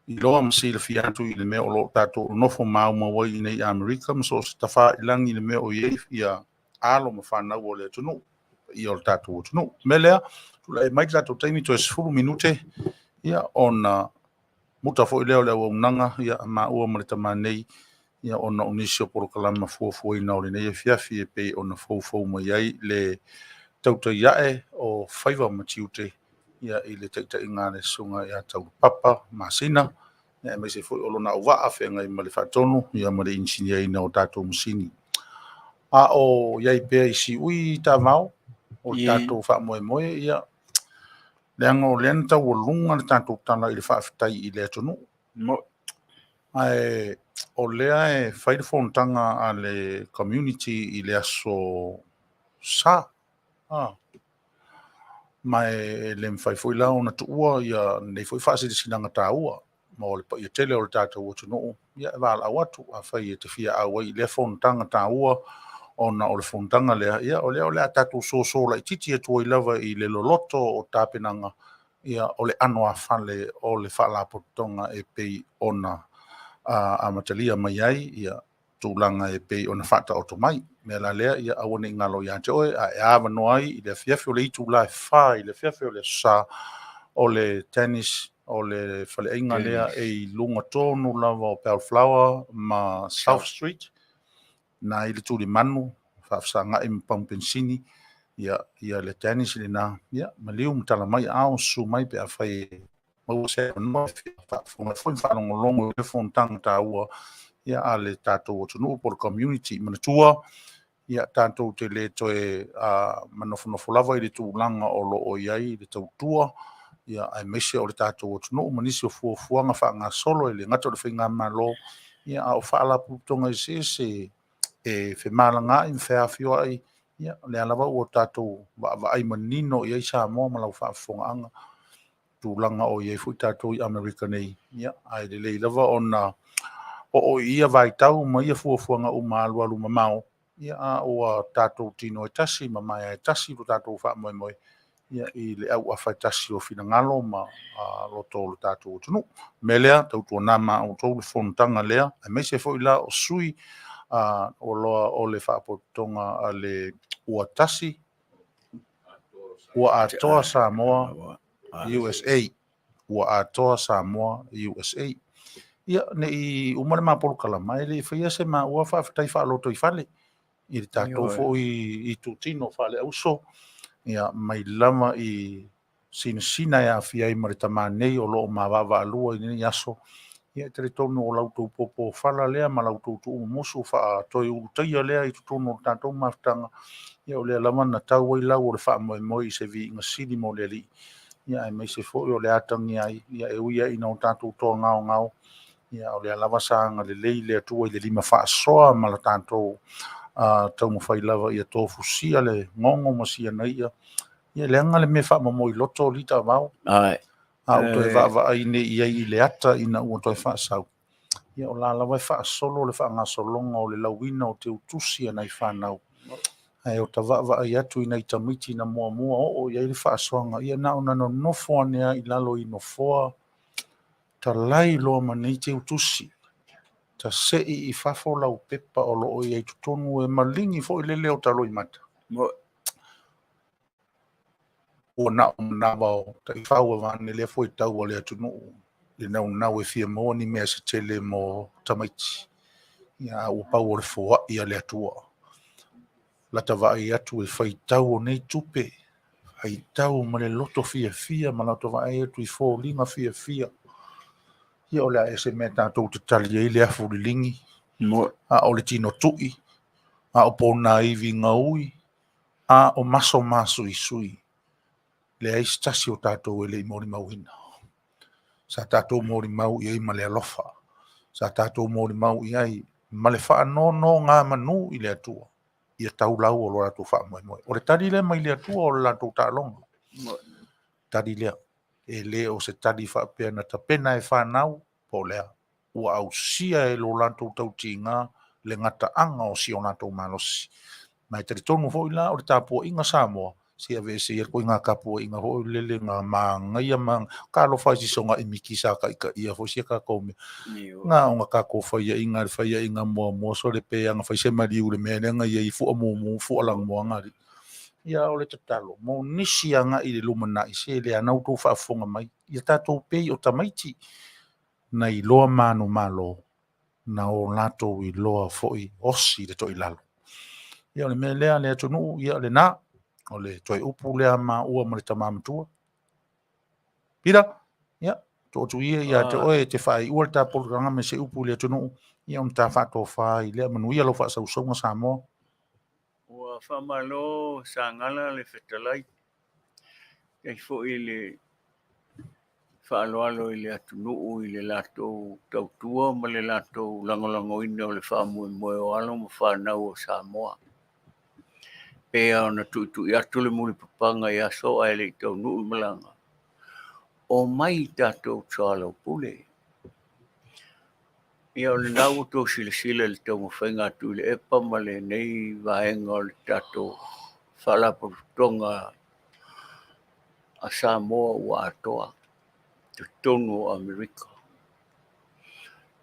iloa ma silafia atu i le mea o lo o tatou nofo maumau ai i nei Amerika ma so o se tafailagi i le mea o i ai ia alo ma fanau o le atunuu, ia o le tatou atunuu. Mea lea, tulai mai le tatou taimi toe 10 minute, ia, ona muta foi lea o le auaunaga, ia, maua ma le tamā nei, ia, ona o nisi o polokalama fuafuaina o lenei afiafi e pei ona foufou mai ai le tautai ae o faiva ma tiute, ia, i le taitaiga a le susuga ia Taulapapa Masina, ia, aemaise foi o lona auvaa feagai ma le faatonu, ia, ma le inisinia o tatou masini. A o i ai pea i siui tavao o le tatou faamoemoe, ia, leaga o lea na taualuga le tatou tala i le faafetai i le atunuu. Ae o lea e fai le fonotaga a le community i le aso Sa. Ma e le mafai foi la ona tuua ia lenei foi faasilasilaga taua mo le paia tele o le tatou atunuu, ia, e valaau atu afai e te fia auai i lea fonotaga taua, ona o le fonotaga lea, ia, o lea o le a tatou soso laitiiti atu ai lava i le loloto o tapenaga, ia, o le ano afale o le faalapotopotoga e pei ona amatalia mai ai ia tulaga e pei ona faataoto mai. Mea la lea, ia aua ne i galo ia te oe, a e avanoa ai i le afiafi o le itula e 4 i le afiafi o le aso Sa, o le tennis o le faleaiga lea e i luga tonu lava o Bellflower ma South Street, na i le tulimanu faafesagai ma pamu penisini, ia, ia le tennis lena, ia, maliu ma tala mai aao, susu mai pe afai e maua se avanoa e faafofoga foi ma faalogologo i le fonotaga taua, ia, a le tatou atunuu po o le community. Manatua, ia, tatou te le toe manofonofo lava i le tulaga o lo o i ai le tautua, ia, aemaise o le tatou atunuu ma nisi o fuafuaga faagasolo e le gata o le faigamalo, ia, a o faalapotopotoga eseese e femalagaai ma feafioai, ia, o lea lava ua tatou vaavaai manino i ai Samoa ma lau faafofogaaga tulaga o i ai foi tatou i Amerika nei, ia, ae lelei lava ona oo i ia vaitau ma ia fuafuaga uma alualu mamao, ia, a ua tatou tino e tasi ma maea e tasi lo tatou faamoemoe, ia, i le auafa e tasi o finagalo ma loto o le tatou atunuu. Mea lea, tautuana ma outou le fonotaga lea, aemaise foi la o sui o loa o le faapotopotoga a le ua tasi, ua atoa Samoa USA, ua atoa Samoa USA. Ia, ne i uma le mapolokalama, e le i faia se maua faafetai faaloto i fale i le tatou foi i tutino faaleauso, ia, mai lava i sinasina e aafia ai ma le tamā nei o lo o mavaavaalua i lenei aso. Ia, e talitonu o la outou popofala lea ma la outou tuumumusu faatoe ulutaia lea i totonu o le tatou mafutaga, ia, o lea lava na tau ai lau o le faamoemoe i se viiga sili mo le Alii. Ia aemaise foi o le atagia ai, ia e ui ai ina o tatou toagaogao, ia o lea lava sa agalelei le Atua i le lima faasoa ma la tatou taumafai lava ia tofusia le gogo ma sianaia. Ia leaga le mea faamomoi loto li taavao. A ou toe vaavaai nei i ai i le ata ina ua toe faasau, ia o la lava e faasolo le faagasologa o le lauina o teutusi a nai fanau. Ae o ta vaavaai atu i nai tamaiti na muamua oo i ai le faasoaga, ia na ona nonofo ane lava i lalo i nofoa, talai loa ma nei teutusi, tasei i fafo lau pepa o lo o i ai i totonu e maligi foi le leo taloimata. Ua na o manava o taifau vaeane lea fuaitau a le atunuu, le naunau e fia maua ni mea se tele mo tamaiti. Ia, a ua pau o le foai a le Atua. Lata vaai atu e faitau o nei tupe, faitau ma le loto fiafia ma lata vaai atu i foliga fiafia. Ia o le a ea se mea tatou te tali ai le afu liligi, a o le tino tui, a o ponaivi gaui, a o maso masuisui. Leai se tasi o tatou e le i molimauina. Sa tatou molimau i ai ma le alofa. Sa tatou molimau i ai ma le faanonogamanu i le Atua ia tau lau o lo latou faamoemoe. O le tali lea mai le Atua o le latou taaloga. Tali lea. E le o se tali faapea na tapena e fanau, po o lea. Ua ausia e lo latou tautiga le gataaga o si o latou malosi. Ma e talitonu foi la o le tapuaiga Samoa, se aveese ia le ituaiga tapuaiga foi lele na manaia ma talofa i si soga'i miti sa taitaia foi si a tatou mea. Na ona tatou faiaina i le faiaina muamua sole pe ana fai se maliu i le mea lea na i ai fua mumu fua lanumoana alii. Ia o le tatalo mo nisi agai i le lumanai se lea na outou faafofoga mai ia tatou pei o tamaiti na iloa manumalo na o latou iloa foi osi le toilalo. Ia o le mea lea le atunuu, ia lena, o le toe upu lea maua ma le tama matua. Pita, ia, tuu atu ia ia te oe e te faaiua le ta polokalame se upu i le atunuu, ia ona ta faatofa ai lea. Manuia lau faasausauga Samoa. Ua faamalo Sagala le fetalai. Faafetai foi i le faaaloalo i le atunuu i le latou tautua ma le latou lagolagoina o le faamoemoe o alo ma fanau o Samoa. Pei lava ona tuitui atu le mulipapaga i aso ae le i taunuu le malaga, omai tatou soalaupule. Ia o lena ua outou silasila i le taumafaiga a Tuilaepa ma lenei vaega o le tatou Faalapotopotoga a Samoa ua atoa i totonu o Amerika.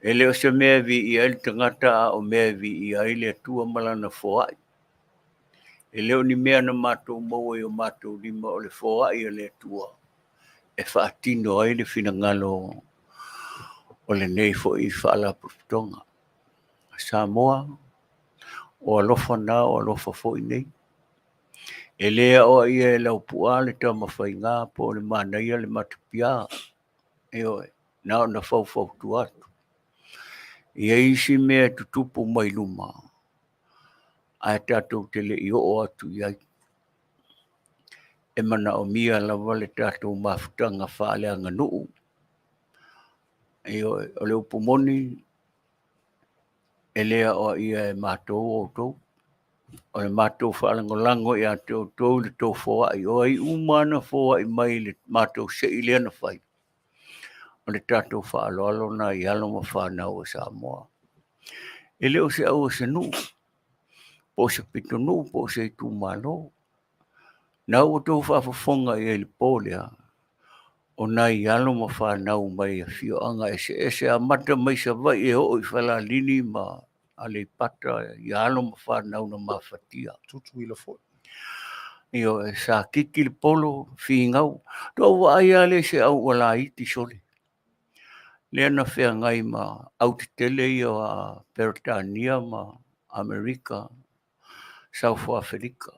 E le o se mea e viia ai le tagata a o mea e viia ai le Atua ma Lana foai. E le o ni mea na matou maua i o matou lima o le foai a le Atua e faatino ai le finagalo o lenei foi Faalapotopotoga. Samoa, o alofa na o alofa foi nei. E le aoaia e Laupua le Tamafaiga po o le manaia le Matapia. Ioe, na ona faufautua atu. E i ai isi mea e tutupu mai luma, ae tatou te le i oo atu i ai. E manaomia lava le tatou mafutaga faaleaganuu. Ioe, o le upu moni, e le aoaia e matou outou. O le matou faalagolago ia te outou i le tou foai. O ai uma na foai mai i le matou sei lea na fai, o le tatou faaaloalo lena i alo ma fanau a Samoa. E le o se au a se nuu, po o se pitonuu, po o se itumalo. Na ua outou faafofoga i ai i le po lea, o nai alo ma fanau mai afioaga eseese, amata mai Savaii e oo i Falalili ma Aleipata, i alo ma fanau na mafatia. Tutuila foi. Ioe, sa kiki le polo, figau. Faatoa ou vaai lava lea i se au ua laiti sole. Lea na feagai ma au tetele ia o Peretania ma Amerika, South Aferika.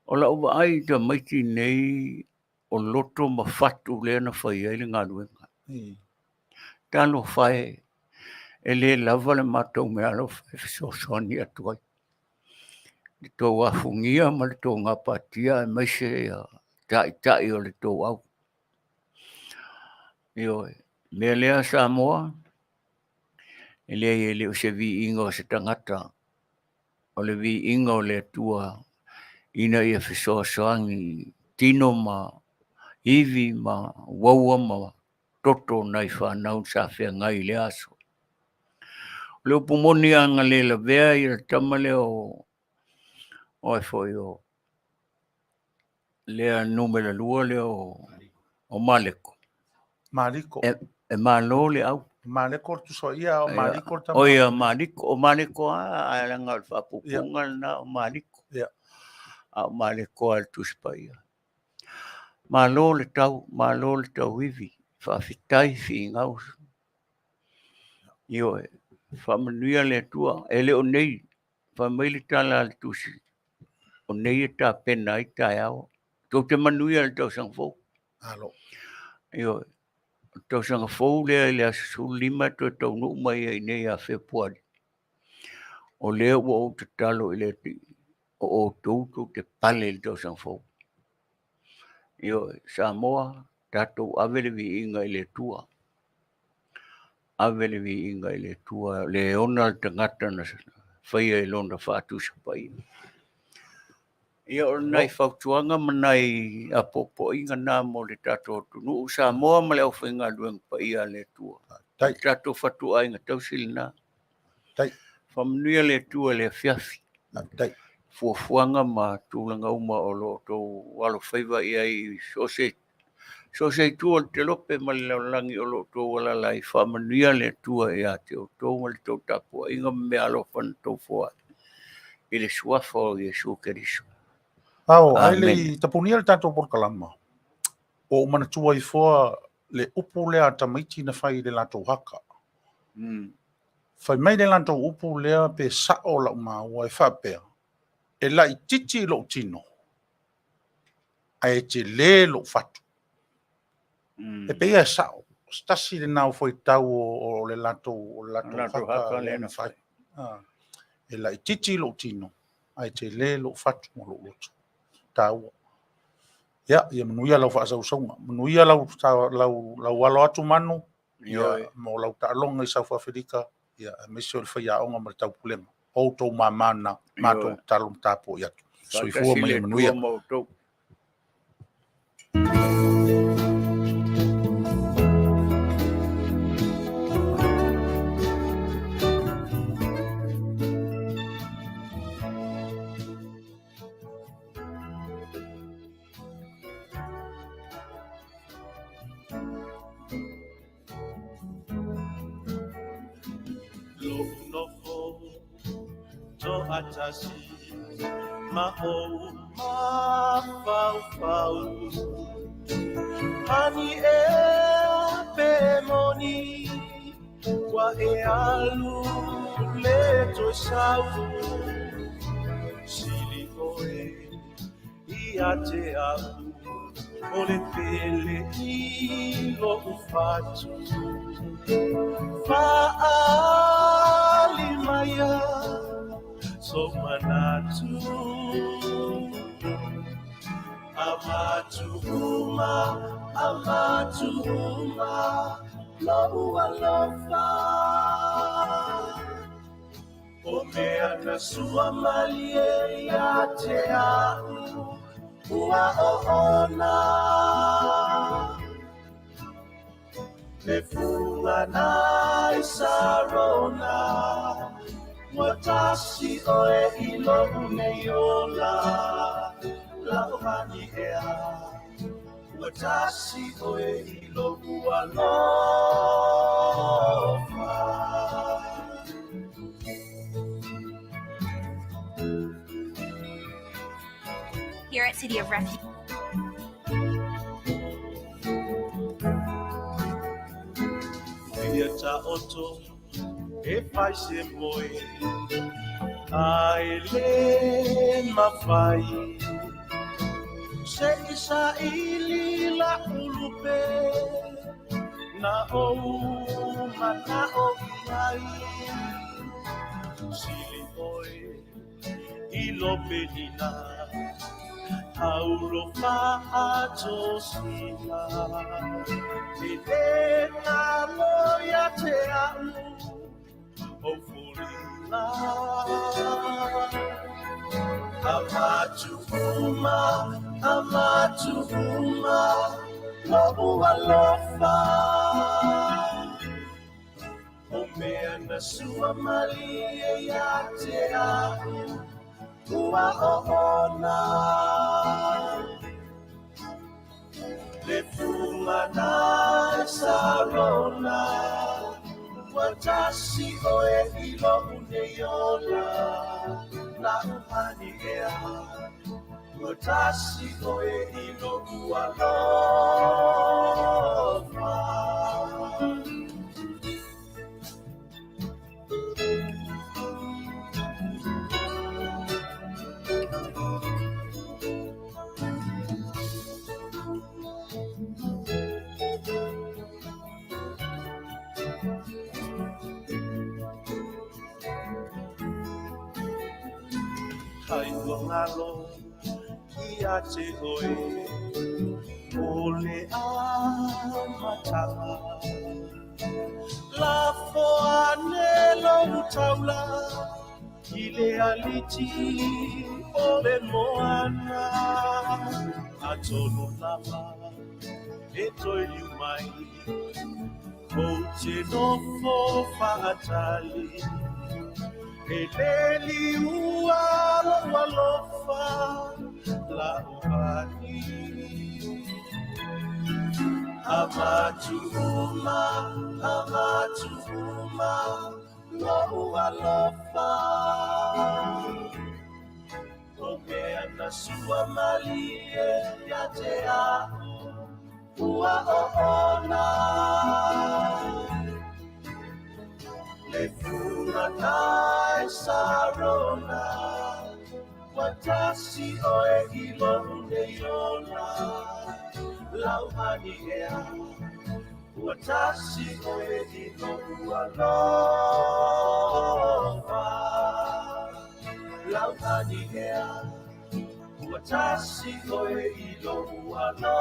O lau vaai i tamaiti nei o loto ma fatu lea na fai ai le galuega. Talofa e, e le lava le matou meaalofa e fesoasoani atu ai. Le tou afugia ma le tou gapatia aemaise ia Taitai o le tou au. Ioe, mea lea Samoa, e leai e le o se viiga o se tagata, o le viiga o le Atua ina ia fesoasoani i tino ma ivi ma uaua ma toto o nai fanau sa feagai i lea aso. O le upu moni a na le lavea ia le tama lea o o ai foi o lea numera lua lea o Maleko. Maliko. E malo le au. Maleko le tusa ia o Maliko le tama. O ia Maliko, o Maleko a ae leaga o le faapupuga lena o Maliko. Ia. A o Maleko a le Tusi Paia. Malo le tau, malo le tauivi, faafetai finau. Ioe, faamanuia le Atua, e le o nei, fai mai le tala a le Tusi, o nei e tapena ai taeao. Tou te manuia i le tausaga fou. Malo. Ioe, o le tausaga fou lea i le aso 15 e toe taunuu mai ai nei ia Fepuari. O lea ua ou tatalo i le Alii, o outou tou te pale i le tausaga fou. Ioe, Samoa, tatou ave le viiga i le Atua. Ave le viiga i le Atua, le ona le tagata na faia i lona faatusa paia. Ia o nai fautuaga ma nai apoapoaiga na mo le tatou atunuu Samoa ma le aufaigaluega paia a le Atua. Tai. Le tatou fatuaiga tausi lena. Tai. Faamanuia le Atua i le afiafi. Tai. Fuafuaga ma tulaga uma o lo o outou alofaiva i ai i so o se itu o le telope ma le lalolagi o lo o outou alaala ai. Faamanuia le Atua ia te outou ma le tou tapuaiga ma mea alofa na outou foai i le suafa o Iesu Keriso. Ao, ai Amene. le tapunia le tatou polokalama. Ua ou manatua ifoa le upu lea a tamaiti na fai i le latou haka. Fai mai le latou upu lea pe sa'o la'u maua e faapea, E laitiiti lo'u tino, ae telē lo'u fatu. E pei e sa'o, se tasi lenā o fuaitau o le latou haka lea na fai. E laitiiti lo'u tino, ae telē lo'u fatu ma lo'u loto. Taua. Ia, ia manuia lau faasausauga. Manuia lau lau alo atu Manu, ia, mo lau taaloga i South Africa, ia, aemaise o le faiaoga ma le taupulega. O outou mamā na, matou tatalo ma tapuai atu. Soifua Faatasi ma le ia manuia. Atua ma outou. Lo'u nofo to'atasi ma ou mafaufau Pani ea pe moni ua e alu le toe sau Sili oe ia te a'u o le pele i lo'u fatu Fa'ali maia sou manatu Avatu uma, avatu uma lo'u alofa O mea na sua malie ia te a'u ua oona Le fuga na i Sarona Ua tasi oe i lo'u nei ola La'u mani ea Ua tasi oe i lo'u alofa. Here at City of Refuge. Fia ta'oto e fai se moe Ae lē mafai Se'i saili la'u lupe Na ou mana'o i ai Sili oe i lo penina. Paulo faatosina E le ngalo ia te au o foliga Avatu uma, avatu uma Lo'u alofa O mea na sua malie ia te a'u Ua oona Le fuga na e Sarona Ua tasi oe i lo'u nei ola La'u hani ea Ua tasi oe i lo'u alofa. Ai ua galo ia te oe o le amataga Lafo ane lou taula i le aliti o le moana Atonu lava e toe liu mai Ou te nofo faatali E le liua lou alofa lau ani Avatu uma, avatu uma Lou alofa O mea na sua malie ia te a'u Ua oona Le fuga na e Sarona Ua tasi oe i lo'u nei ola Lau hani ea Ua tasi oe i lo'u alofa Lau hani ea Ua tasi oe i lo'u alofa.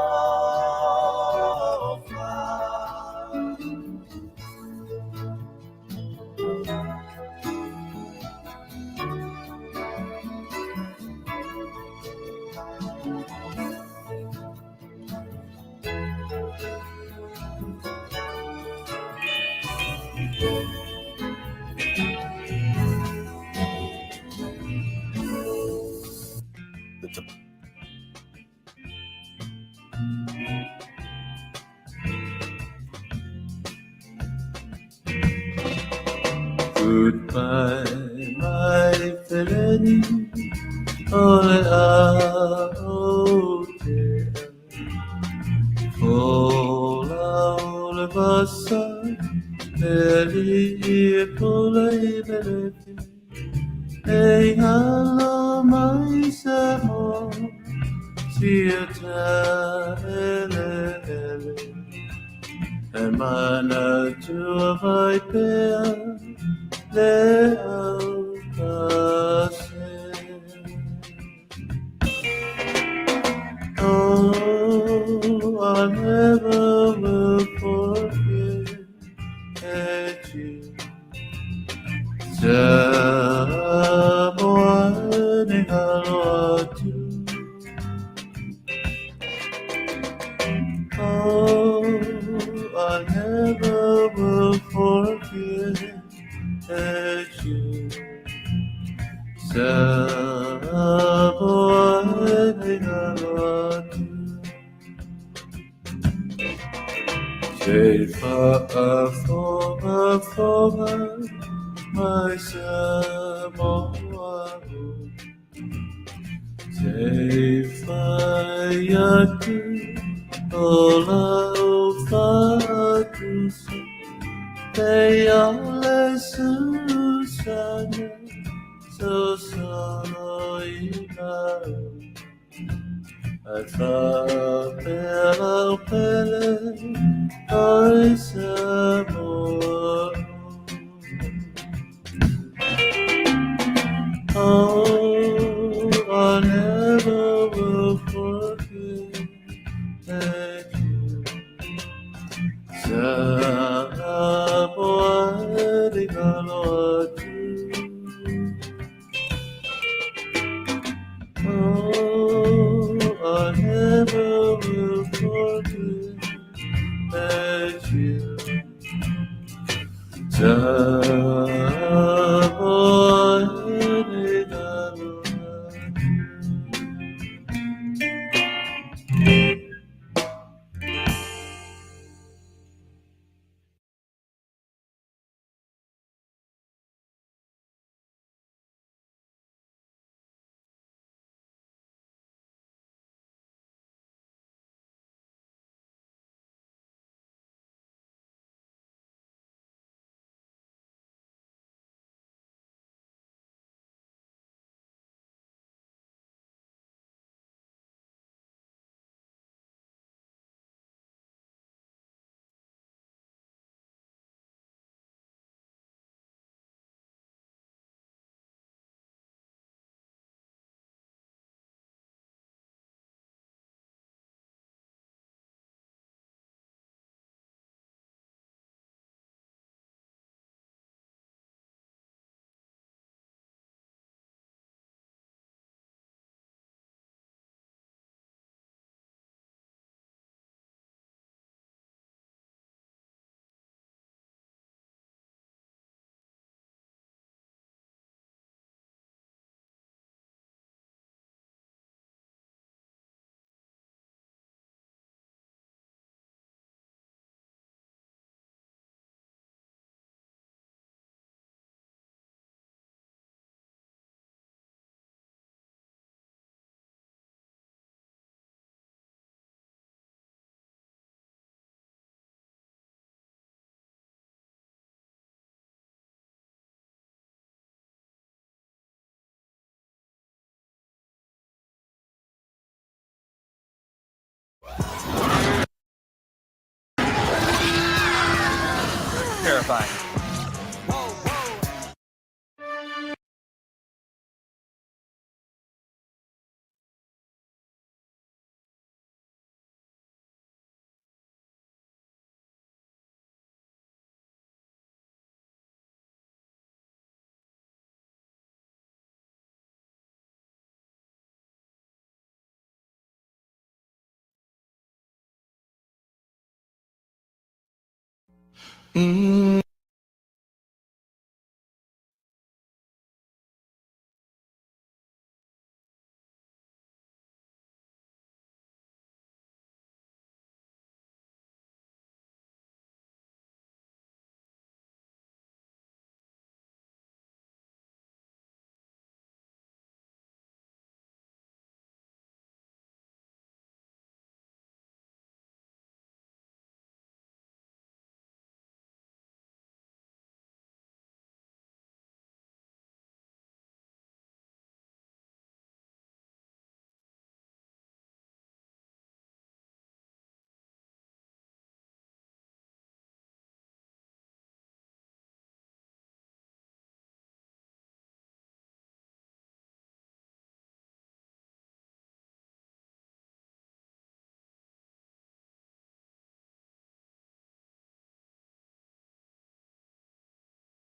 Goodbye, my feleni, o le a o te Fola o le vasa, e li e pole i belefi, E ngalo mai sa mo, sia ta ele ele. E mana tua vai pea, le au ka se. Oh, I never will forget you. Samoa ni ngalo atu. Oh, I never will forget you. Samoa ni ngalo atu. Se fa'afogafoga mai Samoa Se fai atu o lau fa'atusa Pe ia le susana sosolo ina Ai fa'apea lau pele oi Samoa. Oh, I never will forget. Samoa e le galo atu. Oh, I never will forget you. Samoa e le galo atu. Terrifying.